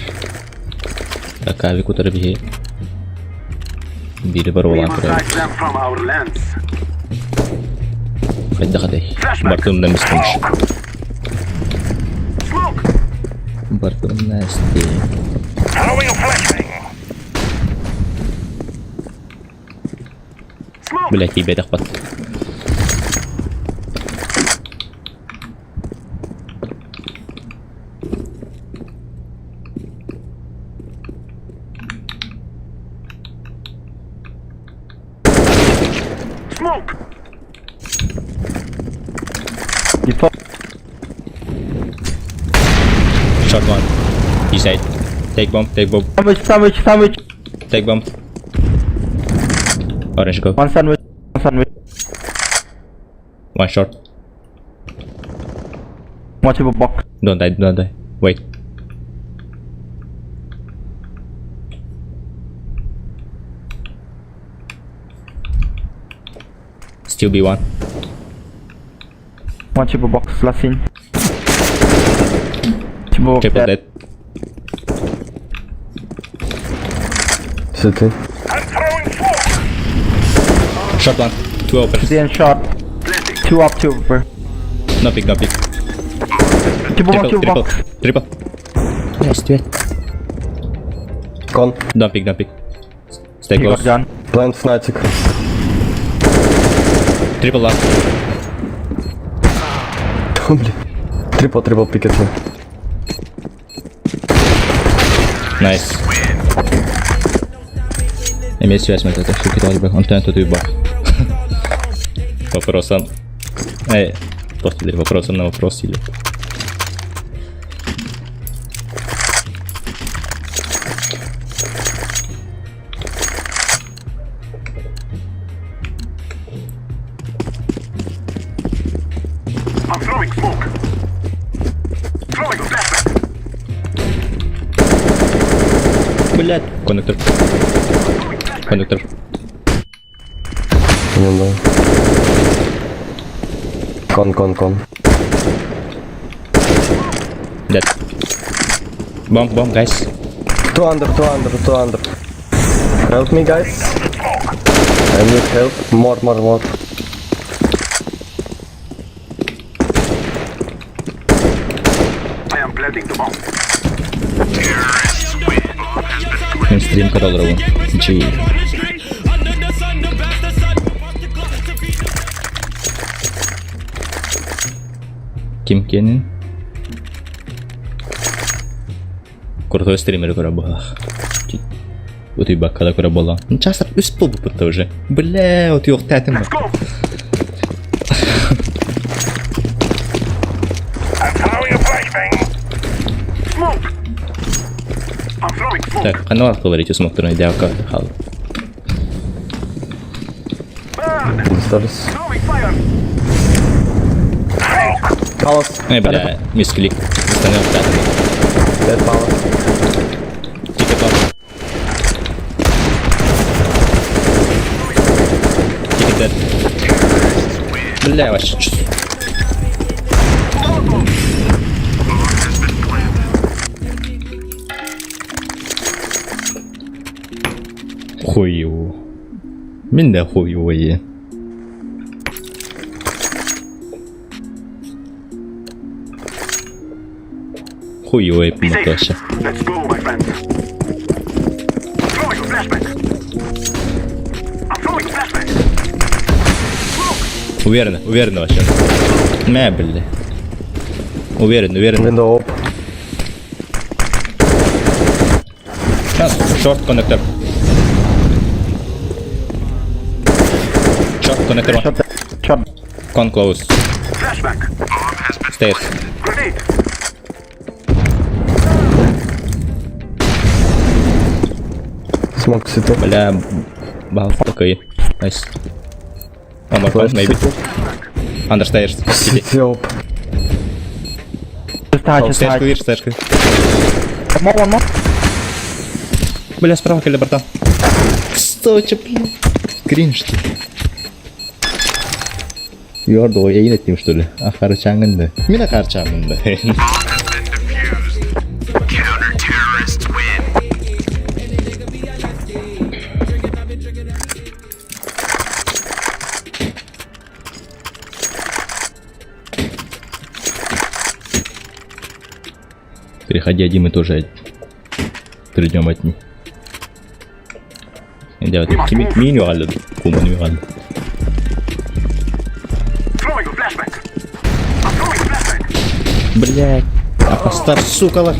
Так, авик утары биһи биири We боруолаан must турабыт. hide them from our lands. Хайдах этэй? Бартымдан мистемиш. Smoke! Бартымна исти. Throwing a flashbang. Smoke! Бля, тиийбэтэх бат. Smoke! Default. Short one. He said. Take bomb, take bomb, Sandwich, sandwich, sandwich. take bomb. Orange go. One sandwich, one sandwich. One short. One triple box. Don't die, don't die. Wait. Still B1. One triple box, last seen. Triple box Triple dead. dead. City. I'm throwing smoke. Short one. Two open. City and short. Two up, two upper. No pick, no pick. Triple box, Triple, triple triple, box. triple. Nice, dude. Con. Don't pick, don't pick. Stay He got close. gun. Plant Fnatic. Triple last. Бля. Triple, triple pick at him. Nice. Эмиэ связь мөлтөтө, суки бы, онтон тутуйбах. Вопросом. Э, просто вопросом на вопрос или. I'm throwing smoke. Throwing a flashbang. Блять. Коннектор. Коннектор. Не знаю. Con, con, con. Dead. Bomb, bomb, guys. Two under, two under, two under. Help me, guys. I need help. More, more, more. I am planting the bomb. Мин стрим көрө G. Ким киэнин? Крутой стример көрө буоллах. Утуйбакка да көрө буолла. Часто үс буолбуппут уже. Бля, утуйуохтаатым. Let's go! I'm throwing a flashbang. Smoke! I'm throwing smoke. Так, ханна говорите смоктурный дявка хал. Burn! Stairs. Throwing fire! Palace. Эй, бля, мисклик. Остановил пятый. Dead palace. Ticket off. Ticket dead. Бля, вообще. Чё- Хуево. Мин да хуевое. Хуевое Be safe. Наташа. Let's go, my friends. Throwing a flashbang. I'm throwing a flashbang. Smoke! Уверенно, уверенно вообще. Мэ, бля. Уверен, уверен. Window up. Short connector. Short connector one. Shot, shot. Con close. Flashbang. Stairs. Grenade. Smoke city. Бля, бал, окей. Nice. One more one, Flash maybe. city. Under stairs. City. City op. Just hide, just Stairs hide. clear, stairs clear. One more, one more. Бля, справа кэллэ, братан. Стой, бля. Кринж ты. Yordu o yayın ettim что ли? А харчаңын да. Мина харчаңын да. Counter-terrorists win. Переходи один, мы тоже придем от них. Kimi мин югалды. Куман югалды. Throwing a flashbang. I'm throwing a flashbang. Блять. Апостар, сука.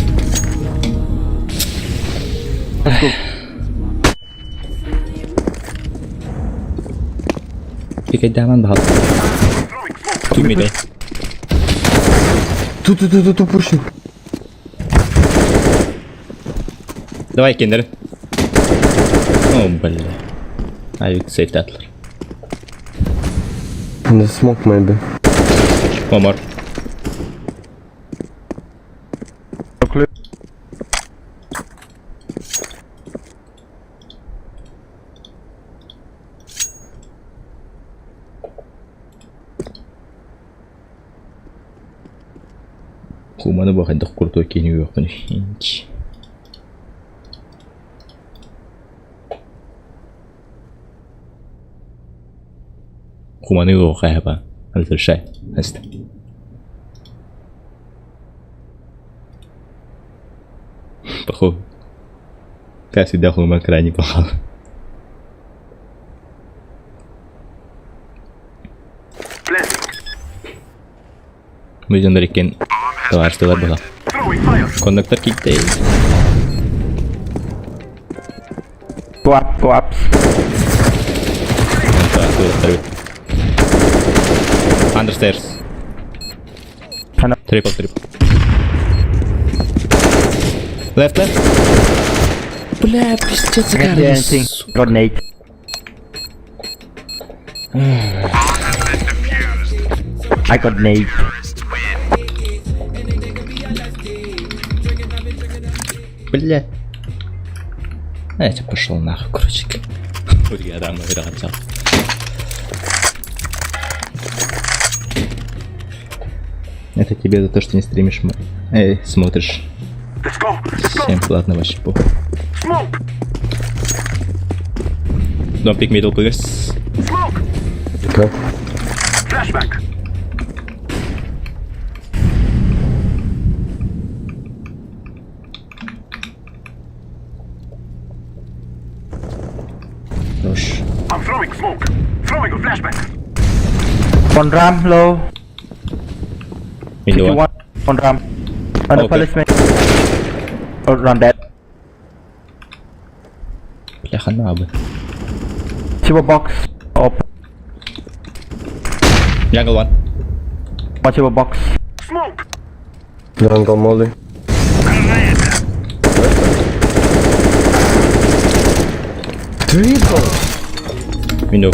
Пикайдаман бахал. Throwing smoke. Two middle. Two, two, two, two, two pushing. Давай, Кендер. О, бля. Авик сейф татлар. In the smoke maybe. One more. No clue. Куманы бахайдах куртой кени юқпын. Хинч. Куманы юқайба. Разрешай. Аст. Похуй. Как всегда, хума крайне плохо. Planting. Мыйдандар екен товарищтар була. Throwing fire. Кондуктор китте. Go up, go up. Under stairs. Ano. Triple, triple. Left, left. Бля, пиздец, Can't hear anything. Got nade. I got nade. Бля. А я тебя пошел нахуй, короче. Я там хотел. Это тебе за то, что не стримишь, эй, смотришь. Let's go. Let's go. Всем платно вообще похуй. Smoke. Don't pick middle, please. Smoke. Okay. Flashbang. Хорош. I'm throwing smoke. Throwing a flashbang. One ram low. Window one. 51. One ram. On the Okay. policeman. Oh, run dead. Бляха на бы. Silver box. Up. Jungle one. One silver box. Smoke. Jungle molly. Triple! Window.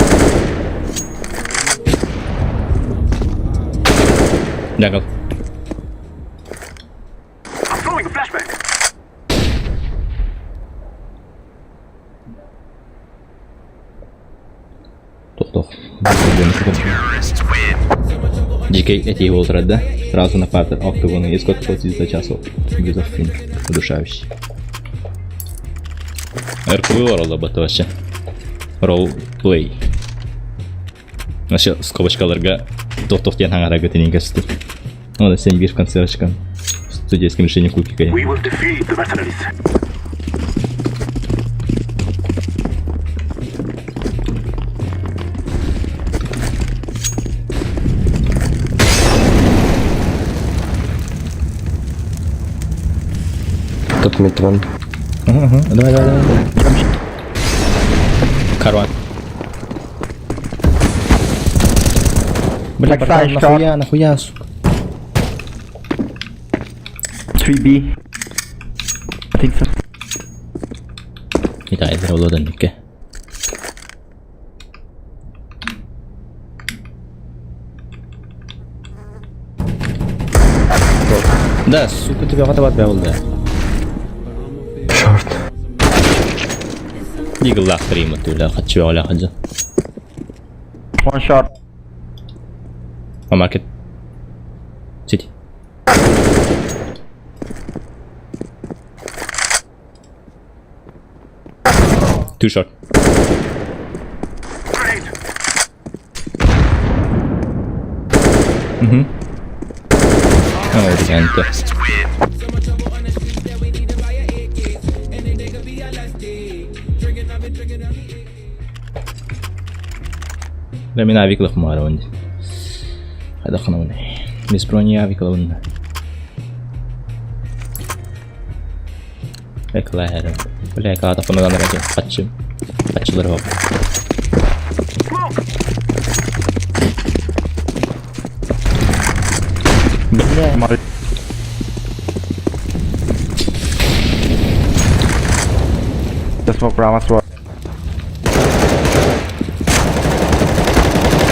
Jungle. I'm throwing a flashbang. Тох-тох. DK эти его да? Сразу на партер октагона. И сколько платить за час? Без финиш. Удушающий. РПВ ролла вообще. Ролл плей. Вообще скобочкаларга тох-тох диэн хаҥарага тинин көстөр. Оны сен бир концертчикан. Студийским решением кукика. We will defeat the mercenaries. Top mid one. Ага, давай, давай, давай. Карван. Бля, Так, братан, Саш, нахуя, нахуя, сука. 3B. I think so. Итайдер олодон икке. Да, сука, тебя готова отбил, да. Short. Дигл лахтар имат ула хаччы ола хаджа. One shot. One market. City. Two short. Grenade. Mhm. Oh, niente. Terrorists win. Бля, мин авик лахмара онди. Хайда ханауны. Без брони авик лавын. Эклэр. Бля, када фанадан раки. Патчы. Патчылар хоп. Smoke. Бля. Molly. The smoke brown as well.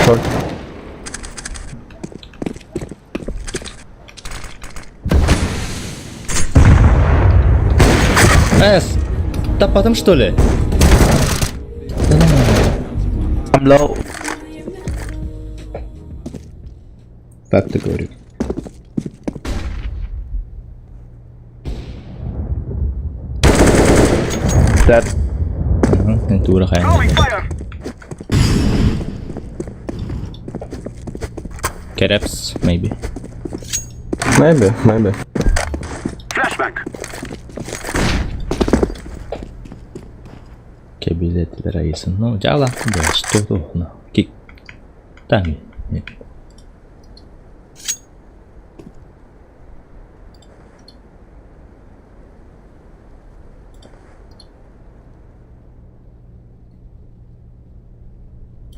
Short. Эс! Да потом что ли? I'm low. Так ты говорю. Dead. Тура Throwing хайна. fire. Керепс, maybe. Maybe, maybe. Flashbang. Кабилет райсын. Ну, жала. Да, что то, ну. Кик. Там. Нет.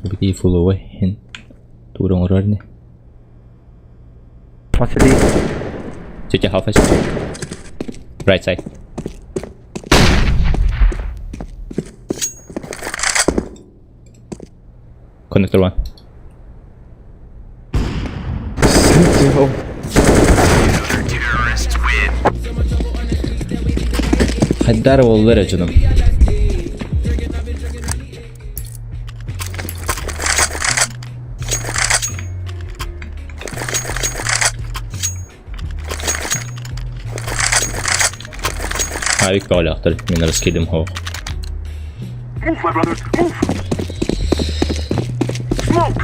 Бити фуловой хин. Турон рорни. One city. City half HP. Right side. Connector one. City, oh. Terrorists win. Хайдар боллар canım. Авик пауляхтар, мен раскидым хо. Move, my brothers. Move. Smoke.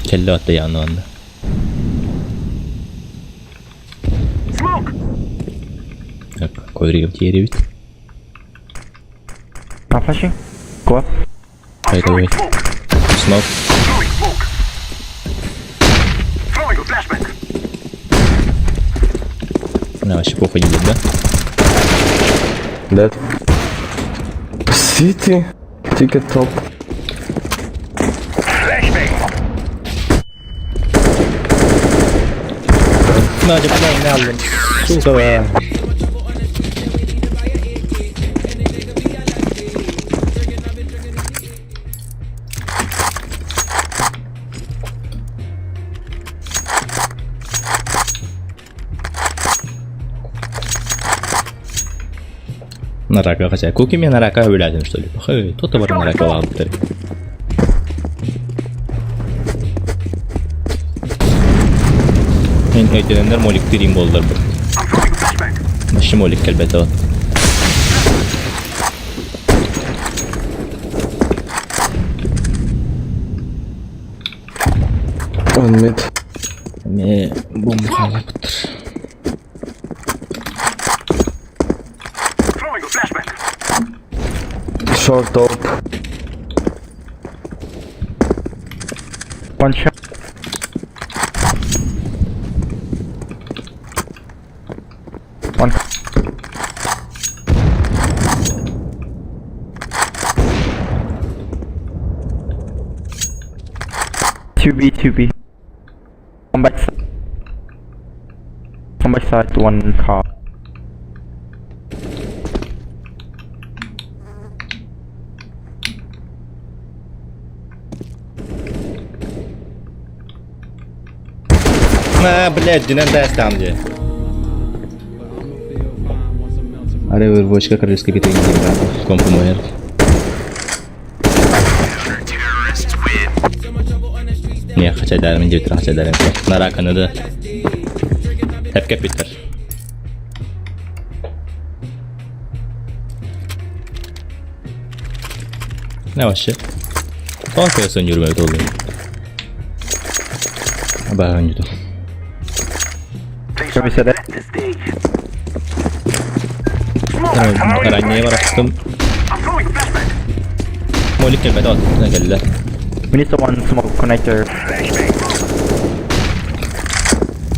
Келле атты януанды. Smoke. Так, ковригом тиеребит. I'm flashing. Go up. Right Throwing away. smoke. Smoke. Throwing smoke. Throwing a flashbang. На, вообще похуй идет, да? Dead. City. Ticket top. Flashbang. На, бля, не алдым. Сука. На рака хотя. Куки мне на рака вылядим, что ли? Хей, то товар на рака ламптер. Мен өйтенендер молик тирим болдыр бір. I'm throwing a flashbang. Нашы молик келбеті вот. One mid. Ме бомба халаптыр. Throwing a flashbang. Short top. One shot. One. 2B, 2B. One back side. One back side, one car. На, блядь, динен даст там где. Аре вырвочка королевской битвы не Компу мэр. Не, хотя да, мен 9 хотя да, на рака надо. Хепке питер. Не вообще. Тоҕо söndürme oldu. Абаҕан юту. Комиссия, Ранее барахтым. Молик кэлбэт от кэллэ. We need someone smoke connector.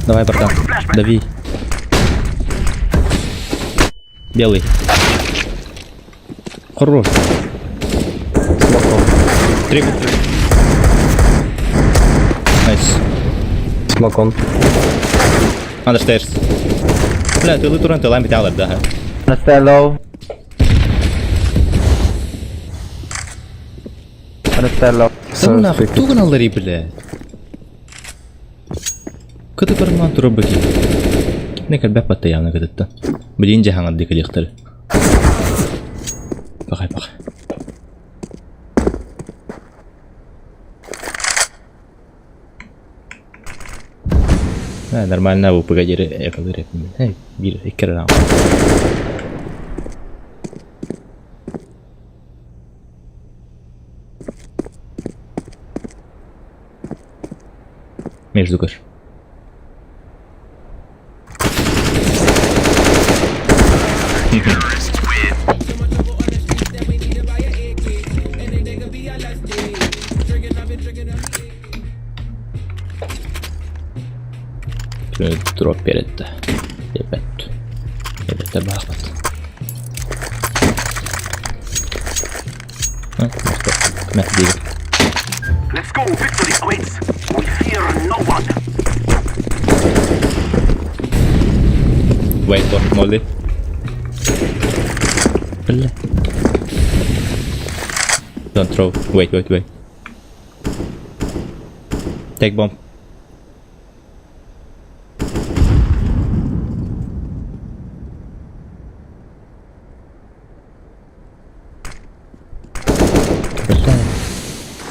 Давай, братан, дави. Белый. Хорош. Три. Nice. Smoke on. Under stairs. Бля, ты лытуран, ты лампи талар, да. Understand low. Understand low. Да ну нахуй, туган аллари, бля. Кыты барман турабыки. Не кэлбэ патта явно кытытта. Блин, жахаңар дикэ лихтары. Пахай, пахай. Нормально бу погоди, экалыр бир иккер раунд. Между каш. Дроп перед. Ребят. Ребята, бахмат. Let's go, victory awaits. We fear no one. Wait for Molly. Бля. Don't throw. Wait, wait, wait. Take bomb.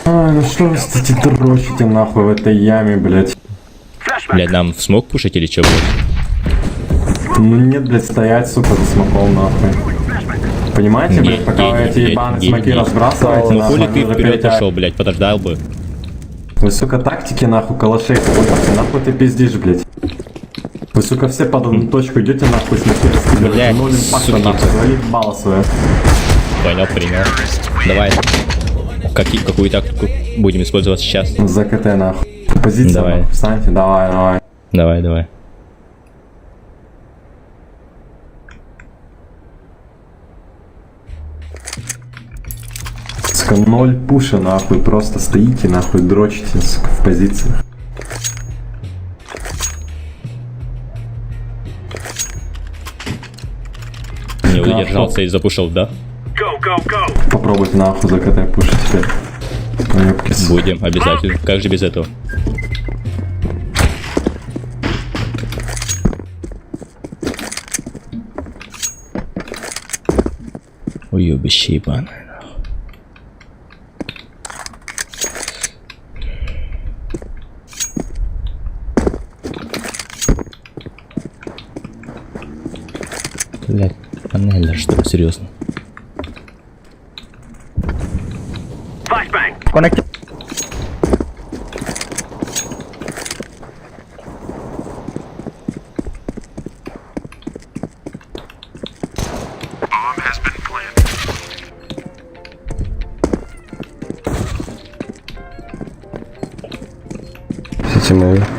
А, ну что вы стоите дрочите нахуй в этой яме, блядь? Блядь, нам в smoke пушить или чё, блядь? Ну нет, блядь, стоять, сука, за смоком нахуй. Понимаете, блядь, пока вы эти ебаные смоки разбрасываете, Ну нахуй, хули ты уже вперед ушел, блядь, подождал бы. Вы, сука, тактики нахуй, калашей, нахуй ты пиздишь, блядь. Вы, сука, все под одну точку идете, нахуй, смоки раскидываете. Ноль импакта, нахуй, завали свое. Понял, принял. Давай. Какую тактику будем использовать сейчас? За КТ, нахуй. Позиция, Давай. нахуй, встаньте, давай, давай. Давай, давай. Сука, ноль пуша, нахуй, просто стоите, нахуй, дрочите, сука, в позициях. Не удержался и запушил, да? Go, go, go. Попробуйте нахуй за КТ пушить теперь. Уёбки, сука. Будем, обязательно. Как же без этого? Уебище ебаное, нахуй. Блядь, панель, что ли, серьезно? Flashbang. Connector. City maybe.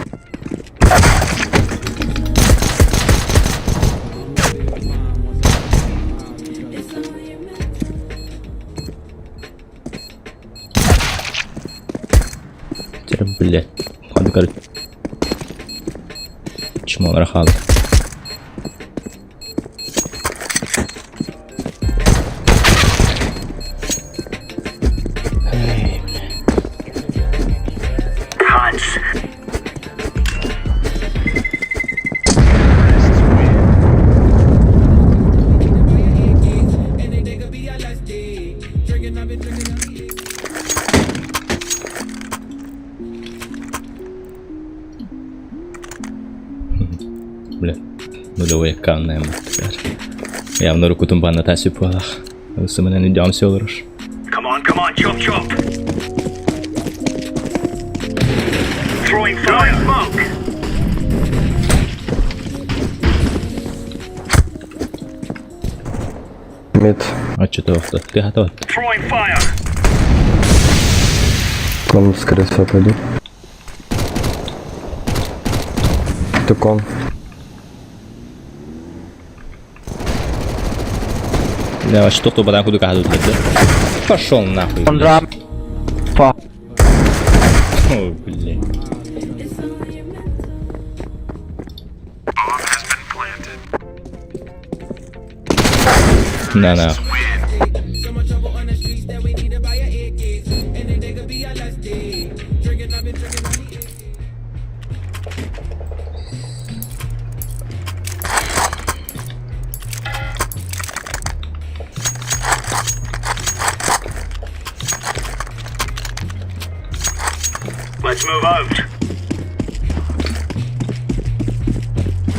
Блядь. Ханнык Чмолар хаалла. Hans. Бля, нулевой аккаунт Явно рукутун банната сүп буолах. Ысымынан идем все олорор. Come on, come on, chop chop. Throwing fire. Throwing smoke. Mid. Оччотоохто. Ты готов? Throwing fire. Кон, скорее всего, пойду. Ты кон. Бля, что то бадан куду каду да? Пошел нахуй. One ramp. Fuck. О, блин. Bomb has been planted. На на. Win. Let's move out.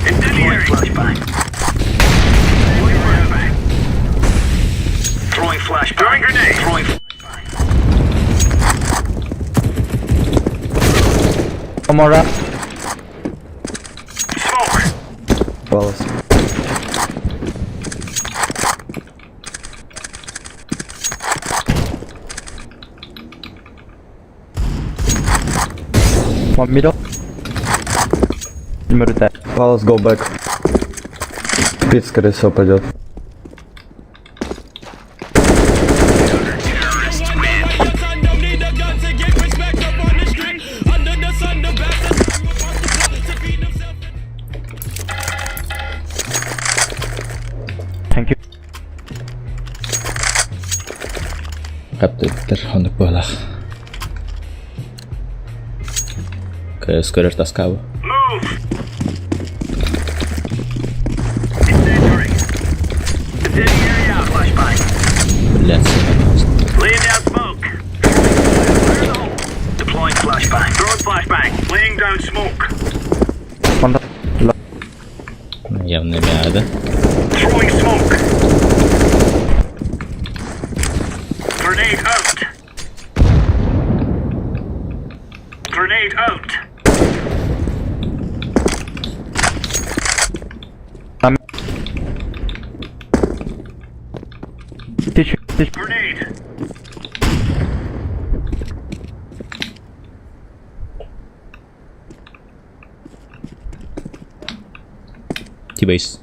Incendiary. Flashbang. Flashbang. Throwing flashbang. Throwing grenade. Throwing. One more ramp. Smoke. Palace. One middle. Middle dead. Palace, go back. Пит, скорее всего, пойдет. Terrorists win. Thank you. Каптыктыр, оннук буолах. КС көрөр таскабы. Move. Incendiary. Incendiary out. Flashbang. Блядь, Laying down smoke. Fire in the hole. Deploying flashbang. Throwing flashbang. Laying down smoke. One Явно мяда. Throwing smoke. Grenade out. Grenade out. Tissue. Tissue. Grenade. T-base.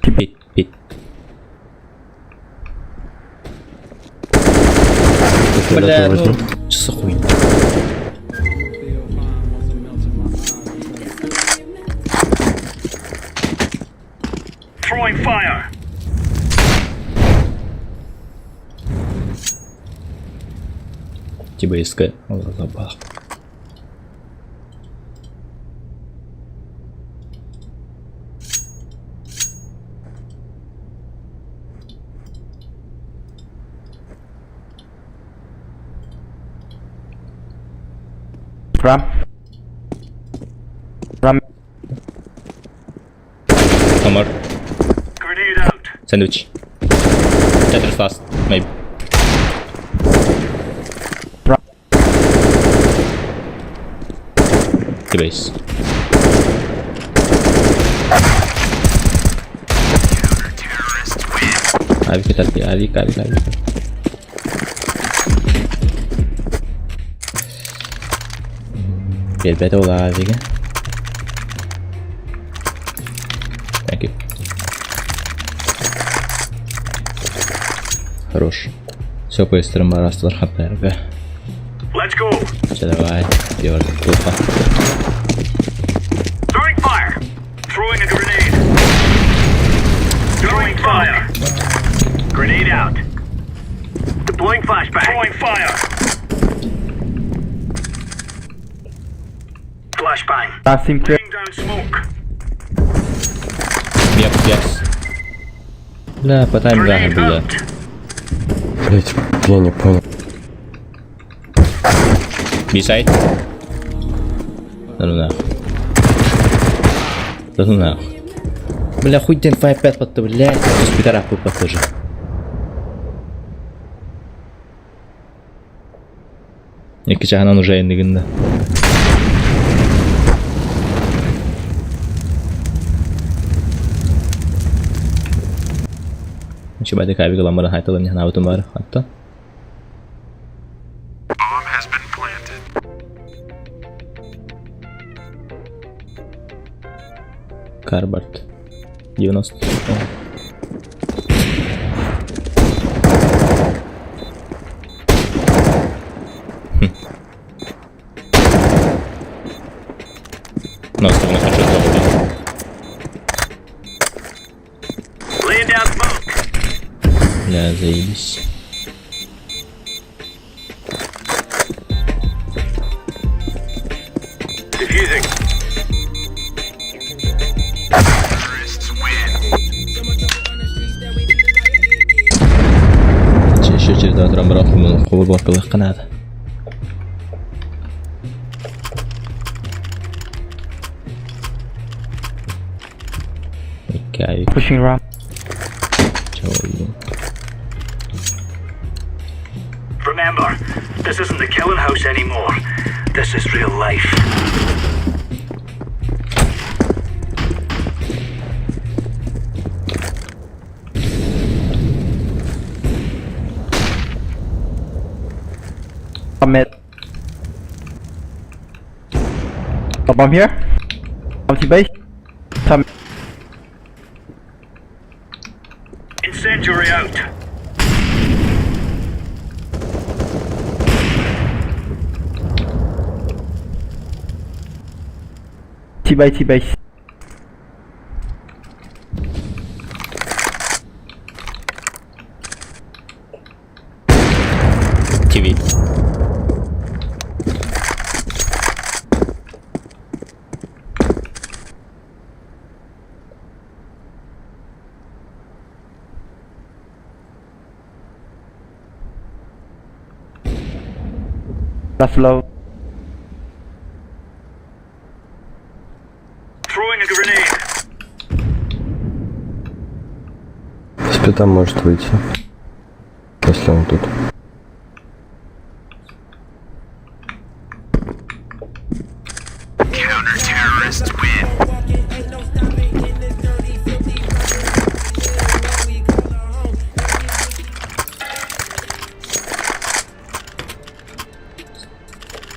Pit, pit. Бля, ну, что за хуйня? Throwing fire. T-base Ла-ла-ба. Ramp. Ramp. One more. Grenade out. Sandwich. Tetris last, maybe. Ramp. T-base. Terrorists win. Авик, это авик, авик, авик. Ребята, авика. Thank you. Хорош. Все, поестерым барастылар хаттарга. Let's go. Чэ давай, Егор, туха. Throwing fire. Throwing a grenade. Throwing fire. Grenade out. Deploying flashbang. Throwing fire. Flashbang. Last team clear. Laying down smoke. Yep, yes. Бля, по таймингу Grenade было. out. Блять, я не понял. B-side. Да ну нахуй. Да ну нахуй. Бля, хуй день 5-5 под блядь. Спитара хуй под тоже. Екі жағынан уже ендігінде. Чебайда кабик ламбара хайталым не хнавытым бар хатта. Карбарт. 90. О. Хм. Но остальное хочу тоже. Laying down smoke. Бля, заебись. Defusing. Еще через два трамбра хубur баркылык канады. Окей, Pushing ramp. чего Remember, this isn't the killing house anymore. This is real life. A mid. A bomb here. Bomb base. Some Incendiary out. T base T base. ТВ. Last low. Throwing a grenade. Спита может выйти. Если он тут.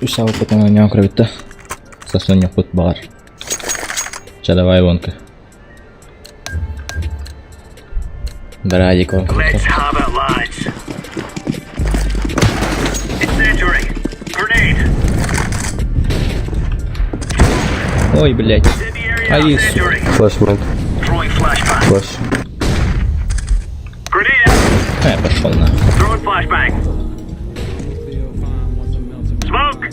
Үс потом на нем кровь-то. Сосунь пут бар. Ча давай вонка. Дарадик вонка. Let's have it, lads. Incendiary. Grenade. Ой, блядь. Incendiary. Ай, Incendiary. Флэш мид. Throwing flashbang. Флэш. Grenade out. Пошел нахуй. Throwing flashbang. Smoke.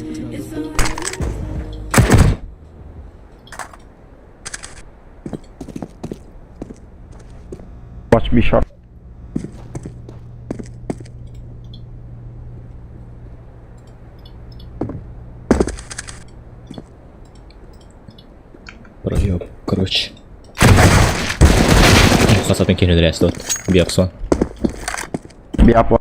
Watch me short. Проеб, короче. Хасатын кенедер тут. Бьяксон. B up one.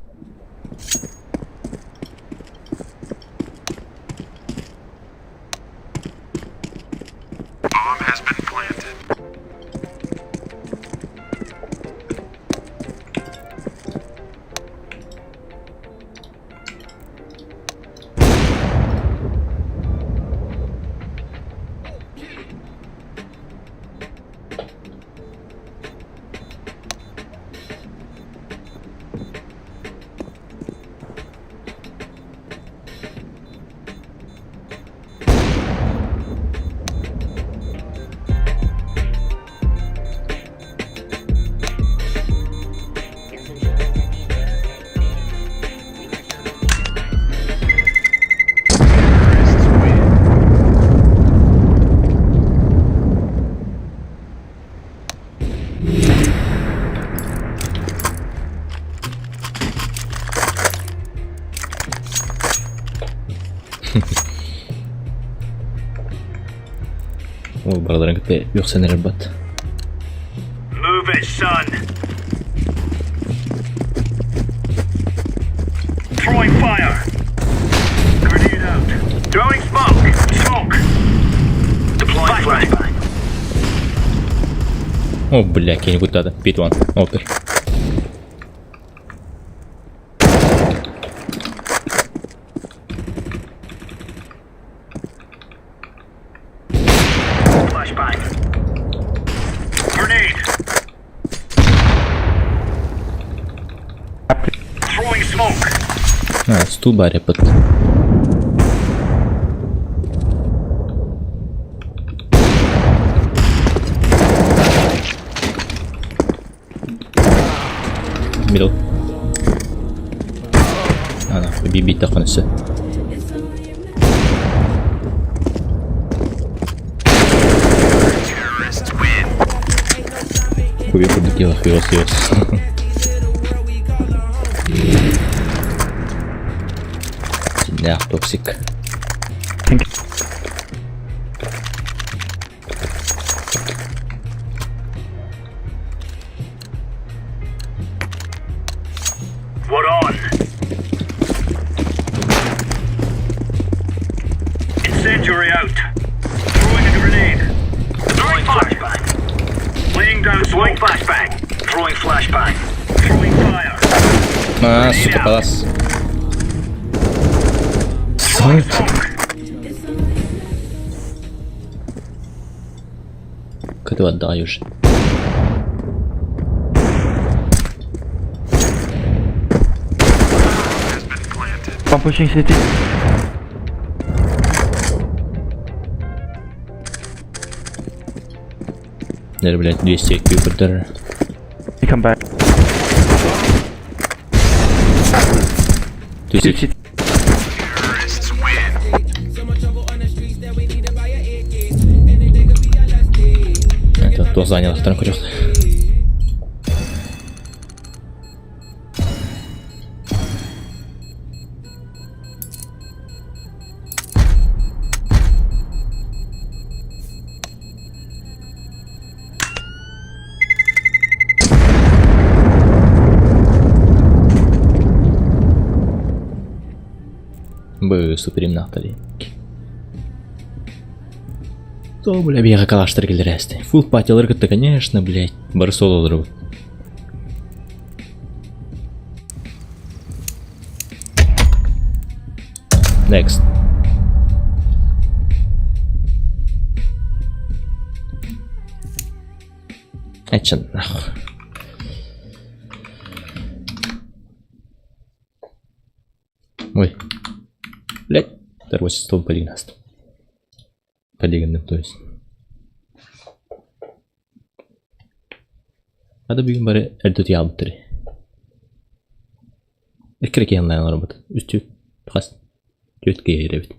Барыларын кытта үөхсэн эрэр бат. Move it, son. Throwing fire. Grenade out. Throwing smoke. Smoke. Deploying flashbang. О, бля, кини куттаата. Пит one. Опер. Flashbang. Grenade. Throwing smoke. А, стул баря под. Middle. А, нахуй, би тахын өссө. Хуя курдук дела, хуёс, хуёс. Нах, токсик. We're on. Incendiary out. Throwing a grenade. Throwing flashbang. Laying down smoke. flashbang. Throwing flashbang. Throwing fire. А, сука, палас. Throwing smoke. Көтү отдай уже. One pushing city. Наверное, блядь, 200 IQ поддержи. He come back. Two Two city. city. Это туох занялахтан көрөх. Б супримнахтали. То, бля, бияга калаштар келер әсті. Фул патилар кытта, конечно, блядь, бар сололар Next. Action, нахуй. Ой. Блядь. Второй стол полигнаст. Полигонным, то есть. Hadi бүгүн бары эрдэ утуйаабыттар. Икки киһи онлайн олоробут. Үстүү хас түөрт киһи эрэбит.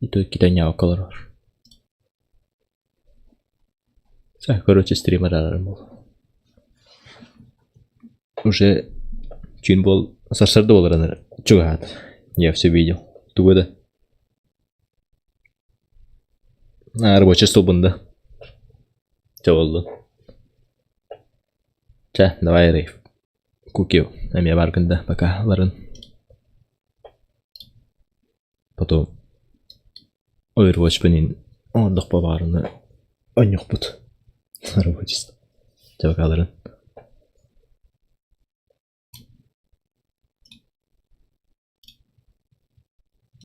И то иккитэ ньаабакка олорор. Короче, стрим араарарым буолла. Уже түүн буол сарсыарда буоларын чугаһаат. Я все видел. Тугу да. А, рабочий стол да. Чэ буоллун. Чэ, давай рейв. Кукио. Эмиэ баргын да, пока ларын. Потом Overwatch бенин ондох бабарыны онньохпут. Рабочий стол. Чэ, пока ларын.